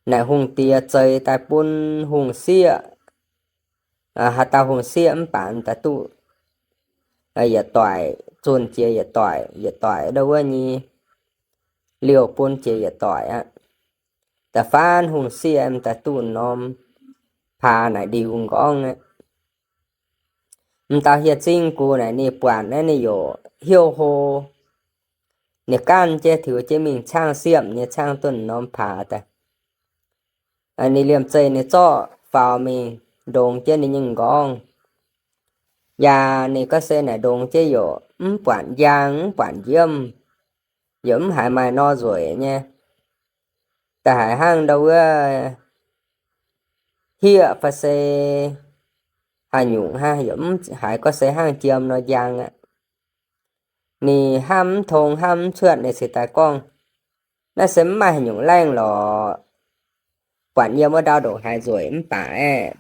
Naaic hungh diex zeix daaih bun hungh sieqv. Haaix dauh hungh sieqv mv baac m'daaih duqv yietc doic, zunh jiex yietc doic, yietc doic ndau wuov nyei liouh bun jiex yietc doic aqv. Da'faanh hungh sieqv m'daaih duqv norm paax naaic ndiux m'nqorngv aqv. M'dauh hieh zingh gux naaic ninh buatc naaiv ninh yaac heuc hlo. Ninh gaanv jienv tiux jienv mingh caangv siepv nyei caangv duqv norm paax daaih. Ninh liemh zeih ninh zorqv faaux mingh ndongx jienv ninh nyei m'nqorngv. Yaac ninh gorngv se naaic ndongx jienv yaac mv buatc njang mv buatc njiemv, yaac mv haiz maaih nor nzueic nyei. Da'haiz hnangv ndau wuov hieqv fai se haaix nyungc hnangv, yaac mv haiz gorngv se hnangv jiem nor njang aqv. Ninh hnamv mv tong hnamv mv cuotv, ninh cingx daaih gorngv, naaiv se mv maaih haaix nyungc laengh lorqc. Buatc yiem wuov ndau ndongc haaix nzueic mv baac aeqv,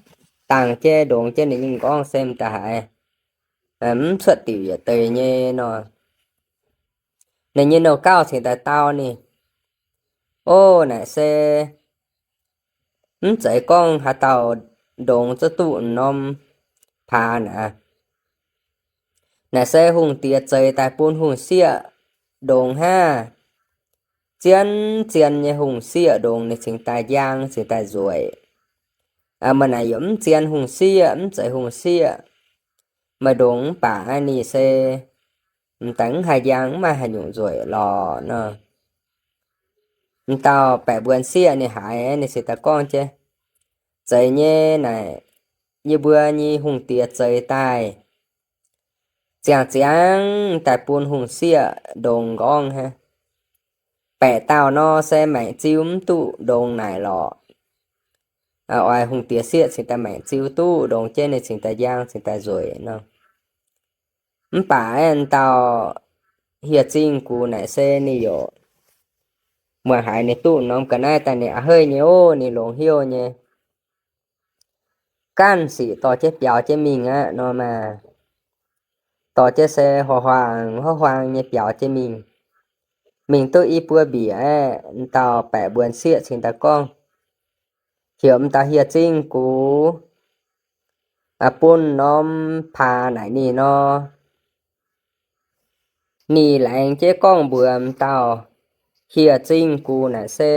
dangh jienv ndongx jienv ninh nyei m'nqorngv se m'daaih haiz mv cuotv diuc yietc deix nyei nor. Ninh nyei nouh gauh cingx daaih dau ninh, ov, naaic se mv zeiz gorngv haaix dauh ndongx zuqc duqv norm paax naaic. Naaic se hungh diex zeix daaih bun hungh sieqv ndongx hnangv. Zien zien nyei hungh sieqv ndongx ninh cingx daaih njang cingx daaih nzueic. Meih naaic yaac mv zien hungh sieqv, mv zeiz hungh sieqv. Meih ndongx mv baac ninh se m'daaih mv haih njang, mv maaih haaix nyungc nzueic lorqc nor. M'dauh baeqc mbuonx sieqv ninh haiz ninh cingx daaih gorngv jienv, zeiz nyei naaic, yie mbuo nyei hungh diex zeix daaih ziangh ziangh daaih bun hungh sieqv ndongx m'nqorngv hnangv. Baeqc dauh nor se maengc ziu mv duqv ndongx naaic lorqc. Oix hungh diex sieqv cingx daaih maengc ziu duqv ndongx jienv ninh cingx daaih njang cingx daaih nzueic nor. Mv baac m'dauh hieh zingh gux naaic se ninh yaac muangx haiz ninh duqv norm ga'naaiv daaih ninh a'heiv nyei ov, ninh longx heuc nyei. Gaanv sic dorh jienv biaux jienv mingh aqv nor maah. Dorh jienv se huaang-huaang huaang-huaang nyei biaux jienv mingh. Mingh duqv i buo mbiec aeqv, m'dauh baeqc mbuonx sieqv cingx daaih gorngv, heuc m'dauh hieh zingh gux bun norm paax naaic ninh nor. Ninh laengz jienv gorngv mbuox m'dauh hieh zingh gux naaic se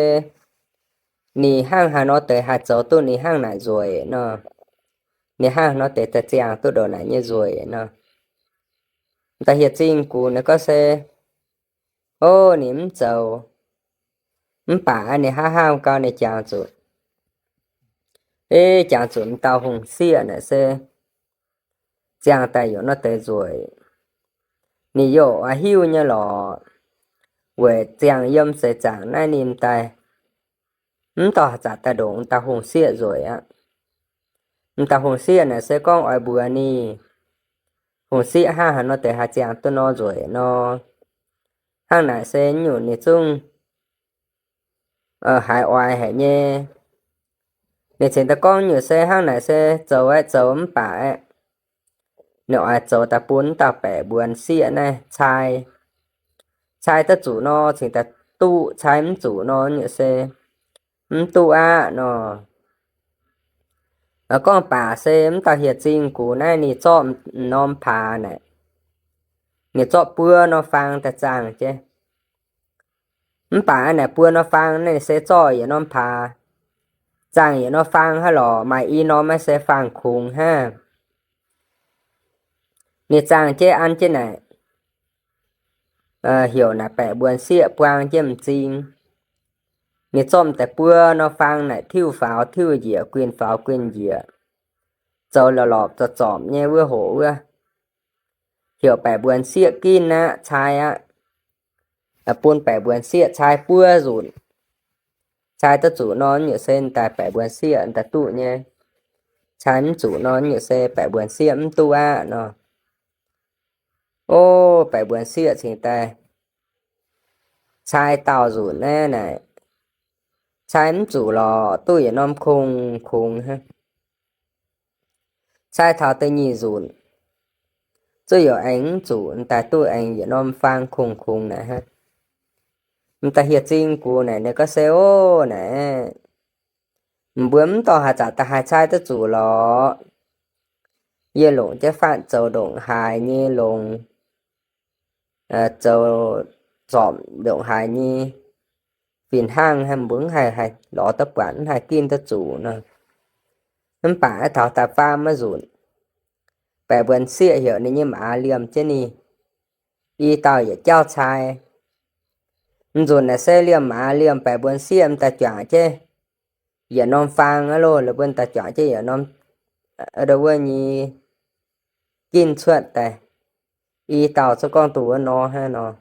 ninh hnangv haaix nor deix haih zoux duqv ninh hnangv naaic nzueic nor. Ninh hnangv haaix nor deix daaih ziangh duqv ndongc naaic nyei nzueic nor. M'dauh hieh zingh gux naaic gorngv se, ov, ninh mv zoux. Mv baac ninh hnangv haaix gau ninh jangx zuqc, ei, jangx zuqc m'dauh hungh sieqv naaic se ziangh daaih yaac nor deix nzueic. Ninh yaac oix hiuv nyei lorqc, weic ziangh yiem seix zaangc naaiv ninh m'daaih mv dorh zaqc daaih ndongc m'dauh hungh sieqv nzueic aqv. M'dauh hungh sieqv naaic se gorngv oix mbuox ninh, hungh sieqv hnangv haaix nor deix haih ziangh duqv nor nzueic nor. Hnangv naaic se nyungc ninh zungv haiz oix haic nyei. Ninh cingx daaih gorngv nyungc se hnangv naaic se zoux aeqv, zoux mv baac aeqv, ninh oix zoux daaih bun m'dauh baeqc mbuonx sieqv naaiv cai. Cai duqv zuqc nor cingx daaih duqv, cai mv zuqc nor nyungc se mv duqv aqv nor. Gorngv baac se m'dauh hieh zingh gux naaiv ninh zorqv norm paax naaic, ninh zorqv buo norm faang daaih zaangh jienv. Mv baac naaic buo norm faang naaiv se zorqv yietc norm paax, zaangh yietc norm faang hnangv lorqc, maaih i norm naaiv se faang-kungx hnangv. Ninh zaangh jienv an jienv naaic, heuc naaic baeqc mbuonx sieqv buang jienv m'zing. Ninh zorqv daaih buo norm faang naaic tiuv faaux tiuv njiec, guinh faaux guinh njiec, zoux lorpc lorpc zorpc zorpc nyei wuov hoc wuov, heuc baeqc mbuonx sieqv ginv aqv, cai aqv. Bun baeqc mbuonx sieqv cai buo nzunc. Cai duqv zuqc nor nyungc se daaih baeqc mbuonx sieqv daaih duqv nyei. Cai mv zuqc nor nyungc se baeqc mbuonx sieqv mv duqv aqv nor. O, baeqc mbuonx sieqv cingx daaih cai dauh nzunc naaiv naaic, cai mv zuqc lorqc, duqv yietc norm kungx-kungx hnangv. Cai taux da'nyeic nzunc, zuqv youc aengx mv zuqc, daaih duqv aengx yietc norm faang kungx-kungx naaic hnangv. M'daaih hieh zingh gux naaic ninh gorngv se, O, naaic, mbuo mv dorh haaix zanc daaih haih cai duqv zuqc lorqc. Yie longc jienv faatv zoux ndongc haaix nyei longx, zoux zorpc ndongc haaix nyei fih hnangv, mbuo mv haih, haih lorz duqv buatc, mv haih ginv duqv zuqc nor. Mv baac taux da'faam nzunc, baeqc mbuonx sieqv heuc ninh nyei maaz liemh jienv ninh, i dauh yietc jauv cai. Nzunc naaic se liemh maaz liemh baeqc mbuonx sieqv m'daaih juangc jienv yietc norm faang aqv loh, la'buonc daaih juangc jienv yietc norm, ndo wuov nyei ginv cuotv daaih. I dauh zungv gorngv duqv wuov nor hnangv nor.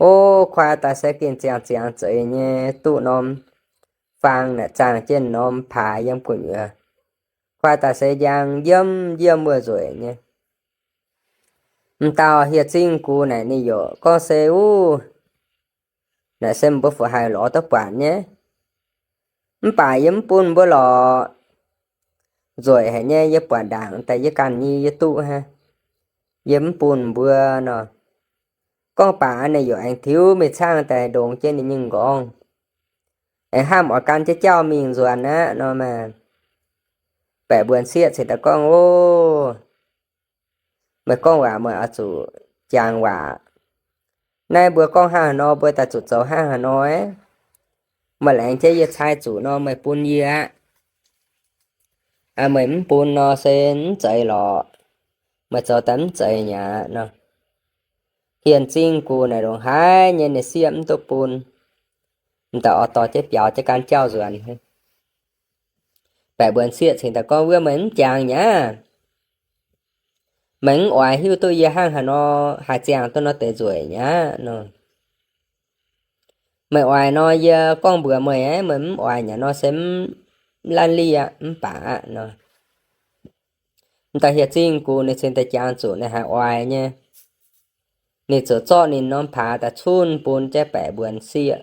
O, kuaai daaih se gengh ziangh ziangx zeiz nyei, duqv norm faang naaic zaangh jienv norm paax yiem gu'nyuoz. Kuaai daaih se njang yiem yiem wuov nzueic nyei. M'dauh hieh zingh gux naaic ninh yaac gorngv se, Uv, naaic se mbuo fu haih lorz duqv buatc nyei. Mv baac yie mv bun mbuo lorqc. Nzueic haic nyei, yie buatc ndaangc daaih yie ganh nyei yie duqv hnangv. Yie mv bun mbuo nor. Gorngv baac ninh yaac aengx tiux mingh caangh daaih ndongx jienv ninh nyei nqorngv, aengx hnamv oix gan jienv jauv mingh nzuonx aqv nor maah. Baeqc mbuonx sieqv cingx daaih gorngv, O, meih gorngv waac meih oix zuqc jangx waac. Naaiv mbuo gorngv hnangv haaix nor mbuo daaih zuqc zoux hnangv haaix nor. Meih laengz jienv yie cai zuqc nor meih bun yie aqv. Meih mv bun nor se mv zeiz lorqc. Meih zoux daaih mv zeiz mi'aqv nor. Hieh zingh gux naaic ndongc haaix nyei ninh sieqv mv duqv bun. M'daaih oix dorh jienv biaux jienv gan jauv nzuonx. Baeqc mbuonx sieqv cingx daaih gorngv, Wuov meih mv jangx mi'aqv. Meih mv oix hiuv duqv yie hnangv haaix nor haih ziangh duqv nor deix nzueic mi'aqv nor. Meih oix nor yie gorngv mbuox meih aqv, meih mv oix mi'aqv nor se mv, mv lanv liv aqv, mv baac aqv nor. M'daaih hieh zingh gux ninh cingx daaih jangx zuqc ninh haiz oix nyei. Ninh ziouc zorqv ninh norm paax daaih cunv bun jienv baeqc mbuonx sieqv.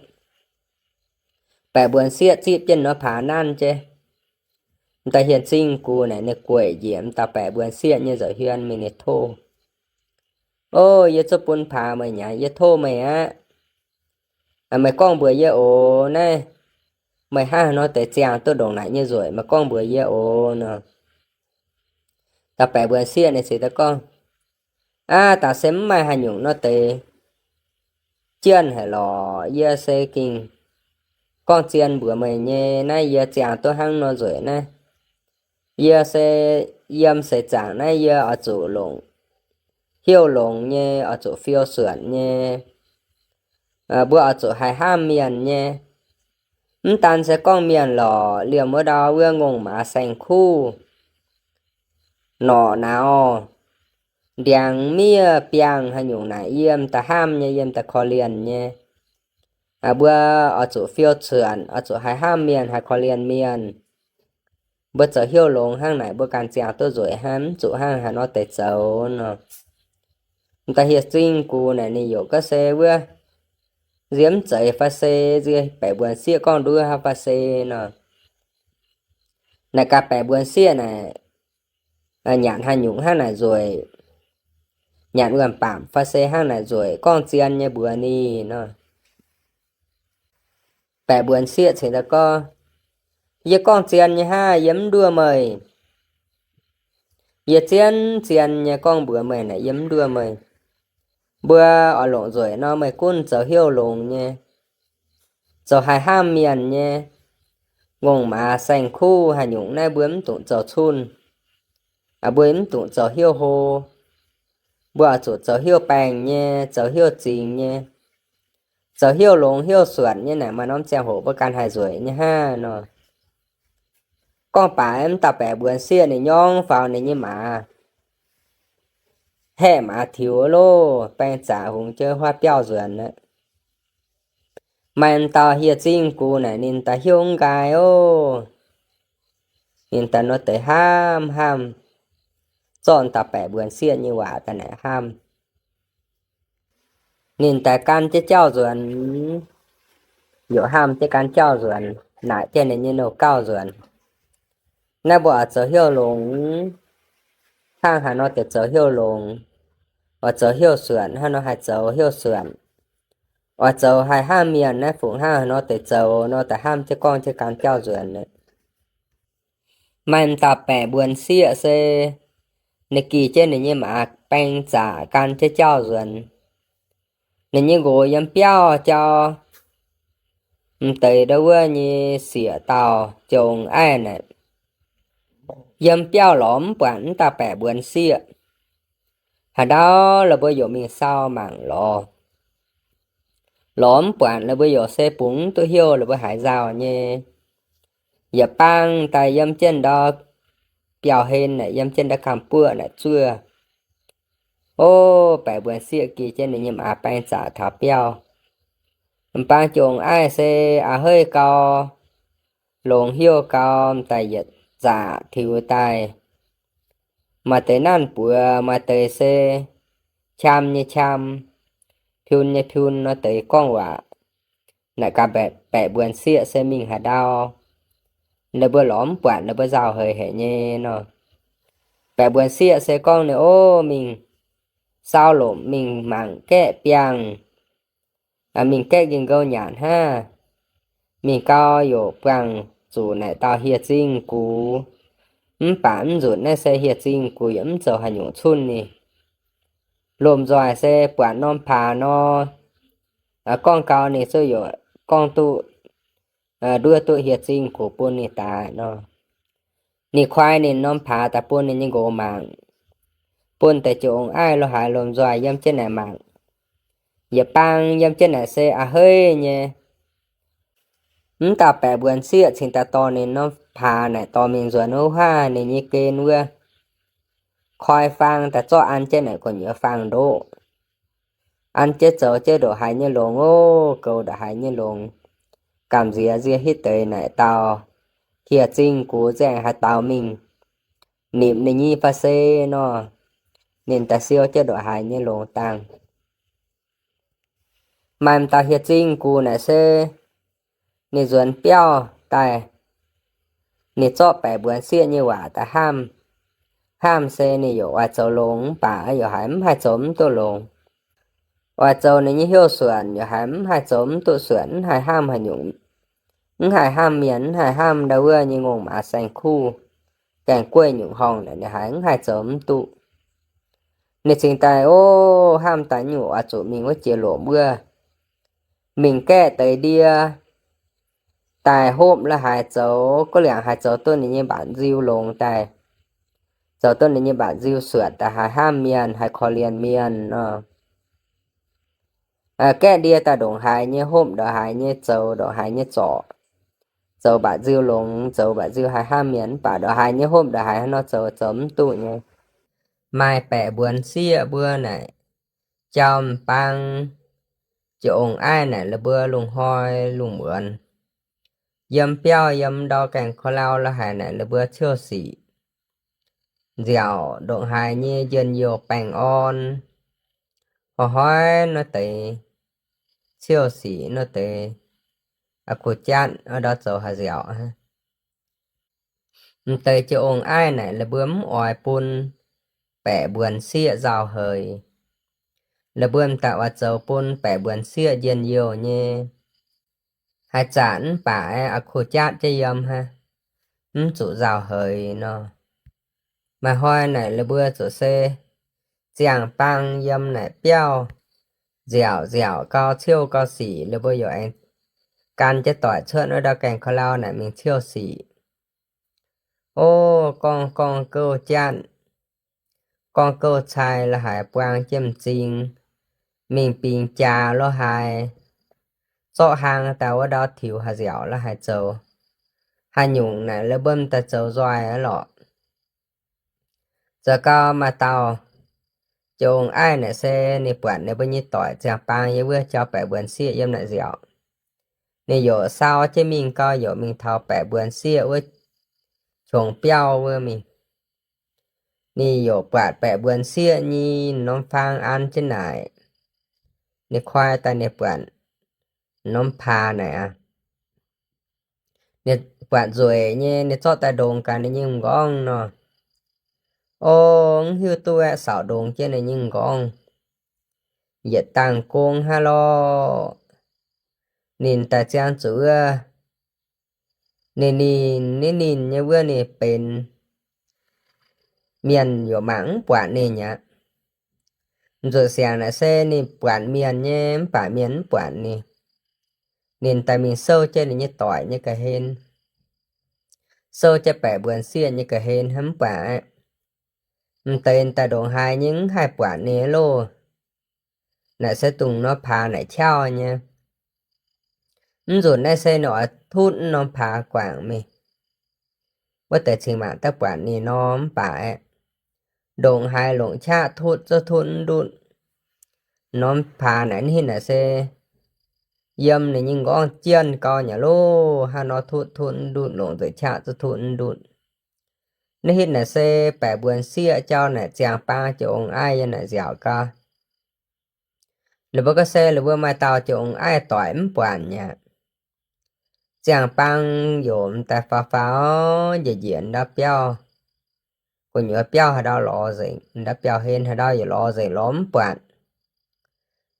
Baeqc mbuonx sieqv zipv jienv norm paax nanv jienv. M'daaih hieh zingh gux naaic ninh gueic njiec m'daaih baeqc mbuonx sieqv nyei nza'hmien mingh ninh tov, O, yie zuqc bun paax meih mi'aqv, yie tov meih aqv. Meih gorngv mbuox yie oc. Naaiv meih hnangv haaix nor deix ziangh duqv ndongc naaic nyei nzueic, meih gorngv mbuox yie oc nor. Dauh baeqc mbuonx sieqv ninh cingx daaih gorngv, Aav, daaih se mv maaih haaix nyungc nor deix jienv haic lorqc. Yie se gengh gorngv zien mbuox meih nyei, naaiv yie ziangh duqv hnangv nor nzueic naaiv. Yie se yiem seix zaangc naaiv yie oix zuqc longc heuc longx nyei, oix zuqc fiou suonc nyei. mbuo oix zuqc haih hnamv mienh nyei. Mv daan se gorngv mienh lorqc, liemh wuov ndau wuov ngongh maaz saeng-kuv, norqc nauz, ndiangx miev biangh haaix nyungc naaic yiem daaih hnamv nyei, yiem daaih korv-lienh nyei. Mbuo oix zuqc fiou cuotv, oix zuqc haih hnamv mienh, haih korv-lienh mienh. Mbuo zoux heuv longx hnangv naaic, mbuo ganh ziangh duqv nzueic hnangv, mv zuqc hnangv haaix nor deix zoux nor. M'daaih hieh zingh gux naaic ninh youc gorngv se wuov nzie mv zeiz fai se nzie baeqc mbuonx sieqv gorngv nduov hnangv fai se nor. Naaic gaax baeqc mbuonx sieqv naaic, nyanc haaix nyungc hnangv naaic nzueic, nyanc wuom-baamc fai se hnangv naaic nzueic, gorngv zien nyei mbuox ninh nor. Baeqc mbuonx sieqv cingx daaih gorngv, yie gorngv zien nyei hnangv, yie mv nduov meih. Yie zien zien nyei gorngv mbuox meih naaic, yie mv nduov meih. Mbuo oix longc nzueic nor, meih gunv zoux heuv longx nyei, zoux haih hnamv mienh nyei. Ngongh maaz saeng-kuv haaix nyungc naaiv mbuo mv dungx zoux cunh, mbuo mv dungx zoux heuv hlo. Mbuo oix zuqc zoux heuv baengh nyei, zoux heuv zingx nyei, zoux heuv longx heuv suonc nyei naaic, maaih norm ziangh hoc mbuo ganh haih nzueic nyei hnangv nor. Gorngv baac mv dauh baeqc mbuonx sieqv ninh nyorngv faaux ninh nyei maaz, haeqv maaz tiux loh, baeng zaqc hungx jienv huaav biauv nzuonx aqv. Maaih m'dauh hieh zingh gux naaic ninh daaih hnyouv nqaai oc. Ninh daaih nor deix hnamv hnamv, zorqv dauh baeqc mbuonx sieqv nyei waac daaih naaic hnamv. Ninh daaih gan jienv jauv nzuonx, youc hnamv jienv gan jauv nzuonx, naaic jienv ninh nyei nouh gauh nzuonx. Naaiv mbuo oix zoux hnyouv longx, hnangv haaix nor deix zoux hnyouv longx? Oix zoux hnyouv suonc hnangv nor haih zoux hnyouv suonc. Oix zoux haih hnamv mienh naaiv fungc hnangv haaix nor deix zoux nor daaih hnamv jienv gorngv jienv gan jauv nzuonx. Maaih m'dauh baeqc mbuonx sieqv se ninh gih jienv ninh nyei maaz baeng zaqc gan jienv jauv nzuonx. Ninh nyei nqox yiem biauv jauv, m'deix ndau wuov nyei sieqc dauh jong aiv naaic, yiem biauv lorz mv buatc m'dauh baeqc mbuonx sieqv. Haaix ndau la'buo youc mingh sau mangc lorz, lorz mv buatc la'buo youc se bungx mv duqv hnyouv la'buo haaix nzauh nyei. Yietc bang daaih yiem jienv ndau biauv-hlen naaic, yiem jienv ndau gaam-buoqv naaic zuov. Ov, baeqc mbuonx sieqv gih jienv ninh nyei maaz baeng zaqc taux biauv. M'bang jong aiv se a'heiv gau, longx hnyouv gau, m'daaih yietc zaqc tiux daaih. Maaih deix naanv buoz, maaih deix se qam nyei qam, piun nyei piun nor deix gorngv waac. Naaic gaax baeqc mbuonx sieqv se mingh haaix ndau, ninh mbuo lorz mv buatc ninh mbuo nzauh heix haic nyei nor. Baeqc mbuonx sieqv se gorngv ninh, ov, mingh sau lomc mingh mangc gaeqv biangh, mingh gaeqv nqi nqou nyanc hnangv. Mingh gau youc buangh zuqc naaic dauh hieh zingh gux. Mv baac mv nzunc naaiv se hieh zingh gux yaac mv zoux haaix nyungc cunh ninh. Lomh nzoih se buatc norm paax nor, gorngv gau ninh zuqc youc gorngv duqv, nduov duqv hieh zingh gux bun ninh daaih nor. Ninh koi ninh norm paax daaih bun ninh nyei nqox mangc, bun deix jong aiv lo haaix lomh nzoih yiem jienv naaic mangc. Yietc bang yiem jienv naaic se a'heiv nyei. Mv dauh baeqc mbuonx sieqv cingx daaih dorh ninh norm paax naaic dorh mingh nzuonx wuov haav ninh nyei gen wuov, koi faang daaih zorqv an jienv naaic gu'nyuoz faang ndoqv. An jienv zoux jienv ndongc haaix nyei longx ov, goux ndongc haaix nyei longx. Gamh nziex nzie hitv deix naaic dauh hieh zingh gux nzaeng haaix dauh mingh nipc ninh nyei fai se nor, ninh daaih siou jienv ndongc haaix nyei longx dangh. Maaih m'dauh hieh zingh gux naaic se ninh nzuonx biauv daaih, ninh zorqv baeqc mbuonx sieqv nyei waac daaih hnamv. Hnamv se ninh youc oix zoux longx mv baac yaac haiz mv haih zoux mv duqv longx. Oix zoux ninh nyei hnyouv suonc yaac haiz mv haih zoux mv duqv suonc, mv haih hnamv haaix nyungc, mv haih hnamv mienh, mv haih hnamv ndau wuov nyei ngongh maaz saeng-kuv, gaengh gueiv nyungc horngh naaic ninh haiz mv haih zoux mv duqv. Ninh cingx daaih, ov, hnamv daaih nyungc oix zuqc mingh wuov jiex lomc wuov, mingh gaeqv deix ndie daaih hopv lo haaix zoux ga'liangc haaix zoux duqv ninh nyei mbaatc nziu longx daaih, zoux duqv ninh nyei mbaatc nziu suonc daaih haih hnamv mienh, haih korv-lienh mienh nor. Gaeqv ndie daaih ndongc haaix nyei hopv, ndongc haaix nyei zoux, ndongc haaix nyei zorc, zoux mbaac nziu longx, zoux mbaac nziu haih hnamv mienh, mv baac ndongc haaix nyei hopv, ndongc haaix haaix nor zoux, zoux mv duqv nyei. Maaih baeqc mbuonx sieqv mbuo naaic, jauv m'bang, jiex ong-aiv naaic la'buo lungh hnoi lungh muonz, yiem biauv yiem ndau gaengh korv-lauh la'haic naaic la'buo ciouv sic, nziaauc ndongc haaix nyei njien-youh baengh orn, hnoi-hnoi nor deix ciouv sic nor deix, a'kuv jatv ndau zoux haaix nziaauc. M'deix jiex ong-aiv naaic la'buo mv oix bun baeqc mbuonx sieqv nzauh heix. La'buo m'daaih oix zoux bun baeqc mbuonx sieqv njien-youh nyei. Haaix zanc mv baac a'kuv jatv jienv yiem hnangv, mv zuqc nzauh heix nor. Maaih hnoi naaic la'buo zuqc se ziangh bang yiem naaic biauv nziaauc nziaauc gau ciouv gau sic, la'buo yaac aengx gan jienv doic cuotv wuov ndau gaengh korv-lauh naaic mingh ciouv sic. O, gorngv gorngv gouv jatv, gorngv gouv cai la'haic buang jienv m'zing, mingh bingx jaax lo haaix, zorqv hlaang daaih wuov ndau tiux haaix nziaauc la'haic zoux, haaix nyungc naaic la'buo m'daaih zoux nzoih lorqc. Zoux gau maaih dauh jiex ong-aiv naaic se ninh buatc ninh mbuo nyei doic ziangh bang yiem wuov jauv baeqc mbuonx sieqv yiem naaic nziaauc. Ninh yaac sau jienv mingh gau, yaac mingh taux baeqc mbuonx sieqv wuov qongx biauv wuov mingh. Ninh yaac buatc baeqc mbuonx sieqv nyei norm faang an jienv naaic. Ninh koi daaih ninh buatc norm paax naaic aqv. Ninh buatc nzueic nyei, ninh zorqv daaih ndongx gaax ninh nyei m'nqorngv nor. O, mv hiuv duqv aeqv, saauc ndongx jienv ninh nyei m'nqorngv yietc dangh gong hnangv lorqc. Ninh daaih ziangh zuqc wuov, ninh ninh ninh ninh nyei wuov ninh benx mienh yaac mangc mv buatc ninh aqv. M'nzuqc siangx naaic se ninh buatc mienh nyei mv baac mienh mv buatc ninh. Ninh daaih mingh souv jienv ninh nyei doic nyei ga'hlen, souv jienv baeqc mbuonx sieqv nyei ga'hlen hnangv mv baac aeqv, m'deix daaih ndongc haaix nyei mv haih buatc ninh loh. Naaic se dongh norm paax naaic qauv nyei. Mv nzunc naaiv se ninh oix tutv norm paax guangc mingh. Wuov deix cingx mangc daaih buatc ninh nor mv baac aeqv, ndongc haaix longc qaqv tutv zouv tutv mv ndutv. Norm paax naaic ninh naaic se yiem ninh nyei m'nqorngv jienh gau nyei loh, hnangv nor tutv tutv mv ndutv, longc nzengc qaqv zouv tutv mv ndutv. Naaiv hitv naaic se baeqc mbuonx sieqv jauv naaic ziangh bang jiex ong-aiv yiem naaic nziaauc gau. Ninh mbuo gorngv se ninh mbuo maaih dauh jiex ong-aiv doic mv buatc nyei aqv. Ziangh bang yaac m'daaih faaux faaux njiec njiec ndau biauv, gu'nyuoz biauv haaix ndau lorz nzengc, ndau biauv hlen haaix ndau yaac lorz nzengc, lorz mv buatc.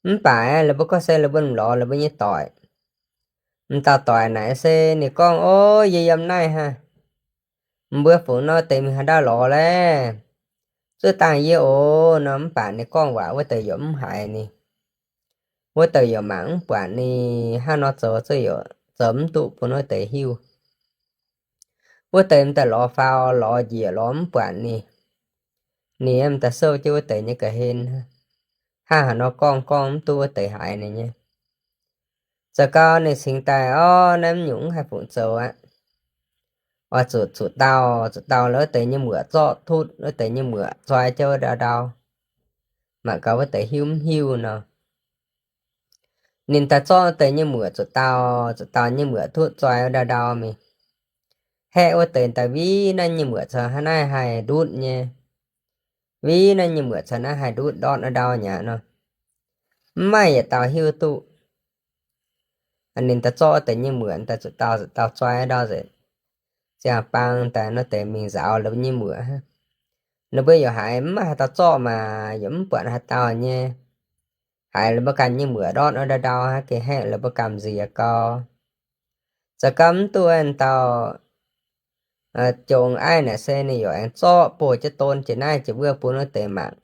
Mv baac ninh mbuo gorngv se ninh mbuo m'lorz ninh mbuo nyei doic. M'dauh doic naaic se ninh gorngv, O, yie yiem naaiv hnangv. Mbuo fungc nor deix mingh haaix ndau lorz laeh? Zuov dangh yie oc nor. Mv baac ninh gorngv waac wuov deix yaac mv haiz ninh. Wuov deix yaac mangc mv buatc ninh, hnangv nor zoux zuov yaac zoux mv duqv bun wuov deix hiuv. Wuov deix m'daaih lorz faaux lorz njiec lorz mv buatc ninh. Ninh m'daaih souv jienv wuov deix nyei ga'hlen, hnangv haaix nor gorngv gorngv mv duqv wuov deix haiz ninh nyei. Zoux gau ninh cingx daaih, Orv, naaiv mv nyungc mv haih fungc zoux aqv. Oix zuqc zuqc dauh, zuqc dauh lorz wuov deix nyei muoc zorqv tutv wuov deix nyei muoc zoi jienv wuov ndau ndau, mangc gaax wuov deix hiuv mv hiuv nor. Ninh daaih zorqv wuov deix nyei muoc zuqc dauh, zuqc dauh nyei muoc tutv zoi wuov ndau ndau mingh. Haeqv wuov deix daaih, Viv naaiv nyei muoc caux hnangv naaiv haih ndutv nyei. Viv naaiv nyei muoc caux naaiv haih ndutv ndortv wuov ndau nyei aqv nor. Mv maaih yietc dauh hiuv duqv. Ninh daaih zorqv wuov deix nyei muoc daaih zuqc dauh zuqc dauh zoi ndau nzengc. Ziangh bang daaih nor deix mingh nzaaux ninh mbuo nyei muoc hnangv. Ninh mbuo yaac haiz mv maaih haaix dauh zorqv maah, yaac mv buatc haaix dauh nyei. Haiz ninh mbuo ganh nyei muoc ndortv wuov ndau ndau hnangv, gengh haeqv ninh mbuo gamh nziex gau. Zoux gau mv duqv wuov dauh jong aiv naaic se ninh yaac aengx zorqv bouh jienv don jiex naaiv jiex wuov bun wuov deix mangc.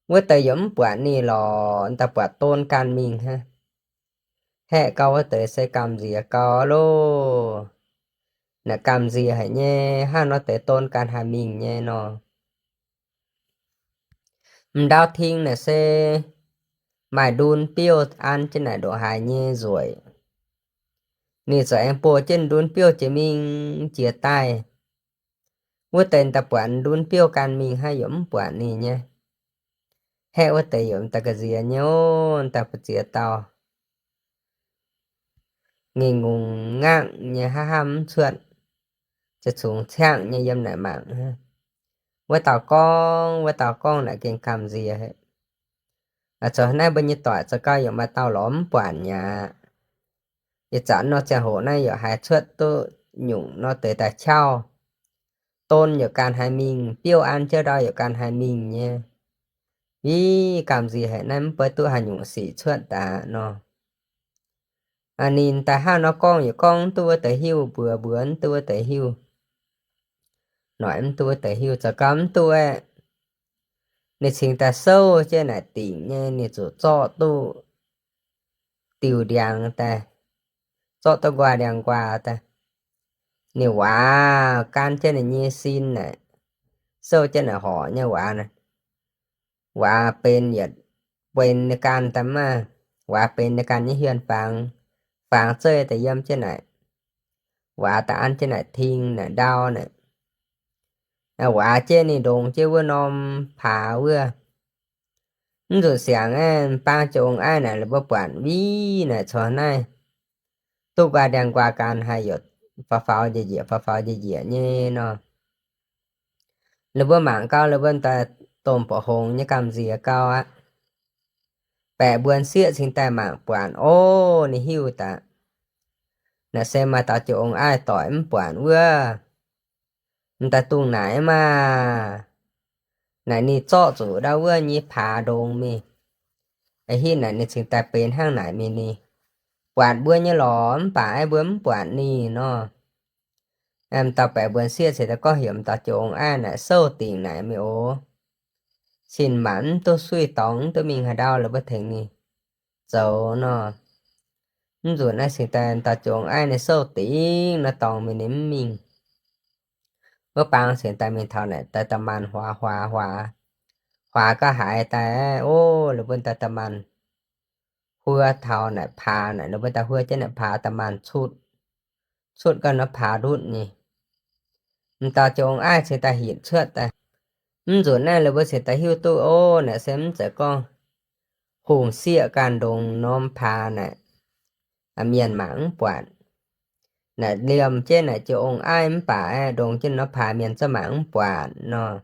Wuov deix yaac mv buatc ninh lorqc, daaih buatc don ganh mingh hnangv. Haeqv gau wuov deix se gamh nziex gau loh. Naaic gamh nziex haic nyei, hnangv nor deix don ganh haih mingh nyei nor. M'ndau ting naaic se maaih ndun biouv an jienv naaic ndongc haaix nyei nzueic. Ninh za'gengh buoz jienv ndun biouv jiex mingh jiex daaih. Wuov deix daaih buatc ndun biouv gan mingh hnangv, yaac mv buatc ninh nyei. Haeqv wuov deix yaac daaih ga'nziex nyei, daaih bu'ziex dauh, ngengh ngongh ngangv nyei, hnangv hnamv mv cuotv, za'gengh ciangv nyei yiem naaic mangc. Wuov dauh gorngv, wuov dauh gorngv naaic gengh gamh nziex. Zoux naaiv mbuo nyei doic za'gengh yaac maaih dauh lorz mv buatc mi'aqv. Ih zanc nor ziangh hoc naaiv yaac haiz cuotv duqv nyungc nor deix daaih qauv. Don yaac ganh haiz mingh, biouv an jienv ndau yaac ganh haiz mingh nyei. Ih, gamh nziex haic, naaiv mv buatc duqv haaix nyungc sic cuotv daaih nor. Ninh daaih hnangv nor gorngv yaac gorngv mv duqv wuov deix hiuv, mbuox mbuox mv duqv wuov deix hiuv, noic mv duqv wuov deix hiuv, za'gengh mv duqv aeqv. Ninh cingx daaih souv jienv naaic dingc nyei, ninh zuqc zorqv duqv diuh ndiangx daaih, zorqv duqv nquaah ndiangx-nquaah daaih. Ninh waac gan jienv ninh nyei sin naaic, souv jienv naaic horc nyei waac, waac benx yietc, benx ninh ganh daaih maah, waac benx ninh ganh nyei hien-fangx, fangx zeiv daaih yiem jienv naaic. Waac daaih an jienv naaic ting naaic ndau naaic. Waac jienv ninh ndongx jienv wuov norm paax wuov. Mv nzunc siangx aeqv, baang jiex ong-aiv naaic, la'buo buatc win naaic corc naaiv duqv nquaah ndiangx-nquaah gan haih youc faaux faaux njiec njiec, faaux faaux njiec njiec nyei nor. La'buo mangc gau, la'buo daaih domh mbuoqc hngongx nyei gamh nziex gau aqv. Baeqc mbuonx sieqv cingx daaih mangc buatc, o, ninh hiuv daaih, naaic se maaih dauh jiex ong-aiv doic mv buatc wuov. M'daaih dungh naaic maah! Naaic ninh zorqv zuqc ndau wuov nyei paax ndongx mingh. A'hitv naaic ninh cingx daaih benx hnangv naaic mingh ninh buatc mbuo nyei lorqc, mv baac aeqv, mbuo mv buatc ninh nor. M'dauh baeqc mbuonx sieqv cingx daaih gorngv heuc m'dauh jiex ong-aiv naaic souv dingc naaic mingh oc. Cin-maanc mv duqv suiv dorngx, mv duqv mingh haaix ndau, la'buo tengx ninh zoux nor. Mv nzunc naaiv cingx daaih m'dauh jiex ong-aiv ninh souv dingc nor dorngx mingh ninh mv mingh. Wuov baang cingx daaih mingh taux naaic daaih da'maanh huaax huaax huaax, huaax gauh haiz daaih, o, la'buo daaih da'maanh huo taux naaic paax naaic, la'buo daaih huo jienv naaic paax da'maanh cutv, cutv gau nor paax ndutv nyei. M'dauh jiex ong-aiv cingx daaih hinc cuotv daaih. Mv nzunc naaiv la'buo cingx daaih hiuv duqv, o, naaic se mv zeiz gorngv hungh sieqv ganh ndongx norm paax naaic, mienh mangc mv buatc. Naaic liemh jienv naaic jiex ong-aiv mv baac aeqv, ndongx jienv norm paax mienh zungv mangc mv buatc nor.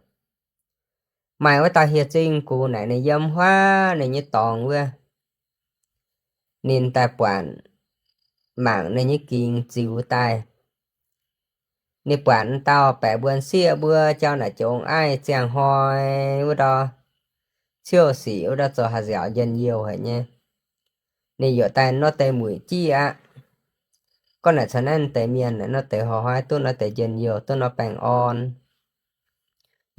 Maaih wuov dauh hieh zingh gux naaic ninh yiem huaav ninh nyei dorngx wuov. Ninh daaih buatc, mangc ninh nyei gingx ziux daaih. Ninh buatc m'dauh baeqc mbuonx sieqv mbuo jauv naaic jiex ong-aiv ziangh hnoi wuov ndau, ciouv sic wuov ndau zoux haaix nziaauc njien-youh haic nyei. Ninh yaac daaih nor deix muic jiv aqv. Gorngv naaic caux naaiv deix mienh naaic nor deix hnoi-hnoi duqv nor deix njien-youh, duqv nor baengh orn,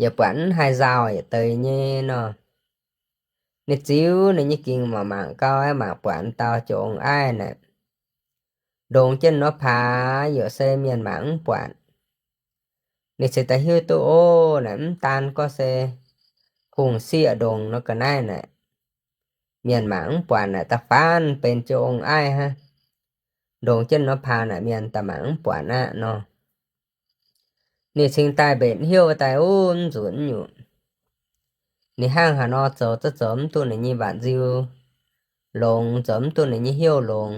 yaac buatc mv haih nzauh yietc deix nyei nor. Ninh ziux ninh nyei gingx mangc mangc gau aeqv, mangc buatc m'dauh jiex ong-aiv naaic, ndongx jienv norm paax yaac se mienh mangc mv buatc. Ninh cingx daaih hiuv duqv, o, naaic mv daan gorngv se hungh sieqv ndongx nor ga'naaiv naaic, mienh mangc mv buatc naaic da'faanh benx jiex ong-aiv hnangv. Ndongx jienv norm paax naaic mienh daaih mangc mv buatc aqv nor. Ninh cingx daaih mbenc hnyouv daaih, o, mv nzunc nyungc. Ninh hnangv haaix nor zoux zungv zoux mv duqv ninh nyei mbatc nziu longx, zoux mv duqv ninh nyei hnyouv longx.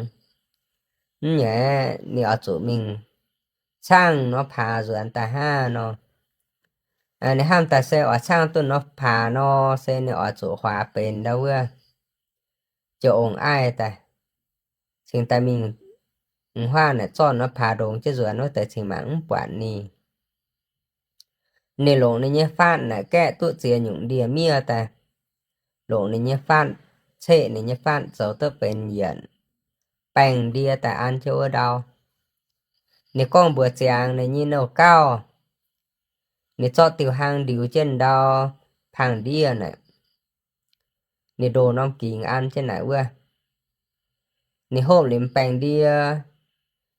Mv nyaic ninh oix zuqc mingh caangh norm paax nzuonx daaih hnangv nor. Ninh hnamv daaih se oix caangh duqv norm paax nor, se ninh oix zuqc huaax benx ndau wuov jiex ong-aiv daaih, cingx daaih mingh huaav naaic zorqv norm paax ndongx jienv nzuonx wuov deix cingx mangc mv buatc ninh. Ninh longc ninh nyei faatv naaic gaeqv duqv ziex nyungc ndie-miev daaih, longc ninh nyei faatv ceqv ninh nyei faatv zoux duqv benx yienc baengh ndie daaih an jienv wuov ndau. Ninh gorngv mbuox ziangx ninh nyei nouh gauh, ninh zorqv diuh hlang ndiux jienv ndau pang ndiev naaic, ninh ndoh norm gingx an jienv naaic wuov. Ninh hopv liuz baengh ndie,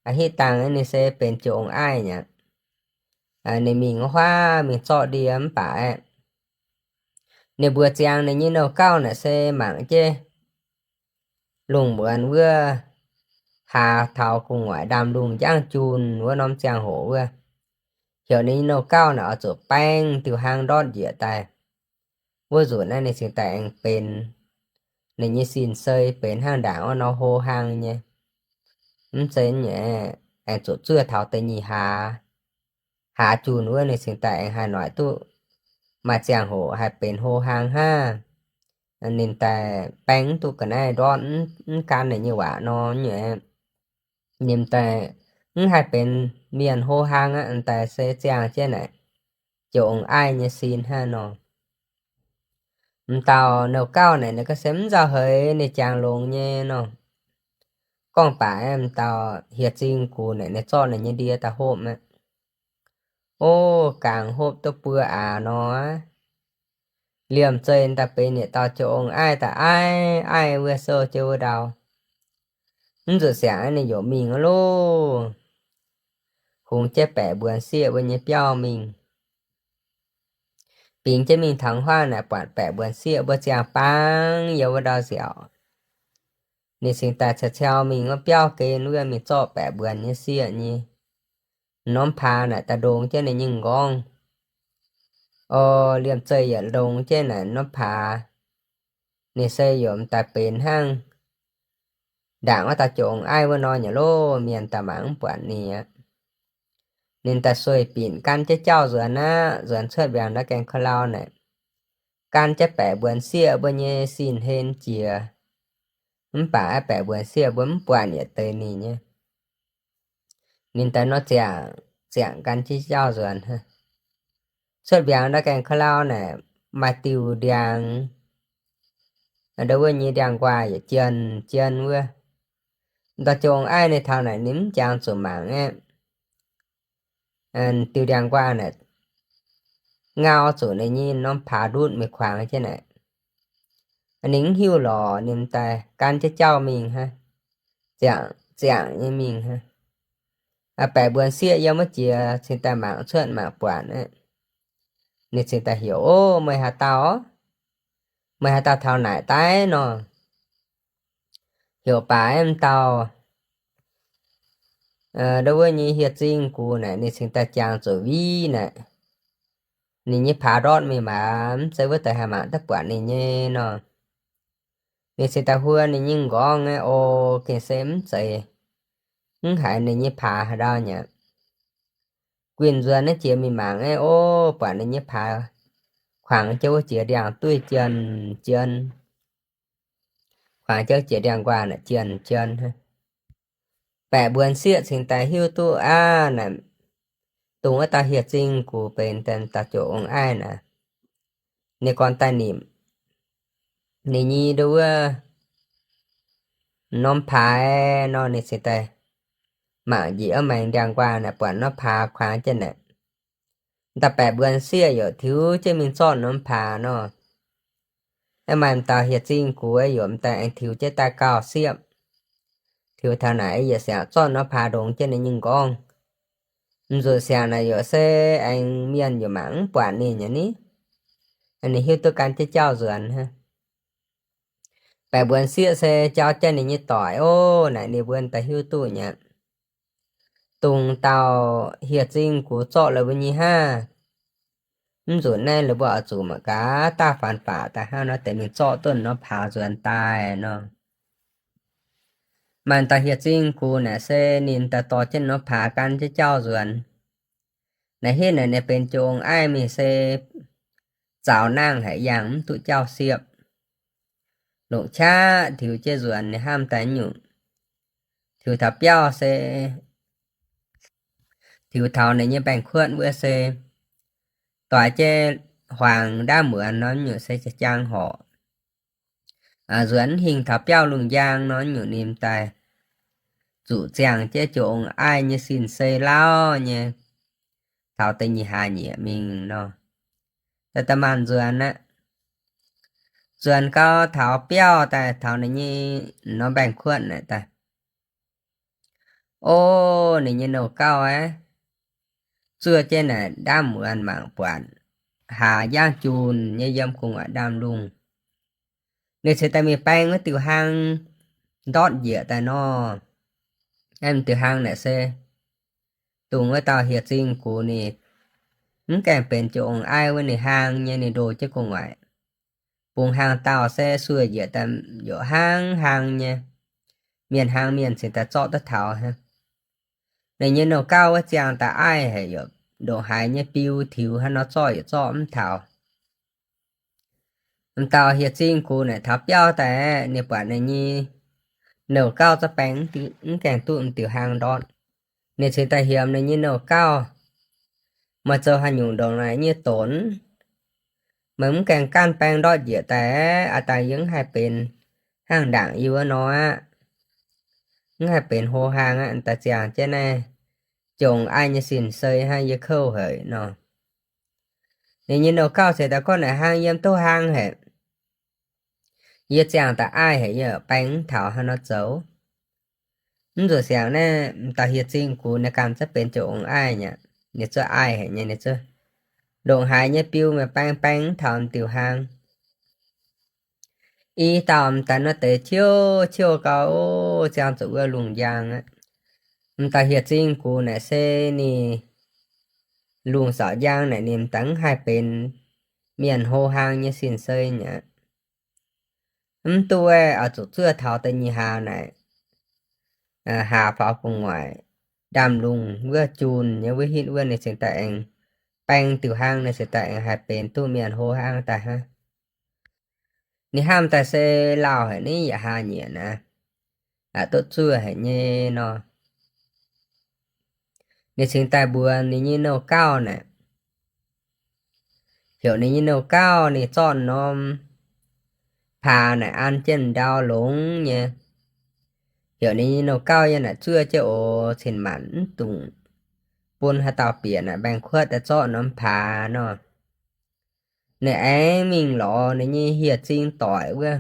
a'hitv dangh ninh se benx jiex ong-aiv nyei aqv. Ninh mingh wuov huaav mingh zorqv ndie mv baac aeqv, ninh mbuox ziangx ninh nyei nouh gauh naaic se mangc jienv lungh muonz wuov, hlaax taux gu'nguaaic ndaamv-lungh njangv junh wuov norm ziangh hoc wuov, heuc ninh nyei nouh gauh naaic oix zuqc baeng diuh hlaang ndortv njiec daaih. Wuov nzunc naaiv ninh cingx daaih aengx benx, ninh nyei sin-sei benx hnangv ndaangc wuov nor hlo hlaang nyei. Mv zeiz nyei, aengx zuqc zuov taux da'nyeic hlaax, hlaax junh wuov ninh cingx daaih aengx haih noic duqv maaih ziangh hoc haih benx hlo hlaang hnangv. Ninh daaih baeng mv duqv ga'naaiv ndortv, mv gan ninh nyei waac nor nyei. Ninh daaih mv haih benx mienh hlo hlaang aqv, daaih se ziangh jienv naaic joux ong-aaih nyei sin hnangv nor. M'dauh nouh gauh naaic ninh ga'se mv nzauh heix, ninh jangx longx nyei nor. Gorngv baac m'dauh hieh zingh gux naaic ninh zorqv ninh nyei ndie daaih hopv aqv. O, gangx hopv duqv buo aax nor, liemh zeih daaih benx yietc dauh joux ong-aaih daaih aiv aiv wuov sou jienv wuov ndau. Mv zuqc siangx ninh yaac mingh loh, hungx jienv baeqc mbuonx sieqv mbuo nyei biauv mingh. Bingx jienv mingh taux huaang naaic buatc baeqc mbuonx sieqv mbuo ziangh baang yiem wuov ndau nziaauc. Ninh cingx daaih caux ciau mingh wuov biauv gen wuov mingh zorqv baeqc mbuonx nyei sieqv nyei norm paax naaic daaih ndongx jienv ninh nyei m'nqorngv. O, liemh zeih yietc ndongx jienv naaic norm paax, ninh se yaac m'daaih benx hnangv ndaangc wuov dauh joux ong-aaih wuov nor nyei loh, mienh daaih mangc mv buatc ninh aqv. Ninh daaih sueih binc gan jienv jauv nzuonx aqv, nzuonx cuotv mbiaangx ndau gaengh ka'lau naaic, gan jienv baeqc mbuonx sieqv mbuo nyei sin-hlen jiex. Mv baac baeqc mbuonx sieqv mbuo mv buatc yietc deix ninh nyei. Ninh daaih nor ziangh, ziangh gan jienv jauv nzuonx. Cuotv mbiaangx ndau gaengh ka'lau naaic, maaih diuh ndiangx, ndau wuov nyei ndiangx-nquaah yietc jien jien wuov. Dauh joux ong-aaih ninh taux naaic ninh mv jangx zuqc mangc aqv. Diuh ndiangx-nquaah naaic ngau zuqc ninh nyei norm paax ndutv mingh kuangx jienv naaic. Ninh mv hiuv lorqc, ninh daaih gan jienv jauv mingh hnangv, ziangh ziangh nyei mingh hnangv. Baeqc mbuonx sieqv yiem wuov jiex cingx daaih mangc cuotv mangc buatc aqv. Ninh cingx daaih heuc, O, meih haaix dauh? Meih haaix dauh taux naaic daaih nor? Heuc baac m'dauh ndau wuov nyei hieh zingh gux naaic ninh cingx daaih jangx zuqc viv naaic, ninh nyei paax ndortv mingh maah, mv zeiz wuov deix haih mangc duqv buatc ninh nyei nor. Ninh cingx daaih huo ninh nyei m'nqorngv aqv, O, gengh se mv zeiz, mv haiz ninh nyei paax haaix ndau nyei. Guinh nzuonx naaiv jiex mingh mangc aqv, O, buatc ninh nyei paax kuangx jienv wuov jiex ndiangx-duih jien jien, kuangx jienv wuov jiex ndiangx-nquaah naaic jien jien. Baeqc mbuonx sieqv cingx daaih hiuv duqv aqv, naaic dongh wuov dauh hieh zingh gux benx daaih dauh joux ong-aaih naaic. Ninh gorngv daaih nimc ninh nyei ndau wuov norm paax nor, ninh cingx daaih mangc njiec wuov maengx ndiangx-nquaah naaic, buatc norm paax kuangx jienv naaic. Dauh baeqc mbuonx sieqv yaac tiux jienv mingh zorqv norm paax nor. Aeqv, maaih m'dauh hieh zingh gux yaac m'daaih aengx tiux jienv daaih gauh siepv. Tiux taux naaic yietc siangx zorqv norm paax ndongx jienv ninh nyei m'nqorngv. M'nzuqc siangx naaic yaac se aengx mienh yaac mangc mv buatc ninh nyei ni. Ninh hiuv duqv gan jienv jauv nzuonx hnangv. Baeqc mbuonx sieqv se jauv jienv ninh nyei doic, O, naaic ninh mbuo daaih hiuv duqv nyei. Dongh dauh hieh zingh gux zorqv la'buo nyei hnangv. Mv nzunc naaiv la'buo oix zuqc mangc gaax daaih faanx-faqc daaih hnangv nor deix mingh zorqv duqv norm paax nzuonx daaih nor. Maaih dauh hieh zingh gux naaic se ninh daaih dorh jienv norm paax gan jienv jauv nzuonx. Naaiv hitv naaic ninh benx joux ong-aaih mingh se zaux nangh haic yangh mv duqv jauv siepv. Longc qaqv tiux jienv nzuonx ninh hnamv daaih nyungc. Tiux taux biauv se tiux taux ninh nyei mbaengx-kuotv wuov se doix jienv huaangx ndaamv muonz nor nyungc se jang horc. Nzuonx hingh taux biauv lungh njang nor nyungc ninh daaih zuqc ziangh jienv joux ong-aaih nyei sin-sei lauh nyei taux da'nyeic hlaax nyieqc mingh nor. Daaih daaih maanc nzuonx aqv. Nzuonx gau taux biauv daaih taux ninh nyei norm mbaengx-kuotv naaic daaih. O, ninh nyei nouh gauh aqv, zuov jienv naaic ndaamv muonz mangc buatc hlaax njang junh nyei yiem gu'nguaaic ndaamv-lungh. Ninh cingx daaih mingh baeng wuov diuh hlaang, ndortv njiec daaih nor. Aeqv, m'diuh hlang naaic se dongh wuov dauh hieh zingh gux ninh mv gaengh benx jiex ong-aiv wuov, ninh hlang nyei, ninh ndoh jienv gu'nguaaic. Bungx hlang dauh se sueih njiec daaih yaac hlang hlang nyei. Mienh hlang mienh cingx daaih zorqv duqv taux hnangv. Ninh nyei nouh gauv wuov ziangh daaih aiv haic, yaac ndongc haaix nyei biu tiux hnangv nor zorqv yaac zorqv mv taux. M'dauh hieh zingh gux naaic taux biauv daaih aeqv, ninh buatc ninh nyei nouh gauv zorqv baeng mv gaengh duqv m'diuh hlang ndortv. Ninh cingx daaih hiemx ninh nyei nouh gauv, Meih zoux haaix nyungc ndongc naaic nyei donx? Meih mv gaengh ganh baeng ndortv njiec daaih aeqv, a'dangh yie mv haih benx hnangv ndaangc yie wuov nor aqv. Mv haih benx hlo hlang aqv. M'daaih ziangh jienv naaiv jong aiv nyei sin-sei hnangv, yie kouv haic nor. Ninh nyei nouh gauv cingx daaih gorngv naaic, Hlang yiem duqv hlang haic. Yie ziangh daaih aiv haic, yie baeng mv taux hnangv nor zoux. Mv zuqc siangx naaiv m'dauh hieh zingh gux ninh ganh zungv benx jiex ong-aiv nyei aqv. Ninh zungv aiv haic nyei, ninh zungv ndongc haaix nyei biu meih baeng, baeng mv taux m'diuh hlang. I dauh m'daaih nor deix ciouv ciouv gau, ziangh zuqc wuov lungh njang aqv. M'dauh hieh zingh gux naaic se ninh lungh zaux njang naaic ninh m'daaih mv haih benx mienh hlo hlang nyei sin-sei nyei aqv. Mv duqv oix zuqc zuov taux da'nyeic nyei hlaax naaic, hlaax faaux gu'nguaaic, ndaamv-lungh wuov junh nyei wuov hitv wuov ninh cingx daaih aengx baeng diuh hlang, ninh cingx daaih aengx haih benx duqv mienh hlo hlang daaih hnangv. Ninh hnamv daaih se lauh haic ni, yaac haa nyieqc naaic, aqc duqv zuov haic nyei nor. Ninh cingx daaih mbuox ninh nyei nouh gauv naaic, heuc ninh nyei nouh gauv ninh zorqv norm paax naaic an jienv ndau longx nyei. Heuc ninh nyei nouh gauv yiem naaic zuov jienv oc, cin-maanc mv dungx bun haaix dauh bieqc naaic mbaengx-kuotv daaih zorqv norm paax nor. Ninh aengx mingh lorz ninh nyei hieh zingh doic wuov,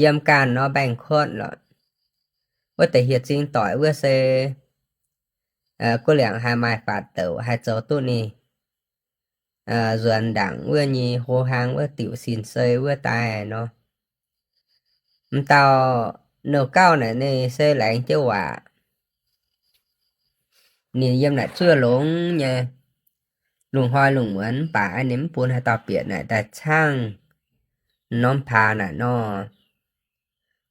yiem ganh norm mbaengx-kuotv lorqc. Wuov deix hieh zingh doic wuov se guv liangc haih maaih faatv douc, haih zoux duqv ninh nzuonx ndaangc wuov nyei hlo hlang wuov diuc sin-sei wuov daaih nor. M'dauh nouh gauv naaic ninh se laengz jienv waac, ninh yiem naaic zuov longx nyei, lungh hnoi lungh muonz, mv baac ninh mv bun haaix dauh bieqc naaic daaih caangh norm paax naaic nor.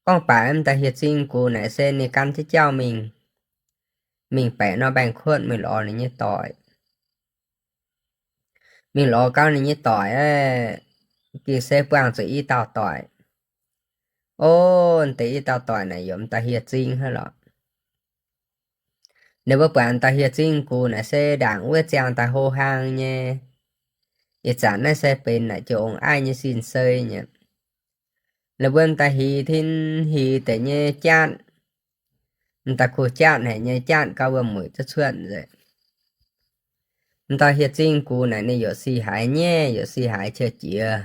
Gorngv baac m'daaih hieh zingh gux naaic se ninh gan jienv jauv mingh, mingh baeqc norm mbaengx-kuotv mingh lorz ninh nyei doic. Mingh lorz gau ninh nyei doic aeqv, gengh se buangh zuqc i dauh doic. Ov, deix i dauh doic naaic yaac m'daaih hieh zingh hnangv lorqc. Ninh mbuo buatc m'daaih hieh zingh gux naaic se ndaangc wuov ziangh daaih hlo hlang nyei, ih zanc naaiv se benx naaic jiex ong-aiv nyei sin-sei nyei. Ninh mbuo m'daaih hiz tin hiz deix nyei jatv, m'daaih kuh jatv haic nyei, jatv gau wuom-mueic cuotv cuotv nzengc. M'daaih hieh zingh gux naaic ninh yaac si haiz nyaiv, yaac si haiz qiex jiez.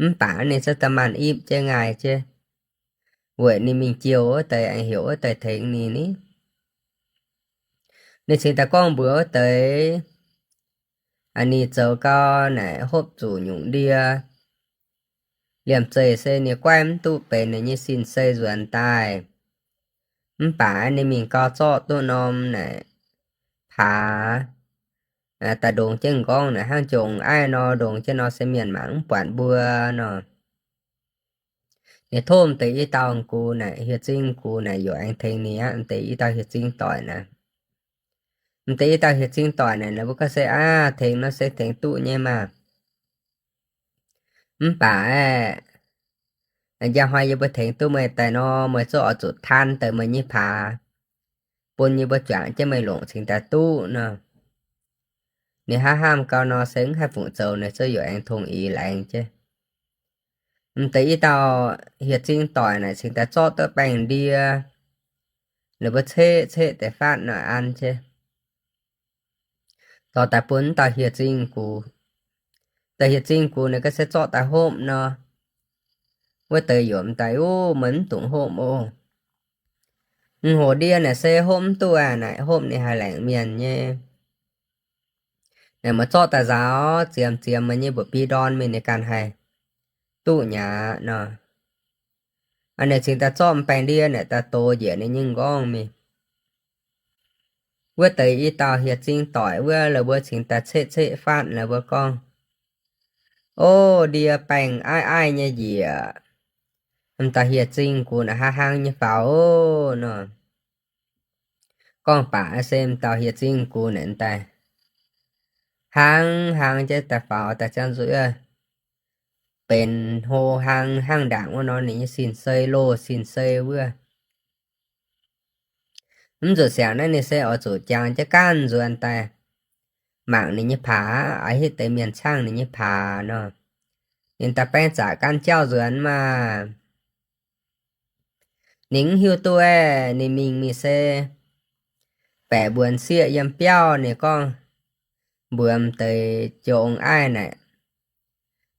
Mv baac ninh zungv da'maanc ipv jienv ngaih jienv, weic ninh mingh jouh wuov deix aengx heuc wuov deix tengx ninh ni. Ninh cingx daaih gorngv mbuox wuov deix, ninh zoux gau naaic hopv zuqc nyungc ndie, liemh zeih se ninh guaiv mv duqv benx ninh nyei sin-sei nzuonx daaih. Mv baac ninh mingh gau zorqv duqv norm naaic paax, daaih ndongx jienv m'nqorngv naaic hnangv jiex ong-aiv nor, ndongx jienv nor se mienh mangc mv buatc mbuo nor. Ninh tov m'deix i dauh gux naaic, hieh zingh gux naaic yaac aengx tengx ninh aqv, m'deix i dauh hieh zingh doic naaic. M'deix i dauh hieh zingh doic naaic, ninh mbuo gorngv se aav tengx nor se tengx duqv nyei maah. Mv baac aeqv, njang hnoi yie mbuo tengx duqv meih daaih nor, meih zungv oix zuqc taan deix meih nyei paax bun yie mbuo juangc jienv meih longc cingx daaih duqv nor. Ninh hnamv hnamv gau nor se mv haih fungc zoux, ninh zungv yaac aengx tongx eix laengz jienv. M'deix i dauh hieh zingh doic naaic cingx daaih zorqv duqv baengh ndie, ninh mbuo ceqv ceqv deix faatv nor an jienv dorh daaih bun m'dauh hieh zingh gux. M'dauh hieh zingh gux naaic ga'sie zorqv daaih hopv nor, wuov deix yaac m'daaih, Ov, meih mv dungx hopv oc. M'hoc ndie naaic se hopv mv duqv aqv, naaic hopv ninh haih laengc mienh nyei. Naaic meih zorqv daaih nzaaux, ziemx ziemx meih nyei mba'bi ndorn mingh ninh ganh haih duqv nyei aqv nor. Ninh cingx daaih zorqv m'baengx ndie naaic daaih dox njiec ninh nyei m'nqorngv mingh. Wuov deix i dauh hieh zing doic wuov, la'buo cingx daaih ceqv ceqv fatv, la'buo gorngv, O, ndie baengh aiv aiv nyei njiec, m'dauh hieh zing gux naaic hnangv hnangv nyei faaux nor. Gorngv baac se m'dauh hieh zing gux naaic daaih hnangv hnangv jienv daaih faaux daaih ziangh nzuih, benx hlo hnangv hnangv ndaangc wuov nor, ninh nyei sin-sei loz sin-sei wuov. Mv nzuqc siangx naaiv ninh se oix zuqc jangx jienv ganh nzuonx daaih mangc ninh nyei paax, a'hitv deix mienh caangh ninh nyei paax nor. Ninh daaih baeng zaqc gan jauv nzuonx maah. Ninh mv hiuv duqv aeqv, ninh mingh mingh se baeqc mbuonx sieqv yiem biauv, ninh gorngv mbuox m'deix joux ong-aiv naaic,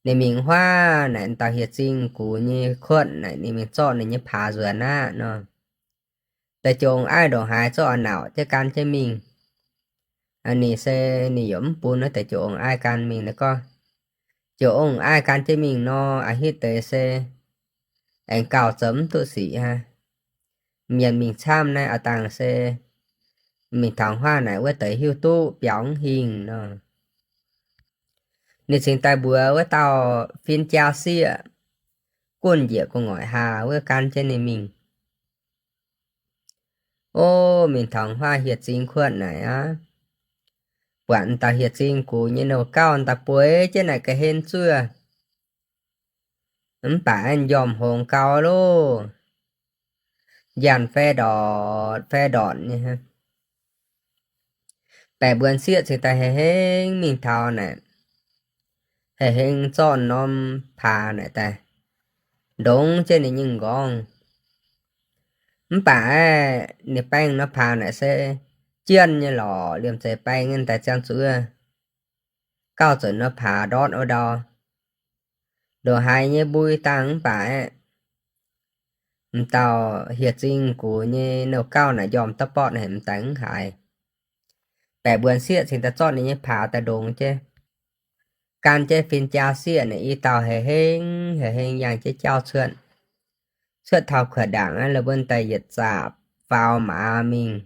ninh mingh huaav naaic m'dauh hieh zing gux nyei kuotv naaic, ninh mingh zorqv ninh nyei paax nzuonx aqv nor. Deix joux ong-aiv ndongc haaix zungv oix nauc jienv gan jienv mingh. Ninh se ninh yaac mv bun wuov deix joux ong-aiv gan mingh, ninh gorngv, Joux ong-aiv gan jienv mingh nor, a'hitv deix se aengx gauh zoux mv duqv sic aqv. Mienh mingh camv naaiv a'dangh se mingh taux huaav naaic wuov deix hiuv duqv biaux mv hingh nor. Ninh cingx daaih mbuox wuov dauh fin-jaa sieqv, gunv njiec gu'nguaaic hlaax wuov gan jienv ninh mingh. O, mingh taux huaav hieh zing kuotv naaic aqv, buatc m'dauh hieh zing gux nyei nouh gauv daaih bueix jienv naaic ga'hlen zuov. Mv baac njormh hngongx gau loh, njaanh fai ndortc fai ndortc nyei. Baeqc mbuonx sieqv cingx daaih hengx hengx mingh taux naaic, hengx hengx zorqv norm paax naaic daaih ndongx jienv ninh nyei m'nqorngv. Mv baac aeqv, ninh baeng norm paax naaic se jienh nyei lorqc, liemh zeih baeng nyei daaih ziangh zuqc gauh zuqc norm paax ndortv wuov ndau. Ndongc haaix nyei mbui dangh mv baac aeqv, m'dauh hieh zing gux nyei nouh gauv naaic njormh da'bortv haic, m'daaih mv haiz. Baeqc mbuonx sieqv cingx daaih zorqv ninh nyei paax daaih ndongx jienv, gan jienv fin-jaa sieqv naaic i dauh hengx hengx hengx hengx yangh jienv jauv cuotv. Cuotv taux kuotv ndaangc aqv, la'buonc daaih yietc zaqc faaux maaz mingh.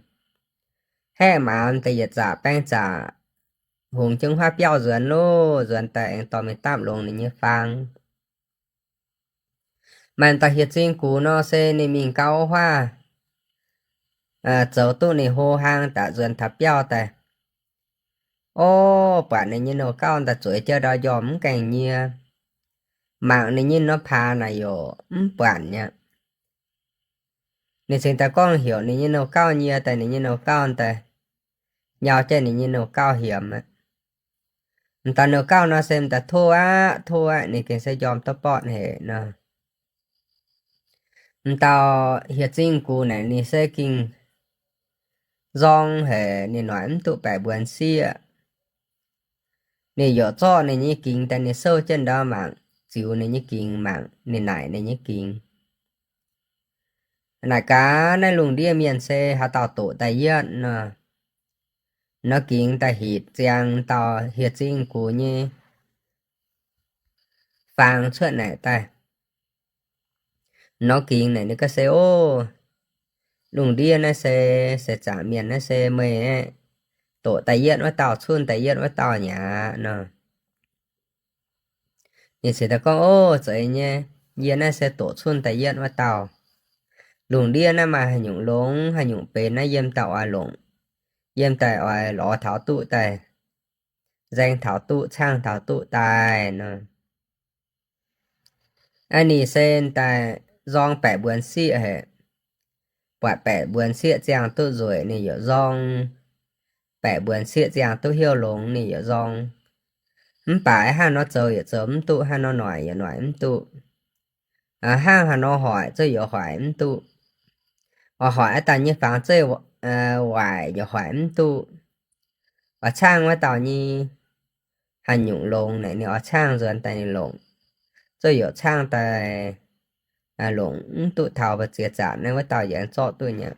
Haeqv maaz daaih yietc zaqc baeng zaqc, hungx jienv huaav biauv nzuonx loh, nzuonx daaih aengx dorh mingh dapv longx ninh nyei faang. Maaih dauh hieh zing gux nor se ninh mingh gau huaav, zoux duqv ninh hlo hlaang daaih nzuonx taux biauv daaih. Orv, buatc ninh nyei nouh gauv daaih zueiz jienv ndau njormh mv gaengh nyie. Mangc ninh nyei norm paax naaic yaac mv buatc nyei. Ninh cingx daaih gorngv heuc ninh nyei nouh gauv nyie daaih, ninh nyei nouh gauv daaih nyau jienv ninh nyei nouh gauv hiemx aqv. M'daaih nouh gauv nor se m'daaih tov aqv, tov aqv, ninh gengh se njormh da'bortv haic nor. M'dauh hieh zing gux naaic ninh se gengh nzorng haic, ninh noic mv duqv baeqc mbuonx sieqv. Ninh yaac zorqv ninh nyei gingx daaih, ninh souv jienv ndau mangc, ziux ninh nyei gingx mangc, ninh naaic ninh nyei gingx. Naaic gaax, naaiv lungh ndiev mienh se haaix dauh doqc daaih yietv nor, nor gingx daaih hitc ziangx dauh hieh zing gux nyei faang cuotv naaic daaih. Nor gingx naaic ninh gorngv se, Ov, lungh ndiev naaiv se, se zaangc mienh naaiv se meih aeqv, doqc daaih yietv wuov dauh, cunh daaih yietv wuov dauh mi'aqv nor. Ninh cingx daaih gorngv, Ov, zeiz nyei, yie naaiv se doqc cunh daaih yietv wuov dauh. Lungh ndiev naaiv maaih haaix nyungc longx haaix nyungc benx naaiv yiem daaih oix longc, yiem daaih oix lorz taux duqv daaih, nzaeng taux duqv, caangh taux duqv daaih nor. Aa, ninh se daaih nzorng baeqc mbuonx sieqv haic. Buatc baeqc mbuonx sieqv ziangh duqv nzueic ninh yaac nzorng, baeqc mbuonx sieqv ziangh duqv hnyouv longx ninh yaac nzorng. Mv baac hnangv nor zoux yaac zoux mv duqv, hnangv nor noic yaac noic mv duqv. Hnangv haaix nor hoic zuqc yaac hoic mv duqv. Oix hoic wuov dauh nyei fangx zeiv waaic yaac hoic mv duqv. Oix caangh wuov dauh nyei haaix nyungc longx naaic ninh oix caangh nzuonx daaih ninh longc, zuqc yaac caangh daaih longc mv duqv taux mbu'ziex zanc naaiv wuov dauh yaac zorqv duqv nyei.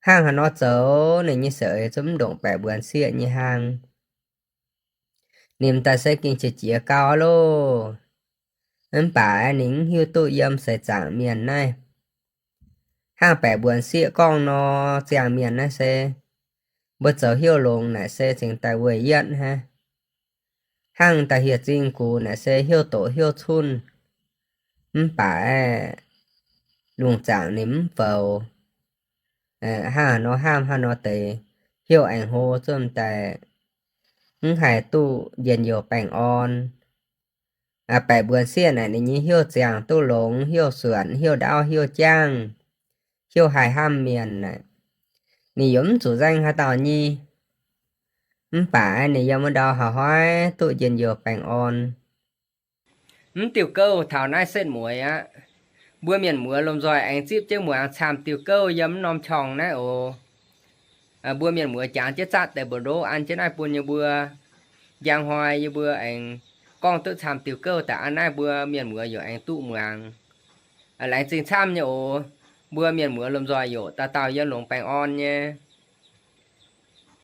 Hnangv haaix nor zoux ninh nyei seix zungv mv ndongc baeqc mbuonx sieqv nyei hnangv. Ninh m'daaih se gengh qiex jiez gau loh. Mv baac ninh mv hiuv duqv yiem seix zaangc mienh naaiv. Hnangv baeqc mbuonx sieqv gorngv nor, ziangh mienh naaiv se mbuo zoux heuc longx naaic se cingx daaih weic yietv hnangv. Hnangv da'hieh zingh gux naaic se heuc doqc heuc cunh, mv baac lungh zaangc ninh mv foux. Hnangv nor hnamv hnangv nor deix, heuc aengx hlo zomv daaih, mv haih duqv njien-youh baengh orn. Baeqc mbuonx sieqv naaic ninh nyei heuc ziangh duqv longx, heuc suonc, heuc ndaauv, heuc jangv, heuc haih hnamv mienh naaic, ninh yaac mv zuqc nzaeng haaix dauh nyei. Mv baac ninh yiem wuov ndau hauv haih duqv njien-youh baengh orn. Mv diuh gouv taux naaiv setv mueiz aqv. Mbuo mienh muoz lomh nzoih aengx zipv jienv muangx camv diuh gouv yiem mv norm qorng naaiv oc. Mbuo mienh muoz jangx jienv zatv deix mbu'ndongx an jienv naaiv bun yie mbuo. Njang hnoi yie mbuo aengx gorngv duqv camv diuh gouv daaih an naaiv mbuo mienh muoz yaac aengx duqv muangx. Laengz zingh camv nyei oc. Mbuo mienh muoz lomh nzoih yaac dauh dauh yiem longx baengh orn nyei.